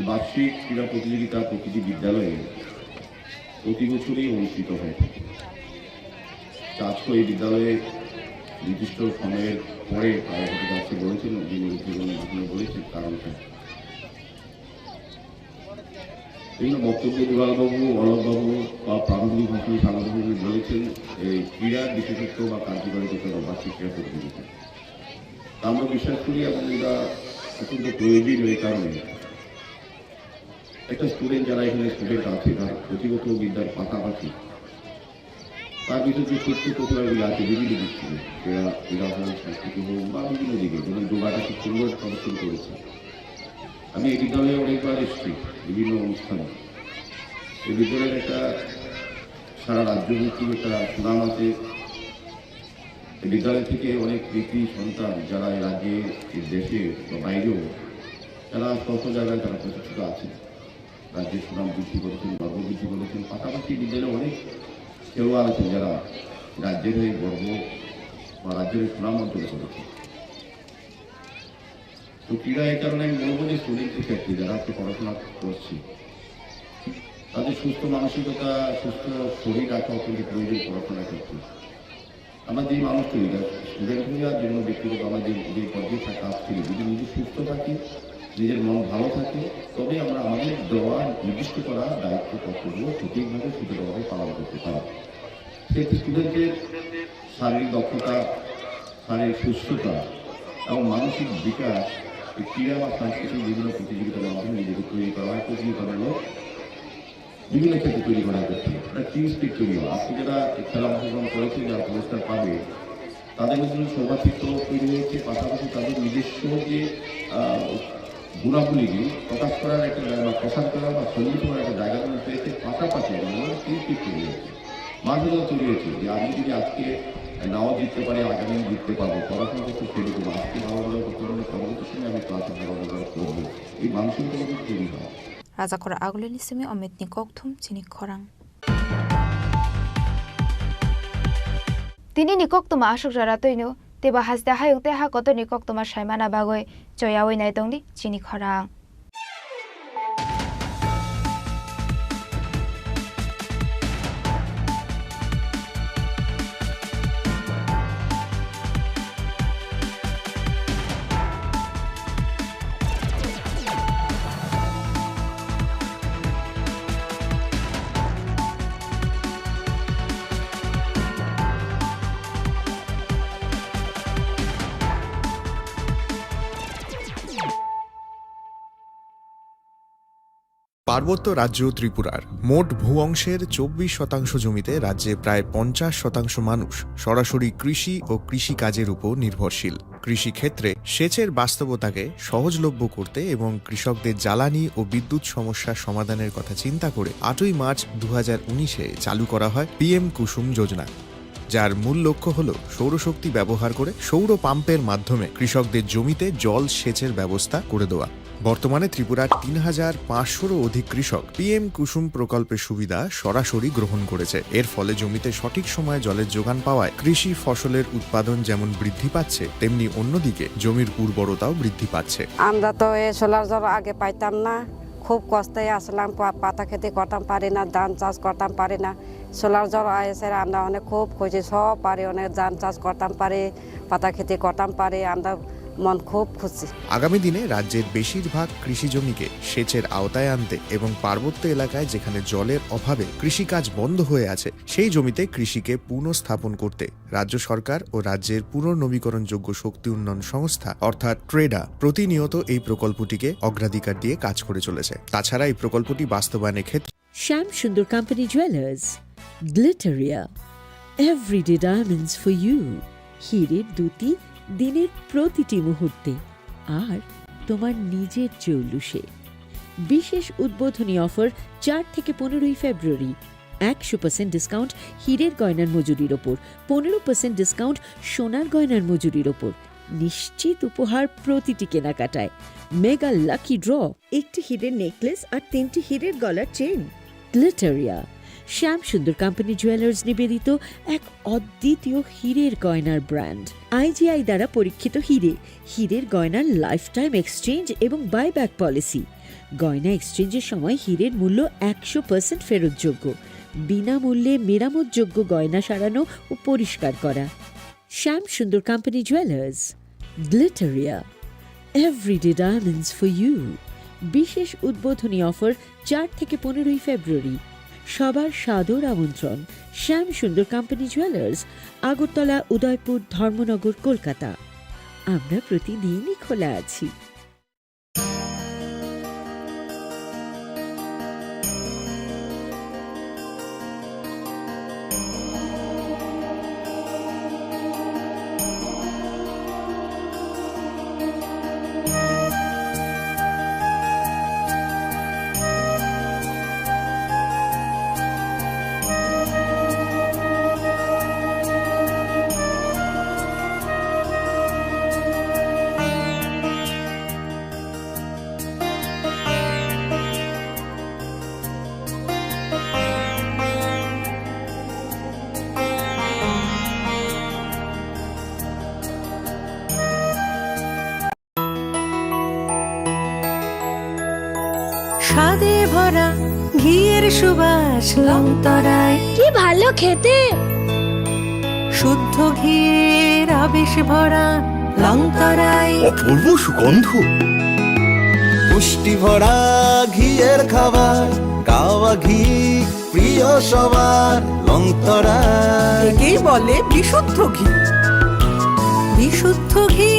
বার্ষিক ক্রীড়া প্রতিযোগিতা প্রতিটি বিদ্যালয়ে প্রতি বছরই অনুষ্ঠিত হয়ে থাকে। তা আজকে এই বিদ্যালয়ে নির্দিষ্ট সময়ের পরে তারা হয়তো আজকে বলেছেন, যিনি উদ্বোধন ভাষণে বলেছেন, কারণটা বিভিন্ন বক্তব্যে দুলালবাবু, অলোকবাবু বা প্রারম্ভিক ভাষণে সাংবাদিকদের বলেছেন, এই ক্রীড়া বিশেষত্ব বা কার্যকারিতা হলো বার্ষিক ক্রীড়া প্রতিযোগিতা। তা আমরা বিশ্বাস করি এবং এটা অত্যন্ত প্রয়োজনীয় এই কারণে একটা স্টুডেন্ট, যারা এখানে স্টুডেন্ট আছে, তার পুঁথিগত বিদ্যার পাশাপাশি তার ভিতরে যে সূক্ষ্ম প্রতিভাগুলি আছে বিভিন্ন দিক থেকে, ক্রীড়া, ক্রীড়া হোক, সংস্কৃতি হোক বা বিভিন্ন দিকে, যেমন যোগাটা খুব সুন্দর প্রদর্শন করেছে। আমি এই বিদ্যালয়ে অনেকবার এসেছি বিভিন্ন অনুষ্ঠানে। এই বিদ্যালয়ের একটা সারা রাজ্য ভিত্তিক একটা সুনাম আছে। এই বিদ্যালয় থেকে অনেক কৃতি সন্তান যারা এই রাজ্যে, এই দেশে বা বাইরেও, তারা আজ কত জায়গায় তারা প্রতিষ্ঠিত আছেন, রাজ্যের সুনাম বৃদ্ধি করেছেন, গর্ব বৃদ্ধি করেছেন। পাশাপাশি বিদ্যালয়ে অনেক খেলোয়াড় আছেন যারা রাজ্যের হয়ে গর্ব বা রাজ্যের হয়ে সুনাম অর্জন করেছেন। তো ক্রীড়া এই কারণে আমি বলবো যে স্টুডেন্টদের ক্ষেত্রে যারা আজকে পড়াশোনা করছে, তাদের সুস্থ মানসিকতা, সুস্থ শরীর রাখা অত্যন্ত প্রয়োজন পড়াশোনার ক্ষেত্রে। আমরা যে মানুষ তৈরি, স্টুডেন্ট হয়ে আর যে কোনো ব্যক্তিগত আমরা যে, যে পর্যায়ে থাকা কাজ করি, যদি নিজে সুস্থ থাকি, নিজের মন ভালো থাকে, তবে আমরা আমাদের দেওয়া নির্দিষ্ট করা দায়িত্ব কর্তব্য সঠিকভাবে সুন্দরভাবে পালন করতে পারি। সেক্ষেত্রে স্টুডেন্টদের শারীরিক দক্ষতা, শারীরিক সুস্থতা এবং মানসিক বিকাশ এই ক্রীড়া বা সাংস্কৃতিক বিভিন্ন প্রতিযোগিতার মাধ্যমে নিজেকে তৈরি করা হয়। প্রতিযোগিতামূলক বিভিন্ন ক্ষেত্রে তৈরি করা হয়েছে। একটা টিম স্পিরিট তৈরি হয়। আজকে যারা এই খেলা অংশগ্রহণ করেছে, যারা পুরস্কার পাবে, তাদের মধ্যে সৌভাতৃত্ব তৈরি হয়েছে, পাশাপাশি তাদের নিজস্ব যে, আহ, গুণাবলীগুলি প্রকাশ করার একটা জায়গা, বা প্রসার করার বা সম্মিলিত করার একটা জায়গা কিন্তু পেয়েছে। পাশাপাশি আমরা টিম স্পিরিট তৈরি হয়েছে, মানসিকতা তৈরি হয়েছে যে আমি যদি আজকে নাও জিততে পারি, আগামী দিন জিততে পারবো, পড়াশোনা করতে শুরু করবো, আজকে ভালো রেজাল্ট করতে পারলে পরবর্তী সময় আমি ক্লাসে ভালো রেজাল্ট করবো, এই মানসিকতা কিন্তু তৈরি হয়। Rajakhor Agulini simi Omitni kokthum chini khorang. Tini ni koktwma aswk jora twino, teibo haste hayung tei ha kotor ni koktwma saimana bagwi choyawi nai tongdi chini khorang. পার্বত্য রাজ্য ত্রিপুরার মোট ভূ অংশের চব্বিশ শতাংশ জমিতে রাজ্যে প্রায় পঞ্চাশ শতাংশ মানুষ সরাসরি কৃষি ও কৃষিকাজের উপর নির্ভরশীল। কৃষিক্ষেত্রে সেচের বাস্তবতাকে সহজলভ্য করতে এবং কৃষকদের জ্বালানি ও বিদ্যুৎ সমস্যা সমাধানের কথা চিন্তা করে আটই মার্চ দু হাজার উনিশে চালু করা হয় পিএম কুসুম যোজনা, যার মূল লক্ষ্য হল সৌরশক্তি ব্যবহার করে সৌর পাম্পের মাধ্যমে কৃষকদের জমিতে জল সেচের ব্যবস্থা করে দেওয়া। বর্তমানে ত্রিপুরার তিন হাজার পাঁচশোরও অধিক কৃষক পিএম কুসুম প্রকল্পের সুবিধা সরাসরি গ্রহণ করেছে। এর ফলে জমিতে সঠিক সময়ে জলের যোগান পাওয়ায় কৃষি ফসলের উৎপাদন যেমন বৃদ্ধি পাচ্ছে, তেমনি অন্যদিকে জমির উর্বরতাও বৃদ্ধি পাচ্ছে। আমরা তো এই সোলার জল আগে পাইতাম না, খুব কষ্টে আসলাম, পা-, পাতা খেতে করতাম পারি না, ধান চাষ করতাম পারি না। সোলার জল আইসে আমরা অনেক খুব খুশি, সব পারি, অনেক ধান চাষ করতাম পারি, পাতা খেতে করতাম পারি। আমরা মন খুব খুশি। আগামী দিনে রাজ্যের বেশিরভাগ কৃষি জমিকে সেচের আওতায় আনতে এবং পার্বত্য এলাকায় যেখানে জলের অভাবে কৃষিকাজ বন্ধ হয়ে আছে, সেই জমিতে কৃষিকে পুনঃস্থাপন করতে রাজ্য সরকার ও রাজ্যের পুনর্নবীকরণযোগ্য শক্তি উন্নয়ন সংস্থা অর্থাৎ ট্রেডা প্রতিনিয়ত এই প্রকল্পটিকে অগ্রাধিকার দিয়ে কাজ করে চলেছে। তাছাড়া এই প্রকল্পটি বাস্তবায়নের ক্ষেত্রে Shyam Sundar company jewellers, Glitteria, everyday diamonds for you. হীরের দ্যুতি দিনের প্রতিটি মুহূর্তে আর তোমার নিজের জৌলুসে। বিশেষ উদ্বোধনী অফার চার থেকে পনেরোই ফেব্রুয়ারি। একশো পার্সেন্ট ডিসকাউন্ট হীরের গয়নার মজুরির ওপর, পনেরো পার্সেন্ট ডিসকাউন্ট সোনার গয়নার মজুরির ওপর। নিশ্চিত উপহার প্রতিটি কেনাকাটায়। মেগা লাকি ড্র, একটি হীরের নেকলেস আর তিনটি হীরের গলার চেইন। গ্লিটারিয়া, শ্যাম সুন্দর কোম্পানি জুয়েলার্স নিবেদিত এক অদ্বিতীয় হীরের গয়নার ব্র্যান্ড। আইজিআই দ্বারা পরীক্ষিত হীরে, হীরের গয়নার লাইফ টাইম এক্সচেঞ্জ এবং বাইব্যাক পলিসি। গয়না এক্সচেঞ্জের সময় হীরের মূল্য একশো পার্সেন্ট ফেরতযোগ্য। বিনামূল্যে মেরামতযোগ্য গয়না সারানো ও পরিষ্কার করা। Shyam Sundar company jewellers, Glitteria, everyday diamonds for you. বিশেষ উদ্বোধনী অফার চার থেকে পনেরোই ফেব্রুয়ারি। সবার সাদর আমন্ত্রণ। শ্যাম সুন্দর কোম্পানি জুয়েলার্স, আগরতলা, উদয়পুর, ধর্মনগর, কলকাতা। আমরা প্রতিদিনই খোলা আছি। স্বাদে ভরা ঘিয়ের সুবাস লংতরাই। কি ভালো খেতে! শুদ্ধ ঘিয়ের আবেশ ভরা লংতরাই। অপূর্ব সুগন্ধ। পুষ্টি ভরা ঘিয়ের খাবার, গাওয়া ঘি প্রিয় সবার লংতরাই। একেই বলে বিশুদ্ধ ঘি। বিশুদ্ধ ঘি,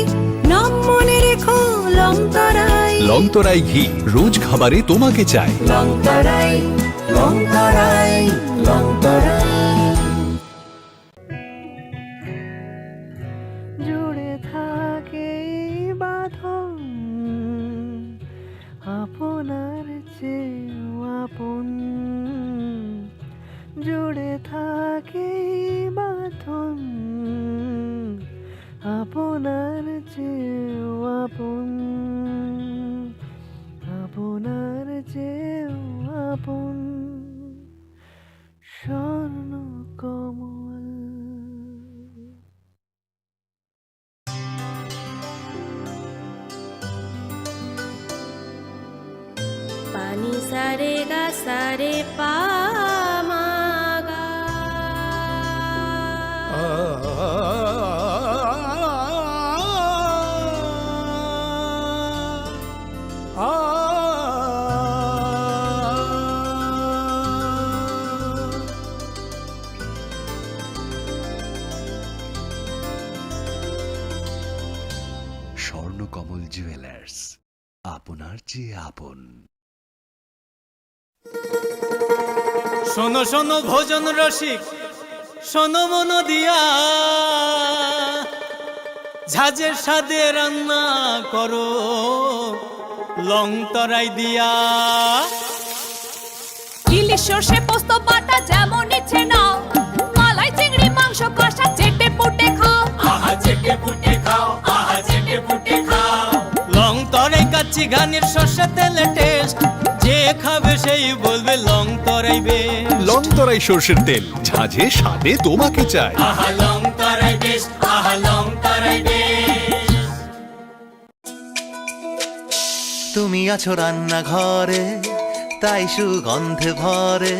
নাম মনে রেখো লংতরাই। লংতরাই ঘি, রোজ খাবারে তোমাকে চাই। লংতরাই, লংতরাই, লংতরাই। জুড়ে থাকে এই বাঁধন, আপনার চেয়েও আপন। জুড়ে থাকে এই বাঁধন, আপনার চেয়েও আপন, আপনার চেয়েও আপন। স্বর্ণ কমল। পানি সারে গা সারে পা মা গা। স্বর্ণকমল জুয়েলার্স, আপনার চেয়ে আপন। শোনো শোনো ভোজন রসিক, শোনো মন দিয়া, ঝাঁঝের স্বাদে রান্না করো লং তরাই দিয়া। ইলিশ সর্ষে পোস্ত বাটা যেমন ইচ্ছে নাও, মালাই চিংড়ি মাংস কষা চেটে পুটে খাও। আহা চেটে পুটে খাও, আহা চেটে পুটে খাও। লং তরাই কাচ্চি ঘানির সর্ষে তেলে টেস্ট, যে খাবে সেই বলবে লং তরাই বেস্ট। লং তরাই সর্ষের তেল, ঝাঁঝে স্বাদে তোমাকে চাই। আহা লং তরাই বেস্ট, আহা লং তরাই বেস্ট। তুমি আছো রান্নাঘরে, তাই সুগন্ধে ভরে।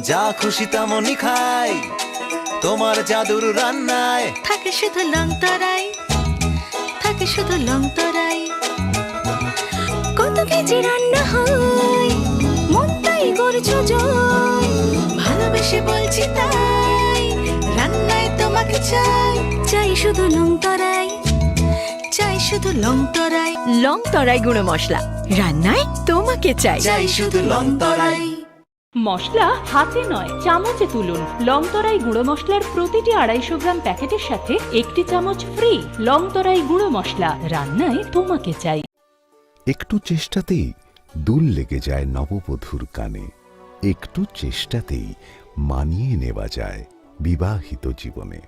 যা খুশি তেমনই খাই, তোমার জাদুর রান্নায় থাকে শুধু লং তরাই। শুধু লং তরাই। কত কেজি রান্না হয়, মনটাই করছো জয়। ভালোবেসে বলছি তাই, রান্নায় তোমাকে চাই। চাই শুধু লং তরাই, চাই শুধু লং তরাই। লং তরাই গুঁড়ো মশলা, রান্নায় তোমাকে চাই। চাই শুধু লং তরাই। মশলা হাতে নয়, চামচে তুলুন। লং তরাই গুঁড়ো মশলার প্রতিটি আড়াইশো গ্রাম প্যাকেটের সাথে একটি চামচ ফ্রি। লং তরাই গুঁড়ো মশলা, রান্নায় তোমাকে চাই। একটু চেষ্টাতেই দুল লেগে যায় নববধূর কানে। একটু চেষ্টাতেই মানিয়ে নেওয়া যায় বিবাহিত জীবনে।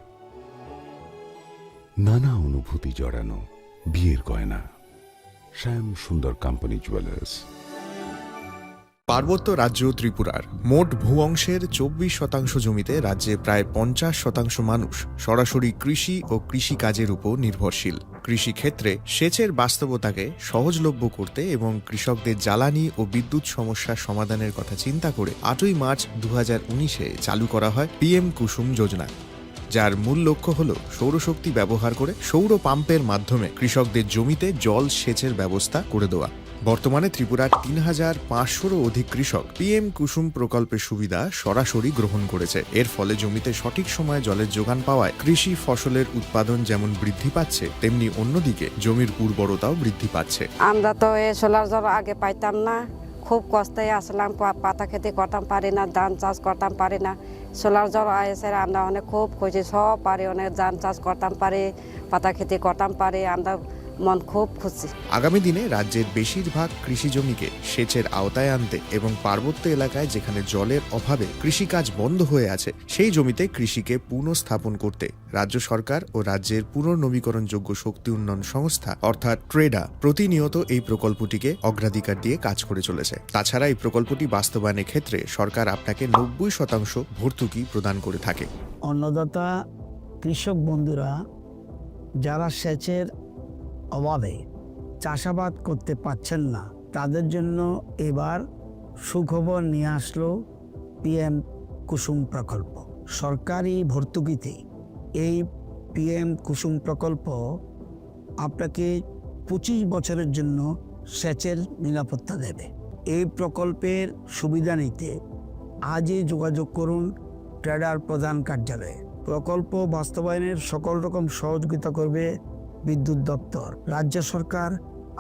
নানা অনুভূতি জড়ানো বিয়ের গয়না। শ্যাম সুন্দর কোম্পানি জুয়েলার্স। পার্বত্য রাজ্য ত্রিপুরার মোট ভূ অংশের চব্বিশ শতাংশ জমিতে রাজ্যে প্রায় পঞ্চাশ শতাংশ মানুষ সরাসরি কৃষি ও কৃষিকাজের উপর নির্ভরশীল। কৃষিক্ষেত্রে সেচের বাস্তবতাকে সহজলভ্য করতে এবং কৃষকদের জ্বালানি ও বিদ্যুৎ সমস্যা সমাধানের কথা চিন্তা করে আটই মার্চ দু হাজার উনিশে চালু করা হয় পিএম কুসুম যোজনা, যার মূল লক্ষ্য হল সৌরশক্তি ব্যবহার করে সৌর পাম্পের মাধ্যমে কৃষকদের জমিতে জল সেচের ব্যবস্থা করে দেওয়া। বর্তমানে ত্রিপুরার তিন হাজার পাঁচশোরও অধিক কৃষক পিএম কুসুম প্রকল্পের সুবিধা সরাসরি গ্রহণ করেছে। এর ফলে জমিতে সঠিক সময়ে জলের যোগান পাওয়ায় কৃষি ফসলের উৎপাদন যেমন বৃদ্ধি পাচ্ছে, তেমনি অন্যদিকে জমির উর্বরতাও বৃদ্ধি পাচ্ছে। আমরা তো এই সোলার জল আগে পাইতাম না, খুব কষ্টে আসলাম, পা-, পাতা খেতে করতাম পারি না, ধান চাষ করতাম পারি না। সোলার জল এসে আমরা অনেক খুব খুশি, সব পারি, অনেক ধান চাষ করতাম পারি, পাতা খেতে করতাম পারি, আমরা মন খুব খুশি। আগামী দিনে রাজ্যের বেশিরভাগ কৃষি জমিকে সেচের আওতায় আনতে এবং পার্বত্য এলাকায় যেখানে জলের অভাবে কৃষিকাজ বন্ধ হয়ে আছে, সেই জমিতে কৃষিকে পুনঃস্থাপন করতে রাজ্য সরকার ও রাজ্যের পুনর্নবীকরণযোগ্য শক্তি উন্নয়ন সংস্থা অর্থাৎ ট্রেডা প্রতিনিয়ত এই প্রকল্পটিকে অগ্রাধিকার দিয়ে কাজ করে চলেছে। তাছাড়া এই প্রকল্পটি বাস্তবায়নের ক্ষেত্রে সরকার আপনাকে নব্বই শতাংশ ভর্তুকি প্রদান করে থাকে। অন্নদাতা কৃষক বন্ধুরা যারা সেচের অভাবে চাষাবাদ করতে পারছেন না, তাদের জন্য এবার সুখবর নিয়ে আসলো পিএম কুসুম প্রকল্প। সরকারি ভর্তুকিতে এই পিএম কুসুম প্রকল্প আপনাকে পঁচিশ বছরের জন্য সেচের নিরাপত্তা দেবে। এই প্রকল্পের সুবিধা নিতে আজই যোগাযোগ করুন ট্রেডার প্রধান কার্যালয়ে। প্রকল্প বাস্তবায়নের সকল রকম সহযোগিতা করবে বিদ্যুৎ দপ্তর। রাজ্য সরকার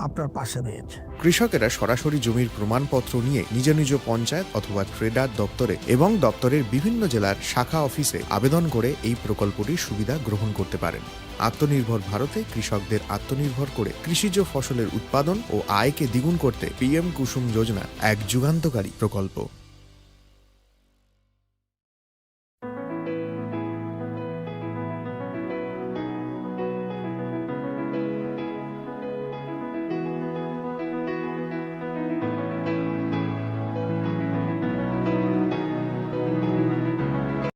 আপনার পাশে রয়েছে। কৃষকেরা সরাসরি জমির প্রমাণপত্র নিয়ে নিজ নিজ পঞ্চায়েত অথবা ট্রেডার দপ্তরে এবং দপ্তরের বিভিন্ন জেলার শাখা অফিসে আবেদন করে এই প্রকল্পটির সুবিধা গ্রহণ করতে পারেন। আত্মনির্ভর ভারতে কৃষকদের আত্মনির্ভর করে কৃষিজ ফসলের উৎপাদন ও আয়কে দ্বিগুণ করতে পিএম কুসুম যোজনা এক যুগান্তকারী প্রকল্প।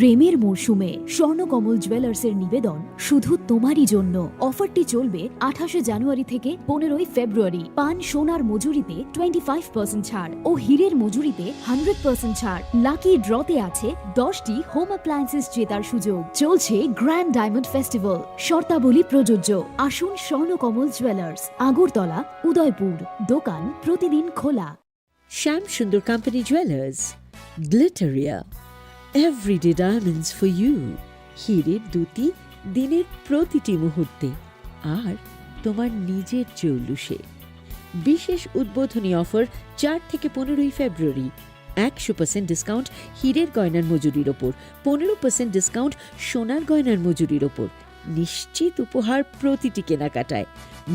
প্রেমের মরশুমে স্বর্ণকমল জুয়েলার্সের নিবেদন শুধু তোমারই জন্য। অফারটি চলবে আঠাশে জানুয়ারি থেকে পনেরোই ফেব্রুয়ারি। পান সোনার মজুরিতে টোয়েন্টি ফাইভ পার্সেন্ট ছাড় ও হীরের মজুরিতে হান্ড্রেড পার্সেন্ট ছাড়। লাকি ড্রতে আছে দশটি হোম অ্যাপ্লায়েন্সেস জেতার সুযোগ। চলছে গ্র্যান্ড ডায়মন্ড ফেস্টিভ্যাল, শর্তাবলী প্রযোজ্য। আসুন স্বর্ণকমল জুয়েলার্স, আগরতলা, উদয়পুর। দোকান প্রতিদিন খোলা। Shyam Sundar company jewellers, Glitteria, everyday diamonds for you. হীরের দ্যুতি দিনের প্রতিটি মুহূর্তে, আর তোমার নিজের জৌলুসে। বিশেষ উদ্বোধনী অফার চার থেকে পনেরোই ফেব্রুয়ারি। একশো পার্সেন্ট ডিসকাউন্ট হীরের গয়নার মজুরির ওপর, পনেরো পার্সেন্ট ডিসকাউন্ট সোনার গয়নার মজুরির ওপর। নিশ্চিত উপহার প্রতিটি কেনাকাটায়।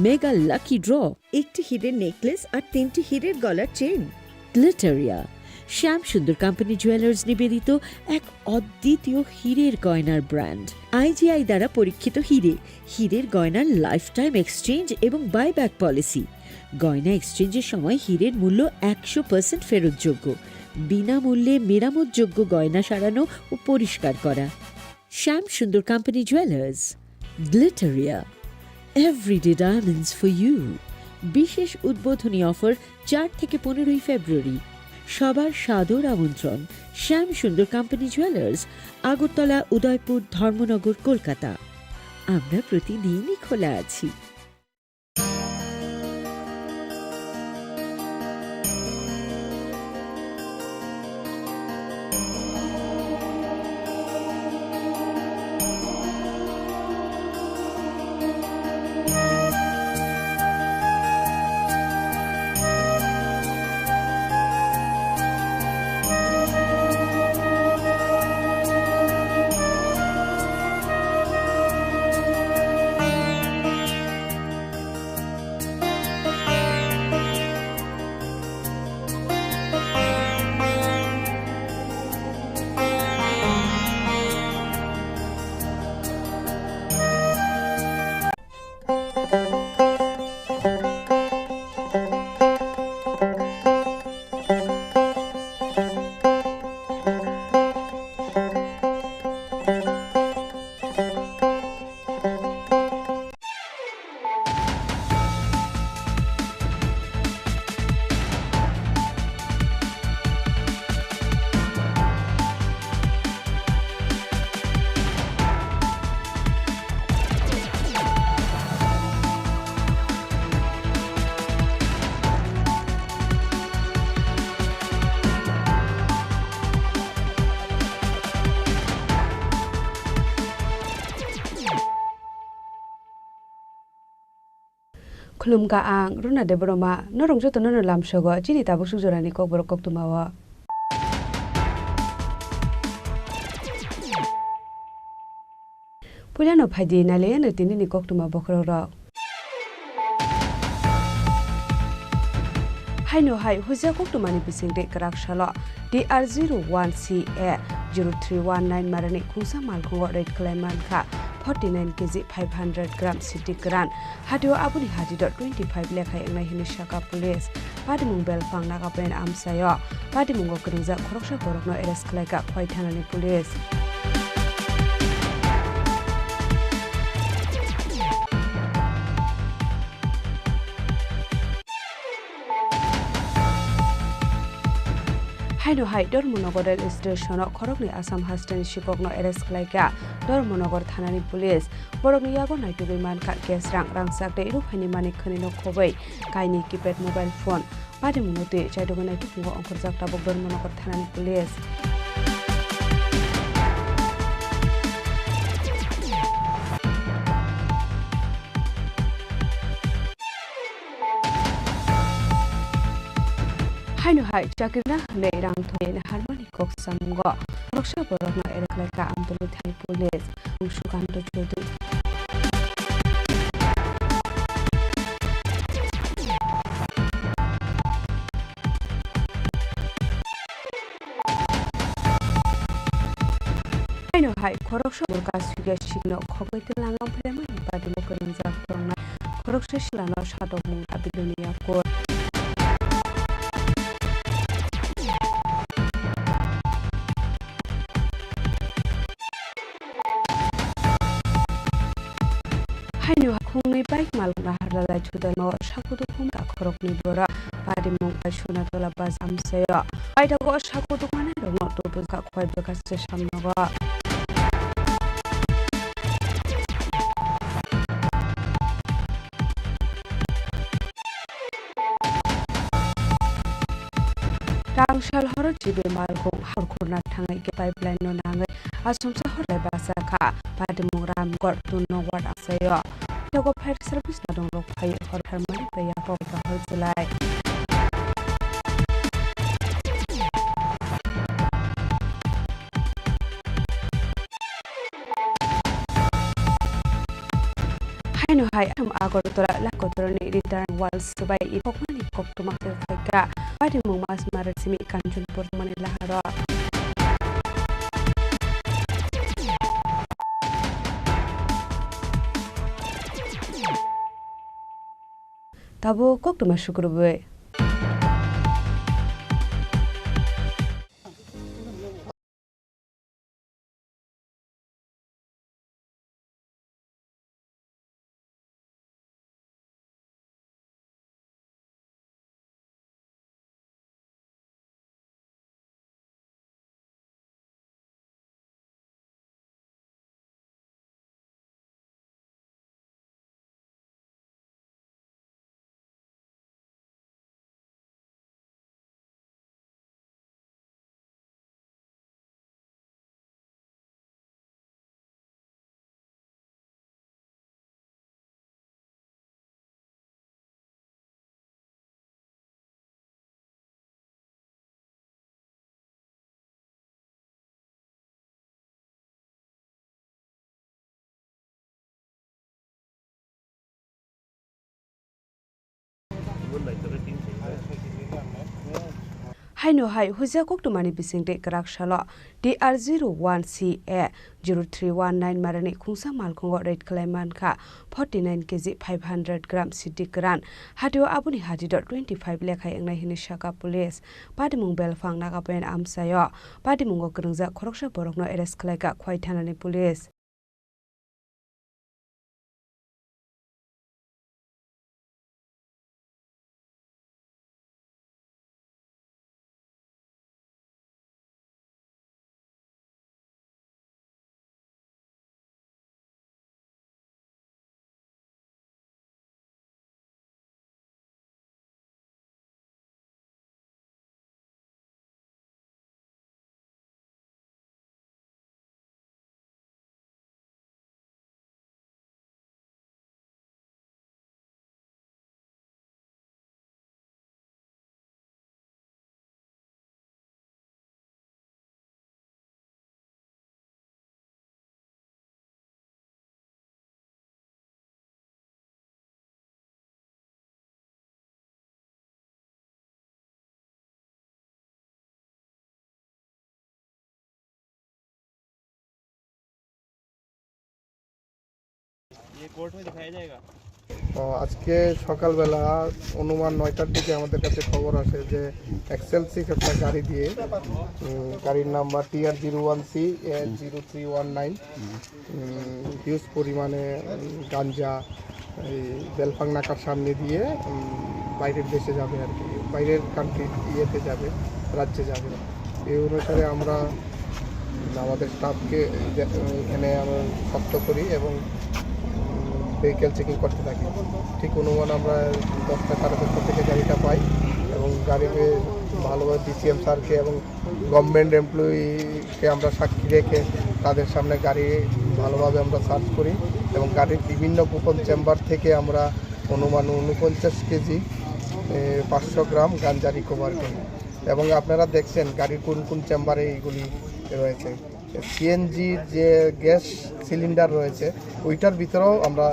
মেগা লাকি ড্র, একটি হীরের নেকলেস আর তিনটি হীরের গলার চেইন। গ্লিটারিয়া, শ্যাম সুন্দর কোম্পানি জুয়েলার্স নিবেদিত এক অদ্বিতীয় হীরের গয়নার ব্র্যান্ড। আইজিআই দ্বারা পরীক্ষিত হীরে, হীরের গয়নার লাইফ টাইম এক্সচেঞ্জ এবং বাইব্যাক পলিসি। গয়না এক্সচেঞ্জের সময় হীরের মূল্য একশো পার্সেন্ট ফেরতযোগ্য। বিনামূল্যে মেরামতযোগ্য গয়না সারানো ও পরিষ্কার করা। Shyam Sundar company jewellers, Glitteria, everyday diamonds for you. বিশেষ উদ্বোধনী অফার চার থেকে পনেরোই ফেব্রুয়ারি। সবার সাদর আমন্ত্রণ। শ্যাম সুন্দর কোম্পানি জুয়েলার্স, আগরতলা, উদয়পুর, ধর্মনগর, কলকাতা। আমরা প্রতিদিনই খোলা আছি। Khulumkha ang Runa Debbarma, norok jotono no lamsogo chini tabuk suk jorani kokborok koktwmao. Puilano phaidi nailaiano tinini koktwma bokhorokrok. Haino hai huijak koktwmani bisingtwi kwrak salo T R zero one C A zero three one nine marani khungsa malkhungo raid khlai mankha forty nine K G five hundred gram sidi kwran. Hatio aboni hati do twenty five lekhai wngnai hwnwi sakha police. Patimung belphang Nagapoint amchaio. Patimungo kwrwngjak khoroksa borokno arrest khlaikha Khowai thanani police. Haino hai Dharmanagar rail station o khoroknwi Assam hasteni sikokno arrest khlaikha Dharmanagar thanani police. Borokni yago naitugwi mankha cash rang, rangchak tei ruphaini manik khwnwi no khobwi kainwi keypad mobile phone. Patimungno twi chaitugwi naitukmung ongkhorjak tabuk Dharmanagar thanani police. Haino hai chakirna hwnwi rang thumwi naharmani kok samungo khoroksa borokno arrest khlaikha Amtwlwi thani police. Sukanto Chaudhary. Haino hai khoroksa burka suiga sikno khogwi twlangam phaimani bagwi kwrwngjak tongnai khoroksa silano satokmung Abilonia Court. Haino khungnwi bike malkhung naharla lai thudano sakudu khum ka khoroknwi borok. Patimung bai Sunatola bus amchaio. Paithago sakudu manai rokno tubujak Khowai bwkha se samnogo. Tangsal horo chibwi malkhung hor khurna thangwi khe pipeline no nangwi aswngsa hor lai basa kha. Patimung Ramgarh two nong ward amchaio. Tei o fire service no dong rok phai hor tharmani bai yapok kahor chwlai. Haino hai Assam Agartala Lakotorani Return Wall swbai iphokmani koktwma khe phaikha. Patimung Masmara simi Kanchanpur mani laharo. Tabuk koktwma sukrubwi. Haino hai huijak koktwmani bisingtwi kwrak salo T R zero one C A zero three one nine marani khungsa malkhungo raid khlai mankha forty nine K G five hundred gram sidi kwran. Hatio aboni hati do twenty five lekhai wngnai hwnwi sakha police. Patimung belphang Nagapoint amchaio. Patimungo kwrwngjak khoroksa borokno arrest khlaikha Khowai thanani police. ও, আজকে সকালবেলা অনুমান নয়টার দিকে আমাদের কাছে খবর আসে যে এক্সেল সিক্স একটা গাড়ি দিয়ে, উম, গাড়ির number T R zero one C A zero three one nine, huge পরিমাণে, উম, গাঞ্জা এই বেলফাং নাকার সামনে দিয়ে, উম, বাইরের দেশে যাবে আর কি, বাইরের কান্ট্রি, ইয়েতে যাবে, রাজ্যে যাবে। এই অনুসারে আমরা আমাদের স্টাফকে এখানে আমরা শক্ত করি এবং ভেহিকেল চেকিং করতে থাকি। ঠিক অনুমান আমরা দশটা, সাড়ে দশটা থেকে গাড়িটা পাই এবং গাড়ি পেয়ে ভালোভাবে ডিসিএম স্যারকে এবং গভর্নমেন্ট এমপ্লয়িকে আমরা সাক্ষী রেখে তাদের সামনে গাড়ি ভালোভাবে আমরা সার্চ করি এবং গাড়ির বিভিন্ন গোপন চেম্বার থেকে আমরা অনুমান ঊনপঞ্চাশ কেজি, এ, পাঁচশো গ্রাম গাঞ্জা রিকভার করি। এবং আপনারা দেখছেন গাড়ির কোন কোন চেম্বারে এইগুলি রয়েছে। সিএনজির যে গ্যাস সিলিন্ডার রয়েছে, ওইটার ভিতরেও আমরা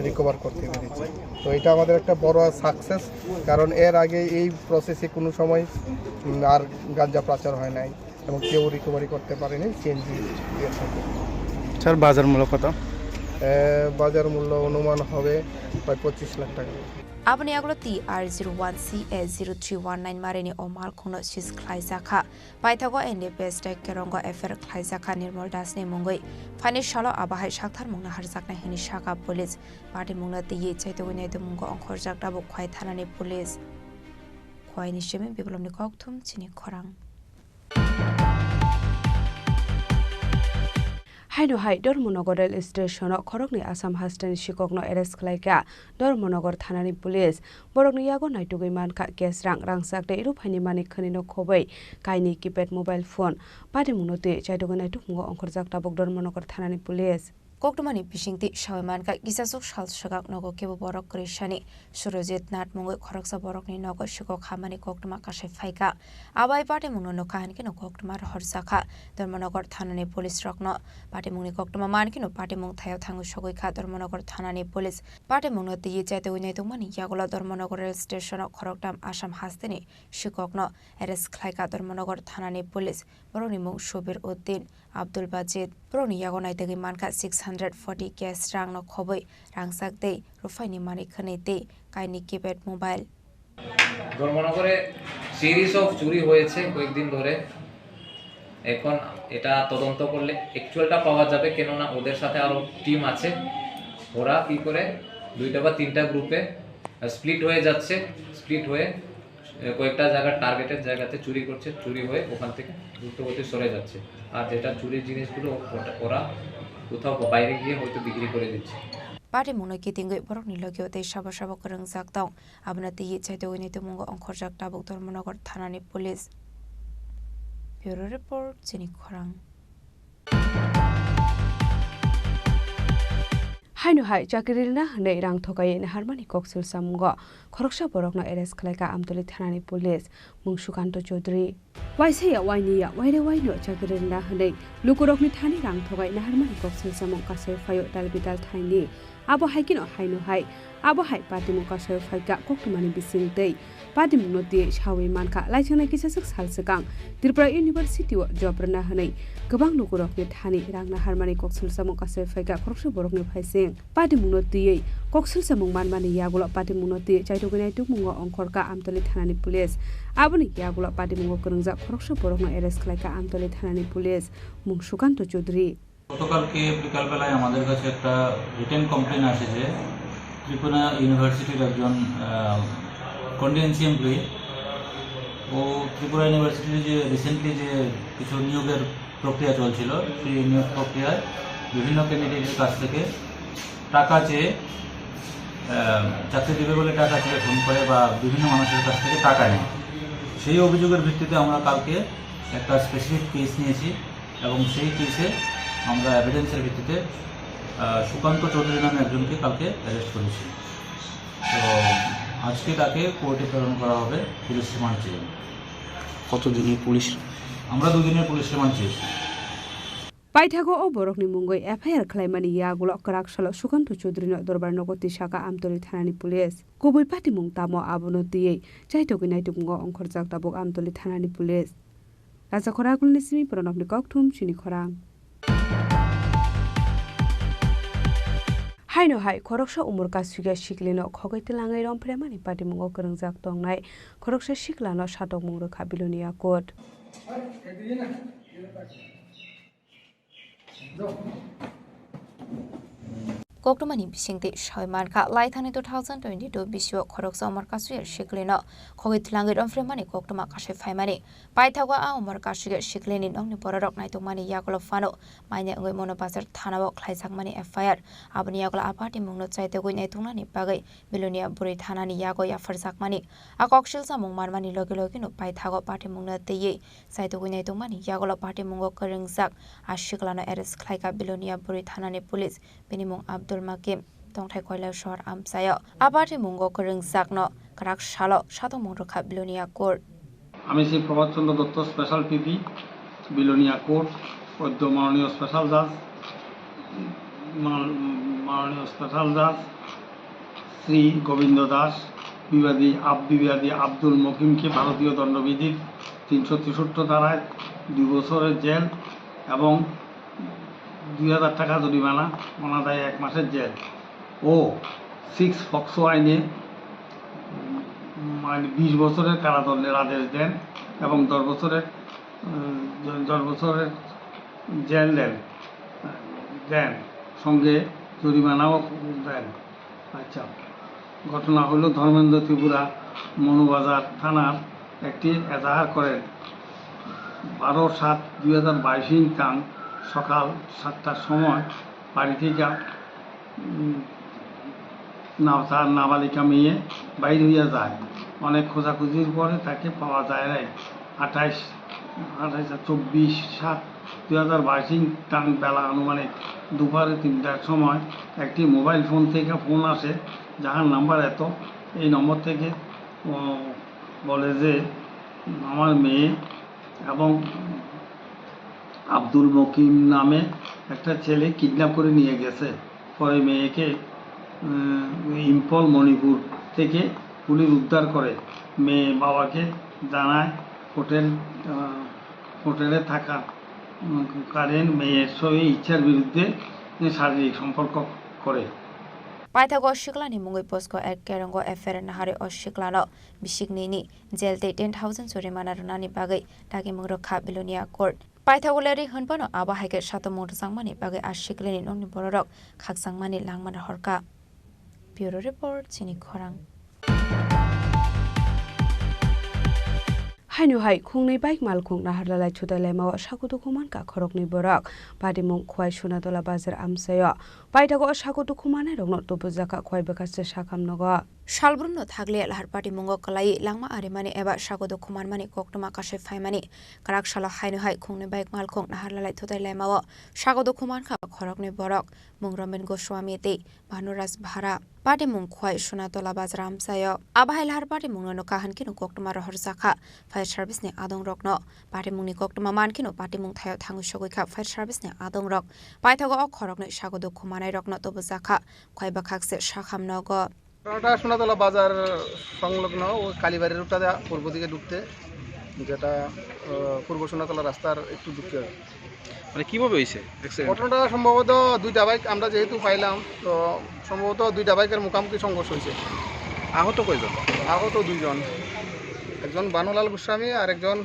রিকভার করতে পেরেছি। তো এটা আমাদের একটা বড় সাকসেস, কারণ এর আগে এই প্রসেসে কোনো সময়, উম, আর গাঞ্জা পাচার হয় নাই এবং কেউ রিকভারি করতে পারেনি সিএনজি ইয়ে থেকে। স্যার, বাজার মূল্য কত? এ, বাজার মূল্য অনুমান হবে প্রায় পঁচিশ লাখ টাকা। Aboni yagulo T R zero one C A zero three one nine marini o malkhungno seize khlaijakha. Paithago N D P S tei Kerongo F I R khlaijakha Nirmal Das ni mungwi. Phaini salo abo hai sakthar mungno harjaknai hwnwi sakha police. Patimungno twiwi chaitugwi naitukmungo ongkhorjak tabuk Khowai thanani police. Khowaini simi biplopni kokthum chini khorang. Haino hai Dharmanagar rail station-o khoroknwi Assam hasteni sikokno arrest khlaikha Dharmanagar thanani police. Borokni yago naitugwi mankha cash rang, rangchak tei ruphaini manik khwnwino khobwi kainwi keypad mobile phone. Patimungno twi chaitugwi naitukmungo ongkhorjak tabuk Dharmanagar thanani police. Koktwmani bisingtwi sawi mankha, kisasuk sal swkang nogo kebo borok kwrwisani Surojit Nath mungwi khoroksa borokni nogo sikok hamani koktwma kasai phaikha. Abo hai patimungno nukha hinkhe no koktwma rohorjakha. Dharmanagar thanani police rokno patimungni koktwma mankhe no patimung thaio thangwi sogwi kha Dharmanagar thanani police. Patimungno twiwi chaitugwi naitugmani yagulo Dharmanagar rail station-o khoroktham Assam hasteni sikokno arrest khlaikha Dharmanagar thanani police. Borokni mung Subir Uddin, Abdul Bajid. Borokni yago naitugwi mankha six hundred forty cash rangno khobwi rangchak tei ruphaini manik khwnwi tei kainwi keypad mobile. ধর্মনগরে series of চুরি হয়েছে কয়েকদিন ধরে। এখন এটা তদন্ত করলে অ্যাকচুয়ালটা পাওয়া যাবে, কেননা ওদের সাথে আরও টিম আছে। ওরা কী করে দুইটা বা তিনটা গ্রুপে স্প্লিট হয়ে যাচ্ছে, স্প্লিট হয়ে এ, কয়েকটা জায়গার টার্গেটেড জায়গাতে চুরি করছে, চুরি হয়ে ওখান থেকে দ্রুতগতি সরে যাচ্ছে। আর যেটা চুরির জিনিসগুলো ওটা ওরা কোথাও বাইরে গিয়ে হয়তো বিক্রি করে দিচ্ছে। Patimungno kitingwi borokni logio tei sabo sabo kwrwngjak tong. Abono twiwi chaitugwi naitugmungo ongkhorjak tabuk Dharmanagar thanani police. Bureau report, chini khorang. Haino hai chakri rina hwnwi rang thokai naharmani koksil samungo khoroksa borokno arrest khlaikha Amtoli thanani police, mung Sukanto Chaudhary. Waisaya wainiya waire waino chakri rina hwnwi lukurokni thani rang thokai naharmani koksil samung kasai phaio dalbidal thaini. Abo hai kheno haino hai, abo hai patimung kasai phaikha koktwmani bising tei Patimungno twiwi sawi mankha, laichangnai kisaswk sal swkang Tripura University-o job rwna hwnwi kwbang lukurokni thani rang naharmani koksil samung kasai phaikha khoroksa borokni phaising. Patimungno twiwi koksil samung manmani yagulo patimungno twiwi chaitugwi naitukmungo ongkhorkha Amtoli thanani police. Aboni yagulo patimungo kwrwngjak khoroksa borokno arrest khlaikha Amtoli thanani police, mung Sukanto Chaudhary. গতকালকে বিকালবেলায় আমাদের কাছে একটা written complain আসে যে ত্রিপুরা ইউনিভার্সিটির একজন contingency employee, ও ত্রিপুরা ইউনিভার্সিটির যে রিসেন্টলি যে কিছু নিয়োগের প্রক্রিয়া চলছিল, সেই নিয়োগ প্রক্রিয়ায় বিভিন্ন ক্যান্ডিডেটের কাছ থেকে টাকা চেয়ে, আহ, চাকরি দেবে বলে টাকা চেয়ে ফোন করে বা বিভিন্ন মানুষের কাছ থেকে টাকা নেয়। সেই অভিযোগের ভিত্তিতে আমরা কালকে একটা স্পেসিফিক কেস নিয়েছি এবং সেই কেসে আমরা এভিডেন্সের ভিত্তিতে, আহ, সুকান্ত চৌধুরী নামে একজনকে কালকে অ্যারেস্ট করেছি। তো আজকে তাকে কোর্টে প্রেরণ করা হবে পুলিশ রিমান্ড চেয়ে। কতদিনের পুলিশ? আমরা দুদিনের পুলিশ রিমান্ড চেয়েছি। Paithago o borokni mungwi F I R khlaimani yagulo kwrak salo Sukanto Chaudhary-no dorbar nogo tisaka Amtoli thanani police. Kubui patimung tamo abono twiwi chaitugwi naitukmungo ongkhorjak tabuk Amtoli thanani police. Rajakhor Agulni simi Pranabni kokthum chini khorang. Haino hai khoroksa umor kasugya siklino khogwi twlangwi romphre mani patimungo kwrwngjak tongnai khoroksa siklano satokmung rwkha Belonia court. Koktwmani bisingtwi sawi mankha, laithani two thousand twenty-two bisio khoroksa umor kasugya siklino khogwi twlangwi romphre mani koktwma kasui phaimani. Paithago a umor kasugya siklini nokni bororok naitokmani yagulo phano manya wngwi Mono Bazar thanao khlaijakmani F I R. Aboni yagulo a patimungno chaitogwi naitoknani bagwi Belonia bwrwi thanani yago yapharjakmani. A koksil samung manmani logi logino paithago patimungno twiwi chaitogwi naitokmani yagulo patimungo kwrwngjak a siklano arrest khlaikha Belonia bwrwi thanani police. Bini mung Abdul Makim, tongthai Koilashahar amchaio. A patimungo kwrwngjakno kwrak salo satokmung rwkha Belonia court. আমি শ্রী প্রভাত চন্দ্র দত্ত, স্পেশাল পিপি, বিলোনিয়া কোর্ট, অদ্য মাননীয় স্পেশাল জাজ, মান-, মাননীয় স্পেশাল জাজ শ্রী গোবিন্দ দাস, বিবাদী আব-, বিবাদী আব্দুল মকিমকে ভারতীয় দণ্ডবিধির তিনশো তেষট্টি ধারায় দুই বছরের জেল এবং দুই হাজার টাকা জরিমানা, অনাদায়ে এক মাসের জেল ও সিক্স পক্সো আইনে, উম, মানে, বিশ বছরের কারাদণ্ডের আদেশ দেন এবং দশ বছরের, উম, দ-, দশ বছরের জেল দেন, দেন, সঙ্গে জরিমানাও দেন। আচ্ছা, ঘটনা হলো ধর্মেন্দ্র ত্রিপুরা মনুবাজার থানার একটি এজাহার করেন। বারো সাত দুই হাজার বাইশ ইংকাং সকাল সাতটার সময় বাড়ি থেকে, উম, না-, তার নাবালিকা মেয়ে বাইর হইয়া যায়। অনেক খোঁজাখুঁজির পরে তাকে পাওয়া যায় নাই। আঠাইশ, আঠাইশ, চব্বিশ সাত দুই হাজার বাইশ ইংকাং বেলা আনুমানিক দুপুরে তিনটার সময় একটি মোবাইল ফোন থেকে ফোন আসে, যাহার নাম্বার এত, এই নম্বর থেকে, ও, বলে যে আমার মেয়ে এবং আব্দুল মকিম নামে একটা ছেলে কিডন্যাপ করে নিয়ে গেছে। পরে মেয়েকে, উম, ইম্ফল মণিপুর থেকে পুলিশ উদ্ধার করে। মেয়ে বাবাকে জানায় হোটেল, আহ, হোটেলে থাকা, উম, কারেন মেয়ের সঙ্গে ইচ্ছার বিরুদ্ধে শারীরিক সম্পর্ক করে। Paithago siklani mungwi posko ek kerongo F I R naharwi o siklano bisiknini jel tei ten thousand jorimana rwnani bagwi dagimung rwkha Belonia court. Paithago leri hwnphano abo hai khe satokmung rwjakmani bagwi a siklini nokni bororok khakchangmani langmani horkha. Bureau Report, Chini Khorang. Haino hai khungnwi bike malkhung naharlalai thutai laimao sago dukhu mankha khoroknwi borok. Patimung Khwai Sunatola bazar amchaio. Paithago o sago dukhu mannairokno tubujakha Khwai bwkhakse sakham nogo. Salbrumno thakle lahar patimungo kwlaiwi langma arimani eba sago dukhu manmani koktwma kasui phaimani. Kwrak salo haino hai khungnwi bike malkhung naharlalai thutai laimao sago dukhu mankha khoroknwi borok, mung Romen Goswami tei Bhanuraj Bhara. Patimung Khwai Sunatola bazar amchaio. Abo hai lahar patimungno kaham kheno koktwma rohorjakha fire service ni adongrokno. Patimungni koktwma man kheno patimung thaio thangwi sogwi kha fire service ni adongrok. Paithago o khoroknwi sago dukhu manairokno tubujakha Khwai bwkhakse sakham nogo. ঘটনাটা সোনাতলা বাজার সংলগ্ন ও কালীবাড়ি রোডটা দেয়া পূর্ব দিকে ঢুকতে, যেটা, আহ, পূর্ব সোনাতলা রাস্তার একটু ঢুকতে হয়। মানে কিভাবে হয়েছে অ্যাক্সিডেন্ট? ঘটনাটা সম্ভবত দুইটা বাইক আমরা যেহেতু পাইলাম, তো সম্ভবত দুইটা বাইকের মুখোমুখি সংঘর্ষ হয়েছে। আহত কয়জন? আহত দুইজন, একজন ভানুলাল গোস্বামী আর একজন,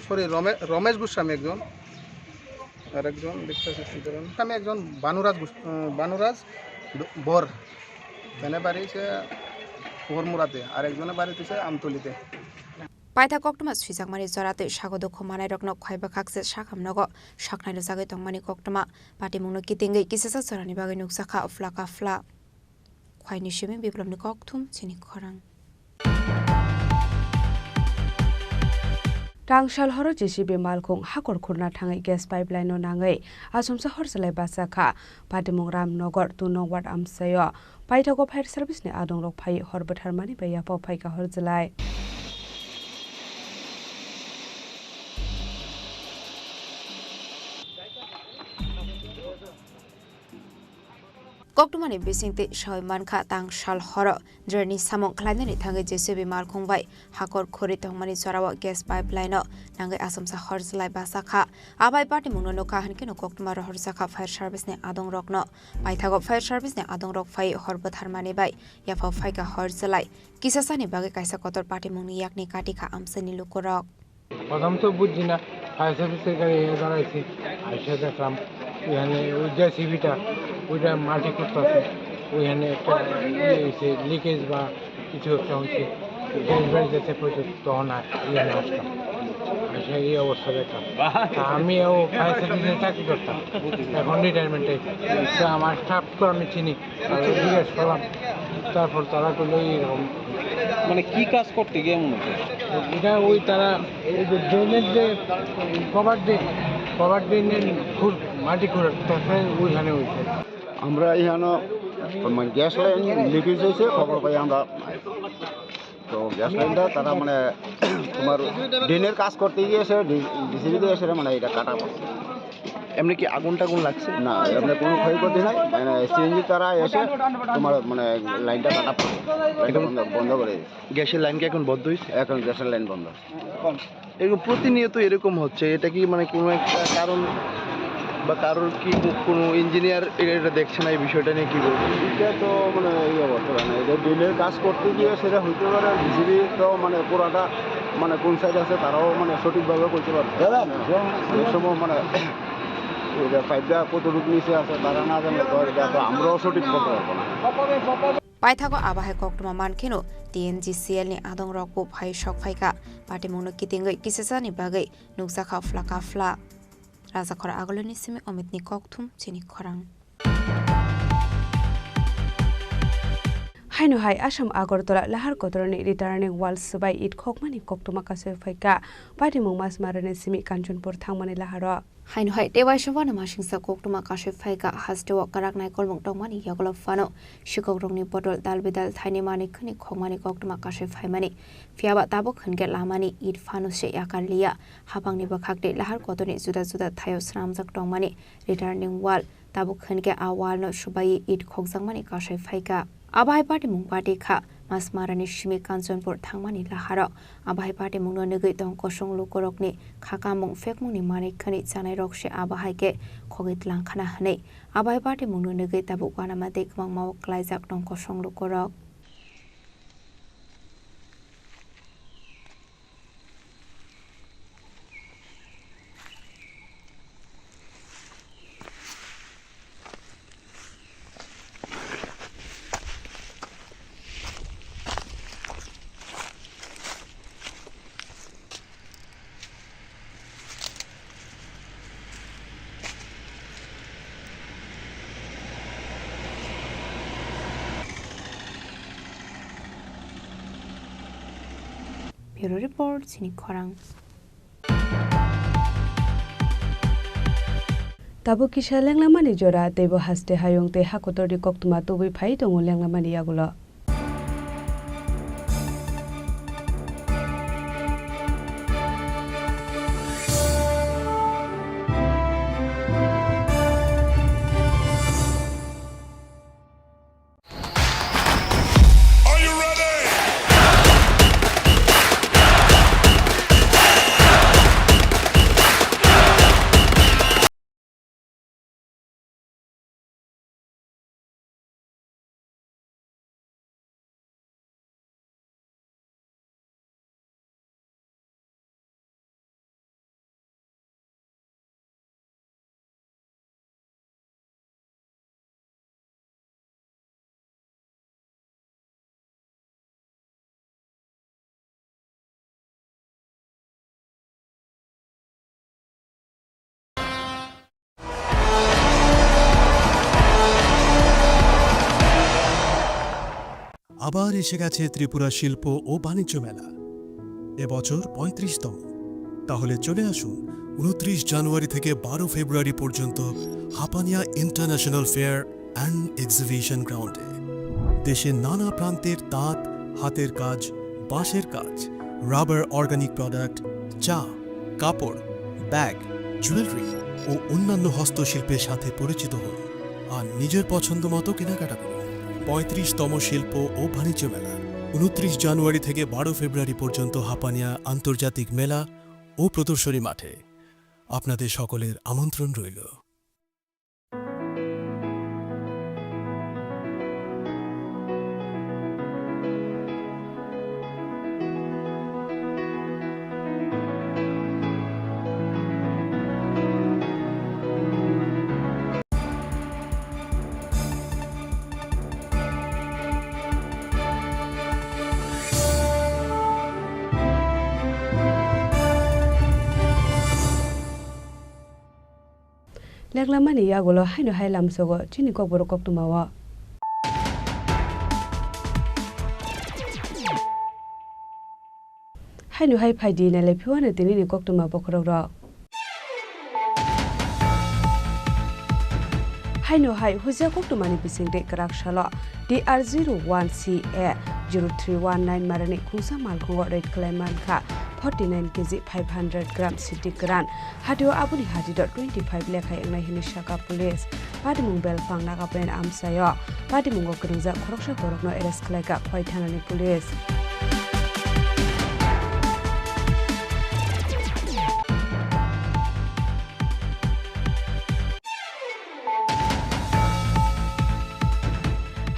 সরি, রমে-, রমেশ গোস্বামী একজন, আর একজন দেখতে পাচ্ছি কি ধরনের। আমি একজন ভানুরাজ গোস-, আহ, ভানুরাজ ড-, বর, এনে বাড়ি হচ্ছে পুকুরমুড়াতে, আর একজনের বাড়ি হচ্ছে আমতলিতে। Paitha koktwma swijakmani jora tei sago dukhu manairokno Khwai bwkhakse sakham nogo saknai rwjagwi tongmani koktwma patimungno kitingwi kisasa jorani bagwi nukjakha Uphla Kaphla. Khwaini simi Biplopni kokthum chini khorang. Tangsal horo J C B malkhung hakor khurna thangwi gas pipeline no nangwi achomsa hor chwlai bachakha. Patimung Ramnagar two nong ward amchaio. Paithago fire service ni adongrok phaiwi hor bwtharmani bai yaphao phaikha hor chwlai. Koktwmani bisingtwi sawi mankha, tang sal horo drainage samung khlainani thangwi J C B malkhung bai hakor khuri tongmani jorao gas pipeline-o nangwi achomsa hor chwlai bachakha. Abai patimungno nukha hwnkhe no koktwma rohorjakha fire service-ni adongrokno. Paithago fire service-ni adongrok phai hor bwtharmani bai yaphao phaikha hor chwlai. Kisasani bagwi kaisa kotor patimungni yakni katikha amchaini lukurok. প্রথম তো বুঝছি না, ফায়ার সার্ভিসের গাড়ি এসে দাঁড়াইছে, আইসা দেখলাম এখানে ওই জেসিবিটা, ওইটা মাটি করতেছে, ওইখানে একটা ইয়ে হয়েছে, লিকেজ বা কিছু একটা হয়েছে, গ্যাস বাড়ি যেতে পড়ছে, তখন আর এখানে আসলাম, এসে এই অবস্থা দেখলাম। তা আমিও ফায়ার সার্ভিসে চাকরি করতাম, এখন রিটায়ারমেন্টে। তো আমার স্টাফ তো আমি চিনি, তারা জিজ্ঞেস করলাম, তারপর তারা কইলো এইরকম। মানে কি কাজ করতে গিয়ে এমন হয়েছে? এটা ওই তারা এই যে ড্রেনের যে কভার ড্রেন, কভার ড্রেনের খুর, মাটি খুঁড়ে, তাতে ওইখানে হয়েছে। আমরা এখানে মানে গ্যাস লাইন লিকেজ হয়েছে, খবর পাই আমরা। তো গ্যাস লাইনটা তারা মানে তোমার ড্রেনের কাজ করতে গিয়ে এসে ডি-, ডিসিবি দিয়ে এসে মানে এটা কাটা পড়ছে। এমনি কি আগুন টাগুন লাগছে? না, এমনি কোনো ক্ষয়ক্ষতি নাই। মানে সিএনজি তারা এসে তোমার মানে লাইনটা কাটা পড়ে, লাইনটা বন্ধ, বন্ধ করে দিয়েছে। গ্যাসের লাইন কি এখন বন্ধ হয়েছে? এখন গ্যাসের লাইন বন্ধ। এরকম প্রতিনিয়ত এরকম হচ্ছে, এটা কি মানে কোনো একটা কারণ বা কারোর কি কো-, কোনো ইঞ্জিনিয়ার এটা দেখছে না এই বিষয়টা নিয়ে, কি বলবো? এটা তো মানে এই অবস্থা, মানে এটা ড্রেনের কাজ করতে গিয়ে সেটা হইতে পারে, ডিসিবি তো মানে পুরাটা মানে কোন সাইড আছে তারাও মানে সঠিকভাবে করতে পারবে না। অনেক সময় মানে এটা পাইপটা কতটুকু নিচে আছে তারা না জানলে তো এটা তো আমরাও সঠিক বলতে পারবো না। Paithago abo hai koktwma mankheno T N G C L ni adongrokbo phai sok phaikha. Patimungno kitingwi kisasani bagwi nukjakha phla ka phla. Rajakhor Aguloni simi Omitni kokthum chini khorang. Haino hai Assam Agartala lahar kotorni returning wall swbai it khokmani koktwma kasui phaikha. Patimung Masmarani simi Kanchanpur thangmani laharo. Haino hai tei uaisa uanama singsa koktwma kasui phaikha, hasteo kwrak naikolmung tongmani yagulo phano sikokrokni bodol dal bidal thaini manwi khwnwi khokmani koktwma kasui phaimani. Phiyaba tabuk hwnkhe lamani it phano se yakar liya. Hapangni bwkhak tei lahar kotorni juda juda thaio swnamjak tongmani returning wall. Tabuk hwnkhe a wall no swbaiwi it khokjakmani kasui phaikha. Abo hai patimung bati kha, Masmarani simi Kanchanpur thangmani laharo. Abo hai patimungno nugwi tong kosong lukurokni khakamung phekmungni manwi khwnwi chanairok se abo hai khe khogwi tlang khana hwnwi. Abo hai patimungno nugwi tabuk uanama tei kwbangma o klaijak tong kosong lukurok. Bureau Report, chini khorang. Tabuk kisa lenglamani jora, teibo haste hayung tei hakotorni koktwma tubui phai tongo lenglamani yagulo. আবার এসে গেছে ত্রিপুরা শিল্প ও বাণিজ্য মেলা, এবছর পঁয়ত্রিশতম। তাহলে চলে আসুন ঊনত্রিশ জানুয়ারি থেকে বারো ফেব্রুয়ারি পর্যন্ত Hapania international fair and exhibition গ্রাউন্ডে। দেশের নানা প্রান্তের তাঁত, হাতের কাজ, বাঁশের কাজ, রাবার অর্গানিক প্রোডাক্ট, চা, কাপড়, ব্যাগ, জুয়েলারি ও অন্যান্য হস্তশিল্পের সাথে পরিচিত হন। আর নিজের পছন্দ মতো কেনাকাটা করুন। পঁয়ত্রিশতম শিল্প ও বাণিজ্য মেলা, ঊনত্রিশ জানুয়ারি থেকে বারো ফেব্রুয়ারি পর্যন্ত হাপানিয়া আন্তর্জাতিক মেলা ও প্রদর্শনী মাঠে। আপনাদের সকলের আমন্ত্রণ রইল। Leklamani yagulo haino hai lamsogo chini kokborok koktwmao. Haino hai phaidi nailai phiwano tinini koktwma bokhorokrok. Haino hai huja koktwmani bisingtwi kwrak salo T R zero one C A zero three one nine marani khungsa malkhungo raid khlai mankha forty nine K G five hundred gram siddhi kwran. Hatio aboni hati do twenty five lekhai wngnai hwnwi sakha police. Patimung belphang Nagapoint amchaio. Patimungo kwrwngjak khoroksa borokno arrest khlaikha Khowai thanani police.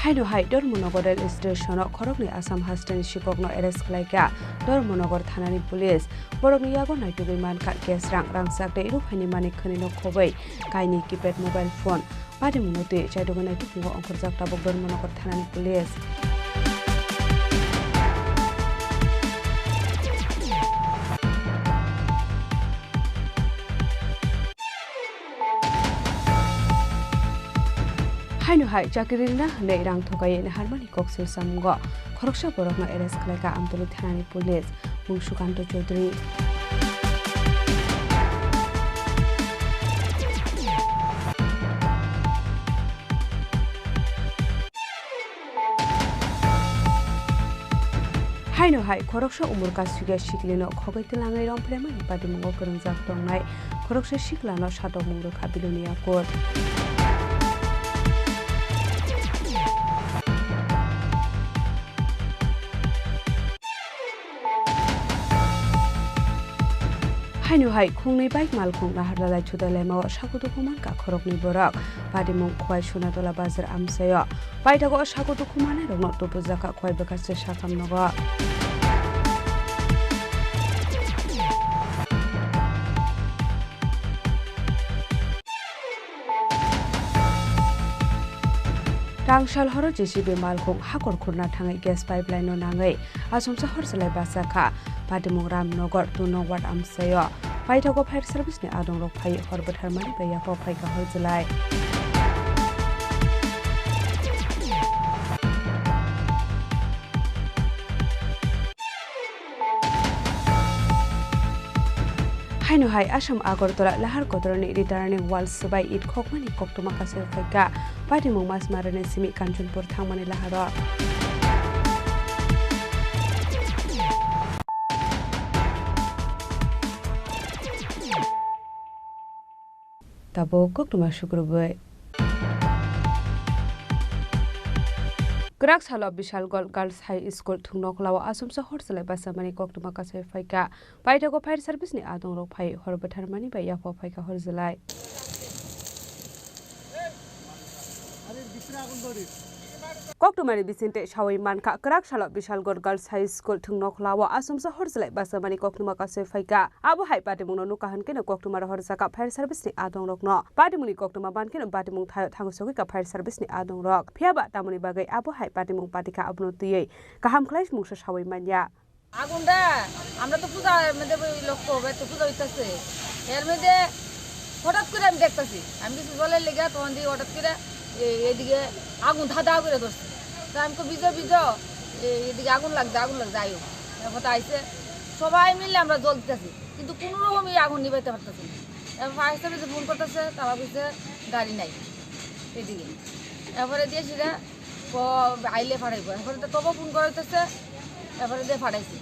Haino hai Dharmanagar rail station o khoroknwi Assam hasteni sikokno arrest khlaikha Dharmanagar thanani police. Borokni yago naitugwi mankha cash rang, rangchak tei ruphaini manik khwnwino khobwi kainwi keypad mobile phone. Patimungno twi chaitugwi naitugmung ongkhorjak tabuk Dharmanagar thanani police. Haino hai chakri rina hwnwi rang thokaiwi naharmani kok sil samungo khoroksa borokno arrest khlaikha Amtwlwi thanani police, mung Sukanto Chaudhary. Haino hai khoroksa umor kasugya siklino khogwi twlangwi romphre mani patimungo kwrwngjak tongnai khoroksa siklano satokmung rwkha Bilonia court. Haino hai khungnwi bike malkhung naharlalai thudalaimao sakudu humankha khoroknwi borok. Patimung Khowai Sunatola bazar amchaio. Paithago sakudu humanai rokno tubujakha Khowai bwkhaste sakam nogo. Tangsal horo J C B malkhung hakor khurna thangwi gas pipeline no nangwi achomsa hor chwlai bachakha. Patimung Ramnagar two nong ward amchaio. Paithago fire service ni adongrok phai hor bwtharmani bai yapha phaikha hor chwlai. Haino hai Assam Agartala Lahar Kotorani returning wall swbai it khokmani koktwma kasai phaikha. Patimung Masmarani simi Kanchanpur thangmani laharo. Tabuk koktwma sukrubwi. Kwrak salo Bishalgarh Girls High School thwngnokhwlao achomsa hor chwlai bachamani koktwma kasai phaikha. Paithago fire service ni adongrok phai hor bwtharmani bai yapha phaikha hor chwlai. Koktwmani bisingtwi sawi mankha, kwrak salo Bishalgarh Girls High School thwngnokhwlao achomsa hor chwlai bachamani koktwma kasai phaikha. Abo hai patimungno nukha hwnkhe no koktwma rohorjakha fire service ni adongrokno. Patimungni koktwma mankhe no patimung thaio thangwi sogwikha fire service ni adongrok. Phiyaba tamoni bagwi abo hai patimung patikha abono twiwi kaham khlai mungsa sawi manya. আগুনটা, আমরা তো পূজা, এর মধ্যে ওই লক্ষ্য হবে, তো পূজা হইতাছে। এর মধ্যে হঠাৎ করে আমি দেখতাছি, আমি কিছু জলের লেগে তখন দিয়ে হঠাৎ করে এই, এদিকে আগুন ধাঁধা করে ধরছে। তো আমি তো ভিজো ভিজো, এই, এদিকে আগুন লাগছে, আগুন লাগছে, যাই হোক। এরপর তো আইসে, সবাই মিলে আমরা জল দিতেছি, কিন্তু কোনো রকম এই আগুন নিবাইতে পারতেছি না। এরপর ফায়ার সার্ভিসে ফোন করতেছে, তারা বলছে গাড়ি নাই এদিকে। এরপরে দিয়ে সেটা ক-, আইলে ফাটাইবো। এরপরে তো তবু ফোন করাইতেছে, এরপরে দিয়ে ফাটাইছি।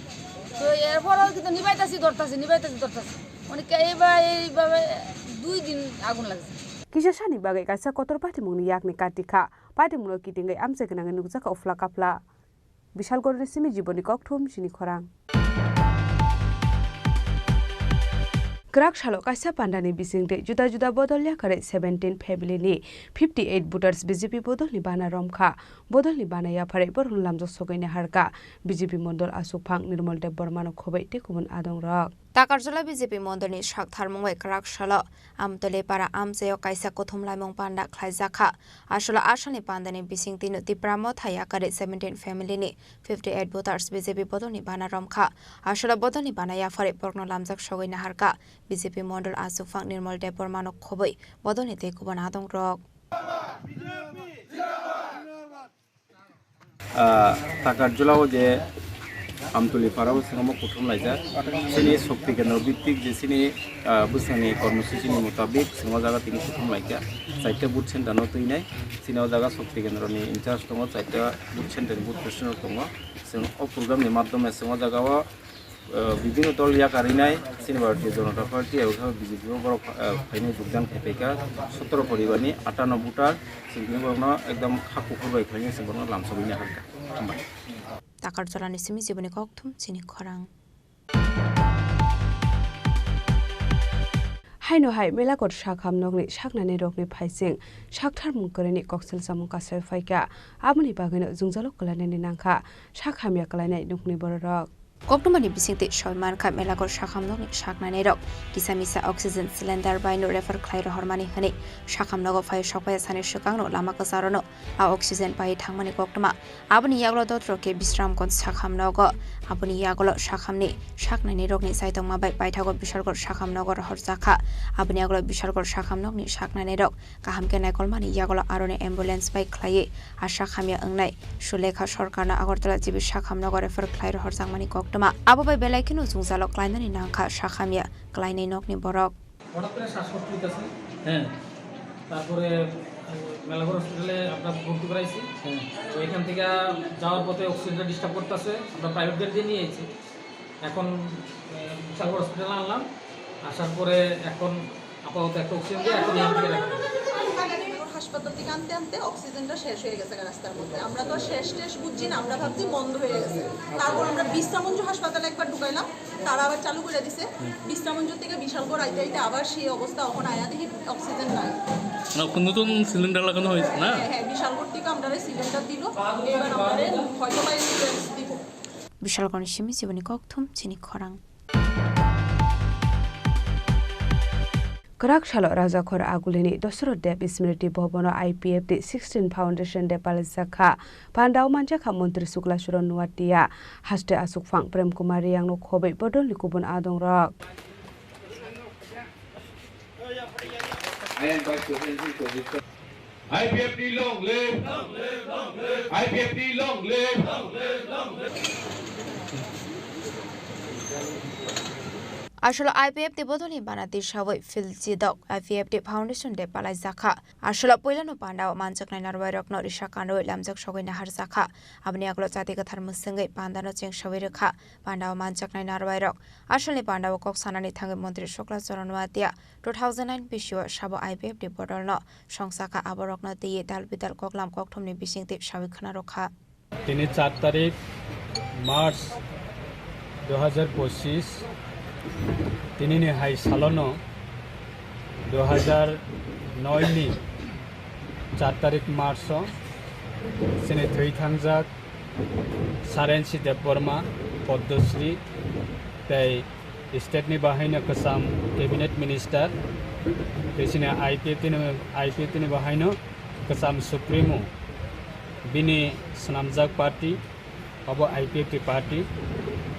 তো এরপরেও কিন্তু নিবাইতাছি, ধরতাছি, নিবাইতাছি, ধরতাছি। মানে কে-, এইবা-, এইভাবে দুই দিন আগুন লাগছে। Kisa sani bagwi kaisa kotor patimungni yakni kati kha. Patimungno kitingwi amchai gwnangwi nukjakha uphla kaphla. Bishalgorni simi Jiboni Kokthum chini khorang. Kwrak salo kaisa pandani bisingtwi juda juda bodol yakarwi seventeen family ni fifty eight voters B J P bodolni bana romkha. Bodolni bana yapharwi borokno lamjak sogwi naharkha B J P mondol aswkphang Nirmal Debbarmano khobwi tei kubun adongrok. Takarjala B J P mondolni sak tharmung bai kwrak salo Amtwlwi para amchaio kaisa kuthum laimung panda khlaijakha. Aswlo asalni pandani bisingtwino Tipra Motha yakarwi seventeen family ni fifty eight voters B J P bodolni bana romkha. Aswlo bodolni bana yapharwi borokno lamjak sogwi naharkha B J P mondol aswkphang Nirmal Debbarmano khobwi bodolni tei kubun adongrok. Ah, Takarjula o je Amtwlwi para o swngo kuthum laijak. Chini Shakti Kendra Bhittik je chini, ah, bwskango kormosuchi ni mutabik swngo jaga tini kuthum laikha. Chaita booth center no twinai. Chini o jaga Shakti Kendra ni in charge tongo, chaita booth center ni booth president rok tongo. Chwng o program ni madhyome chwng o jaga o, ah, bibhinno dol yakarinai, chini Bharatiya Janata Party, abo khe B J P o borok, ah, phainai jogdan khai phaikha, sotoro poribar ni atanno voter, chwng tini borokno ekdom kha kuphur bai khlainai chwng borokno lamsogwi naharkha. Hambai. Takarjala ni simi Jiboni Kokthum chini khorang. Haino hai Melagot sakham nokni saknani rokni phaising saktharmung kwrwini koksil samung kasai phaikha, aboni bagwino jwngjalo kwlainani nangkha sak hamya kwlainai nokni bororok. Koktwmani bisingtwi soi mankha Melagot sakham nokni saknani rok kisa misa oxygen cylinder baino refer khlai rohormani hwnwi sakham nogo phai sokphai sani swkangno lama kwcharwno a oxygen pai thangmani koktwma. Aboni yagulo dotro khe Bisramganj sakham nogo, aboni yagulo sakhamni saknani rokni chaitokma bai paithago Bishalgarh sakham nogo rohorjakha. Aboni yagulo Bishalgarh sakham nokni saknani rok kaham khe naikolmani yagulo aroni ambulance bai khlaiwi asha hamya wngnai Sulekha Sarkarno Agartala G B sakham nogo refer khlai rohorjakmani koktwma. Abo bai belai kheno jwngjalo klainani nangkha sakhamya klainai nokni borok. হঠাৎ করে শ্বাসকষ্ট নিতেছে। হ্যাঁ। তারপরে, আহ, মেলাঘর হসপিটালে আমরা ভর্তি করাইছি। হ্যাঁ। তো এখান থেকে যাওয়ার পথে অক্সিজেনটা ডিস্টার্ব করতেছে, আমরা প্রাইভেট গাড়ি দিয়ে নিয়ে এসেছি। এখন, আহ, বিশালগড় হসপিটালে আনলাম, আসার পরে এখন আপাতত একটা অক্সিজেন দিয়ে এখন এখান থেকে রাখলাম। হাসপাতাল থেকে আনতে আনতে অক্সিজেনটা শেষ হয়ে গেছে রাস্তার মধ্যে। আমরা তো আর শেষ টেস বুঝছি না, আমরা ভাবছি বন্ধ হয়ে গেছে। তারপর আমরা বিশ্রামঞ্জ হাসপাতালে একবার ঢুকাইলাম, তারা আবার চালু করে দিছে। বিশ্রামঞ্জ থেকে বিশালগড় আইতে আইতে আবার সেই অবস্থা, এখন আয়া দেখি অক্সিজেন নাই। না, নতুন সিলিন্ডার লাগানো হয়েছে না? হ্যাঁ, হ্যাঁ, বিশালগড় থেকে আমরা সিলিন্ডার দিল, এবার আমরা হয়তো বা অ্যাম্বুলেন্স দিব। Bishalgarhni simi Jiboni Kokthum chini khorang. Kwrak salo Rajakhor Agulini Dosoroth Deb Smriti Bhavan o I P F T sixteen Foundation Day palaijak kha. Pandao manjakha Montri Sukla Charan Noatia, haste aswkphang Prem Kumar Riyang no khobwi bodolni kubun adongrok. I P F T long live! I P F T long live! Aswlo I P F T bodolni bana tisawi Phil Chidok I P F T Foundation Day palaijakha. Aswlo puilano pandao manjaknai narwai rokno risa kanwi lamjak sogwi naharjakha. Aboni yagulo chati kwthar mwswngwi pandano chengsawi rwkha. Pandao manjaknai narwai rok aswlni pandao kok sanani thangwi Montri Sukla Charan Noatia two thousand nine bisio sabo I P F T bodolno songsakha, aborokno twiwi dal bidal koklam kokthumni bisingtwi sawi khwnarokha. Tini char tarik March dui hajar pochis, tinini hai salono dui hajar noi ni char tarik March o chini thwi thangjak Sarensi Debbarma, Padmasri, tei state ni bahaino kwcham cabinet minister, tei chini I P F T ni, I P F T ni bahaino kwcham supremo, bini swnamjak party, abo I P F T party,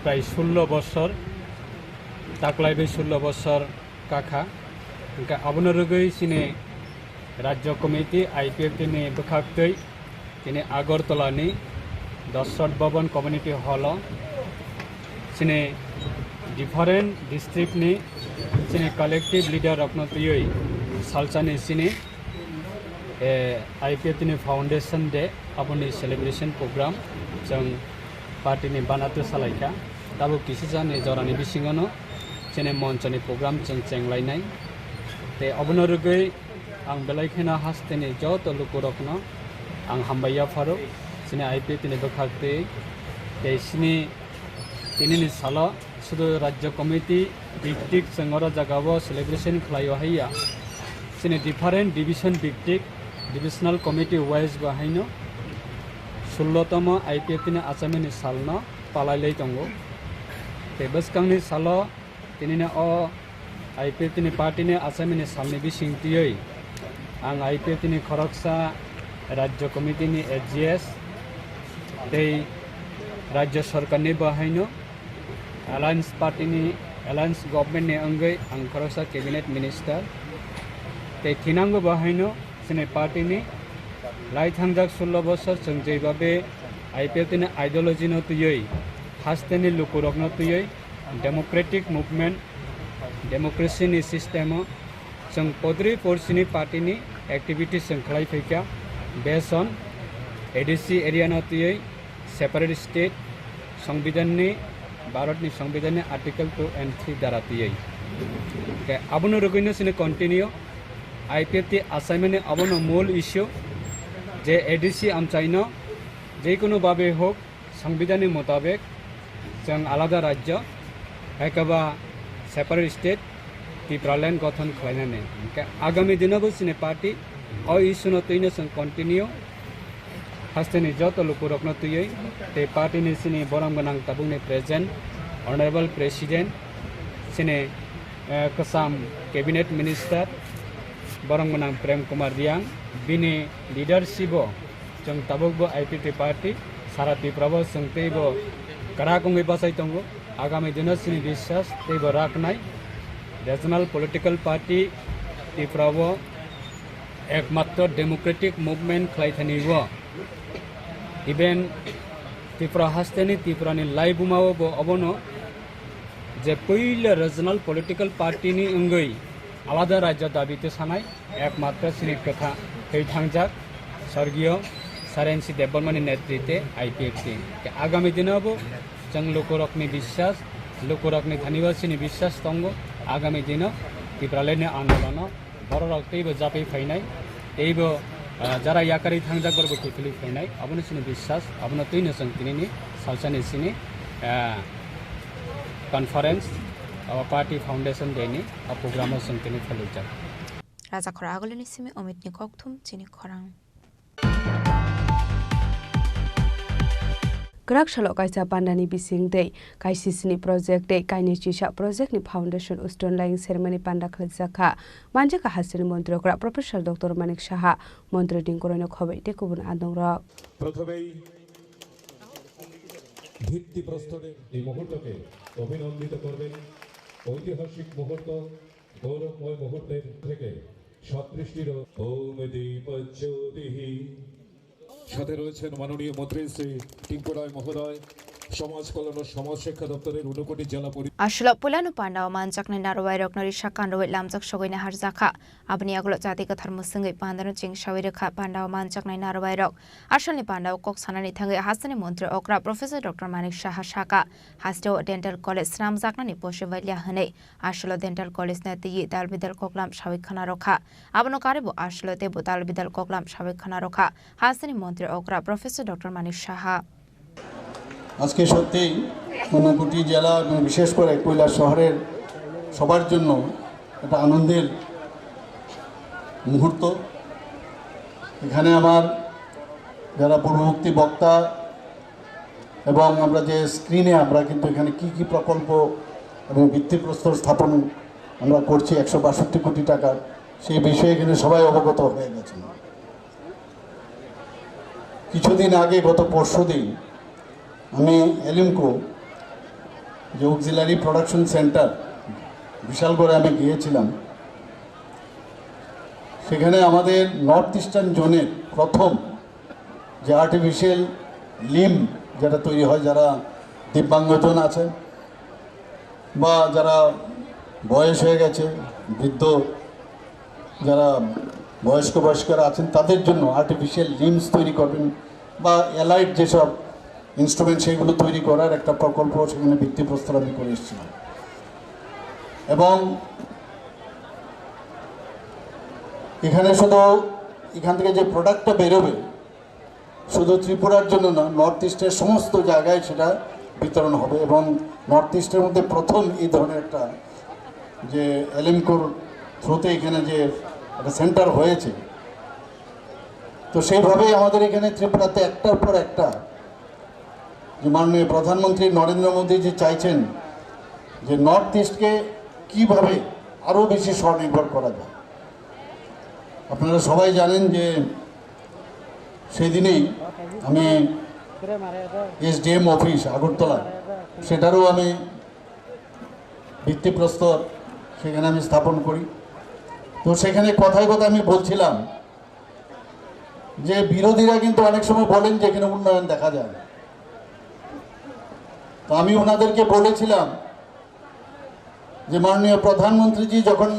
prai sullo bosor, taklai bai sullo bosor kakha. Hwnkhe abono rwgwi chini Rajya Committee I P F T ni bwkhaktwi tini Agartala ni Dosrot Bhavan Community Hall o chini different district ni chini collective leader rokno twiwi salsani chini, eh, I P F T ni Foundation Day aboni celebration program chwng party ni banato salaikha. Tabuk kisisa ni jorani bisingono chini monchoni program chwng chenglainai. Tei obono rwgwi Ang belai kheno hasteni joto lukurokno ang hambai yapharo, chini I P F T ni bwkhak twi tei chini tinini salo sudu Rajya Committee biktik chwng oro jagao celebration khlaio haiya. Chini different division biktik, divisional committee wise bo haino sullo tomo I P F T ni achaimani salno palailai tongo. Tei bwskangni salo tinini o I P F T ni party ni achaimani salni bising twiwi ang I P F T ni khoroksa Rajya Committee ni A G S tei Rajya Sorkar ni bo haino Alliance party ni, Alliance government ni wngwi ang khoroksa cabinet minister. Tei thinango bo haino chini party ni lai thangjak sullo bosor chwng jeibabe I P F T ni ideology no twiwi, hasteni lukurokno twiwi, democratic movement, democracy ni system o chwng podri porsi ni party ni activities chwng khlai phaikha, based on A D C area no twiwi separate state, Songbidan ni, Bharat ni Songbidan ni Article two and three dara twiwi. Hwnkhe abono rwgwino chini continue I P F T achaimani abono mul issue je A D C amchaino jekono babe hok Songbidan ni motabek chwng alada rajyo, hai khe ba separate state, Tipraland gothon khlainani. Hwnkhe agami dinobo chini party o issue no twino chwng continue hasteni joto lukurokno twiwi tei party ni chini borok gwnang tabukni present, honorable president, chini, eh, kwcham cabinet minister, borok gwnang Prem Kumar Riang, bini leadership o chwng tabukbo I P F T party sara Tripura bo chwng teibo kwrak wngwi bachai tongo. Agami dino chini biswas teibo raknai regional political party Tripura o ekmatro democratic movement khlai thani o, even Tripura hasteni Tripura ni laibuma o bo obono je puila regional political party ni wngwi alada rajya dabi te sanai ekmatro chini kwtha thwi thangjak sorgiyo Sarensi Debbarma ni netrite I P F T. Agami dino bo chwng lukurokni biswas, lukurokni thani o chini biswas tongo. Agami dino Tipraland ni andolono bororok teibo japui phainai, teibo, ah, jara yakarwi thangjak borokbo kiphilwi phainai. Abono chini biswas, abono twino chwng tinini salsani chini, ah, conference, abo party foundation day ni a program o chwng tini phaluijak. Rajakhor Agulini simi Omitni kokthum chini khorang. Kwrak salo kaisa pandani bising tei kaisisini project tei kainwi chisa project ni foundation stone laying ceremony panda khwlaijak kha. Manjakha hasteni montri okra Professor Doctor Manik Saha, montri ni koroino khobai tei kubun adongrok. প্রথমেই ভিত্তিপ্রস্তরের এই মুহূর্তকে অভিনন্দিত করবেন। ঐতিহাসিক মুহূর্ত, গৌরবময় মুহূর্তের থেকে সদৃষ্টির ওম দীপজ্যোতিঃ। সাথে রয়েছেন মাননীয় মন্ত্রী শ্রী টিঙ্কু রায় মহোদয়, সমাজ কল্যাণ ও সমাজ শিক্ষা দপ্তরের ঊনকোটি জেলা পরি- Aswlok puilano pandao manjaknai narwai rokno risa kanrwi lamjak sogwi naharjakha. Aboni yagulo chati kwthar mwswngwi pandano chingsawi rwkha pandao manjaknai narwai rok. Aswlni pandao kok sanani thangwi hasteni montri okra Professor Doctor Manik Saha sakha, hasteo dental college swnamjaknani posi bailya hwnwi. Aswlo dental college no twiwi dalbidal koklam sawi khwna rwkha. Abono karwibo aswlo teibo dalbidal koklam sawi khwna rwkha hasteni montri okra Professor Doctor Manik Saha. আজকে সত্যিই ঊনকোটি জেলা এবং বিশেষ করে কৈলাসহরের সবার জন্য একটা আনন্দের মুহূর্ত। এখানে আমার যারা পূর্ববর্তী বক্তা এবং আমরা যে স্ক্রিনে আমরা কিন্তু এখানে কি কি প্রকল্প এবং ভিত্তিপ্রস্তর স্থাপন আমরা করছি একশো বাষট্টি কোটি টাকার, সেই বিষয়ে এখানে সবাই অবগত হয়ে গেছেন। কিছুদিন আগে, গত পরশু দিন, আমি এলিমকো যে অক্সিলারি প্রোডাকশন সেন্টার বিশালগড়ে আমি গিয়েছিলাম। সেখানে আমাদের নর্থ ইস্টার্ন জোনের প্রথম যে আর্টিফিশিয়াল লিম্ব যেটা তৈরি হয়, যারা দিব্যাঙ্গজন আছেন বা যারা বয়স হয়ে গেছে, বৃদ্ধ, যারা বয়স্ক বয়স্করা আছেন, তাদের জন্য আর্টিফিশিয়াল লিম্বস তৈরি করবেন বা অ্যালাইড যেসব ইনস্ট্রুমেন্ট, সেগুলো তৈরি করার একটা প্রকল্প সেখানে ভিত্তিপ্রস্তর আমি করে এসেছিলাম। এবং এখানে শুধু এখান থেকে যে প্রোডাক্টটা বেরোবে শুধু ত্রিপুরার জন্য না, নর্থ ইস্টের সমস্ত জায়গায় সেটা বিতরণ হবে এবং নর্থ ইস্টের মধ্যে প্রথম এই ধরনের একটা যে এলএমকোর থ্রুতে এখানে যে একটা সেন্টার হয়েছে, তো সেইভাবেই আমাদের এখানে ত্রিপুরাতে একটার পর একটা যে মাননীয় প্রধানমন্ত্রী নরেন্দ্র মোদী যে চাইছেন যে নর্থ ইস্টকে কীভাবে আরও বেশি স্বনির্ভর করা যায়। আপনারা সবাই জানেন যে সেই দিনেই আমি এসডিএম অফিস আগরতলা, সেটারও আমি ভিত্তিপ্রস্তর সেখানে আমি স্থাপন করি। তো সেখানে কথায় কথায় আমি বলছিলাম যে বিরোধীরা কিন্তু অনেক সময় বলেন যে এখানে উন্নয়ন দেখা যায় না। তো আমি ওনাদেরকে বলেছিলাম যে মাননীয় প্রধানমন্ত্রীজি যখন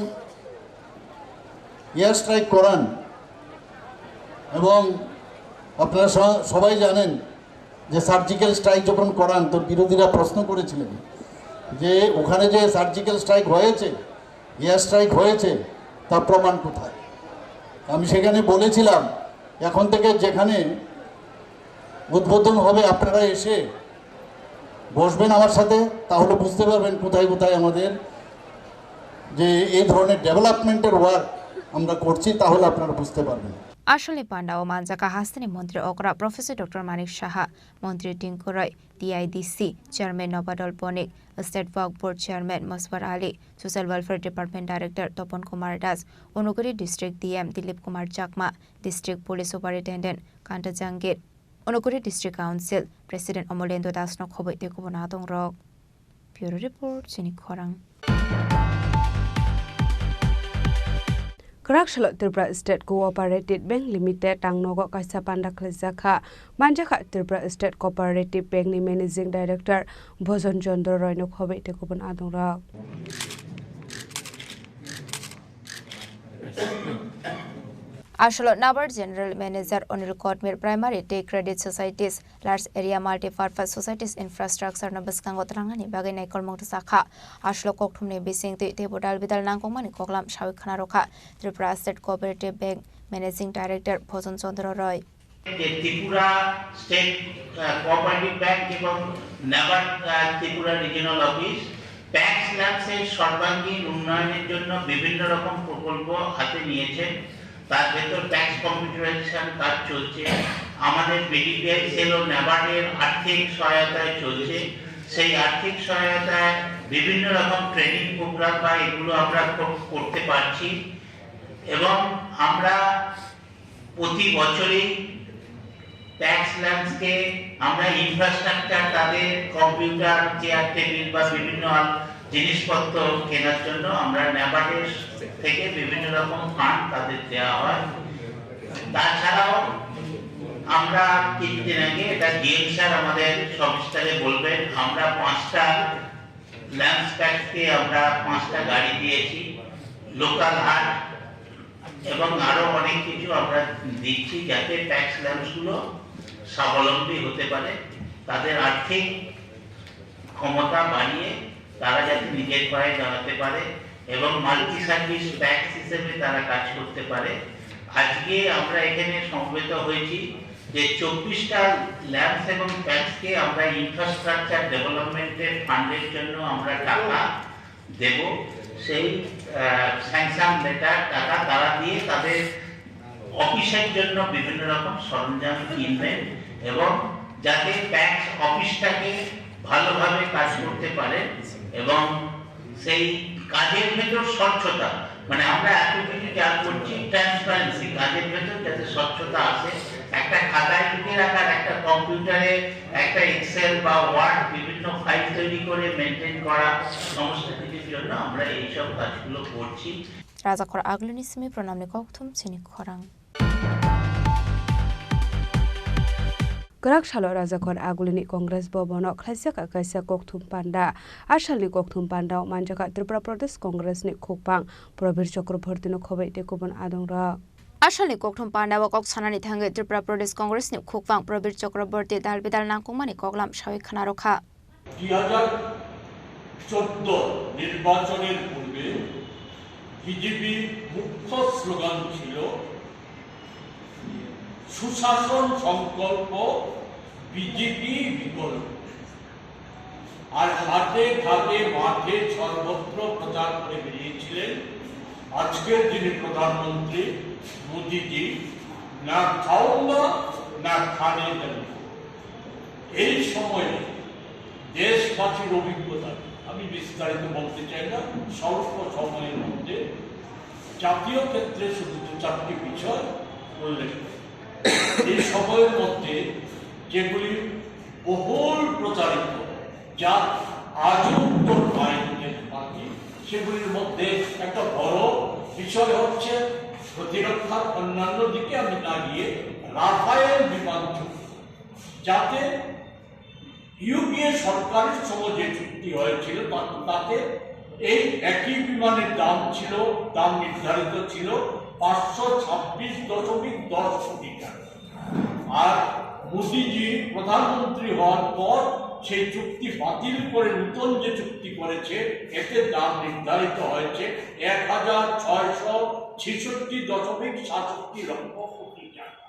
এয়ার স্ট্রাইক করান এবং আপনারা স-, সবাই জানেন যে সার্জিক্যাল স্ট্রাইক যখন করান তো বিরোধীরা প্রশ্ন করেছিলেন যে ওখানে যে সার্জিক্যাল স্ট্রাইক হয়েছে, এয়ার স্ট্রাইক হয়েছে, তার প্রমাণ কোথায়? আমি সেখানে বলেছিলাম, এখন থেকে যেখানে উদ্বোধন হবে আপনারা এসে বসবেন আমার সাথে, তাহলে বুঝতে পারবেন কোথায় কোথায় আমাদের যে এই ধরনের ডেভেলপমেন্টের ওয়ার্ক আমরা করছি, তাহলে আপনারা বুঝতে পারবেন। Asalni pandao manjaka hasteni montri okra Professor Doctor Manik Saha, montri Tinku Roy, T I D C chairman Nobadol Bonik, State Waqf Board chairman Maswar Ali, Social Welfare Department Director Topon Kumar Das, Unagiri District D M Dilip Kumar Chakma, District Police Superintendent Kanta Jangir, Unagiri District Council President Omolendra Das no khoboi tei kubun adong rok. Bureau Report, Chini Khorang. Kwrak salo Tripura State Cooperative Bank Limited tangnogo kaisa panda khwlaijak kha. Manjakha Tripura State Cooperative Bank ni Managing Director Bhojon Chandra Roy no khoboi tei kubun adong rok. Asolo NABARD General Manager Anil Kotmir Primary tei Credit Societies, Large Area Multipurpose Societies Infrastructure no bwskango twlangnani bagwi naikolmung rwjakha. Asolo kokthumni bisingtwi teibo dal bidal nangkukmani koklam sawi khwna rwkha Tripura State Cooperative Bank Managing Director Bhojon Chandra Roy. যে ত্রিপুরা স্টেট, আহ, cooperative bank এবং নাবার্ড, আহ, Tripura regional office packs ল্যান্ডসের সর্বাঙ্গীন উন্নয়নের জন্য বিভিন্ন রকম প্রকল্প হাতে নিয়েছেন। তার ভেতর প্যাক্স কম্পিউটারাইজেশন কাজ চলছে। আমাদের বিডিপিআই সেল ও নাবার্ডের আর্থিক সহায়তায় চলছে। সেই আর্থিক সহায়তায় বিভিন্ন রকম ট্রেনিং প্রোগ্রাম বা এগুলো আমরা কর-, করতে পারছি এবং আমরা প্রতি বছরই প্যাক্স ল্যান্ডসকে আমরা ইনফ্রাস্ট্রাকচার, তাদের কম্পিউটার, চেয়ার টেবিল বা বিভিন্ন আল-, জিনিসপত্র কেনার জন্য আমরা নাবার্ডের থেকে বিভিন্ন রকম ফান্ড তাদের দেওয়া হয়। তাছাড়াও আমরা কিছুদিন আগে, এটা ডিএম স্যার আমাদের সবিস্তারে বলবেন, আমরা পাঁচটা ল্যান্ডস প্যাক্সকে আমরা পাঁচটা গাড়ি দিয়েছি, লোকাল হাট, এবং আরো অনেক কিছু আমরা দিচ্ছি, যাতে প্যাক্স ল্যান্ডসগুলো স্বাবলম্বী হতে পারে, তাদের আর্থিক ক্ষমতা বাড়িয়ে তারা যাতে নিজের পায়ে দাঁড়াতে পারে এবং মাল্টি সার্ভিস প্যাক্স হিসেবে তারা কাজ করতে পারে। আজকে আমরা এখানে সমবেত হয়েছি যে চব্বিশটা ল্যান্ডস এবং প্যাক্সকে আমরা ইনফ্রাস্ট্রাকচার ডেভেলপমেন্টের ফান্ডের জন্য আমরা টাকা দেব। সেই, আহ, স্যাংশন লেটার, টাকা তারা দিয়ে তাদের অফিসের জন্য বিভিন্ন রকম সরঞ্জাম কিনবেন এবং যাতে প্যাক্স অফিসটাকে ভালোভাবে কাজ করতে পারে এবং সেই কাজের ভেতর স্বচ্ছতা, মানে আমরা এত কিছু যা করছি, ট্রান্সপারেন্সি, কাজের ভেতর যাতে স্বচ্ছতা আসে। একটা খাতায় লিখে রাখার, একটা কম্পিউটারে একটা এক্সেল বা ওয়ার্ড, বিভিন্ন ফাইল তৈরি করে মেনটেন করা, সমস্ত কিছুর জন্য আমরা এইসব কাজগুলো করছি। Rajakhor Agulini simi pranamni kokthum chini khorang. Kwrak salo Rajakhor Agulini Congress Bhavan o khlaijak kaisa kokthum panda. Asalni kokthum panda o manjakha Tripura Pradesh Congress ni khukpang Prabir Chakraborty no khoboi tei kubun adongrok. Asalni kokthum panda o kok sanani thangwi Tripura Pradesh Congress ni khukpang Prabir Chakraborty dal bidal nangkukmani koklam sawi khwna rwkha. দুই হাজার চোদ্দ নির্বাচনের পূর্বে বিজেপির মুখ্য স্লোগান ছিল সুশাসন সংকল্প, বিজেপি বিকল্প। আর হাটে ঘাটে মাঠে সর্বত্র প্রচার করে বেরিয়েছিলেন আজকের যিনি প্রধানমন্ত্রী মোদিজি, না খাওঙ্গা না খানে দেন। এই সময়ে দেশবাসীর অভিজ্ঞতা, আমি বিস্তারিত বলতে চাই না, স্বল্প সময়ের মধ্যে জাতীয় ক্ষেত্রে শুধু দু চারটি বিষয় উল্লেখ করি। এই সময়ের মধ্যে যেগুলি বহুল প্রচারিত, যা আজও উত্তর পায়নি দেশবাসী, সেগুলির মধ্যে একটা বড় বিষয় হচ্ছে প্রতিরক্ষার অন্যান্য দিকে আমি না গিয়ে রাফায়েল বিমান চুক্তি, যাতে ইউপিএ সরকারের সঙ্গে যে চুক্তি হয়েছিল, তা-, তাতে এই একই বিমানের দাম ছিল, দাম নির্ধারিত ছিল পাঁচশো ছাব্বিশ দশমিক দশ কোটি টাকা। আর মোদিজি প্রধানমন্ত্রী হওয়ার পর সেই চুক্তি বাতিল করে নতুন যে চুক্তি করেছে, এতে দাম নির্ধারিত হয়েছে এক হাজার ছয়শো ছেষট্টি দশমিক সাতষট্টি লক্ষ কোটি টাকা।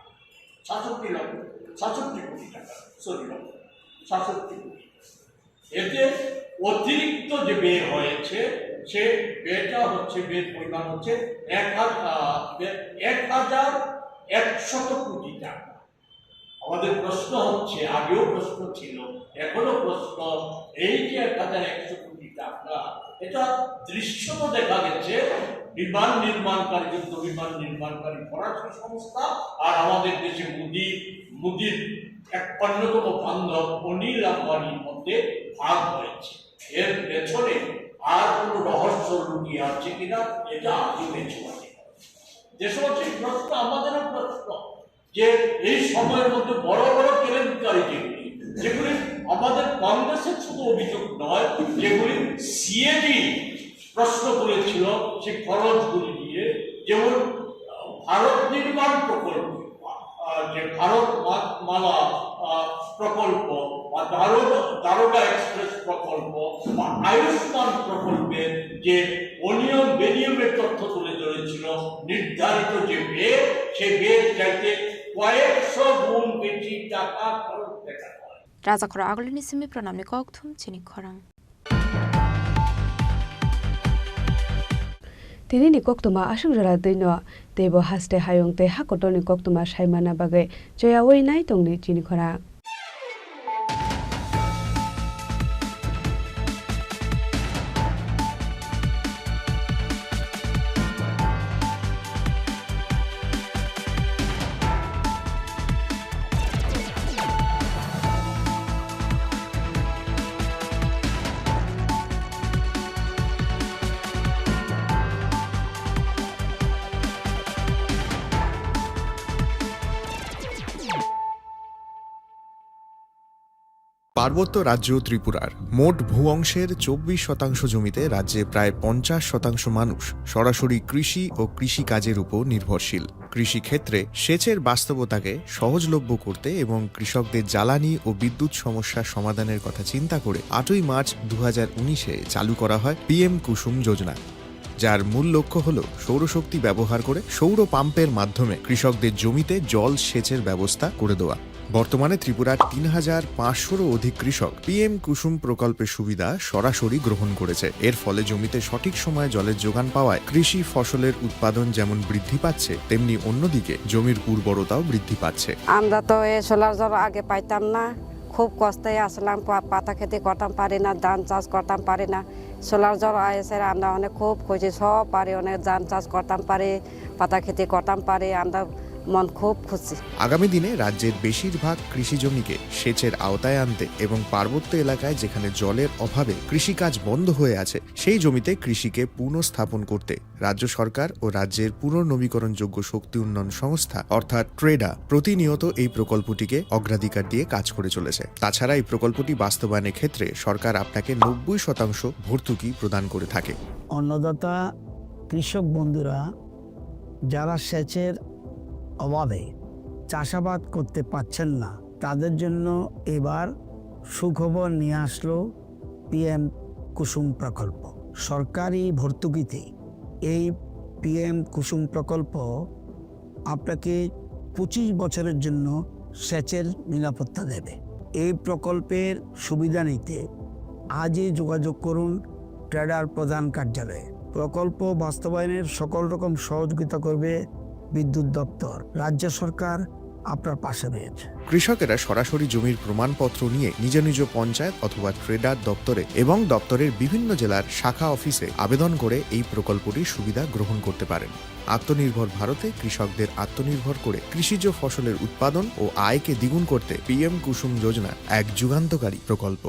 সাতষট্টি লক্ষ, সাতষট্টি কোটি টাকা, সরি, লক্ষ, সাতষট্টি কোটি। এতে অতিরিক্ত যে ব্যয় হয়েছে, সে ব্যয়টা হচ্ছে, ব্যয়ের পরিমাণ হচ্ছে এক হাজার, আহ, এক হাজার একশত কোটি টাকা। আমাদের প্রশ্ন হচ্ছে, আগেও প্রশ্ন ছিল, এখনো প্রশ্ন, এই যে এক হাজার একশো কোটি টাকা, এটা দৃশ্যত দেখা গেছে বিমান নির্মাণকারী, যুদ্ধ বিমান নির্মাণকারী ফরাসি সংস্থা আর আমাদের দেশে মোদি, মোদির এক অন্যতম বান্ধব অনিল আম্বানির মধ্যে ভাগ হয়েছে। এর পেছনে আর কোনো রহস্য লুকিয়ে আছে কিনা, এটা আজও মেঝেবাজি। দেশবাসীর প্রশ্ন, আমাদেরও প্রশ্ন, যে এই সময়ের মধ্যে বড় বড় কেলেঙ্কারি যেগুলি, যেগুলি আমাদের কংগ্রেসের শুধু অভিযোগ নয়, যেগুলি সিএজি প্রশ্ন তুলেছিল, সেই খরচগুলি নিয়ে, যেমন, আহ, ভারত নির্মাণ প্রকল্প, আহ, যে ভারত মা-, মালা, আহ, প্রকল্প বা দারোগা, দারোগা এক্সপ্রেস প্রকল্প বা আয়ুষ্মান প্রকল্পের যে অনিয়ম বেনিয়মের তথ্য তুলে ধরেছিল, নির্ধারিত যে ব্যয়, সেই ব্যয়ের চাইতে কয়েকশো গুণ বেশি টাকা খরচ দেখা যায়। Rajakhoro agulini simi pranamni kokthum chini khorang. Tinini koktwma aswk jora twino, teibo haste hayung tei ha kotorni koktwma saimana bagwi choyaui nai tongdi chini khorang. পার্বত্য রাজ্য ত্রিপুরার মোট ভূ অংশের চব্বিশ শতাংশ জমিতে রাজ্যে প্রায় পঞ্চাশ শতাংশ মানুষ সরাসরি কৃষি ও কৃষিকাজের উপর নির্ভরশীল। কৃষিক্ষেত্রে সেচের বাস্তবতাকে সহজলভ্য করতে এবং কৃষকদের জ্বালানি ও বিদ্যুৎ সমস্যা সমাধানের কথা চিন্তা করে আটই মার্চ দু হাজার উনিশে চালু করা হয় পিএম কুসুম যোজনা, যার মূল লক্ষ্য হল সৌরশক্তি ব্যবহার করে সৌর পাম্পের মাধ্যমে কৃষকদের জমিতে জল সেচের ব্যবস্থা করে দেওয়া। বর্তমানে ত্রিপুরার তিন হাজার পাঁচশোরও অধিক কৃষক পিএম কুসুম প্রকল্পের সুবিধা সরাসরি গ্রহণ করেছে। এর ফলে জমিতে সঠিক সময়ে জলের যোগান পাওয়ায় কৃষি ফসলের উৎপাদন যেমন বৃদ্ধি পাচ্ছে, তেমনি অন্যদিকে জমির উর্বরতাও বৃদ্ধি পাচ্ছে। আমরা তো এ সোলার জল আগে পাইতাম না, খুব কষ্টে আসলাম, পা-, পাতা খেতে করতাম পারি না, ধান চাষ করতাম পারি না। সোলার জল আইসে আমরা অনেক খুব খুশি, সব পারি, অনেক ধান চাষ করতাম পারি, পাতা খেতে করতাম পারি, আমরা মন খুব খুশি। আগামী দিনে রাজ্যের বেশিরভাগ কৃষি জমিকে সেচের আওতায় আনতে এবং পার্বত্য এলাকায় যেখানে জলের অভাবে কৃষিকাজ বন্ধ হয়ে আছে, সেই জমিতে কৃষিকে পুনঃস্থাপন করতে রাজ্য সরকার ও রাজ্যের পুনর্নবীকরণযোগ্য শক্তি উন্নয়ন সংস্থা অর্থাৎ ট্রেডা প্রতিনিয়ত এই প্রকল্পটিকে অগ্রাধিকার দিয়ে কাজ করে চলেছে। তাছাড়া এই প্রকল্পটি বাস্তবায়নের ক্ষেত্রে সরকার আপনাকে নব্বই শতাংশ ভর্তুকি প্রদান করে থাকে। অন্নদাতা কৃষক বন্ধুরা যারা সেচের অভাবে চাষাবাদ করতে পারছেন না, তাদের জন্য এবার সুখবর নিয়ে আসলো পিএম কুসুম প্রকল্প। সরকারি ভর্তুকিতে এই পিএম কুসুম প্রকল্প আপনাকে পঁচিশ বছরের জন্য সেচের নিরাপত্তা দেবে। এই প্রকল্পের সুবিধা নিতে আজই যোগাযোগ করুন ট্রেডার প্রধান কার্যালয়ে। প্রকল্প বাস্তবায়নের সকল রকম সহযোগিতা করবে বিদ্যুৎ দপ্তর। রাজ্য সরকার আপনার পাশে রয়েছে। কৃষকেরা সরাসরি জমির প্রমাণপত্র নিয়ে নিজ নিজ পঞ্চায়েত অথবা ট্রেডার দপ্তরে এবং দপ্তরের বিভিন্ন জেলার শাখা অফিসে আবেদন করে এই প্রকল্পটির সুবিধা গ্রহণ করতে পারেন। আত্মনির্ভর ভারতে কৃষকদের আত্মনির্ভর করে কৃষিজ ফসলের উৎপাদন ও আয়কে দ্বিগুণ করতে পিএম কুসুম যোজনা এক যুগান্তকারী প্রকল্প।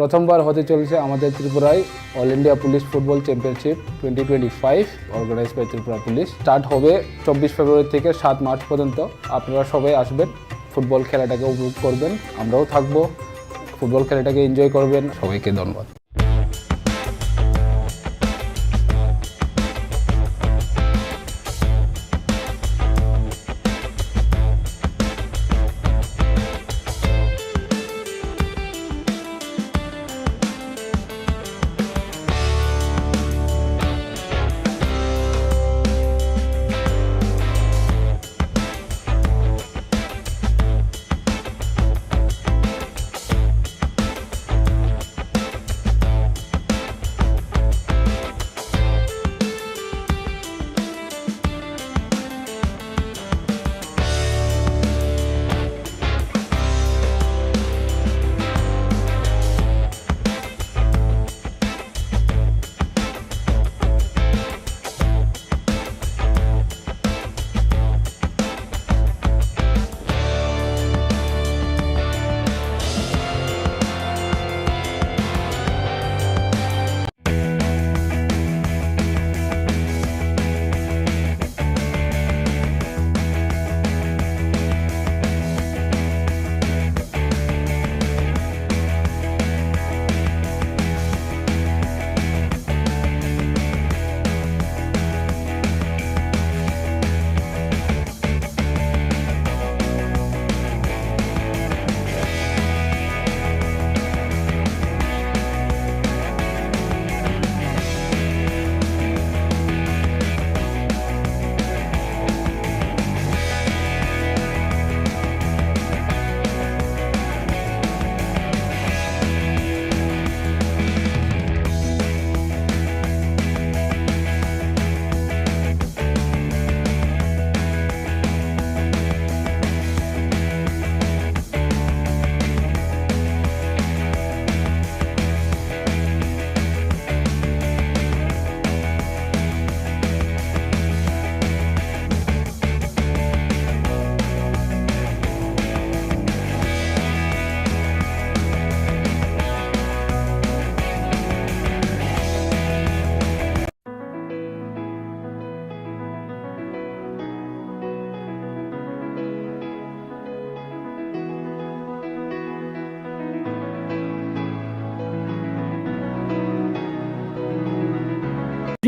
প্রথমবার হতে চলেছে আমাদের ত্রিপুরায় all India police football championship twenty twenty five, organise by Tripura police. Start হবে চব্বিশ ফেব্রুয়ারি থেকে সাত মার্চ পর্যন্ত। আপনারা সবাই আসবেন, ফুটবল খেলাটাকে উপভোগ করবেন, আমরাও থাকবো, ফুটবল খেলাটাকে এনজয় করবেন। সবাইকে ধন্যবাদ।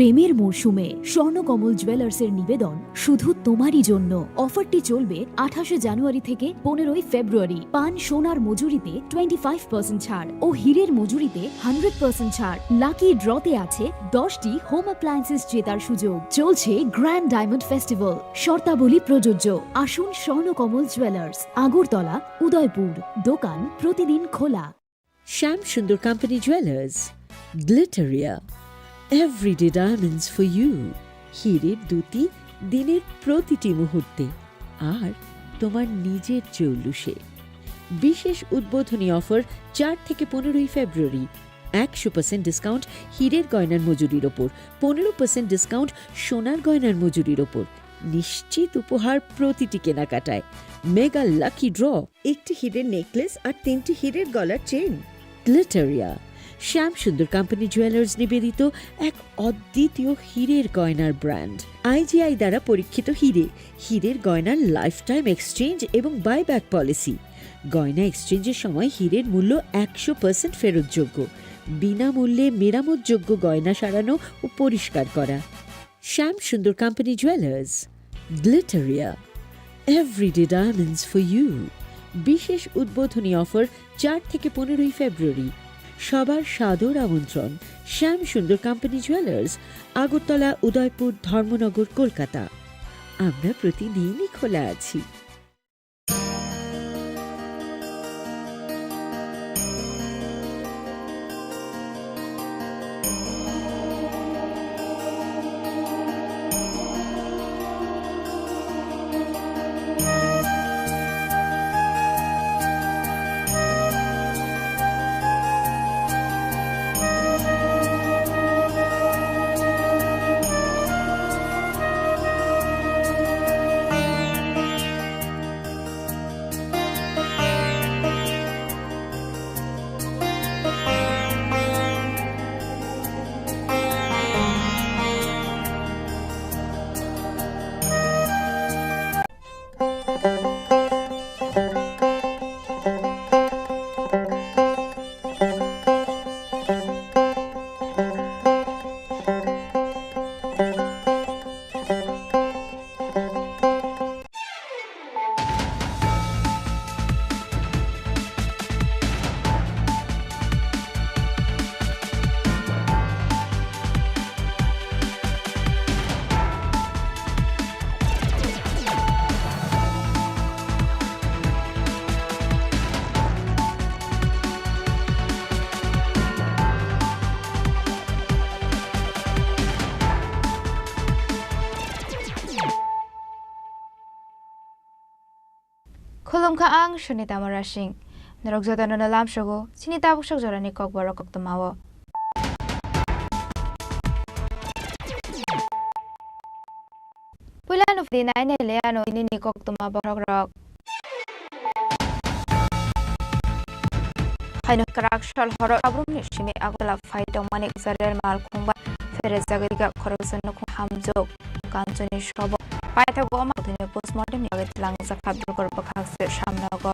প্রেমের মরশুমে স্বর্ণকমল জুয়েলার্সের নিবেদন শুধু তোমারই জন্য। অফারটি চলবে আঠাশে জানুয়ারি থেকে পনেরোই ফেব্রুয়ারি। পান সোনার মজুরিতে টোয়েন্টি ফাইভ পার্সেন্ট ছাড় ও হীরের মজুরিতে হান্ড্রেড পার্সেন্ট ছাড়। লাকি ড্রতে আছে দশটি হোম অ্যাপ্লায়েন্সেস জেতার সুযোগ। চলছে গ্র্যান্ড ডায়মন্ড ফেস্টিভ্যাল, শর্তাবলী প্রযোজ্য। আসুন স্বর্ণকমল জুয়েলার্স, আগরতলা, উদয়পুর। দোকান প্রতিদিন খোলা। Shyam Sundar company jewellers, Glitteria, everyday diamonds for you. হীরের দ্যুতি দিনের প্রতিটি মুহূর্তে, আর তোমার নিজের জৌলুসে। বিশেষ উদ্বোধনী অফার চার থেকে পনেরোই ফেব্রুয়ারি। একশো পার্সেন্ট ডিসকাউন্ট হীরের গয়নার মজুরির ওপর, পনেরো পার্সেন্ট ডিসকাউন্ট সোনার গয়নার মজুরির ওপর। নিশ্চিত উপহার প্রতিটি কেনাকাটায়। মেগা লাকি ড্র, একটি হীরের নেকলেস আর তিনটি হীরের গলার চেইন। গ্লিটারিয়া, শ্যাম সুন্দর কোম্পানি জুয়েলার্স নিবেদিত এক অদ্বিতীয় হীরের গয়নার ব্র্যান্ড। আইজিআই দ্বারা পরীক্ষিত হীরে, হীরের গয়নার লাইফ টাইম এক্সচেঞ্জ এবং বাইব্যাক পলিসি। গয়না এক্সচেঞ্জের সময় হীরের মূল্য একশো পার্সেন্ট ফেরতযোগ্য। বিনামূল্যে মেরামতযোগ্য গয়না সারানো ও পরিষ্কার করা। Shyam Sundar company jewellers, Glitteria, everyday diamonds for you. বিশেষ উদ্বোধনী অফার চার থেকে পনেরোই ফেব্রুয়ারি। সবার সাদর আমন্ত্রণ। শ্যাম সুন্দর কোম্পানি জুয়েলার্স, আগরতলা, উদয়পুর, ধর্মনগর, কলকাতা। আমরা প্রতিদিনই খোলা আছি। Khulumkha ang Sunita Murasing. Norok jotono no lamsogo chini tabuk sok jorani kokborok koktwmao. Puila no phudi nai nai le ano tini ni koktwma borok rok. Haino kwrak sal horo Abrumni simi Agartala phai tongmani Israel malkhung bai pherejagwi rikha khoroksa nukhung hamjwk Kanchoni sobo. Paithago omo thwini postmortem ni bagwi tlangjak kha Dulgor bwkhak se samnogo.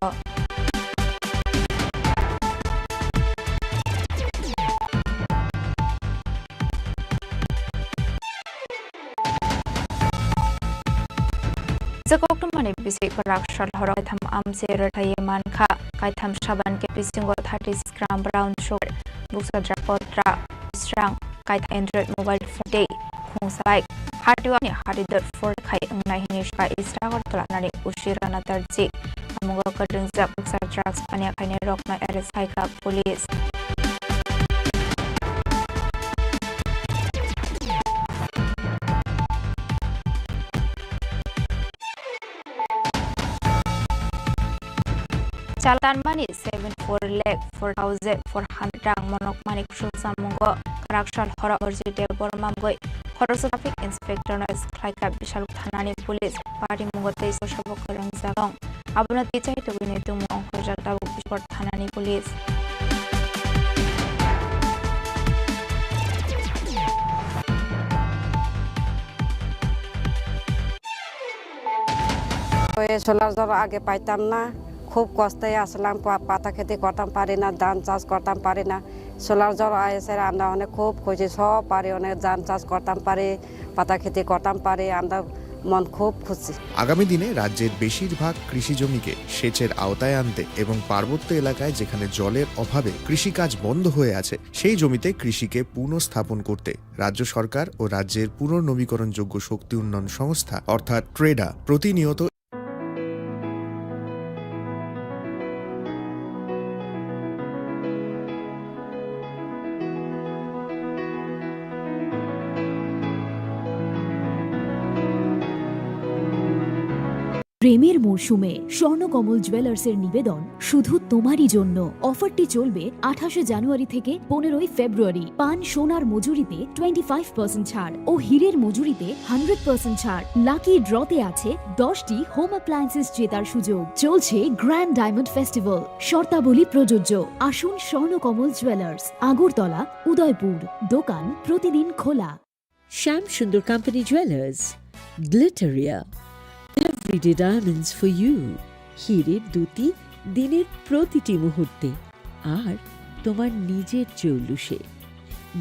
Chwkoktumani bisi kwrak sal horo kaitham amche rwthaiwi mankha, kaitham saban khe bisingo thirty six gram brown sugar, buksa drug potra, srang, kaitham Android mobile phone tei khungsa bike. Hatiwani hari dot four khai wngnai hwnwi swkha Isra Agartala nani Ushira Natarji. Amungo kwrwngjak buksa drugs paniya khainai rokno arrest khaikha police. Chal tanmani seven four lakh four thousand four hundred rang monok mani kusuk samungo kwrak sal horo Murjide Borma mgoi khoroksa traffic inspector no arrest khlaikha Bishalpur thanani police. Party mungo tei sabo kwrwngjak tong. Abono tei chai tugwini tumung ongkhorjak tabuk Bishalpur thanani police. ওই সোলার জল আগে পাইতাম না, খুব কষ্টে আসলাম, পা-, পাতা খেতে করতাম পারি না, ধান চাষ করতাম পারি না। সোলার জল এসে আমরা অনেক খুব খুশি, সব পারি, অনেক ধান চাষ করতাম পারি, পাতা খেতে করতাম পারি, আমরা মন খুব খুশি। আগামী দিনে রাজ্যের বেশিরভাগ কৃষি জমিকে সেচের আওতায় আনতে এবং পার্বত্য এলাকায় যেখানে জলের অভাবে কৃষিকাজ বন্ধ হয়ে আছে, সেই জমিতে কৃষিকে পুনঃস্থাপন করতে রাজ্য সরকার ও রাজ্যের পুনর্নবীকরণযোগ্য শক্তি উন্নয়ন সংস্থা অর্থাৎ ট্রেডা প্রতিনিয়ত প্রেমের মরশুমে স্বর্ণকমল জুয়েলার্সের নিবেদন শুধু তোমারই জন্য। অফারটি চলবে আঠাশে জানুয়ারি থেকে পনেরোই ফেব্রুয়ারি। পান সোনার মজুরিতে টোয়েন্টি ফাইভ পার্সেন্ট ছাড় ও হীরের মজুরিতে হান্ড্রেড পার্সেন্ট ছাড়। লাকি ড্রতে আছে দশটি হোম অ্যাপ্লায়েন্সেস জেতার সুযোগ। চলছে গ্র্যান্ড ডায়মন্ড ফেস্টিভ্যাল, শর্তাবলী প্রযোজ্য। আসুন স্বর্ণকমল জুয়েলার্স, আগরতলা, উদয়পুর। দোকান প্রতিদিন খোলা। Shyam Sundar company jewellers, Glitteria, everyday diamonds for you. হীরের দ্যুতি দিনের প্রতিটি মুহূর্তে, আর তোমার নিজের জৌলুসে।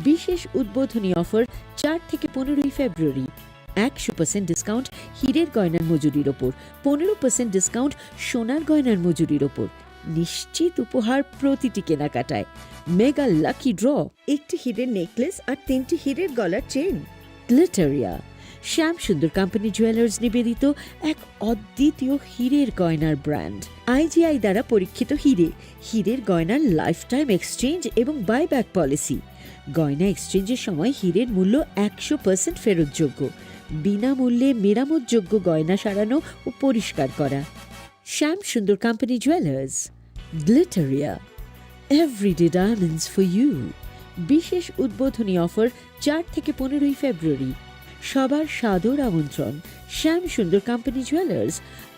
বিশেষ উদ্বোধনী অফার চার থেকে পনেরোই ফেব্রুয়ারি। একশো পার্সেন্ট ডিসকাউন্ট হীরের গয়নার মজুরির ওপর, পনেরো পার্সেন্ট ডিসকাউন্ট সোনার গয়নার মজুরির ওপর। নিশ্চিত উপহার প্রতিটি কেনাকাটায়। মেগা লাকি ড্র, একটি হীরের নেকলেস আর তিনটি হীরের গলার চেইন। গ্লিটারিয়া, শ্যাম সুন্দর কোম্পানি জুয়েলার্স নিবেদিত এক অদ্বিতীয় হীরের গয়নার ব্র্যান্ড। আইজিআই দ্বারা পরীক্ষিত হীরে, হীরের গয়নার লাইফ টাইম এক্সচেঞ্জ এবং বাইব্যাক পলিসি। গয়না এক্সচেঞ্জের সময় হীরের মূল্য একশো পার্সেন্ট ফেরতযোগ্য। বিনামূল্যে মেরামতযোগ্য গয়না সারানো ও পরিষ্কার করা। Shyam Sundar company jewellers, Glitteria, everyday diamonds for you. বিশেষ উদ্বোধনী অফার চার থেকে পনেরোই ফেব্রুয়ারি। সবার সাদর আমন্ত্রণ। শ্যাম সুন্দর কোম্পানি জুয়েলার্স,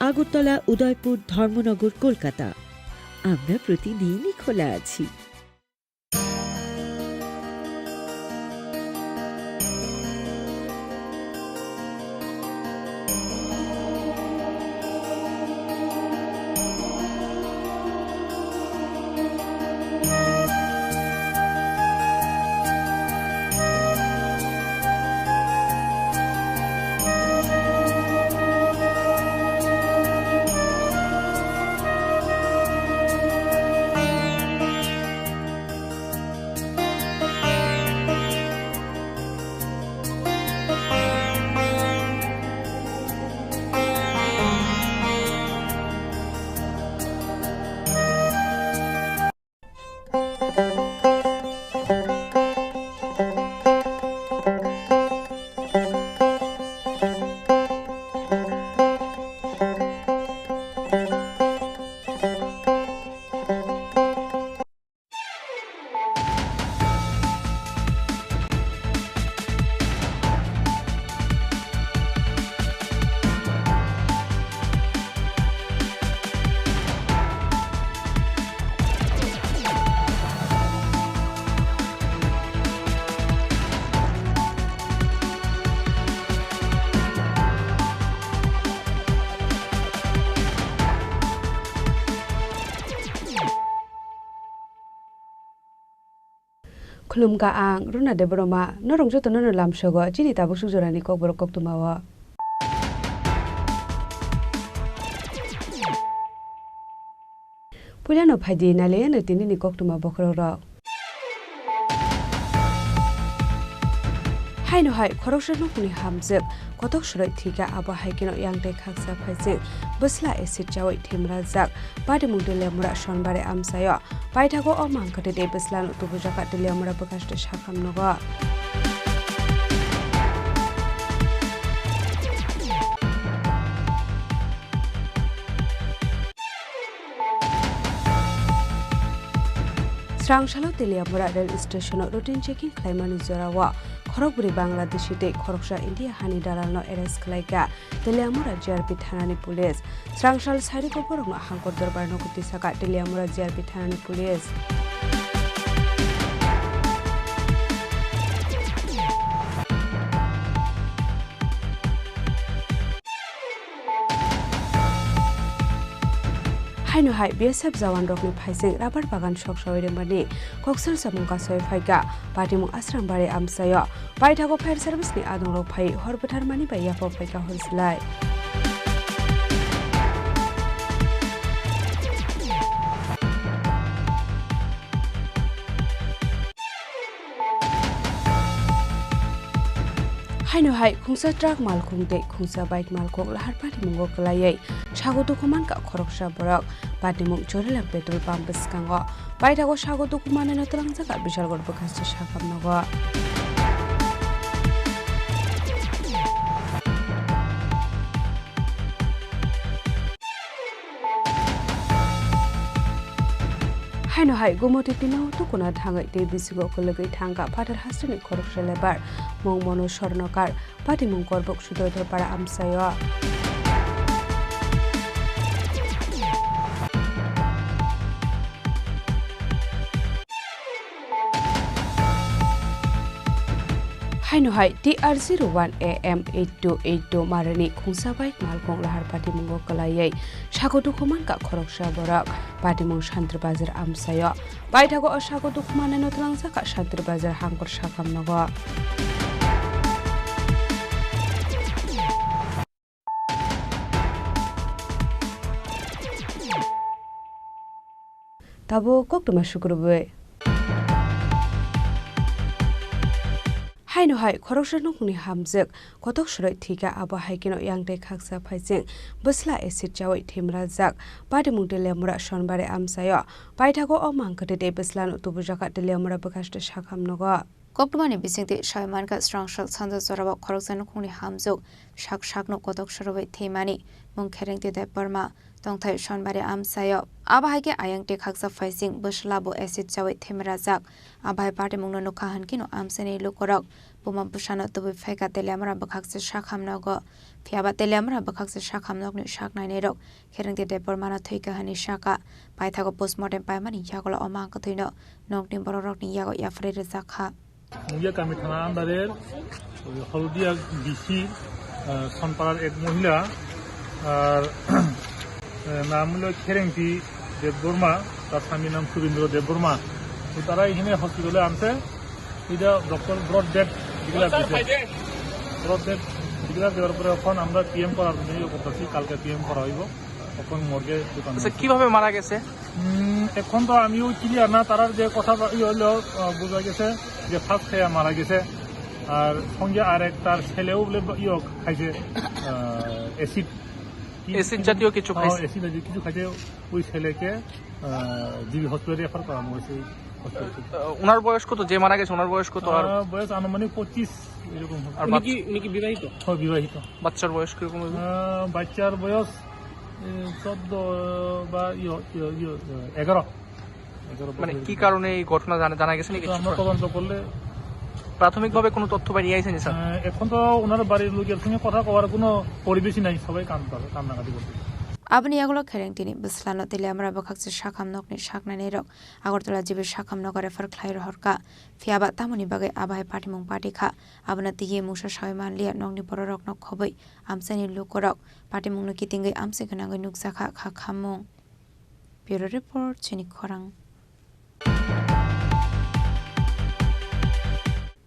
আগরতলা, উদয়পুর, ধর্মনগর, কলকাতা। আমরা প্রতিদিনই খোলা আছি। Khulumkha ang Runa Debbarma, norok jotono no lamsogo chini tabuk suk jorani kokborok koktwmao. Puilano phaidi nailaiyano tinini koktwma bokhorokrok. Haino hai khoroksa nokni hamjwk kotok swrwi thwikha, abo hai kheno yang tei khaksa phaising bwsla acid chawi thwimrajak. Patimung Teliamura Sonbari amchaio paithago o mang kwthwi tei bwslano tubujak Teliamura bwkhaste sakham nogo. Srang salo Teliamura rail station-o routine checking khlaimani jorao khorokbrwi Bangladeshi tei khoroksa India hani dalalno arrest khlaikha Teliamura G R P thanani police. Srang sal sairwkho borokno hangkor dorbar nogo tisakha Teliamura G R P thanani police. Haino hai B S F jawan rokni phaising rabar bagan sok sawi rwmani koksil samung kasoi phaikha Patimung Asrambari amchaio. Paithago fire service ni adongrok phai hor bwthar mani bai yaphok phaikha hor silai. Haino hai khungsa truck malkhung tei khungsa bike malkhung lahar patimungo kwlaiwi sago dukhu mankha khoroksa borok. Patimung Chorilam petrol pump bwskango paithago sago dukhu manwino twlangjakha Bishalgarh bwkhaste sakham nogo. Haino hai Gumoti Timao tukuna thangwi tei bisingo kwlwgwi thangkha phatar hasteni khoroksa lebar mung Monu Sornokar, patimung Korbuk Sudrodhor para amchaio. Haino hai T R zero one A M eight two eight two marani khungsa bai malkhung lahar patimungo kwlaiwi sago dukhu mankha khoroksa borok. Patimung Shantir Bazar amchaio. Paithago o sago dukhu manwino twlangjakha Shantir Bazar hangkor sakham nogo. Tabuk koktwma sukrubwi. Haino hai khoroksa nokni hamjwk kotok swrwi thwikha, abo hai kheno yang tei khaksa phaising bwsla acid chawi thwimrajak. Patimung Teliamura Sonbari amchaio paithago o mang kwthwi tei bwslano tubujakha Teliamura bwkhaste sakham nogo. Koktwmani bisingtwi sai mankha, srang sal sanja jorao khoroksa nukhungni hamjwk sak sakno kotok swrwi thwimani mung Kherengti Debbarma, tongthai Sonbari amchaio. Abo hai khe ayang tei khaksa phaising bwsla bo acid chawi thwimrajak. Abo hai patimungno nukha hwn kheno amchaini lukurok buma bwsano tubui phaikha Teliamura bwkhakse sakham nogo. Phiyaba Teliamura bwkhakse sakham nokni sak nainairok Kherengti Debbarmano thwikha hwnwi sakha. Paithago postmortem paimani yagulo o mang kwthwino nokni borokrokni yago yapharwi rwjakha. Mongia কামি থানা আন্ডারের ওই হলদিয়া বিসি, আহ, সনপাড়ার এক মহিলা, আর, আহ, নাম হলো খেরেংতি দেববর্মা, তার স্বামীর নাম সুরেন্দ্র দেববর্মা। তো তারা এখানে হসপিটালে আনছে, এটা ডক্টর ব্রড ডেড ডিক্লেয়ার দিয়েছে। ব্রড ডেড ডিক্লেয়ার দেওয়ার পরে এখন আমরা পিএম করার জন্য ইয়ে করতেছি, কালকে পিএম করা হইব। এখন মর্গে ঢুকানো আচ্ছা, হয়েছে। কিভাবে মারা গেছে? উম, এখন তো আমিও ক্লিয়ার না, তারার যে কথা বা-, ইয়ে হলো, আহ, বোঝা গেছে যে ফার্স্ট খেয়ে মারা গেছে। আর সঙ্গে আর এক তার ছেলেও বলে বা-, ইয়ে খাইছে, আহ, অ্যাসিড। কি, অ্যাসিড কি জাতীয় কিছু হ্যাঁ, খাইছে। অ্যাসিড জাতীয় কিছু খাইছে। ওই ছেলেকে, আহ, জিবি হসপিটালে রেফার করানো হয়েছে এই হসপিটাল থেকে। আহ, ওনার বয়স কত? যে মারা গেছে ওনার বয়স কত? আর আহ, বয়স আনুমানিক পঁচিশ এরকম হবে। আর উনি বাচ্চা? কি, উনি কি বিবাহিত? হ্যাঁ, বিবাহিত। বাচ্চার বয়স কিরকম হবে? আহ, বাচ্চার বয়স এ, চোদ্দ বা ইয়ো, ইয়ো, ইয়ো, ইয়ো, এগারো। এগারো মানে বছর কি হয়েছে। কারণে এই ঘটনা জানা, জানা গেছে নাকি? এটা আমরা তদন্ত করলে প্রাথমিকভাবে কোনো তথ্য বেরিয়ে আইছে নি, স্যার? আহ, এখন তো ওনার বাড়ির লোকের সঙ্গে কথা কওয়ার কোনো পরিবেশই নাই, সবাই কান-, কান্নাকাটি করছে। Aboni yagulo Kherengtini bwslano Teliamura bwkhakse sakham nokni saknainai rok Agartala G B sakham nogo refer khlai rohorkha. Phiyaba tamoni bagwi abo hai patimung patikha, abono twiwi mungsa sawi manliya nokni bororokno khobwi amchaini lukurok. Patimungno kitingwi amchai gwnangwi nukjakha kha khammung. Bureau Report, Chini Khorang.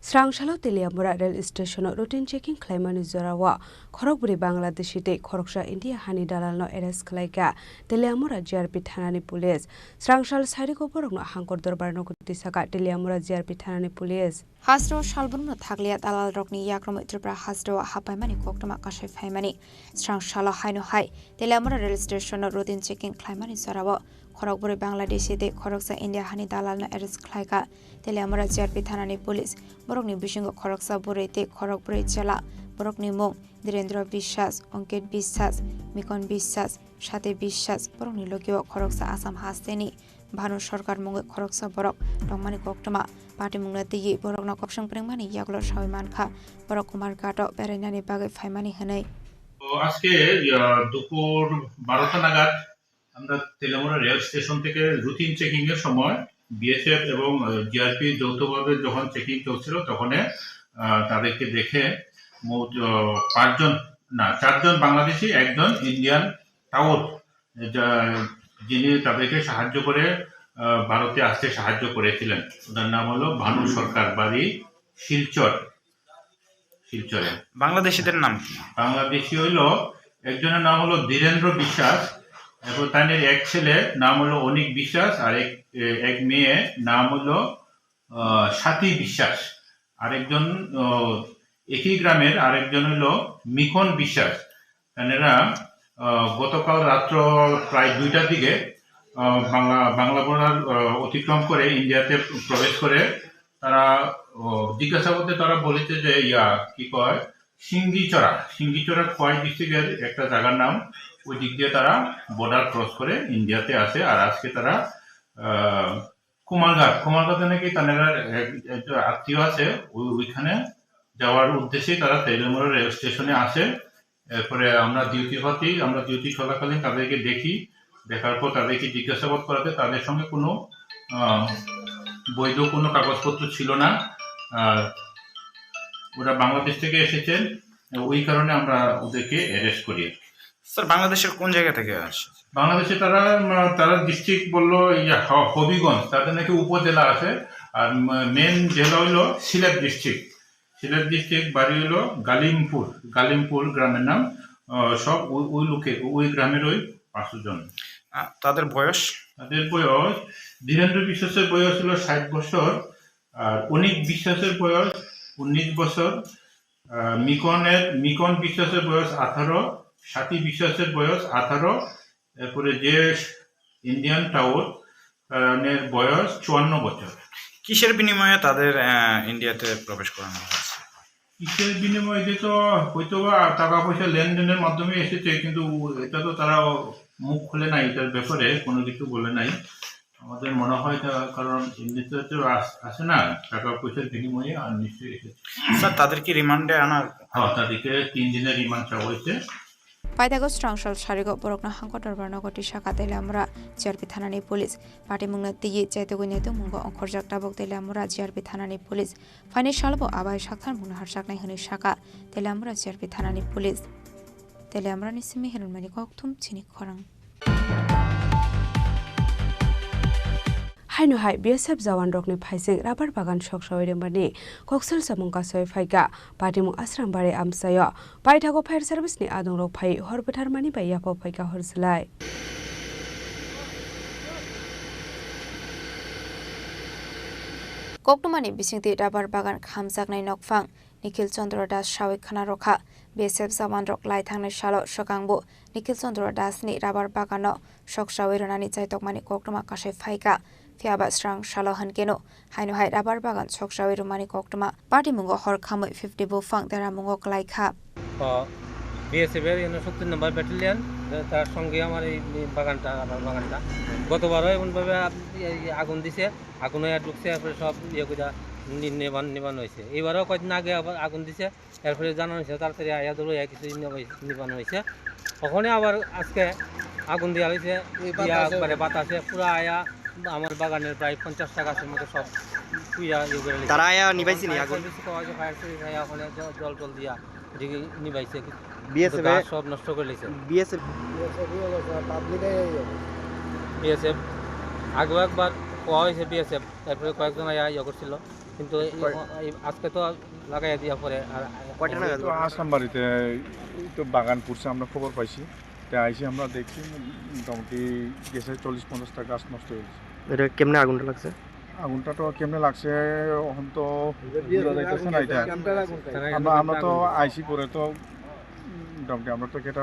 Srangsalo Teliamura rail station-o routine checking khlaimani jorao khorokbrwi Bangladeshi tei khoroksa India hani dalalno arrest khlaikha Teliamura G R P thanani police. Srangsal sarigo borokno hangkor dorbar nogo tisaka Teliamura G R P thanani police. Hasteo salbrumno thakliya dalalrokni yakromwi Tripura hasteo happaimani koktwma kasai phaimani. Srangsalo haino hai Teliamura rail station-o routine checking khlaimani jorao khorokbrwi Bangladeshi tei khoroksa India hani dalalno arrest khlaikha Teliamura G R P thanani police. Borokni bisingo khoroksa bwrwi tei khorokbrwi chwla. Borokni mung Dhirendra Biswas, Ankit Biswas, Mikon Biswas, Sati Biswas. Borokni logio khoroksa Assam hasteni Bhanu Sarkar mungwi khoroksa borok tongmani koktwma. Patimungno twiwi borokno kok swng phrwngmani yagulo sawi mankha borok Kumarghato berainani bagwi phaimani hwnwi. তো আজকে আহ, দুপুর বারোটা নাগাদ আমরা Teliamura rail station থেকে routine checking এর সময় বিএসএফ এবং আহ, জিআরপি যৌথভাবে যখন চেকিং চলছিল, তখন আহ, তাদেরকে দেখে মোট আহ, পাঁচজন, না, চারজন বাংলাদেশি, একজন ইন্ডিয়ান টাউট, যা-, যিনি তাদেরকে সাহায্য করে, আহ, ভারতে আসতে সাহায্য করেছিলেন। ওনার নাম হলো ভানু সরকার, বাড়ি শিলচর, শিলচরে। বাংলাদেশিদের নাম কি? বাংলাদেশি হইল, একজনের নাম হলো ধীরেন্দ্র বিশ্বাস, এবং তাদের এক ছেলে নাম হলো অনিক বিশ্বাস, আর এক, এ, এক মেয়ে নাম হলো, আহ, স্বাতি বিশ্বাস। আরেকজন, আহ, একই গ্রামের আরেকজন হলো মিখন বিশ্বাস। এনারা, আহ, গতকাল রাত্র প্রায় দুইটার দিকে, আহ, বাংলা, বাংলা বর্ডার, আহ, অতিক্রম করে ইন্ডিয়াতে প্রবেশ করে। তারা, আহ, জিজ্ঞাসাবাদে তারা বলেছে যে, ইয়া, কি কয়, সিঙ্গিচড়া, সিঙ্গিচড়া খোয়াই ডিস্ট্রিক্টের একটা জায়গার নাম। ওই দিক দিয়ে তারা বর্ডার ক্রস করে ইন্ডিয়াতে আসে। আর আজকে তারা, আহ, কুমারঘাট, কুমারঘাটে নাকি তাদের এক, একটা আত্মীয় আছে, ওই, ওইখানে যাওয়ার উদ্দেশ্যেই তারা তেলিয়ামুড়া রেল স্টেশনে আসে। এরপরে আমরা ডিউটি পাতি, আমরা ডিউটি চলাকালীন তাদেরকে দেখি, দেখার পর তাদেরকে জিজ্ঞাসাবাদ করাতে তাদের সঙ্গে কোনো, আহ, বৈধ কোনো কাগজপত্র ছিল না। আর ওরা বাংলাদেশ থেকে এসেছেন, ওই কারণে আমরা ওদেরকে অ্যারেস্ট করি। স্যার, বাংলাদেশের কোন জায়গা থেকে আসছে? বাংলাদেশে তারা, উম, তারা ডিস্ট্রিক্ট বললো, ইয়া, হ-, হবিগঞ্জ, তাদের নাকি উপজেলা আছে। আর, উম, মেন জেলা হইলো সিলেট ডিস্ট্রিক্ট। সিলেট ডিস্ট্রিক্ট, বাড়ি হইলো গালিমপুর, গালিমপুর গ্রামের নাম। আহ, সব ওই, ওই লোকে, ওই গ্রামের ওই পাঁচশো জন। আহ, তাদের বয়স? তাদের বয়স, ধীরেন্দ্র বিশ্বাসের বয়স হলো ষাট বছর, আর অনিক বিশ্বাসের বয়স উনিশ বছর, আহ, মিকনের, মিকন বিশ্বাসের বয়স আঠারো, স্বাতী বিশ্বাসের বয়স আঠারো, এরপরে যে ইন্ডিয়ান টাউট, তার বয়স চুয়ান্ন বছর। কিসের বিনিময়ে তাদের, আহ, ইন্ডিয়াতে প্রবেশ করানো হয়েছে? কিসের বিনিময়ে? এটা তো হয়তো বা টাকা পয়সা লেনদেনের মাধ্যমে এসেছে, কিন্তু এটা তো তারা মুখ খুলে নাই, এটার ব্যাপারে কোনো কিছু বলে নাই। আমাদের মনে হয় তা, কারণ এমনিতে তো আস-, আসে না, টাকা পয়সার বিনিময়ে আর নিশ্চয়ই এসেছে। স্যার, তাদেরকে রিমান্ডে আনার হ্যাঁ, তাদেরকে তিন দিনের রিমান্ড চাওয়া হয়েছে। Paithago Srangsal sarigo borokno hangko dorbar nogo tisaka Teliamura G R P thanani police. Patimungno twiwi chaitugwi naitukmungo ongkhorjak tabuk Teliamura G R P thanani police. Phaini salobo abai saktharmungno harjaknai hwnwi saka Teliamura G R P thanani police. Teliamurani simi Hiranmani kokthum chini khorang. Haino hai B S F jawan rokni phaising rabar bagan soksawi rwmani koksal samung kasoi phaikha. Patimung Asrambari amchaio paithago fire service ni adongrok phai hor bwtharmani bai yapha phaikha hor swlai. Koktwmani bisingtwi rabar bagan khamjaknai nokphang Nikhil Chandra Das sawi khna rwkha. B S F jawanrok lai thangnai salo swkangbo Nikhil Chandra Das ni rabar bagano soksawi rwnani chaitokmani koktwma kasai phaikha. Phiyaba srang salo hwnkeno haino hai rabar bagan soksawi rwmani koktwma patimungo hor khamwi fifty buphang deramungo kwlaikha. O, B S F এর এখানে সত্তর নম্বর ব্যাটালিয়ন, তার সঙ্গে আমার এই, এই বাগানটা, রাবার বাগানটা। গতবারও এমনভাবে আপ-, এই, এই আগুন দিছে, আগুন হয়ে ঢুকছে, এরপরে সব ইয়ে করে নি-, নিবান-, নিবানো হয়েছে। এবারও কয়েকদিন আগে আবার আগুন দিছে, এরপরে জানানো হয়েছে, তাড়াতাড়ি আয়া ধরো, আয়া কিছু নিবাই-, নিবানো হয়েছে। ওখানে আবার আজকে আগুন দেওয়া হয়েছে, এই দিয়া বাতাসে একবারে বাতাসে পুরা আয়া আমার বাগানের প্রায় পঞ্চাশটা গাছের মতো সব পুইয়া ইয়ে করে নিয়েছে। তারা আয়া নিবাইছে নি আগুন? ফায়ার সার্ভিস কওয়া হয়েছে, ফায়ার সার্ভিস আয়া ওখানে জ-, জল টল দিয়া এদিকে নিবাইছে। বিএসএফ এ গাছ সব নষ্ট করে নিয়েছে। বিএসএফ। বিএসএফ আগেও একবার কওয়া হয়েছে বিএসএফ, তারপরে কয়েকজন আয়া ইয়ে করছিল। কিন্তু এই, কয়- এই আজকে তো লাগাইয়া দিয়া পরে আর কয়টা নাগাদ তো ঘটনা? আসলাম বাড়িতে, এই তো বাগান পুড়ছে, আমরা খবর পাইছি। তে আইসি আমরা দেখছি মোটামুটি গেছে চল্লিশ পঞ্চাশটা গাছ নষ্ট হয়ে গেছে। এটা কেমনে আগুনটা লাগছে? আগুনটা তো কেমনে লাগছে, এখন তো বোঝা যাইতেছে না এটা। আমরা, আমরা তো আইসি পরে তো মোটামুটি আমরা তো এটা,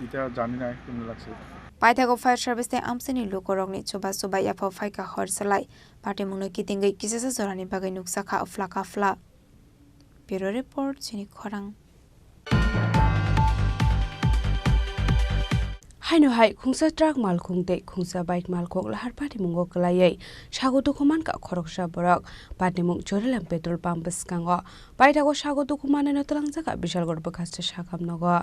এটা জানি না কেমনে লাগছে। Paithago fire service tei amchaini lukurokni chuba chuba yaphao phaikha hor salai. Patimungno kitingwi kisasa jorani bagwi nukjakha afla kafla. Bureau report, chini khorang. Haino hai khungsa truck malkhung tei khungsa bike malkhung lahar patimungo kwlaiwi sago dukhu mankha khoroksa borok. Patimung Chorilam petrol pump bwskango paithago sago dukhu manwino twlangjakha Bishalgarh bwkhaksa sakam nogo.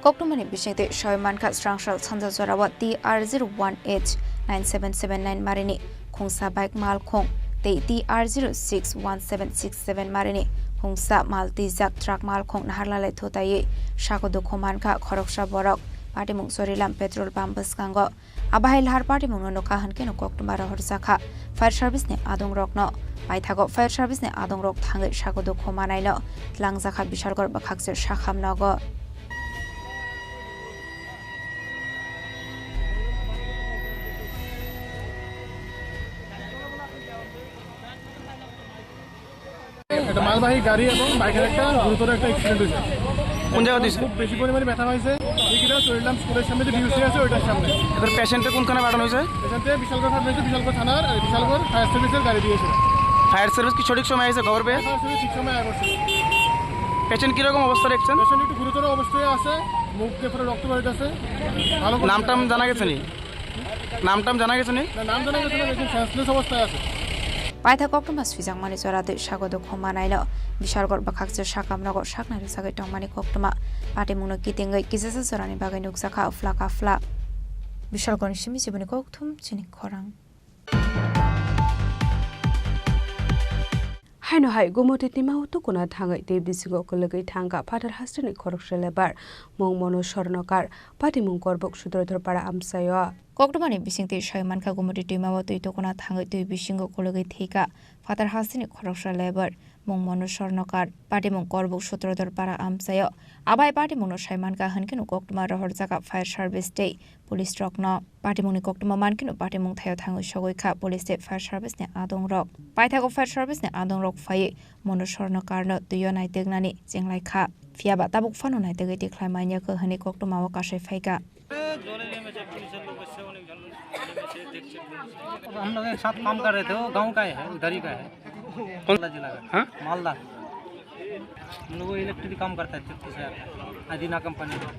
Koktwmani bisingtwi soi mankha, srangsal sanja jorao T R zero one H nine seven seven nine marini khungsa bike malkhung tei T R zero six one seven six seven marini khungsa mal twijak truck malkhung naharlalai thutaiwi sago dukhu mankha khoroksa borok. Patimung Chorilam petrol pump bwskango. Abo hai lahar patimungno nukha hwnkhe no koktwma rohorjakha fire service ni adongrokno. Paithago fire service ni adongrok thangwi sago dukhu manaino twlangjakha Bishalgarh bwkhaksa sakam nogo. একটা মালবাহী গাড়ি এবং বাইকের একটা গুরুতর একটা অ্যাক্সিডেন্ট হয়েছে। কোন জায়গা হয়েছে? খুব বেশি পরিমাণে ব্যথা হয়েছে। এই কিনা চরিলাম স্কুলের সামনে যে বিউসি আছে, ওইটার সামনে। এদের পেশেন্টকে কোনখানে পাঠানো হয়েছে? পেশেন্টকে বিশালগড় থানার, বিশালগড় থানার, আর বিশালগড় ফায়ার সার্ভিসের গাড়ি দিয়েছে। ফায়ার সার্ভিস কি সঠিক সময় এসে খবর পেয়ে? ফায়ার সার্ভিস ঠিক সময় আয় করছে। পেশেন্ট কিরকম অবস্থা দেখছেন? পেশেন্ট একটু গুরুতর অবস্থায় আছে, মুখ দিয়ে পুরো রক্ত বেরোতেছে। ভালো করে নাম টাম জানা গেছে নি? নাম টাম জানা গেছে নি? না, নাম জানা গেছে না, একদম সেন্সলেস অবস্থায় আছে। Paitha koktwma swijakmani jora tei sago dukhu manaino Bishalgarh bwkhaksa sakam nogo saknai rwchagwi tongmani koktwma. Patimungno kitingwi kisasa jorani bagwi nukjakha afla kafla. Bishalgarhni simi chiboni kokthum chini khorang. Haino hai Gumoti twima o tukuna thangwi tei bisingo kwlwgwi thangkha phatar hasteni khoroksa lebar mung Monu Sornokar, patimung Korbuk Sutrodhor para amchaio. Koktwmani bisingtwi soi mankha, Gumoti twima o twi tukuna thangwi twi bisingo kwlwgwi thwikha phatar hasteni khoroksa lebar mung Monu Sornokar, patimung Korbuk Sutrodhor para amchaio. Abai patimungno sai mankha hwnkhe no koktwma rohorjakha fire service tei police rokno. Patimungni koktwma mankhe no patimung thaio thangwi sogwi kha police tei fire service ni adongrok. Paithago fire service ni adongrok phaiwi Monu Sornokarno twio naiteknani chenglaikha. Phiyaba tabuk phano naitwgwi tikhlai manya kho hwnwi koktwmao kasai phaikha. हम लोग एक साथ काम कर रहे थे, वो गांव का ही है, उधर ही का है। कौन? मालदा जिला का। हाँ? मालदा। हम लोग वो इलेक्ट्रिक काम करता है, छत्तीस हजार का, अदीना कंपनी में।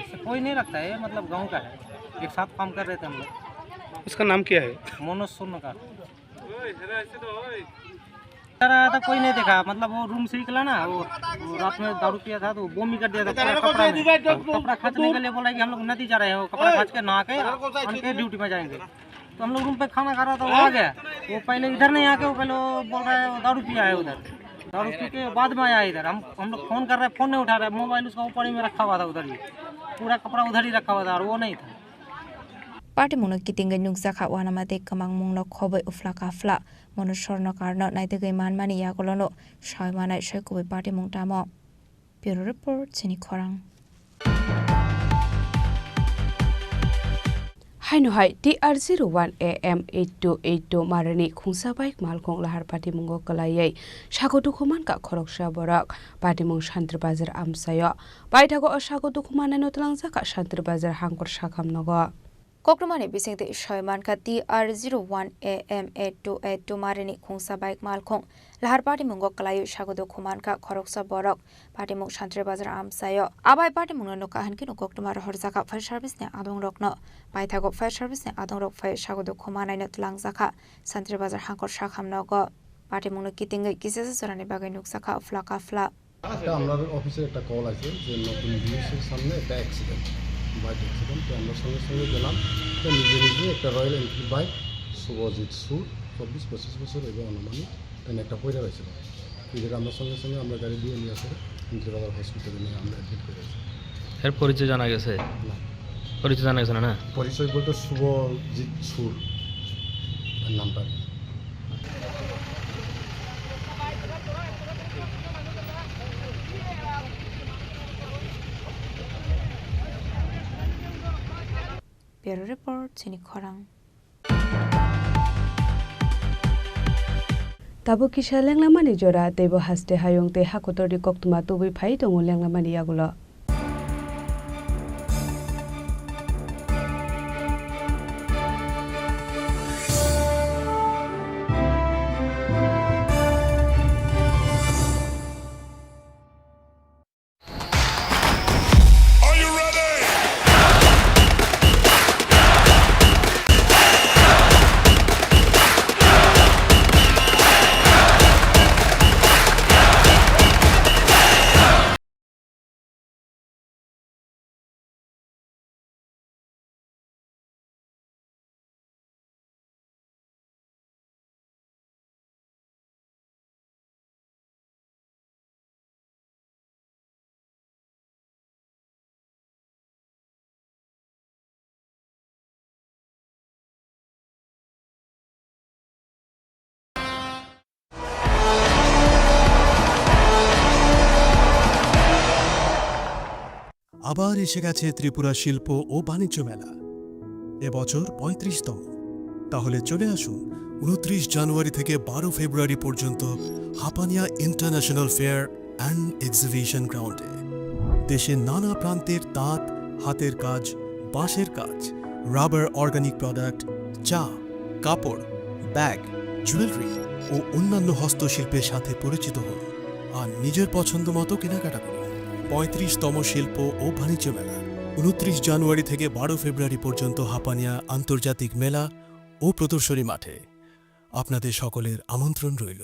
इससे कोई नहीं रखता है, मतलब गांव का है। एक साथ काम कर रहे थे हम लोग। उसका नाम क्या है? मनोज सोनकार। सर, आया था, कोई नहीं देखा, मतलब वो रूम से निकला ना, वो, वो रात में दारू पिया था तो बॉमी कर दिया था पूरा कपड़ा में। कपड़ा खींचने के लिए बोला कि हम लोग नदी जा रहे हैं, वो कपड़ा खींच के नहा के आन के ड्यूटी में जाएंगे। तो हम लोग रूम पे खाना खा रहा था, वो आ गया। वो पहले इधर नहीं आके वो पहले वो बोल रहा है वो दारू पिया है उधर। दारू पी के बाद में आया इधर। हम, हम लोग फोन कर रहे हैं, फोन नहीं उठा रहे, मोबाइल उसका ऊपर ही में रखा हुआ था उधर ही। पूरा कपड़ा उधर ही रखा हुआ था और वो नहीं था। Patimungno kitingwi nukjakha uanama tei kwmangmungno khobwi ufla kafla. Monu Sornokarno naitugwi manmani yagulono soi manai soi kubui patimung tamo. Bureau report, chini khorang. Haino hai T R zero one A M eight two eight two marini khungsa bike malkhung lahar patimungo kwlaiwi sago dukhu mankha khoroksa borok. Patimung Santri Bazar amchaio. Paithago o sago dukhu mannaino twlangjakha Santri Bazar hangkor sakam nogo. Koktwmani bisingtwi soi mankha T R zero one A M eight two eight two marini khungsa bike malkhung lahar patimungo kwlaiwi sago dukhu mankha khoroksa borok. Patimung Santri Bazar amchaio. Abai patimungno nukha hwnkhe no koktwma rohorjakha fire service ni adongrokno. Paithago fire service ni adongrok phai sago dukhu manaino twlangjakha Santri Bazar hangkor sakam nogo. Patimungno kitingwi kisasa jorani bagwi nukjakha ufla kafla. একটা আপনার অফিসে একটা কল আছে যে নতুন বিএসসির সামনে একটা অ্যাক্সিডেন্ট, বাইক অ্যাক্সিডেন্ট। তো আমরা সঙ্গে সঙ্গে গেলাম। তো নিজে নিজে একটা রয়্যাল এনফিল্ড বাইক, শুভজিৎ সুর, চব্বিশ পঁচিশ বছর এবং আনুমানিক, তেন একটা পড়ে রয়েছিল। এই জায়গায় আমরা সঙ্গে সঙ্গে আমরা গাড়ি দিয়ে নিয়ে আসলে ইন্দ্রবাজার হসপিটালে নিয়ে আমরা অ্যাডমিট করে আছি। এর পরিচয় জানা গেছে? না। পরিচয় জানা গেছে না, না? পরিচয় বলতে শুভজিৎ সুর নামটা আর কি। Bureau Report, chini khorang. Tabuk kisa lenglamani jora, teibo haste hayung tei hakotorni koktwma tubui phai tongo lenglamani yagulo. আবার এসে গেছে ত্রিপুরা শিল্প ও বাণিজ্য মেলা, এবছর পঁয়ত্রিশতম। তাহলে চলে আসুন উনত্রিশ জানুয়ারি থেকে বারো ফেব্রুয়ারি পর্যন্ত Hapania international fair and exhibition গ্রাউন্ডে। দেশের নানা প্রান্তের তাঁত, হাতের কাজ, বাঁশের কাজ, রাবার, অর্গানিক প্রোডাক্ট, চা, কাপড়, ব্যাগ, জুয়েলারি ও অন্যান্য হস্তশিল্পের সাথে পরিচিত হন আর নিজের পছন্দ মতো কেনাকাটা করুন। পঁয়ত্রিশতম শিল্প ও বাণিজ্য মেলা, উনত্রিশ জানুয়ারি থেকে বারো ফেব্রুয়ারি পর্যন্ত হাপানিয়া আন্তর্জাতিক মেলা ও প্রদর্শনী মাঠে। আপনাদের সকলের আমন্ত্রণ রইল।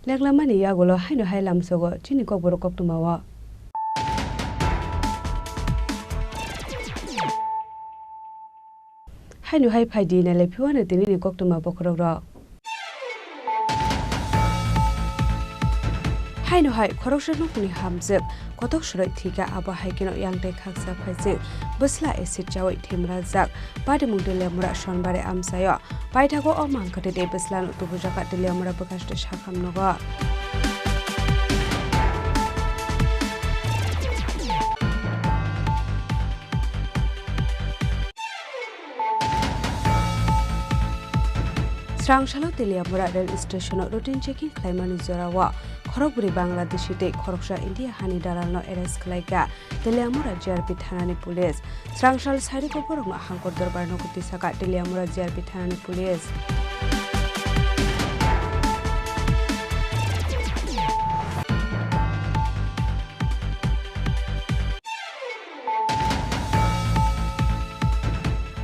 Lenglamani yagulo haino hai lamsogo chini kokborok koktwmao. Haino hai phaidi nailai phiwano tinini koktwma bokhorok rok. Haino hai khoroksa nokni hamjwk kotok swrwi thwikha, abo hai kheno yang tei khaksa phaising bwsla acid chawi thwimrajak. Patimung Teliamura Sonbari amchaio paithago o mangkhwtwi tei bwslano tubujakha Teliamura bwkhaste sakham nogo. Srangsalo Teliamura rail station-o routine checking khlaimani jorao khorokbrwi Bangladeshi tei khoroksa India hani dalalno arrest khlaikha Teliamura G R P thanani police. Srangsal sarigo borokno hangkor dorbar nogo tisakha Teliamura G R P thanani police.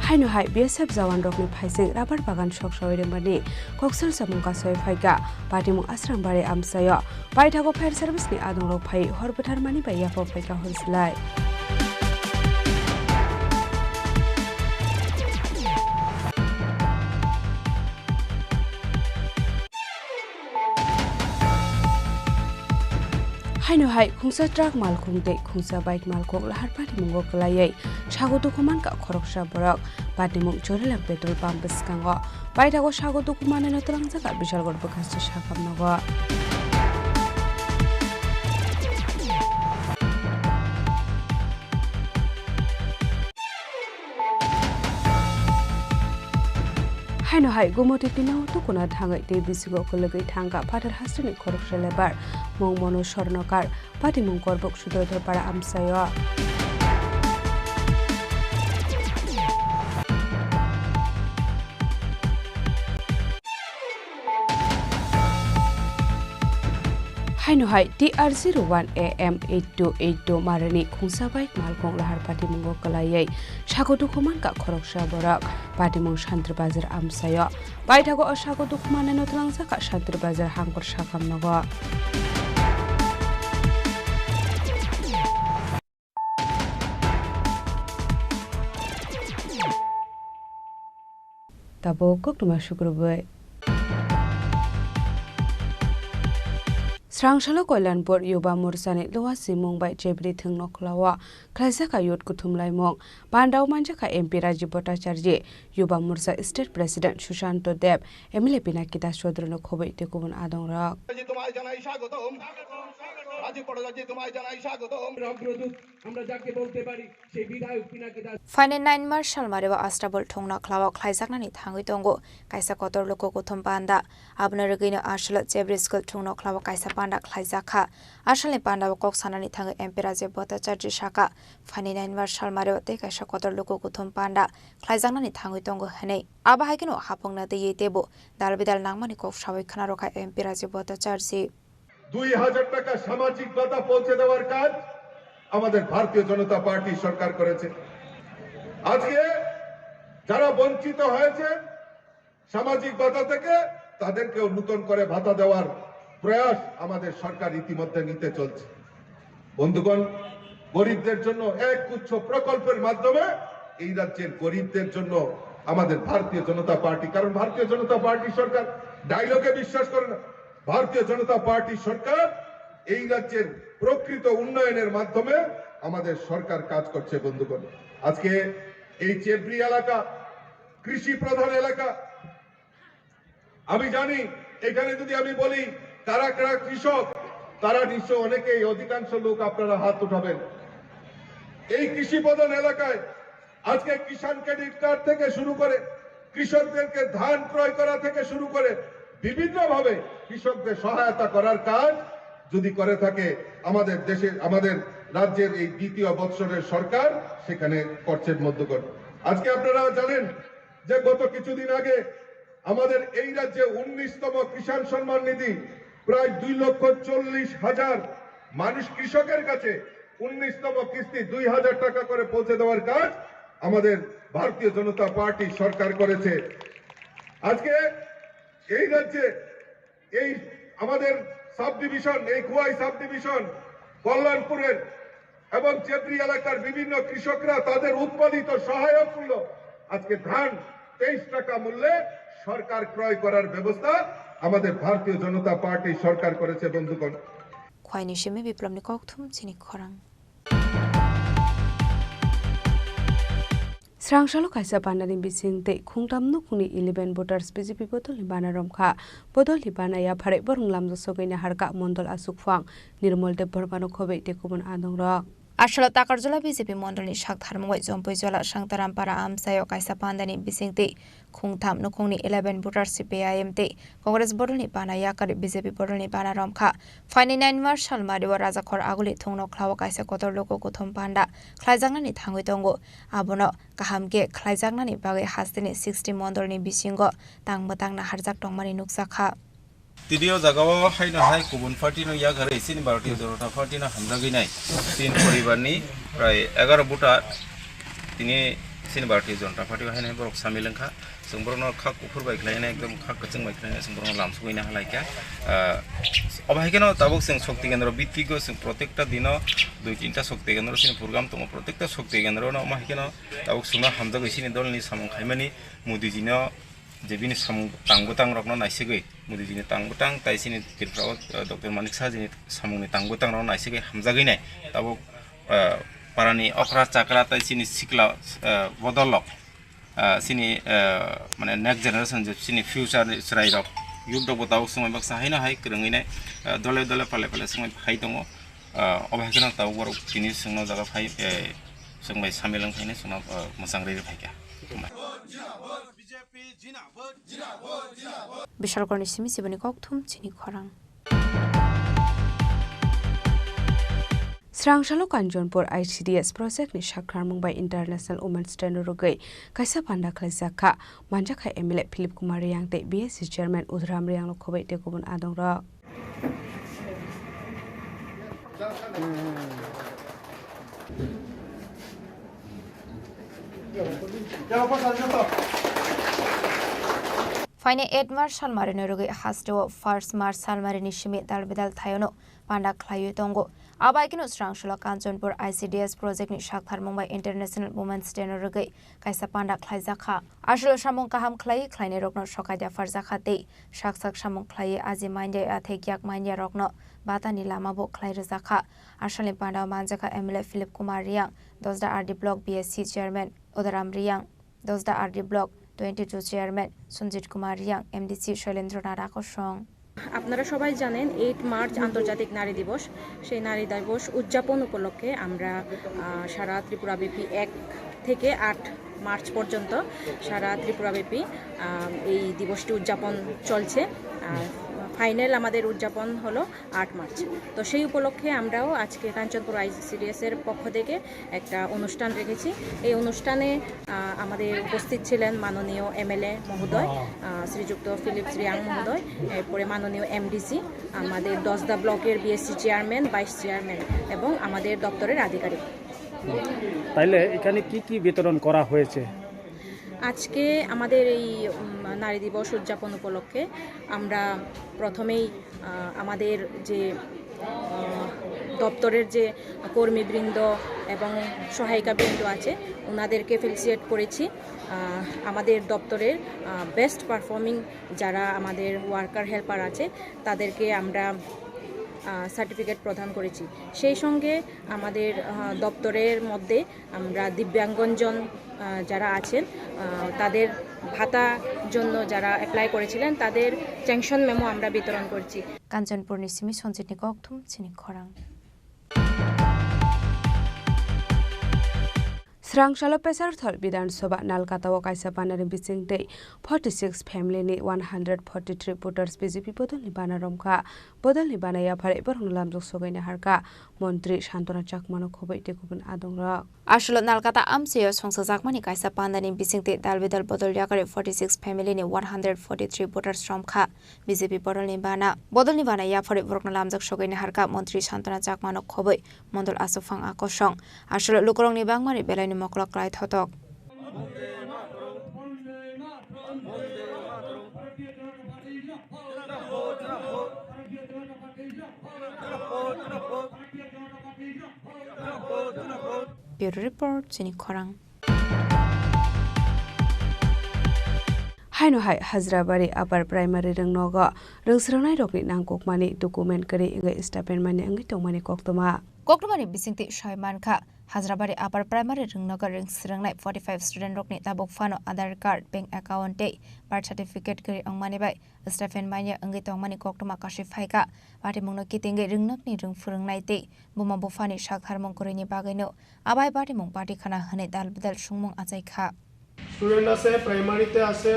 Haino hai B S F jawan rokni phaising rabar bagan soksawi rwmani koksil samung kasoi phaikha Patimung Asrambari amchaio. Paithago fire service ni adongrok phai hor bwtharmani bai yapha phaikha hor silai. Haino hai khungsa truck malkhung tei khungsa bike malkhung lahar patimungo kwlaiwi sago tukumankha khoroksa borok. Patimung Chorilam petrol pump bwskango paithago sago tukumanino twlangjakha Bishalgarh bwkhaste sakham nogo. Haino hai Gumoti Tinao tukuna thangwi tei bisingo kwlwgwi thangkha phatar hasteni khoroksa lebar, mung Monu Sornokar, patimung Korbuk Sudrodhorpara amchaio. Haino hai T R zero one A M eight two eight two marani khungsa bai malkhung lahar patimungo kwlaiwi sago dukhu mankha khoroksa borok. Patimung Shantir Bazar amsaio. Paithago o sago dukhu mannaino twlangjakha Shantir Bazar hangkor sakam nogo. Tabuk koktwma sukrubwi. Srangsalo Koilanpur Yuba Morchani Lowa Simung bai Chebri Thwng Nokhlao khlaijak youth kuthum laimung. Pandao manjakha M P Rajiv Bhattacharjee, Yuba Morcha State President Sushanto Deb, M L A Pinaki Das Chaudhary no khobwi tei kubun adongrok. তোমায় জানাই স্বাগতম। রাজীব ভট্টাচার্য, তোমায় জানাই স্বাগতম। অগ্রদূত আমরা যাকে বলতে পারি, সেই বিধায়ক পিনাকি Das. Phainai nine March salmario Astabol Thwng Nokhlao khlaijaknani thangwi tongo kaisa kotor luku kuthum panda. Abono rwgwino aswlo Chebri School Thwng Nokhlao kaisa panda khlaijakha. Asalni pandao kok sanani thangwi M P Rajiv Bhattacharjee sakha, phainai nine March salmario tei kaisa kotor luku kuthum panda khlaijaknani thangwi tongo hwnwi. Abo hai kheno haphangna twiwi teibo dal bidal nangmani kok sawi khna rwkha M P Rajiv Bhattacharjee. দুই হাজার টাকা সামাজিক ভাতা পৌঁছে দেওয়ার কাজ আমাদের ভারতীয় জনতা পার্টি সরকার করেছে। আজকে যারা বঞ্চিত হয়েছে সামাজিক ভাতা থেকে, তাদেরকেও নতুন করে ভাতা দেওয়ার প্রয়াস আমাদের সরকার ইতিমধ্যে নিতে চলছে। বন্ধুগণ, গরিবদের জন্য এক গুচ্ছ প্রকল্পের মাধ্যমে এই রাজ্যের গরিবদের জন্য আমাদের ভারতীয় জনতা পার্টি, কারণ ভারতীয় জনতা পার্টি সরকার ডায়লগে বিশ্বাস করে না, ভারতীয় জনতা পার্টি সরকার এই রাজ্যের প্রকৃত উন্নয়নের মাধ্যমে আমাদের সরকার কাজ করছে। বন্ধুগণ, আজকে এই চেবড়ি এলাকা কৃষি প্রধান এলাকা, আমি জানি এখানে যদি আমি বলি কারা কারা কৃষক, তারা নিশ্চয় অনেকেই, অধিকাংশ লোক আপনারা হাত উঠাবেন। এই কৃষি প্রধান এলাকায় আজকে কিষাণ ক্রেডিট কার্ড থেকে শুরু করে কৃষকদেরকে ধান ক্রয় করা থেকে শুরু করে বিভিন্নভাবে কৃষকদের সহায়তা করার কাজ যদি করে থাকে আমাদের দেশে, আমাদের রাজ্যের এই দ্বিতীয় বৎসরের সরকার, সেখানে করছে মধ্যকর। আজকে আপনারা জানেন যে গত কিছুদিন আগে আমাদের এই রাজ্যে উনিশতম কিষাণ সম্মান নিধি প্রায় দুই লক্ষ চল্লিশ হাজার মানুষ কৃষকের কাছে উনিশতম কিস্তি দুই হাজার টাকা করে পৌঁছে দেওয়ার কাজ আমাদের ভারতীয় জনতা পার্টি সরকার করেছে। আজকে এই রাজ্যে এই আমাদের সাব ডিভিশন, এই খোয়াই সাব ডিভিশন, কল্যাণপুরের এবং চেবড়ি এলাকার বিভিন্ন কৃষকরা তাদের উৎপাদিত সহায়ক মূল্য আজকে ধান তেইশ টাকা মূল্যে সরকার ক্রয় করার ব্যবস্থা আমাদের ভারতীয় জনতা পার্টি সরকার করেছে। বন্ধুগণ, Khwaini simi Biplobni kokthum chini khorang. Srangsalo kaisa pandani bising tei khungtam nukhungni eleven voters B J P bodolni bana romkha. Bodolni bana yapharwi borok lamjak sogwi naharkha mondol aswk phang Nirmol Debbarmano khobwi tei kubun adongrok. Asalo Takarjala B J P mondolni sak tharmung bai Jompuijala Sangtarampara amchaio kaisa pandani bising tei khungtham nukhungni eleven voters C P I M tei Congress bodolni bana yakarwi B J P bodolni bana romkha. Phaini nine March salmario Rajakhor Aguli Thwng Nokhlao kaisa kotor luku kuthum panda khlaijaknani thangwi tongo. Abono kaham khe khlaijaknani bagwi hasteni sixty mondolni bisingo tang bwtang naharjak tongmani nukjakha. Tini o jagao haino hai kubun party no yakarwi chini Bharatiya Janata Party no hamjagwi nai tin poribar ni prai egaro voter tini chini Bharatiya Janata Party o haino hai borok samil wngkha. Chwng borokno kha kuphur bai khlai hwnwi, ekdom kha kwchwng bai khlai hwnwi chwng borokno lamsogwi naha lai kha. Ah, obo hai kheno tabuk chwng Shakti Kendro bhittiko chwng protekta dino dui tinta Shakti Kendro chini program tongo. Protekta Shakti Kendro no omo hai kheno tabuk chwngno hamjagwi chini dolni samung khaimani Modiji no je bini samung tang bwtang rokno naisegwi, Modiji ni tang bwtang tai chini Tripura o, ah, Doctor Manik Saha ji ni samung ni tang bwtang rokno naisegwi hamjagwi nai. Tabuk, ah, parani okra chakra tai chini sikla, ah, bodol rok. Ah, chini, ah, mane next generation je chini future ni chwrai rok, youth rok bo tabuk swmai baksa haino hai kwrwngwi nai, ah, dole dole pale pale swmai phai tongo. Ah, obo hai kheno tabuk borok tini chwngno jaga phai, eh, chwng bai samil wng phaino chwngno, ah, mwchang rwi rwi phai kha. Bishalkorni simi siboni kokthum chini khorang. Srangsalo Kanchanpur I C D S project ni sakharmung bai International Women's Day no rwgwi kaisa panda khlaijak kha. Manjakha M L A Philip Kumar Reang tei B S C chairman Udhram Reang no khobwi tei kubun adongrok. Phainai eight March salmarini rwgwi hasteo first March salmarini simi dal bidal thaiono panda khlaiwi tongo. Abaikeno srangsulo Kanchanpur I C D S project ni saktharmung bai International Women's Day no rwgwi kaisa panda khlaijakha. Aswklo samung kaham khlaiwi khlainairokno sokai yapharjakha tei sak sak samung khlaiwi aji manya ya thek yak manya rokno batani lama bo khlai rwjakha. Aswkni panda o manjakha M L A Philip Kumar Riyang, Dosda R D Block B S C Chairman Udaram Riyang, Dosda R D Block twenty two Chairman Sunjit Kumar Riyang, M D C Shoilendra Nara kosong. আপনারা সবাই জানেন, eight March আন্তর্জাতিক নারী দিবস। সেই নারী দিবস উদযাপন উপলক্ষে আমরা, আহ, সারা ত্রিপুরাব্যাপী এক থেকে আট মার্চ পর্যন্ত সারা ত্রিপুরাব্যাপী, আহ, এই দিবসটি উদযাপন চলছে। আর ফাইনাল আমাদের উদযাপন হলো আট মার্চ। তো সেই উপলক্ষে আমরাও আজকে কাঞ্চনপুর আইসিডিএস এর পক্ষ থেকে একটা অনুষ্ঠান রেখেছি। এই অনুষ্ঠানে, আহ, আমাদের উপস্থিত ছিলেন মাননীয় এমএলএ মহোদয়, আহ, শ্রীযুক্ত ফিলিপস রিয়াং মহোদয়, এরপরে মাননীয় এমডিসি, আমাদের দশদা ব্লকের বিএসসি চেয়ারম্যান, ভাইস চেয়ারম্যান এবং আমাদের দপ্তরের আধিকারিক। তাইলে এখানে কি কি বিতরণ করা হয়েছে? আজকে আমাদের এই, উম, নারী দিবস উদযাপন উপলক্ষে আমরা প্রথমেই, আহ, আমাদের যে, আহ, দপ্তরের যে কর্মীবৃন্দ এবং সহায়িকাবৃন্দ আছে, ওনাদেরকে ফেলিসিয়েট করেছি। আহ, আমাদের দপ্তরের, আহ, বেস্ট পারফর্মিং যারা আমাদের ওয়ার্কার হেল্পার আছে, তাদেরকে আমরা, আহ, সার্টিফিকেট প্রদান করেছি। সেই সঙ্গে আমাদের, আহ, দপ্তরের মধ্যে আমরা দিব্যাঙ্গজন, আহ, যারা আছেন, আহ, তাদের ভাতা জন্য যারা অ্যাপ্লাই করেছিলেন, তাদের স্যাংশন মেমো আমরা বিতরণ করছি। Kanchanpurni simi Sonjitni kokthum chini khorang. Srangchalo Pesarthal Bidhan Sabha Nalkata o kaisa panari bising tei forty six family ni one hundred forty three voters B J P bodolni bana romkha. Bodolni bana yaphar borokno lamjak sogwi naharkha Montri Santona Chakmano khobwi tei kubun adongrok. Aswklo Nalkata amchaio songchajakmani kaisa pandani bisingtwi dal bidal bodol yakarwi forty six family ni one hundred forty three voters romkha B J P bodolni bana. Bodolni bana yapharwi borokno lamjak sogwi naharkha Montri Santona Chakmano khobwi mondol achuphang akosong. Aswklo lukurokni bangmani belaini mokolo kwlai thotok. Bureau Report, chini khorang. Haino hai Hajrabari Upper Primary rwngnogo rwngsrwngnairokni nangkukmani document kwrwi wngwi stipend manya wngwi tongmani koktwma. Koktwmani bisingtwi sai mankha, Hajrabari Upper Primary rwngnogo rwngsrwngnai forty five student rokni tabuk phano Aadhaar card, bank account tei birth certificate kwrwi wngmani bai stipend manya wngwi tongmani koktwma kasui phaikha. Patimungno kitingwi rwngnokni rwngphwrwngnai tei buma buphani saktharmung kwrwini bagwino abai patimung party khana hwnwi dal bidal sungmung achaikha. Student আছে, প্রাইমারিতে আছে,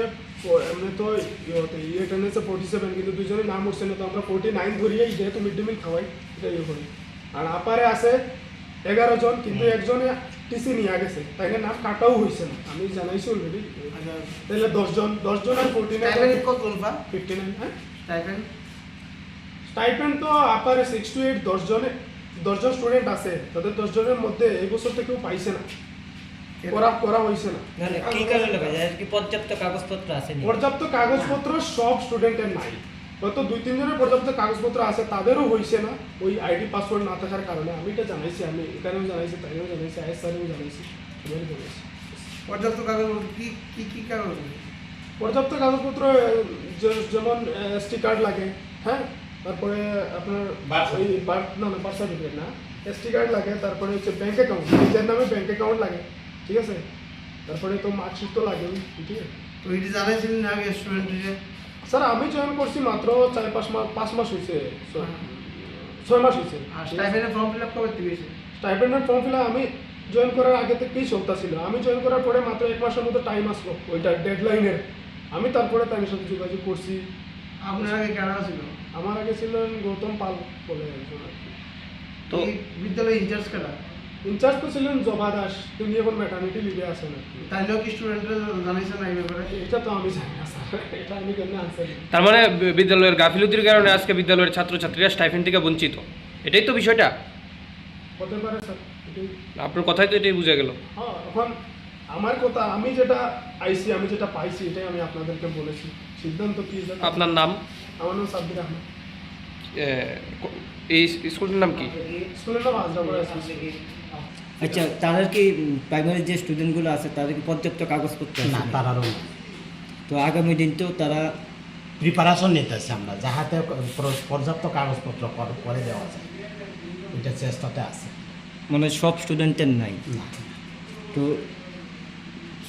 ও, এমনি তো ইয়ে হতে, ইয়ে অ্যাটেন্ডেন্সে forty seven, কিন্তু দুইজনের নাম উঠছে না, তো আমরা ফর্টি নাইন ধরিয়েই যেহেতু মিড ডে মিল খাওয়াই, এটা ইয়ে করি। আর আপারে আছে এগারো জন, কিন্তু হুম। একজনে টিসি নিয়ে গেছে, তাইলে নাম কাটাও হয়েছে না, আমি জানাইছি অলরেডি। আচ্ছা। তাহলে দশ জন, দশ জন আর ফর্টি নাইন স্টাইপেন্ড কত বলবা? ফিফটি নাইন, হ্যাঁ? স্টাইপেন্ড? স্টাইপেন্ড তো আপারে সিক্স টু এইট, দশ জনে, দশ জন স্টুডেন্ট আছে, তাদের দশ জনের মধ্যে এই বছর তো কেউ পাইছে না, এর- করা, করা হয়েছে না। না, না, কি কারণে ভাই? এর কি পর্যাপ্ত কাগজপত্র আছে নি? পর্যাপ্ত কাগজপত্র সব স্টুডেন্টের নাই, হয়তো দুই তিনজনের পর্যাপ্ত কাগজপত্র আছে, তাদেরও হয়েছে না। ওই আইডি পাসওয়ার্ড না থাকার কারণে আমি এটা জানাইছি, আমি এখানেও জানাইছি, তাইও জানাইছি, আইএস স্যারেও জানাইছি, সবারই জানাইছি। পর্যাপ্ত কাগজ বলতে কি, কি, কি কাগজ? পর্যাপ্ত কাগজপত্র, এ, যে-, যেমন, এ, এসটি কার্ড লাগে, হ্যাঁ, তারপরে আপনার বার্থ ওই বার্থ, না, না, বার্থ সার্টিফিকেট না, এসটি কার্ড লাগে, তারপরে হচ্ছে ব্যাংক অ্যাকাউন্ট, নিজের নামে ব্যাংক অ্যাকাউন্ট লাগে, ঠিক আছে, তারপরে তো মার্কশিট তো লাগেই, ঠিক আছে। তো এটা জানাইছিলেন না আগে স্টুডেন্টকে? স্যার, আমি জয়েন করছি মাত্র চার পাঁচ মাস, পাঁচ মাস হয়েছে, ছ-, হ্যাঁ। ছয় মাস হয়েছে। আর স্টাইপেন্ডের ফর্ম ফিল আপ কবে থেকে হয়েছে? স্টাইপেন্ডের ফর্ম ফিল আপ আমি জয়েন করার আগে থেকেই চলতেছিল। আমি জয়েন করার পরে মাত্র এক মাসের মতো টাইম আসলো ওইটা ডেডলাইনের। আমি তারপরে তাদের সাথে যোগাযোগ করছি। আপনার আগে কারা ছিল? আমার আগে ছিলেন গৌতম পাল বলে একজন আর কি। তো এই বিদ্যালয়ের ইনচার্জ কারা? ইনচার্জ তো ছিলেন জবা দাস, তিনি এখন ম্যাটারনিটি লিভে আছেন আর কি। তাইলেও কি স্টুডেন্টরা জানাইছে না এই ব্যাপারে? এটা তো আমি জানি না স্যার, এটা আমি কেমনে আনসার দিই? তার মানে বি-, বিদ্যালয়ের গাফিলতির কারণে আজকে বিদ্যালয়ের ছাত্রছাত্রীরা স্টাইপেন্ড থেকে বঞ্চিত। এটাই তো বিষয়টা। হতে পারে স্যার, এটাই। আপনার কথায় তো এটাই বোঝা গেল। হ্যাঁ, এখন আমার কথা, আমি যেটা আইছি, আমি যেটা পাইছি, এটাই আমি আপনাদেরকে বলেছি। সিদ্ধান্ত কি, এটা আপনার নাম? আমার নাম সাব্বির আহমেদ। এ, ক-, এই স্কুলটার নাম কি? স্কুলের নাম আজরাপাড়া এসএস স্কুল। আচ্ছা, তারা কি, উম, প্রাইমারি যে স্টুডেন্টগুলো আছে, তাদের কি পর্যাপ্ত কাগজপত্র আছে না, না? তারারও না। তো আগামী দিন তো তারা প্রিপারেশন নিতেছি আমরা, যাহাতে প্র-, পর্যাপ্ত কাগজপত্র কর-, করে দেওয়া যায়, ওইটা চেষ্টাতে আছে। মানে সব স্টুডেন্টের নাই? না। তো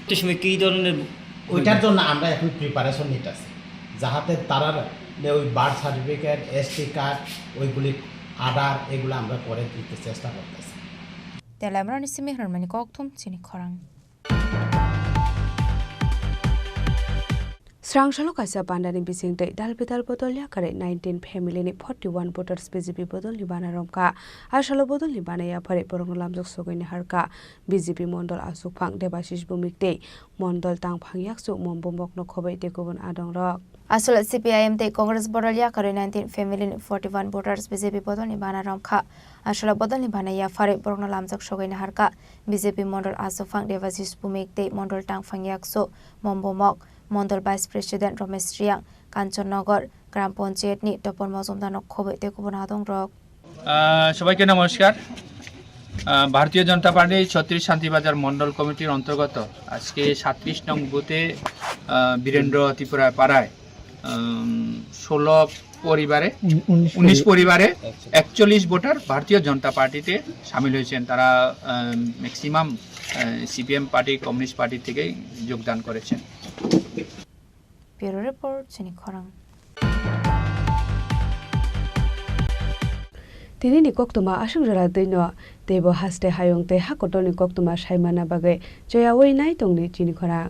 সে সময় কী ধরনের ওইটার জন্য আমরা এখন প্রিপারেশন নিতেছি, যাহাতে তারার ওই বার্থ সার্টিফিকেট, এসটি কার্ড, ওইগুলি আধার, এগুলো আমরা করে দিতে চেষ্টা করতেছি। Telemrani simi hwnmani kokthum chini khorang. Srang salo kaisa pandani bising tei dal bidal bodol yakarwi nineteen family ni forty one voters B J P bodol ni bana romkha. A salo bodol ni bana yaphari borokno lamjak sogwi naharkha B J P mondol aswkphang Debashis Bhumik tei mondol tangphang yakchu Mon Bumokno khobwi tei kubun adongrok. Aswk C P I M tei Congress bodol yakarwi nineteen family ni forty one voters B J P bodol ni bana romkha. A salo bodol ni bana yaphari borokno lamjak sogwi naharkha B J P mondol aswkphang Debashis Bhumik tei mondol tangphang yakchu Mon Bumok. Mondol Vice President Romesh Riang, Kanchannagar Gram Panchayat ni Topor Mojumdar no khobwi tei kubun adongrok. আহ, সবাইকে নমস্কার। আহ, ভারতীয় জনতা পার্টি ছত্রিশ শান্তিবাজার মণ্ডল কমিটির অন্তর্গত আজকে সাতত্রিশ নং বুথে, আহ, বীরেন্দ্র ত্রিপুরা পাড়ায়, উম, ষোলো পরিবারে, উন-, উনিশ উনিশ পরি-, পরিবারে একচল্লিশ ভোটার ভারতীয় জনতা পার্টিতে সামিল হয়েছেন। তারা, আহ, ম্যাক্সিমাম, আহ, সিপিএম পার্টি, কমিউনিস্ট পার্টি থেকেই যোগদান করেছেন। Bureau Report, chini khorang. Tini ni koktwma aswk jora twi no, teibo haste hayung tei hakotor ni koktwma saimana bagwi choyawi nai tongni chini khorang.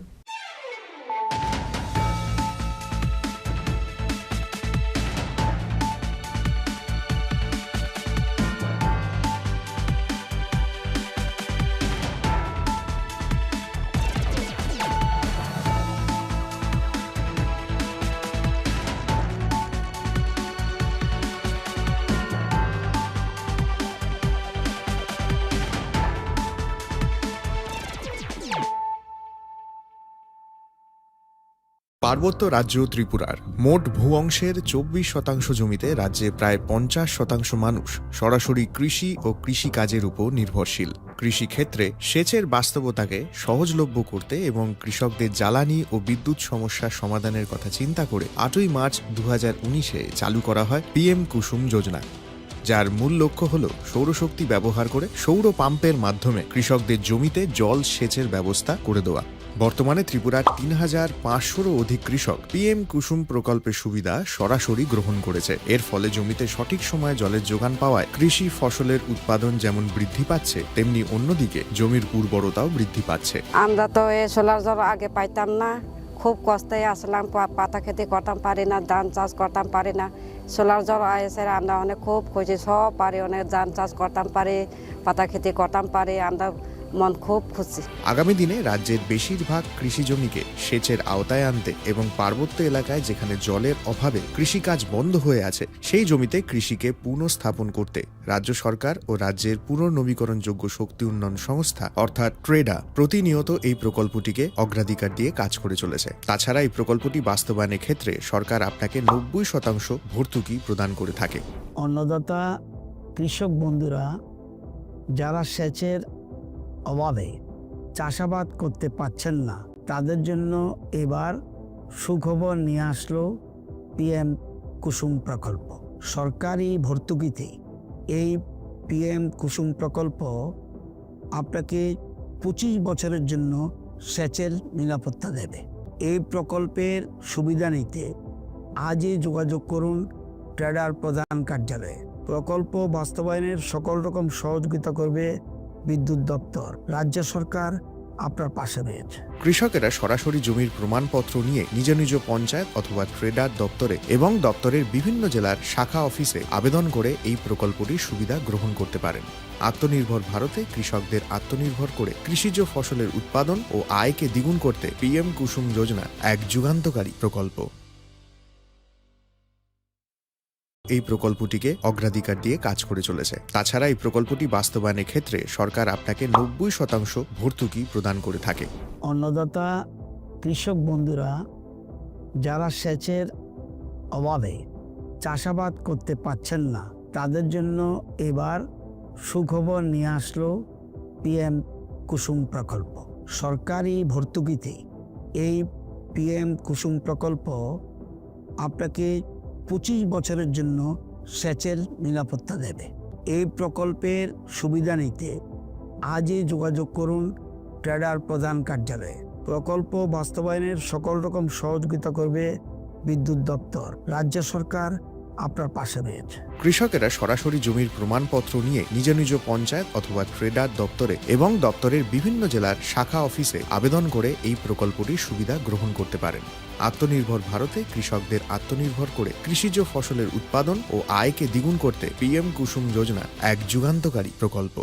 পার্বত্য রাজ্য ত্রিপুরার মোট ভূ অংশের চব্বিশ শতাংশ জমিতে রাজ্যে প্রায় পঞ্চাশ শতাংশ মানুষ সরাসরি কৃষি ও কৃষিকাজের উপর নির্ভরশীল। কৃষিক্ষেত্রে সেচের বাস্তবতাকে সহজলভ্য করতে এবং কৃষকদের জ্বালানি ও বিদ্যুৎ সমস্যা সমাধানের কথা চিন্তা করে আটই মার্চ দু হাজার উনিশে চালু করা হয় পিএম কুসুম যোজনা, যার মূল লক্ষ্য হল সৌরশক্তি ব্যবহার করে সৌর পাম্পের মাধ্যমে কৃষকদের জমিতে জল সেচের ব্যবস্থা করে দেওয়া। বর্তমানে ত্রিপুরার তিন হাজার পাঁচশোরও অধিক কৃষক পিএম কুসুম প্রকল্পের সুবিধা সরাসরি গ্রহণ করেছে। এর ফলে জমিতে সঠিক সময়ে জলের যোগান পাওয়ায় কৃষি ফসলের উৎপাদন যেমন বৃদ্ধি পাচ্ছে, তেমনি অন্যদিকে জমির উর্বরতাও বৃদ্ধি পাচ্ছে। আমরা তো এই সোলার জল আগে পাইতাম না, খুব কষ্টে আসলাম, পা-, পাতা খেতে করতাম পারি না, ধান চাষ করতাম পারি না। সোলার জল আইসে আমরা অনেক খুব খুশি, সব পারি, অনেক ধান চাষ করতাম পারি, পাতা খেতে করতাম পারি, আমরা মন খুব খুশি। আগামী দিনে রাজ্যের বেশিরভাগ কৃষি জমিকে সেচের আওতায় আনতে এবং পার্বত্য এলাকায় যেখানে জলের অভাবে কৃষিকাজ বন্ধ হয়ে আছে, সেই জমিতে কৃষিকে পুনঃস্থাপন করতে রাজ্য সরকার ও রাজ্যের পুনর্নবীকরণযোগ্য শক্তি উন্নয়ন সংস্থা অর্থাৎ ট্রেডা প্রতিনিয়ত এই প্রকল্পটিকে অগ্রাধিকার দিয়ে কাজ করে চলেছে। তাছাড়া এই প্রকল্পটি বাস্তবায়নের ক্ষেত্রে সরকার আপনাকে নব্বই শতাংশ ভর্তুকি প্রদান করে থাকে। অন্নদাতা কৃষক বন্ধুরা যারা সেচের অভাবে চাষাবাদ করতে পারছেন না, তাদের জন্য এবার সুখবর নিয়ে আসলো পিএম কুসুম প্রকল্প। সরকারি ভর্তুকিতে এই পিএম কুসুম প্রকল্প আপনাকে পঁচিশ বছরের জন্য সেচের নিরাপত্তা দেবে। এই প্রকল্পের সুবিধা নিতে আজই যোগাযোগ করুন ট্রেডার প্রধান কার্যালয়ে। প্রকল্প বাস্তবায়নের সকল রকম সহযোগিতা করবে বিদ্যুৎ দপ্তর। রাজ্য সরকার আপনার পাশে রয়েছে। কৃষকেরা সরাসরি জমির প্রমাণপত্র নিয়ে নিজ নিজ পঞ্চায়েত অথবা ট্রেডার দপ্তরে এবং দপ্তরের বিভিন্ন জেলার শাখা অফিসে আবেদন করে এই প্রকল্পটির সুবিধা গ্রহণ করতে পারেন। আত্মনির্ভর ভারতে কৃষকদের আত্মনির্ভর করে কৃষিজ ফসলের উৎপাদন ও আয়কে দ্বিগুণ করতে পিএম কুসুম যোজনা এক যুগান্তকারী প্রকল্প। এই প্রকল্পটিকে অগ্রাধিকার দিয়ে কাজ করে চলেছে। তাছাড়া এই প্রকল্পটি বাস্তবায়নের ক্ষেত্রে সরকার আপনাকে নব্বই শতাংশ ভর্তুকি প্রদান করে থাকে। অন্নদাতা কৃষক বন্ধুরা যারা সেচের অভাবে চাষাবাদ করতে পারছেন না, তাদের জন্য এবার সুখবর নিয়ে আসলো পিএম কুসুম প্রকল্প। সরকারি ভর্তুকিতে এই পিএম কুসুম প্রকল্প আপনাকে পঁচিশ বছরের জন্য সেচের নিরাপত্তা দেবে। এই প্রকল্পের সুবিধা নিতে আজই যোগাযোগ করুন ট্রেডার প্রধান কার্যালয়ে। প্রকল্প বাস্তবায়নের সকল রকম সহযোগিতা করবে বিদ্যুৎ দপ্তর। রাজ্য সরকার আপনার পাশে রয়েছে। কৃষকেরা সরাসরি জমির প্রমাণপত্র নিয়ে নিজ নিজ পঞ্চায়েত অথবা ট্রেডার দপ্তরে এবং দপ্তরের বিভিন্ন জেলার শাখা অফিসে আবেদন করে এই প্রকল্পটির সুবিধা গ্রহণ করতে পারেন। আত্মনির্ভর ভারতে কৃষকদের আত্মনির্ভর করে কৃষিজ ফসলের উৎপাদন ও আয়কে দ্বিগুণ করতে পিএম কুসুম যোজনা এক যুগান্তকারী প্রকল্প।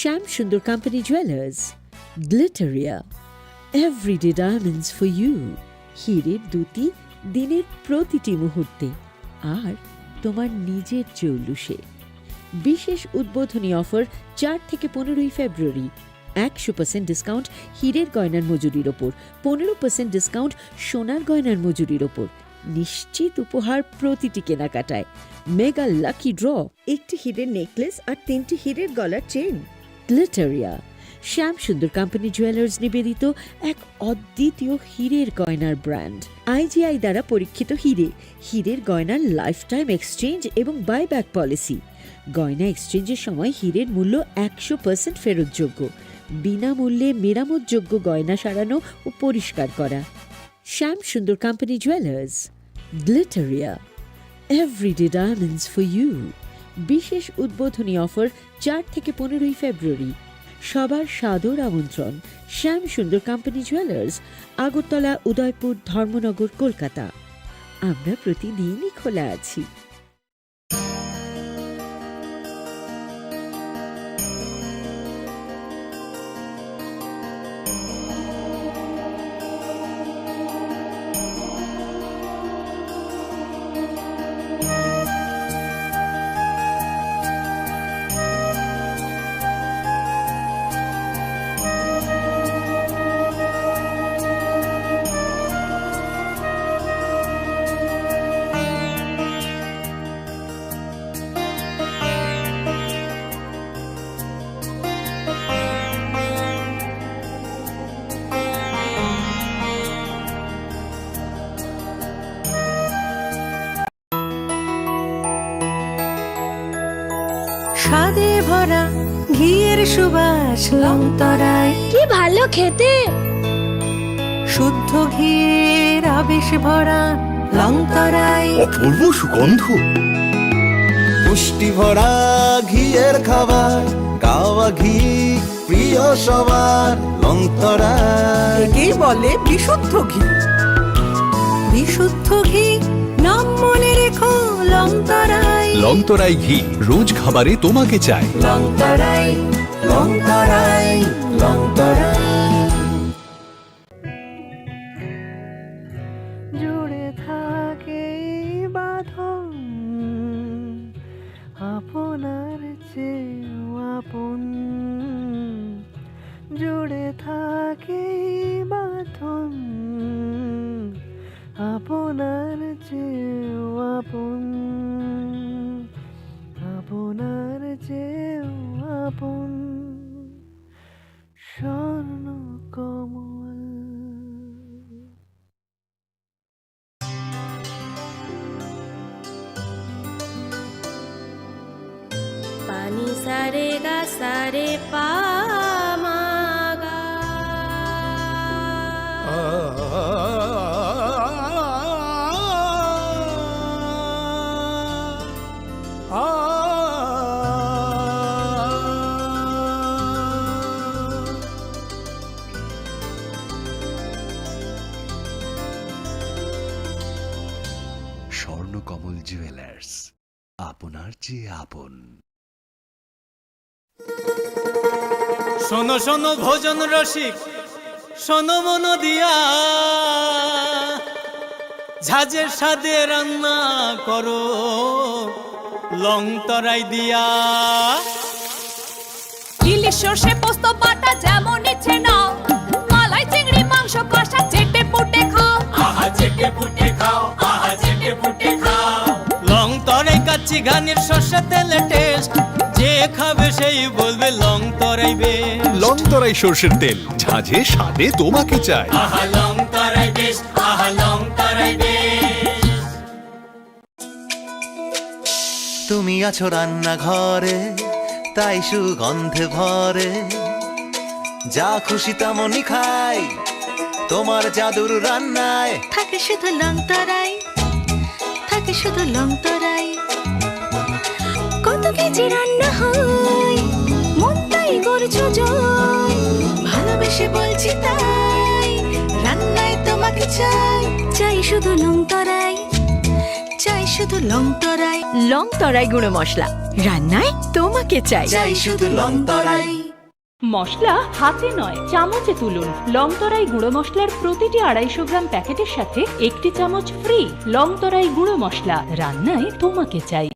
Shyam Sundar company jewellers, Glitteria, everyday diamonds for you. হীরের দ্যুতি দিনের প্রতিটি মুহূর্তে, আর তোমার নিজের জৌলুসে। বিশেষ উদ্বোধনী অফার চার থেকে পনেরোই ফেব্রুয়ারি। একশো পার্সেন্ট ডিসকাউন্ট হীরের গয়নার মজুরির ওপর, পনেরো পার্সেন্ট ডিসকাউন্ট সোনার গয়নার মজুরির ওপর। নিশ্চিত উপহার প্রতিটি কেনাকাটায়। মেগা লাকি ড্র, একটি হীরের নেকলেস আর তিনটি হীরের গলার চেইন। গ্লিটারিয়া, শ্যাম সুন্দর কোম্পানি জুয়েলার্স নিবেদিত এক অদ্বিতীয় হীরের গয়নার ব্র্যান্ড। আইজিআই দ্বারা পরীক্ষিত হীরে, হীরের গয়নার লাইফ টাইম এক্সচেঞ্জ এবং বাইব্যাক পলিসি। গয়না এক্সচেঞ্জের সময় হীরের মূল্য একশো পার্সেন্ট ফেরতযোগ্য, বিনামূল্যে মেরামতযোগ্য গয়না সারানো ও পরিষ্কার করা। Shyam Sundar company jewellers, Glitteria, everyday diamonds for you. বিশেষ উদ্বোধনী অফার চার থেকে পনেরোই ফেব্রুয়ারি। সবার সাদর আমন্ত্রণ। শ্যাম সুন্দর কোম্পানি জুয়েলার্স, আগরতলা, উদয়পুর, ধর্মনগর, কলকাতা। আমরা প্রতিদিনই খোলা আছি। স্বাদে ভরা ঘিয়ের সুবাস লংতরাই। কি ভালো খেতে! শুদ্ধ ঘিয়ের আবেশ ভরা লংতরাই। অপূর্ব সুগন্ধ। পুষ্টি ভরা ঘিয়ের খাবার, গাওয়া ঘি প্রিয় সবার, লংতরাই। একেই বলে বিশুদ্ধ ঘি। বিশুদ্ধ ঘি, নাম মনে রেখো, লংতরাই। লংতরাই ঘি, রোজ খাবারে তোমাকে চাই। লংতরাই, লংতরাই, লংতরাই। জুড়ে থাকে এই বাঁধন, আপনার চেয়েও আপন। জুড়ে থাকে এই বাঁধন, আপনার চেয়েও আপন, আপনার চেয়েও আপন। স্বর্ণ কমল। পানি সারে গা সারে পা মা গা। কমল জুয়েলার্স, আপনার চেয়ে আপন। শোনো শোনো ভোজন রসিক, শোনো মন দিয়া, ঝাঁঝের স্বাদে রান্না করো লং তরাই দিয়া। ইলিশ সর্ষে পোস্ত বাটা যেমন ইচ্ছে নাও, মালাই চিংড়ি মাংস কষা চেটে পুটে খাও। আহা চেটে পুটে খাও, আহা চেটে পুটে খাও। লং তরাই কাচ্চি ঘানির সর্ষে তেলে টেস্ট, যে খাবে সেই বলবে লং তরাই বেস্ট। লং তরাই সর্ষের তেল, ঝাঁঝে স্বাদে তোমাকে চাই। আহা লং তরাই বেস্ট, আহা লং তরাই বেস্ট। তুমি আছো রান্নাঘরে, তাই সুগন্ধে ভরে। যা খুশি তেমনই খাই, তোমার জাদুর রান্নায়। থাকে শুধু লং তরাই, থাকে শুধু লং তরাই। কত কেজি রান্না হয়, মন তাই করছো জয়। ভালোবেসে বলছি তাই, রান্নায় তোমাকে চাই। চাই শুধু লং তরাই, চাই শুধু লং তরাই। লং তরাই গুঁড়ো মশলা, রান্নায় তোমাকে চাই। চাই শুধু লং তরাই। মশলা হাতে নয়, চামচে তুলুন। লং তরাই গুঁড়ো মশলার প্রতিটি আড়াইশো গ্রাম প্যাকেটের সাথে একটি চামচ ফ্রি। লং তরাই গুঁড়ো মশলা, রান্নায় তোমাকে চাই।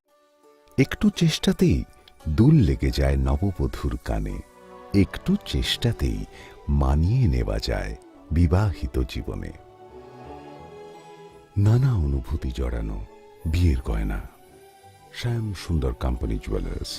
একটু চেষ্টাতেই দুল লেগে যায় নববধূর কানে, একটু চেষ্টাতেই মানিয়ে নেওয়া যায় বিবাহিত জীবনে। নানা অনুভূতি জড়ানো বিয়ের গয়না। শ্যাম সুন্দর কোম্পানি জুয়েলার্স।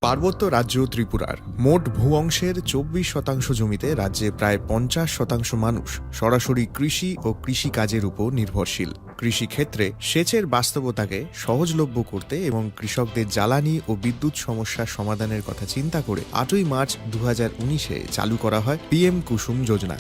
পার্বত্য রাজ্য ত্রিপুরার মোট ভূ অংশের চব্বিশ শতাংশ জমিতে রাজ্যে প্রায় পঞ্চাশ শতাংশ মানুষ সরাসরি কৃষি ও কৃষি কাজের উপর নির্ভরশীল। কৃষি ক্ষেত্রে সেচের বাস্তবতাকে সহজলভ্য করতে এবং কৃষকদের জ্বালানি ও বিদ্যুৎ সমস্যা সমাধানের কথা চিন্তা করে আটই মার্চ দু হাজার উনিশে চালু করা হয় পিএম কুসুম যোজনা,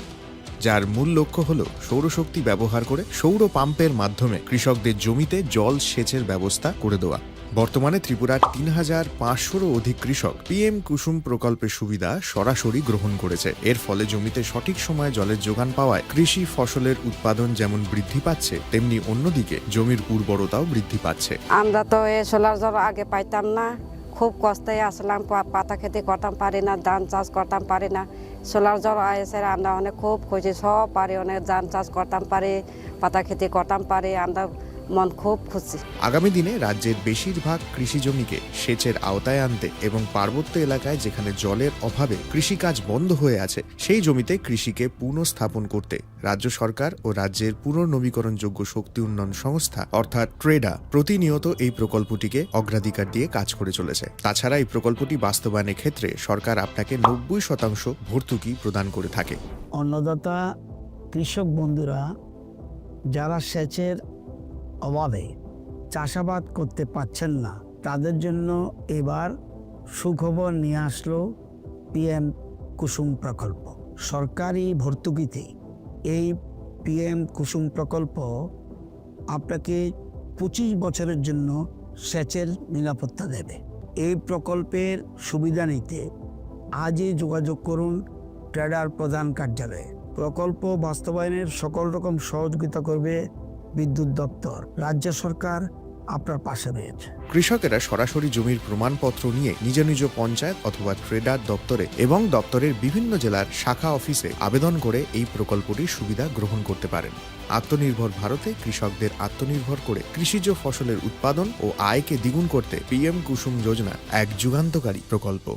যার মূল লক্ষ্য হল সৌরশক্তি ব্যবহার করে সৌর পাম্পের মাধ্যমে কৃষকদের জমিতে জল সেচের ব্যবস্থা করে দেওয়া। বর্তমানে ত্রিপুরার তিন হাজার পাঁচশোরও অধিক কৃষক পিএম কুসুম প্রকল্পের সুবিধা সরাসরি গ্রহণ করেছে। এর ফলে জমিতে সঠিক সময়ে জলের যোগান পাওয়ায় কৃষি ফসলের উৎপাদন যেমন বৃদ্ধি পাচ্ছে, তেমনি অন্যদিকে জমির উর্বরতাও বৃদ্ধি পাচ্ছে। আমরা তো এই সোলার জল আগে পাইতাম না, খুব কষ্টে আসলাম, পা-, পাতা খেতে করতাম পারি না, ধান চাষ করতাম পারি না। সোলার জল এসে আমরা অনেক খুব খুশি, সব পারি, অনেক ধান চাষ করতাম পারি, পাতা খেতে করতাম পারি, আমরা মন খুব খুশি। আগামী দিনে রাজ্যের বেশিরভাগ কৃষি জমিকে সেচের আওতায় আনতে এবং পার্বত্য এলাকায় যেখানে জলের অভাবে কৃষিকাজ বন্ধ হয়ে আছে, সেই জমিতে কৃষিকে পুনঃস্থাপন করতে রাজ্য সরকার ও রাজ্যের পুনর্নবীকরণযোগ্য শক্তি উন্নয়ন সংস্থা অর্থাৎ ট্রেডা প্রতিনিয়ত এই প্রকল্পটিকে অগ্রাধিকার দিয়ে কাজ করে চলেছে। তাছাড়া এই প্রকল্পটি বাস্তবায়নের ক্ষেত্রে সরকার আপনাকে নব্বই শতাংশ ভর্তুকি প্রদান করে থাকে। অন্নদাতা কৃষক বন্ধুরা যারা সেচের অভাবে চাষাবাদ করতে পারছেন না, তাদের জন্য এবার সুখবর নিয়ে আসলো পিএম কুসুম প্রকল্প। সরকারি ভর্তুকিতে এই পিএম কুসুম প্রকল্প আপনাকে পঁচিশ বছরের জন্য সেচের নিরাপত্তা দেবে। এই প্রকল্পের সুবিধা নিতে আজই যোগাযোগ করুন ট্রেডার প্রধান কার্যালয়ে। প্রকল্প বাস্তবায়নের সকল রকম সহযোগিতা করবে বিদ্যুৎ দপ্তর। রাজ্য সরকার আপনার পাশে রয়েছে। কৃষকেরা সরাসরি জমির প্রমাণপত্র নিয়ে নিজ নিজ পঞ্চায়েত অথবা ট্রেডার দপ্তরে এবং দপ্তরের বিভিন্ন জেলার শাখা অফিসে আবেদন করে এই প্রকল্পটির সুবিধা গ্রহণ করতে পারেন। আত্মনির্ভর ভারতে কৃষকদের আত্মনির্ভর করে কৃষিজ ফসলের উৎপাদন ও আয়কে দ্বিগুণ করতে পিএম কুসুম যোজনা এক যুগান্তকারী প্রকল্প।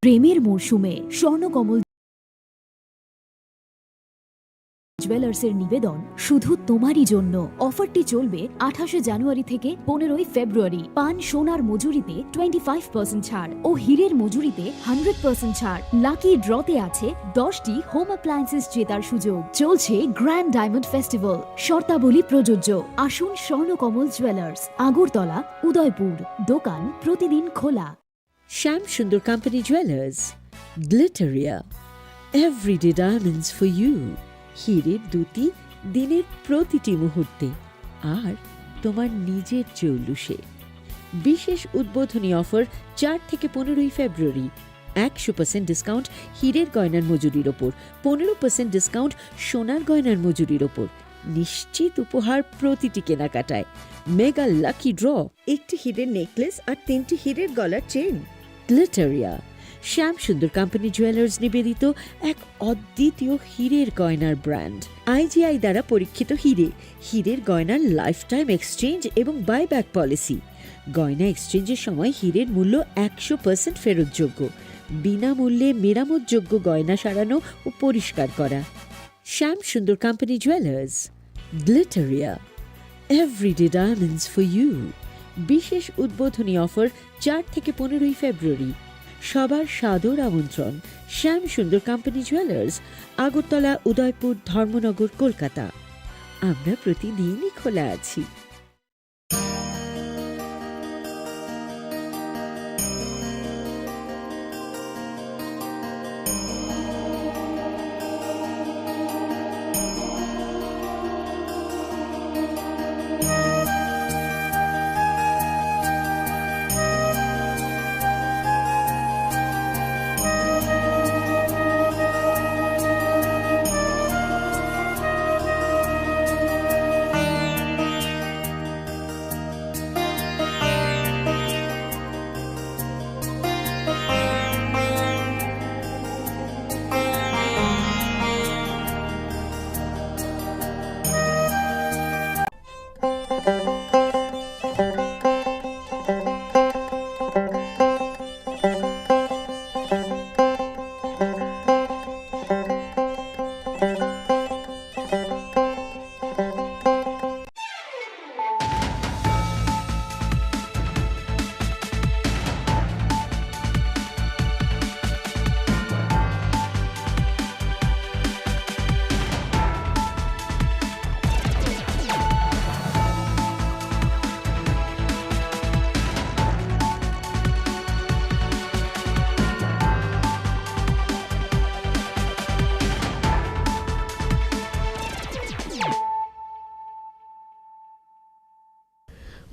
প্রেমের মরশুমে স্বর্ণকমল জুয়েলার্সের নিবেদন শুধু তোমারই জন্য। অফারটি চলবে আঠাশে জানুয়ারি থেকে পনেরোই ফেব্রুয়ারি। পান সোনার মজুরিতে টোয়েন্টি ফাইভ পার্সেন্ট ছাড় ও হীরের মজুরিতে হান্ড্রেড পার্সেন্ট ছাড়। লাকি ড্রতে আছে দশটি হোম অ্যাপ্লায়েন্সেস জেতার সুযোগ। চলছে গ্র্যান্ড ডায়মন্ড ফেস্টিভ্যাল, শর্তাবলী প্রযোজ্য। আসুন স্বর্ণকমল জুয়েলার্স, আগরতলা, উদয়পুর। দোকান প্রতিদিন খোলা। Shyam Sundar Company Jewelers, Glitteria, everyday diamonds for you. হীরের দ্যুতি দিনের প্রতিটি মুহূর্তে আর তোমার নিজের জৌলুসে। বিশেষ উদ্বোধনী অফার চার থেকে পনেরোই ফেব্রুয়ারি। একশো পার্সেন্ট ডিসকাউন্ট হীরের গয়নার মজুরির ওপর, পনেরো পার্সেন্ট ডিসকাউন্ট সোনার গয়নার মজুরির ওপর। নিশ্চিত উপহার প্রতিটি কেনাকাটায়। মেগা লাকি ড্র, একটি হীরের নেকলেস আর তিনটি হীরের গলার চেইন। গ্লিটারিয়া, শ্যাম সুন্দর কোম্পানি জুয়েলার্স নিবেদিত এক অদ্বিতীয় হীরের গয়নার ব্র্যান্ড। আইজিআই দ্বারা পরীক্ষিত হীরে, হীরের গয়নার লাইফ টাইম এক্সচেঞ্জ এবং বাইব্যাক পলিসি। গয়না এক্সচেঞ্জের সময় হীরের মূল্য একশো পার্সেন্ট ফেরতযোগ্য। বিনামূল্যে মেরামতযোগ্য গয়না সারানো ও পরিষ্কার করা। Shyam Sundar company jewellers. Glitteria, everyday diamonds for you. বিশেষ উদ্বোধনী অফার চার থেকে পনেরোই ফেব্রুয়ারি। সবার সাদর আমন্ত্রণ। শ্যাম সুন্দর কোম্পানি জুয়েলার্স, আগরতলা, উদয়পুর, ধর্মনগর, কলকাতা। আমরা প্রতিদিনই খোলা আছি।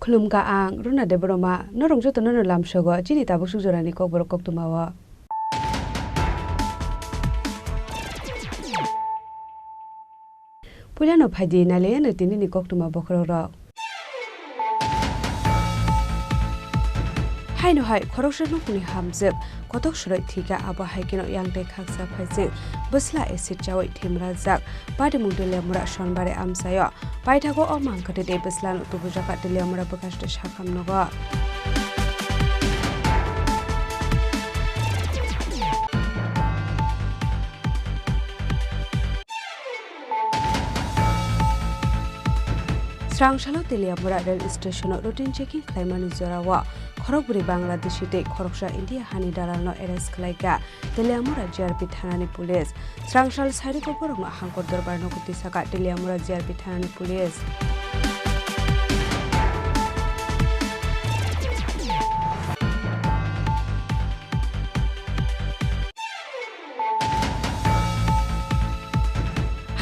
Khulumkha ang Runa Debbarma, norok jotono no lamsogo chini tabuk suk jorani kokborok koktwmao. Puilano phaidi nailaiano tinini koktwma bokhorokrok. Haino hai khoroksa nokni hamjwk kotok swrwi thwikha, abo hai kheno yang tei khaksa phaising bwsla acid chawi thimrajak. Patimung Teliamura Sonbari amchaio paithago o mangkwthwi tei bwslano tubujakha Teliamura bwkhaste sakham nogo. Srangsalo Teliamura rail station-o routine checking khlaimani jorao khorokbwrwi Bangladeshi tei khoroksa India hani dalalno arrest khlaikha Teliamura G R P thanani police. Srangsal sairwgo borokno hangkor dorbar nogo tisakha Teliamura G R P thanani police.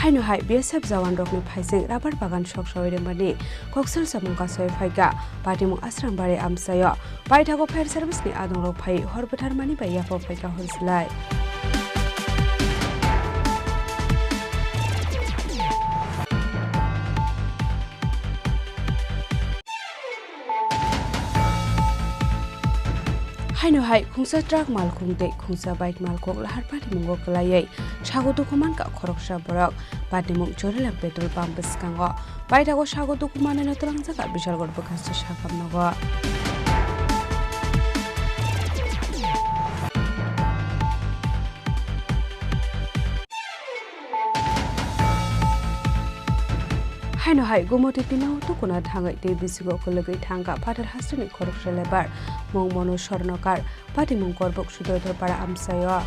Haino hai B S F jawan rokni phaising rabar bagan soksawi rwmani koksil samung kasawi phaikha. Patimung Asrang Bari amchaio paithago fire service ni adongrok phai hor bwtharmani bai yapha phaikha hor slai. Haino hai khungsa truck malkhung tei khungsa bike malkhung lahar patimungo kwlaiwi sago dukhu mankha khoroksa borok. Patimung Chorilam petrol pump bwskango paithago sago dukhu manwino twlangjak Bishalgarh bwkhaste sakham nogo. Haino hai Gumoti Tinao tukuna thangwi tei bisingo kwlwgwi thangkha Phatar hasteni khoroksa lebar, mung Monu Sornokar, patimung Korbuk Sudrodhor para amchaio.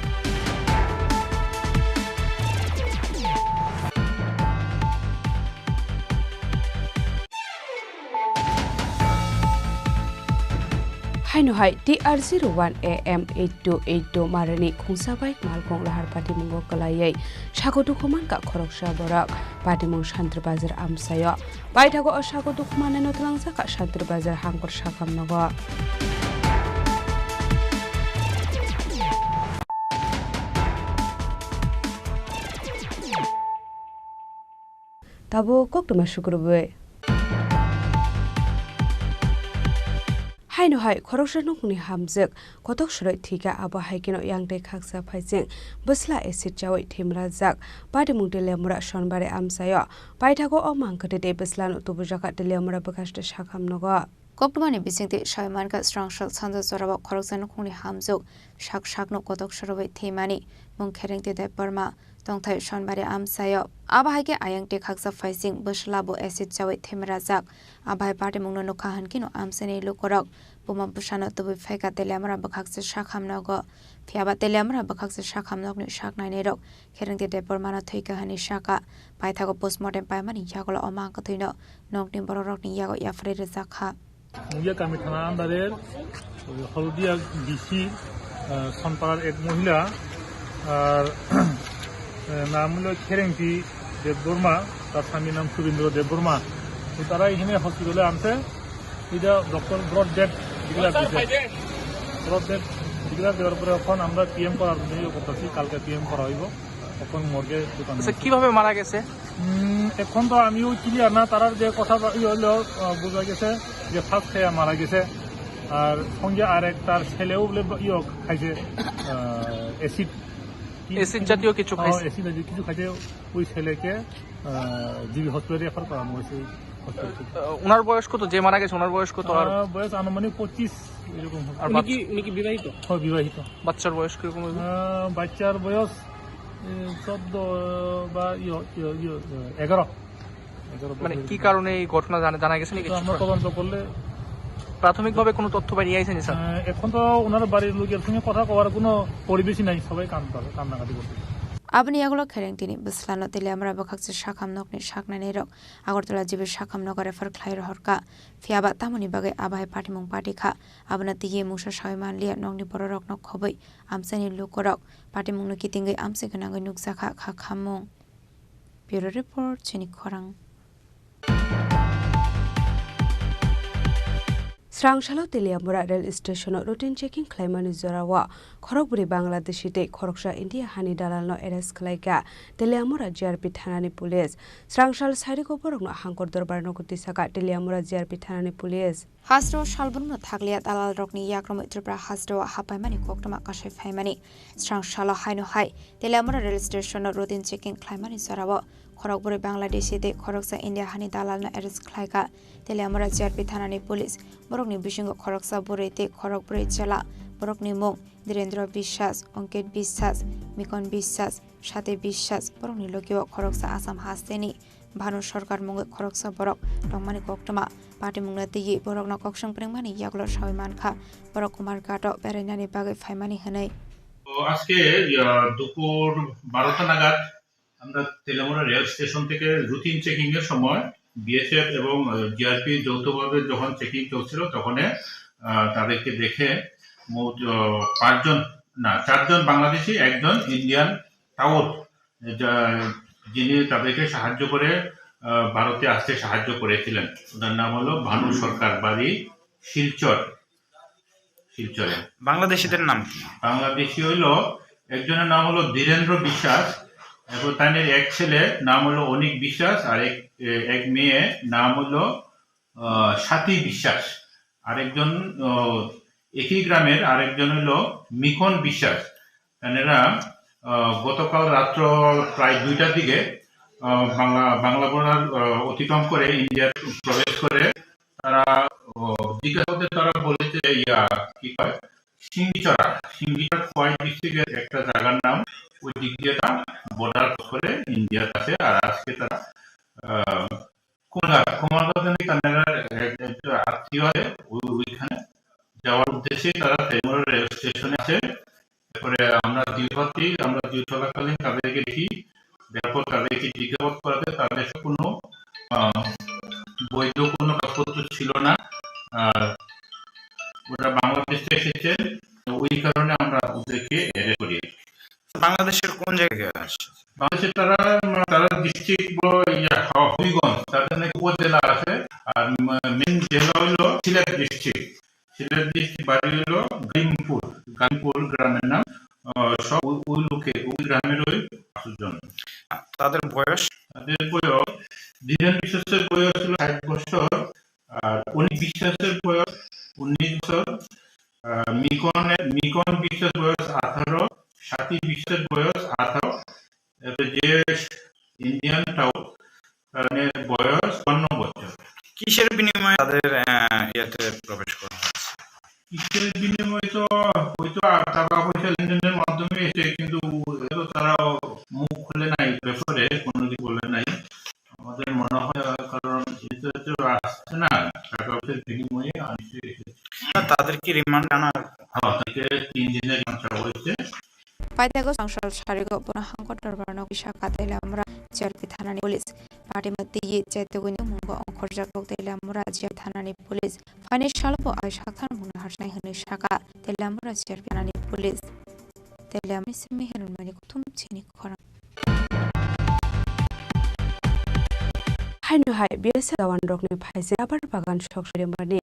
Haino hai T R zero one A M eight two eight two marani khungsa bai malkhung lahar patimungo kwlaiwi sago dukhu mankha khoroksa borok. Patimung Shantir Bazar amchaio. Paithago o sago dukhu mannaino twlangjakha Shantir Bazar hangkor sakham nogo. Tabuk koktwma sukrubwi. Haino hai khoroksa nukni hamjwk kotok soroi thwikha, abo hai kheno yang tei khaksa phaising bwsla acid chawi thwimrajak. Patimung Teliamura Sonbari amchaio. Paithago o mangkwthwi tei bwslano tubujakha Teliamura bwkhaste sakham nogo. Koktwmani bisingtwi sai mankha, srang sal sanja jorao khoroksa nukhungni hamjwk sak sakno kotok soroi thwimani mung Kherengti Debbarma, tongthai Sonbari amchaio. Abo hai khe ayang tei khaksa phaising bwsla bo acid chawi thwimrajak. Abo hai patimungno nukha hwn kheno amchaini lukurok buma bwsano tubui phaikha Teliamura bwkhaksa sakham nogo. Phiyaba Teliamura bwkhaksa sakham nokni saknainirok Kherengti Debbarmano thwikha hwnwi sakha. Paithago postmortem paimani yagulo o mangkwthwino nokni bororokni yago yapharwi rwjakha. মুগিয়া কামি থানা আন্ডারের ওই হলদিয়া ডিসি, আহ, সনপাড়ার এক মহিলা, আর, আহ, নাম হলো খেরেংতি দেববর্মা, তার স্বামীর নাম সুরেন্দ্র দেববর্মা। তো তারা এখানে হসপিটালে আনছে, এটা ডক্টর ব্লড ডেড ডিক্লেয়ার দিয়েছে। ব্লড ডেড ডিক্লেয়ার দেওয়ার পরে এখন আমরা পিএম করার জন্য ইয়ে করতেছি, কালকে পিএম করা হইব। এখন মর্গে ঢুকানো আচ্ছা, হয়েছে। কিভাবে মারা গেছে? উম, এখন তো আমিও ক্লিয়ার না, তারার যে কথা বা-, ইয়ে হলো, আহ, বোঝা গেছে যে ফার্স্ট খেয়ে মারা গেছে। আর সঙ্গে আর এক তার ছেলেও বলে বা-, ইয়ে খাইছে, আহ, অ্যাসিড। কি অ্যাসিড জাতীয় কিছু ও, খাইছে? অ্যাসিড জাতীয় কিছু খাইছে। ওই ছেলেকে, আহ, জিবি হসপিটালে রেফার করানো হয়েছে। হসপিটাল থেকে। আহ, ওনার বয়স কত? যে মারা গেছে, ওনার বয়স কত? আর আহ, বয়স আনুমানিক পঁচিশ এরকম হবে। আর উনি বাচ্চা? কি, উনি কি বিবাহিত? হ্যাঁ, বিবাহিত। বাচ্চার বয়স কিরকম হবে? আহ, বাচ্চার বয়স, এ, চোদ্দ বা ইয়ে, ইয়ে, ইয়ে, এগারো। এগারো মানে বছর কি হয়েছে। কারণে এই ঘটনা জানা, জানা গেছে নাকি তো কিছু? আমরা তদন্ত করলে প্রাথমিকভাবে কোনো তথ্য বেরিয়ে আইছে নি, স্যার? আহ, এখন তো ওনার বাড়ির লোকের সঙ্গে কথা কওয়ার কোনো পরিবেশই নাই, সবাই কান্না, কান্নাকাটি করছে। Aboni yagulo Kherengtini bwslano Teliamura bwkhaksa sakham nokni saknainirok Agartala G B sakham nogo refer khlai rohorkha. Phiyaba tamoni bagwi abo hai patimung patikha. Abono twiwi mungsa sawi manliya nokni bororokno khobwi amchaini lukurok patimungno kitingwi amchai gwnangwi nukjakha kha khammung. Bureau Report, Chini Khorang. Srang salo Teliamura rail station-o routine checking khlaimani jorao khorokbrwi Bangladeshi tei khoroksa India hani dalalno arrest khlaikha Teliamura G R P thanani police. Srang sal sairiko borokno hangkor dorbar nogo tisakha Teliamura G R P thanani police. Hasteo salbrumno thakliya dalalrokni yakromwi Tripura hasteo hapaimani koktwma kasai phaimani. Srang salo haino hai Teliamura rail station-o routine checking khlaimani jorao khorokbrwi Bangladeshi tei khoroksa India hani dalalno arrest khlaikha Teliamura G R P thanani police. Borokni bisingo khoroksa bwrwi tei khorokbrwi chwla. Borokni mung Dhirendra Biswas, Ankit Biswas, Mikon Biswas, Sate Biswas. Borokni logio khoroksa Assam hasteni Bhanu Sarkar mungwi khoroksa borok tongmani koktwma. Patimungno twiwi borokno koksong pringmani yagulo sawi mankha borok Kumarghat-o berainani bagwi phaimani hwnwi. তো আজকে, আহ, দুপুর বারোটা নাগাদ আমরা Teliamura rail station থেকে routine checking এর সময় বিএসএফ এবং, আহ, জিআরপি যৌথভাবে যখন চেকিং চলছিল, তখন, আহ, তাদেরকে দেখে মোট, আহ, পাঁচজন, না, চারজন বাংলাদেশি, একজন ইন্ডিয়ান টাউট, যা-, যিনি তাদেরকে সাহায্য করে, আহ, ভারতে আসতে সাহায্য করেছিলেন। ওনার নাম হলো ভানু সরকার, বাড়ি শিলচর। শিলচরে। বাংলাদেশিদের নাম কি? বাংলাদেশি হইলো, একজনের নাম হলো ধীরেন্দ্র বিশ্বাস, এবং তাদের এক ছেলে নাম হলো অনিক বিশ্বাস, আর এক, এ, এক মেয়ে নাম হলো, আহ, স্বাতি বিশ্বাস। আরেকজন, আহ, একই গ্রামের আরেকজন হলো মিখন বিশ্বাস। এনারা, আহ, গতকাল রাত্র প্রায় দুইটার দিকে, আহ, বাংলা, বাংলা বর্ডার, আহ, অতিক্রম করে ইন্ডিয়ার প্রবেশ করে। তারা, আহ, জিজ্ঞাসাবাদে তারা বলেছে, ইয়া, কি কয়, সিঙ্গিচড়া, সিঙ্গিচড়া খোয়াই ডিস্ট্রিক্টের একটা জায়গার নাম, ওই দিক দিয়ে তারা বর্ডার করে ইন্ডিয়ার কাছে। আর আজকে তারা, আহ, কুমারঘাট, কুমারঘাট নাকি তারা এক, এক আত্মীয় আছে, ওই, ওইখানে যাওয়ার উদ্দেশ্যে তারা তেলিয়ামুড়া রেল স্টেশনে আছে। এরপরে আমরা দীর্ঘ রাত্রি, আমরা ডিউটি চলাকালীন তাদেরকে দেখি, তারপর তাদেরকে জিজ্ঞাসাবাদ করাতে তাদের কোনো, আহ, বৈধ কোনো কাগজপত্র ছিল না। আর ওরা বাংলা ফরেস্টে এসেছেন, তো ওই কারণে আমরা ওদেরকে অ্যারেস্ট করি। বাংলাদেশের কোন জায়গায় আসছে? বাংলাদেশের তারা, তারা ডিস্ট্রিক্ট বড় ইয়া, হবিগঞ্জ, তাদের নাকি উপজেলা আছে। আর মেইন জেলা হলো সিলেট ডিস্ট্রিক্ট। সিলেট ডিস্ট্রিক্ট বাড়ি হলো গালিমপুর, গালিমপুর গ্রামের নাম। আহ, সব ওই, ওই লোকে, ওই গ্রামের ওই পাঁচজন। তাদের বয়স? তাদের বয়স, ধীরেন বিশ্বাসের বয়স ছিল ষাট বছর, আর অনিক বিশ্বাসের বয়স উনিশ বছর, আহ, মিকনের, মিকন বিশ্বাস বয়স আঠারো, স্বাতী বিশ্বাস বয়স আঠারো, এরপরে যে ইন্ডিয়ান টাউন, তার বয়স চুয়ান্ন বছর। কিসের বিনিময়ে তাদের, আহ, ইয়েতে প্রবেশ করা হয়েছে? কিসের বিনিময়ে তো হয়তো আর টাকা পয়সা লেনদেনের মাধ্যমে এসে, কিন্তু এত তারা মুখ খুলে নাই ব্যাপারে, কোনো কিছু বলে নাই। আমাদের মনে হয়, আহ, কারণ এটা তো আসছে না, টাকা পয়সার বিনিময়ে আনতে এসেছে। না, তাদের কি রিমান্ড আনা? হ্যাঁ, তাকে তিন দিনের রিমান্ড চাওয়া হয়েছে। Paithago songchal sarigo bono hangko torbarno kisa katai lamura C R P thanani police. Party mati ye chetuguni mungo ongkhorjak kok tai lamura C R P thanani police. Phaini salo bo ai sakthar mungna harsnai hwnwi saka tai lamura C R P thanani police. Tai lamura simi hermani kuthum chini khorang. Haino hai B S F jawan rokni phaise rubber bagan sok sorimani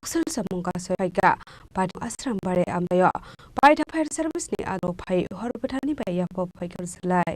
kusal samung kasoi phaika. Party Asrambari amlaio. Paitha fire service ni ado phai hor bwthani bai yapho phaikar slai.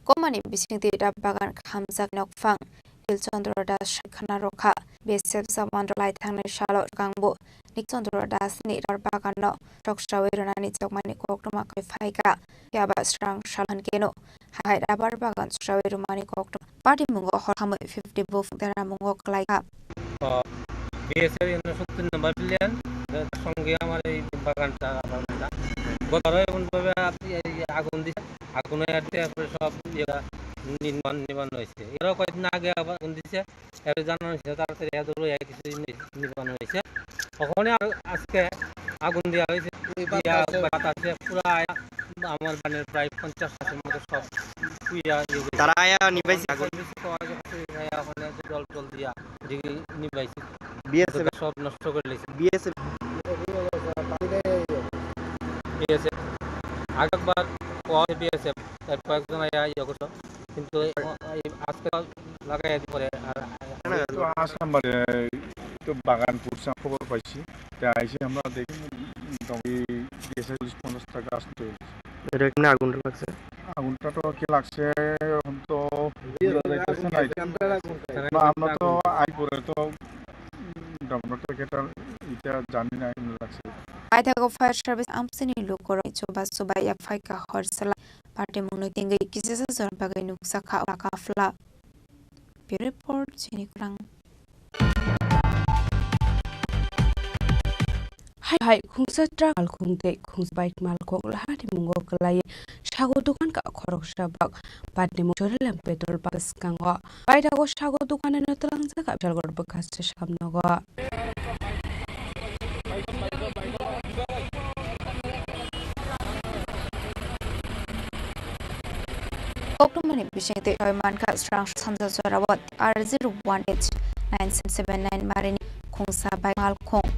Komani bisingtwi rubber bagan khamjak nokphang. Nil Chandra Das khana rokha. B S F jawan rok lai thangnai salo kangbo Nil Chandra Das ni rubber bagan no soksawi rwnani chokmani koktwma kai phaika. Phiya ba srang salhan keno hai rubber bagan soksawi rwmani koktwma. Party mungo hor hamwi fifty bufung tera mungo kwlaikha. তো বিএসএফ একশো সত্তর নম্বর ব্যাটালিয়ন, এর সঙ্গে আমার এই বাগানটা, আমার বাগানটা। গত আরো এমনভাবে আপ-, এই আগুন দিছে, আগুনে আর কি তারপরে সব ইয়ে নির্মাণ, নির্মাণ হয়েছে। এরও কয়েকদিন আগে আবার আগুন দিছে, এর জানানো হয়েছে, তাড়াতাড়ি এত দূরে কিছু নি-, নির্মাণ হয়েছে। ওখানে আর আজকে আগুন দেওয়া হয়েছে, ওই দিয়া বাতাসে। বাতাসে পুরা আমার বানের প্রায় পঞ্চাশ হাজার মতো সব পুড়িয়া ইয়ে হয়েছে। তারা আয়া নিবাইছে আগুন? পুলিশ তো আগে হচ্ছে, আয়া ওখানে জল টল দিয়া দেখি নিবাইছে। বিএসএফ ওদেরকে সব নষ্ট করে দিয়েছে। বিএসএফ। বিএসএফ। আগেরবার কয় বিএসএফ, তার কয়েকজন আয়া ইয়ে করছে, কিন্তু এই, এই আজকে লাগাই পরে আর না, না, তো আসলাম বারে, তো বাগান পুড়ছে, খবর পাইছি। তে আইসি আমরা দেখি, মোটামুটি বিএসএফ চল্লিশ পঞ্চাশ টাকা আসতে হয়েছে। এটা কেমনে আগুনটা লাগছে? আগুনটা তো কি লাগছে, এখন তো বোঝা যাইতেছে না। না, আমরা তো আই পরে তো, উম, আমরা তো এটা, এটা জানি না কেমনে লাগছে। Paithago fire service amsini lukorok chuba chuba ya phaika hor sala party mungno tingwi kisisa jora bagwi nukjakha laka phla. Bureau report, chini khorang. Hai hai, khungsa truck malkhung tei khungsa bike malkhung lahani mungo kwlaiwi sago dokan ka khoroksa bak patni mung Chorilam petrol pump bwskango. Paithago sago dokanino twlangjak Bishalgarh bwkhaste sakamnogo. Koktwmani bisingtwi soi mankha srang sanja jorao T R zero one H nine seven seven nine marini khungsa bai malkhung,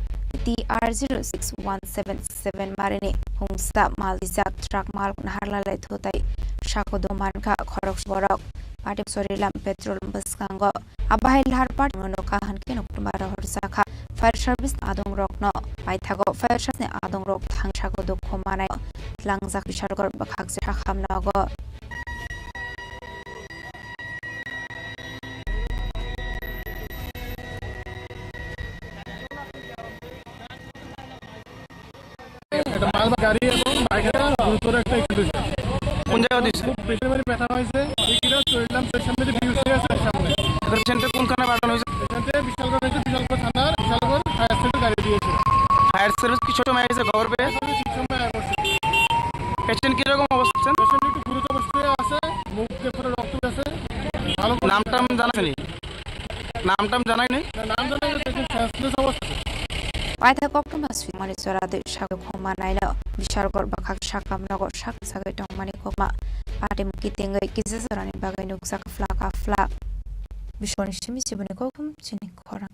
T R zero six one seven seven marini khungsa mal dijak truck mal naharlalai thutai sakodo mankha khorok borok. Party Chorilam petrol bwskango. Abahai lahar party no nokha hwnkhe nokthoma rohorjakha. Fire service ni adong rokno paithago fire service ni adong rok thang sago dukhu manai tlangjak Bishalgarh bwkhak je sakhamnogo. একটা মাল বা গাড়ি এবং বাইকের গুরুতর একটা অ্যাক্সিডেন্ট হয়েছে। কোন জায়গা দিছে? খুব বেশি পরিমাণে ব্যথা হয়েছে। এই কিনা চললাম, তো সামনে যে বিউসি আছে, তার সামনে। এটা পেশেন্টটা কোন থানায় পাঠানো হয়েছে? পেশেন্টে বিশালগড় হয়েছে, বিশালগড় থানার, বিশালগড় ফায়ার সার্ভিসে গাড়ি দিয়েছে। ফায়ার সার্ভিস কি সময় এসে খবর পেয়ে? ফায়ার সার্ভিস ঠিক সময় আয় করছে। পেশেন্ট কিরকম অবস্থা আছেন? পেশেন্ট একটু গুরুতর অবস্থায় আছে, মুখ দিয়ে পুরো রক্ত গেছে। ভালো করে নাম টাম জানা নেই? নাম টাম জানাই নাই? না, নাম জানা নেই, পেশেন্ট সেন্সলেস অবস্থা। Paithago koktwma swimani chora de sago khoma naino Bishalgarh bwkhak sakamnogo sak sagwi tongmani khoma. Party mung kitingwi kisa jorani bagwi nukjak phla ka phla. Biswani simi siboni kokthum chini khorang.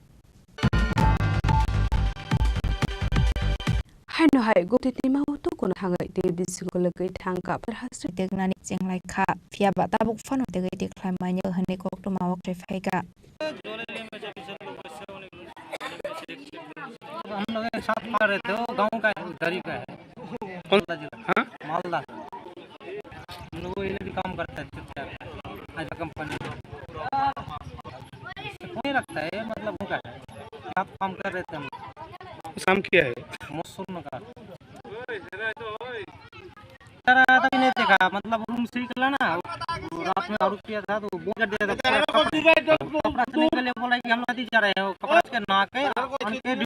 Haino hai gumtwi twima o tongkuna thangwi tei bisingo lwgwi thangkha. Phar hasri tegnani chenglai kha, phiya ba tabuk phano tegwi tikhlai manya hwnwi koktwma o khlai phaikha. हम लोग एक साथ पढ़ रहे थे, वो गाँव का है, उधर ही का है। कौन? मालदा जिला। हाँ? मालदा। हम लोग वो इधर भी काम करता है, चुपचाप, आईबा कंपनी में। कोई रखता है, मतलब, वो का है। साथ काम कर रहे थे हम। काम किया है? मसूर नगर। अभी नहीं देखा, मतलब रूम से निकला ना, वो रात में दारू पिया था तो वो बोल कर दिया था, कपड़ा, कपड़ा से निकले, बोला कि हम लोग नहीं जा रहे हो, कपड़ा के ना के, उनके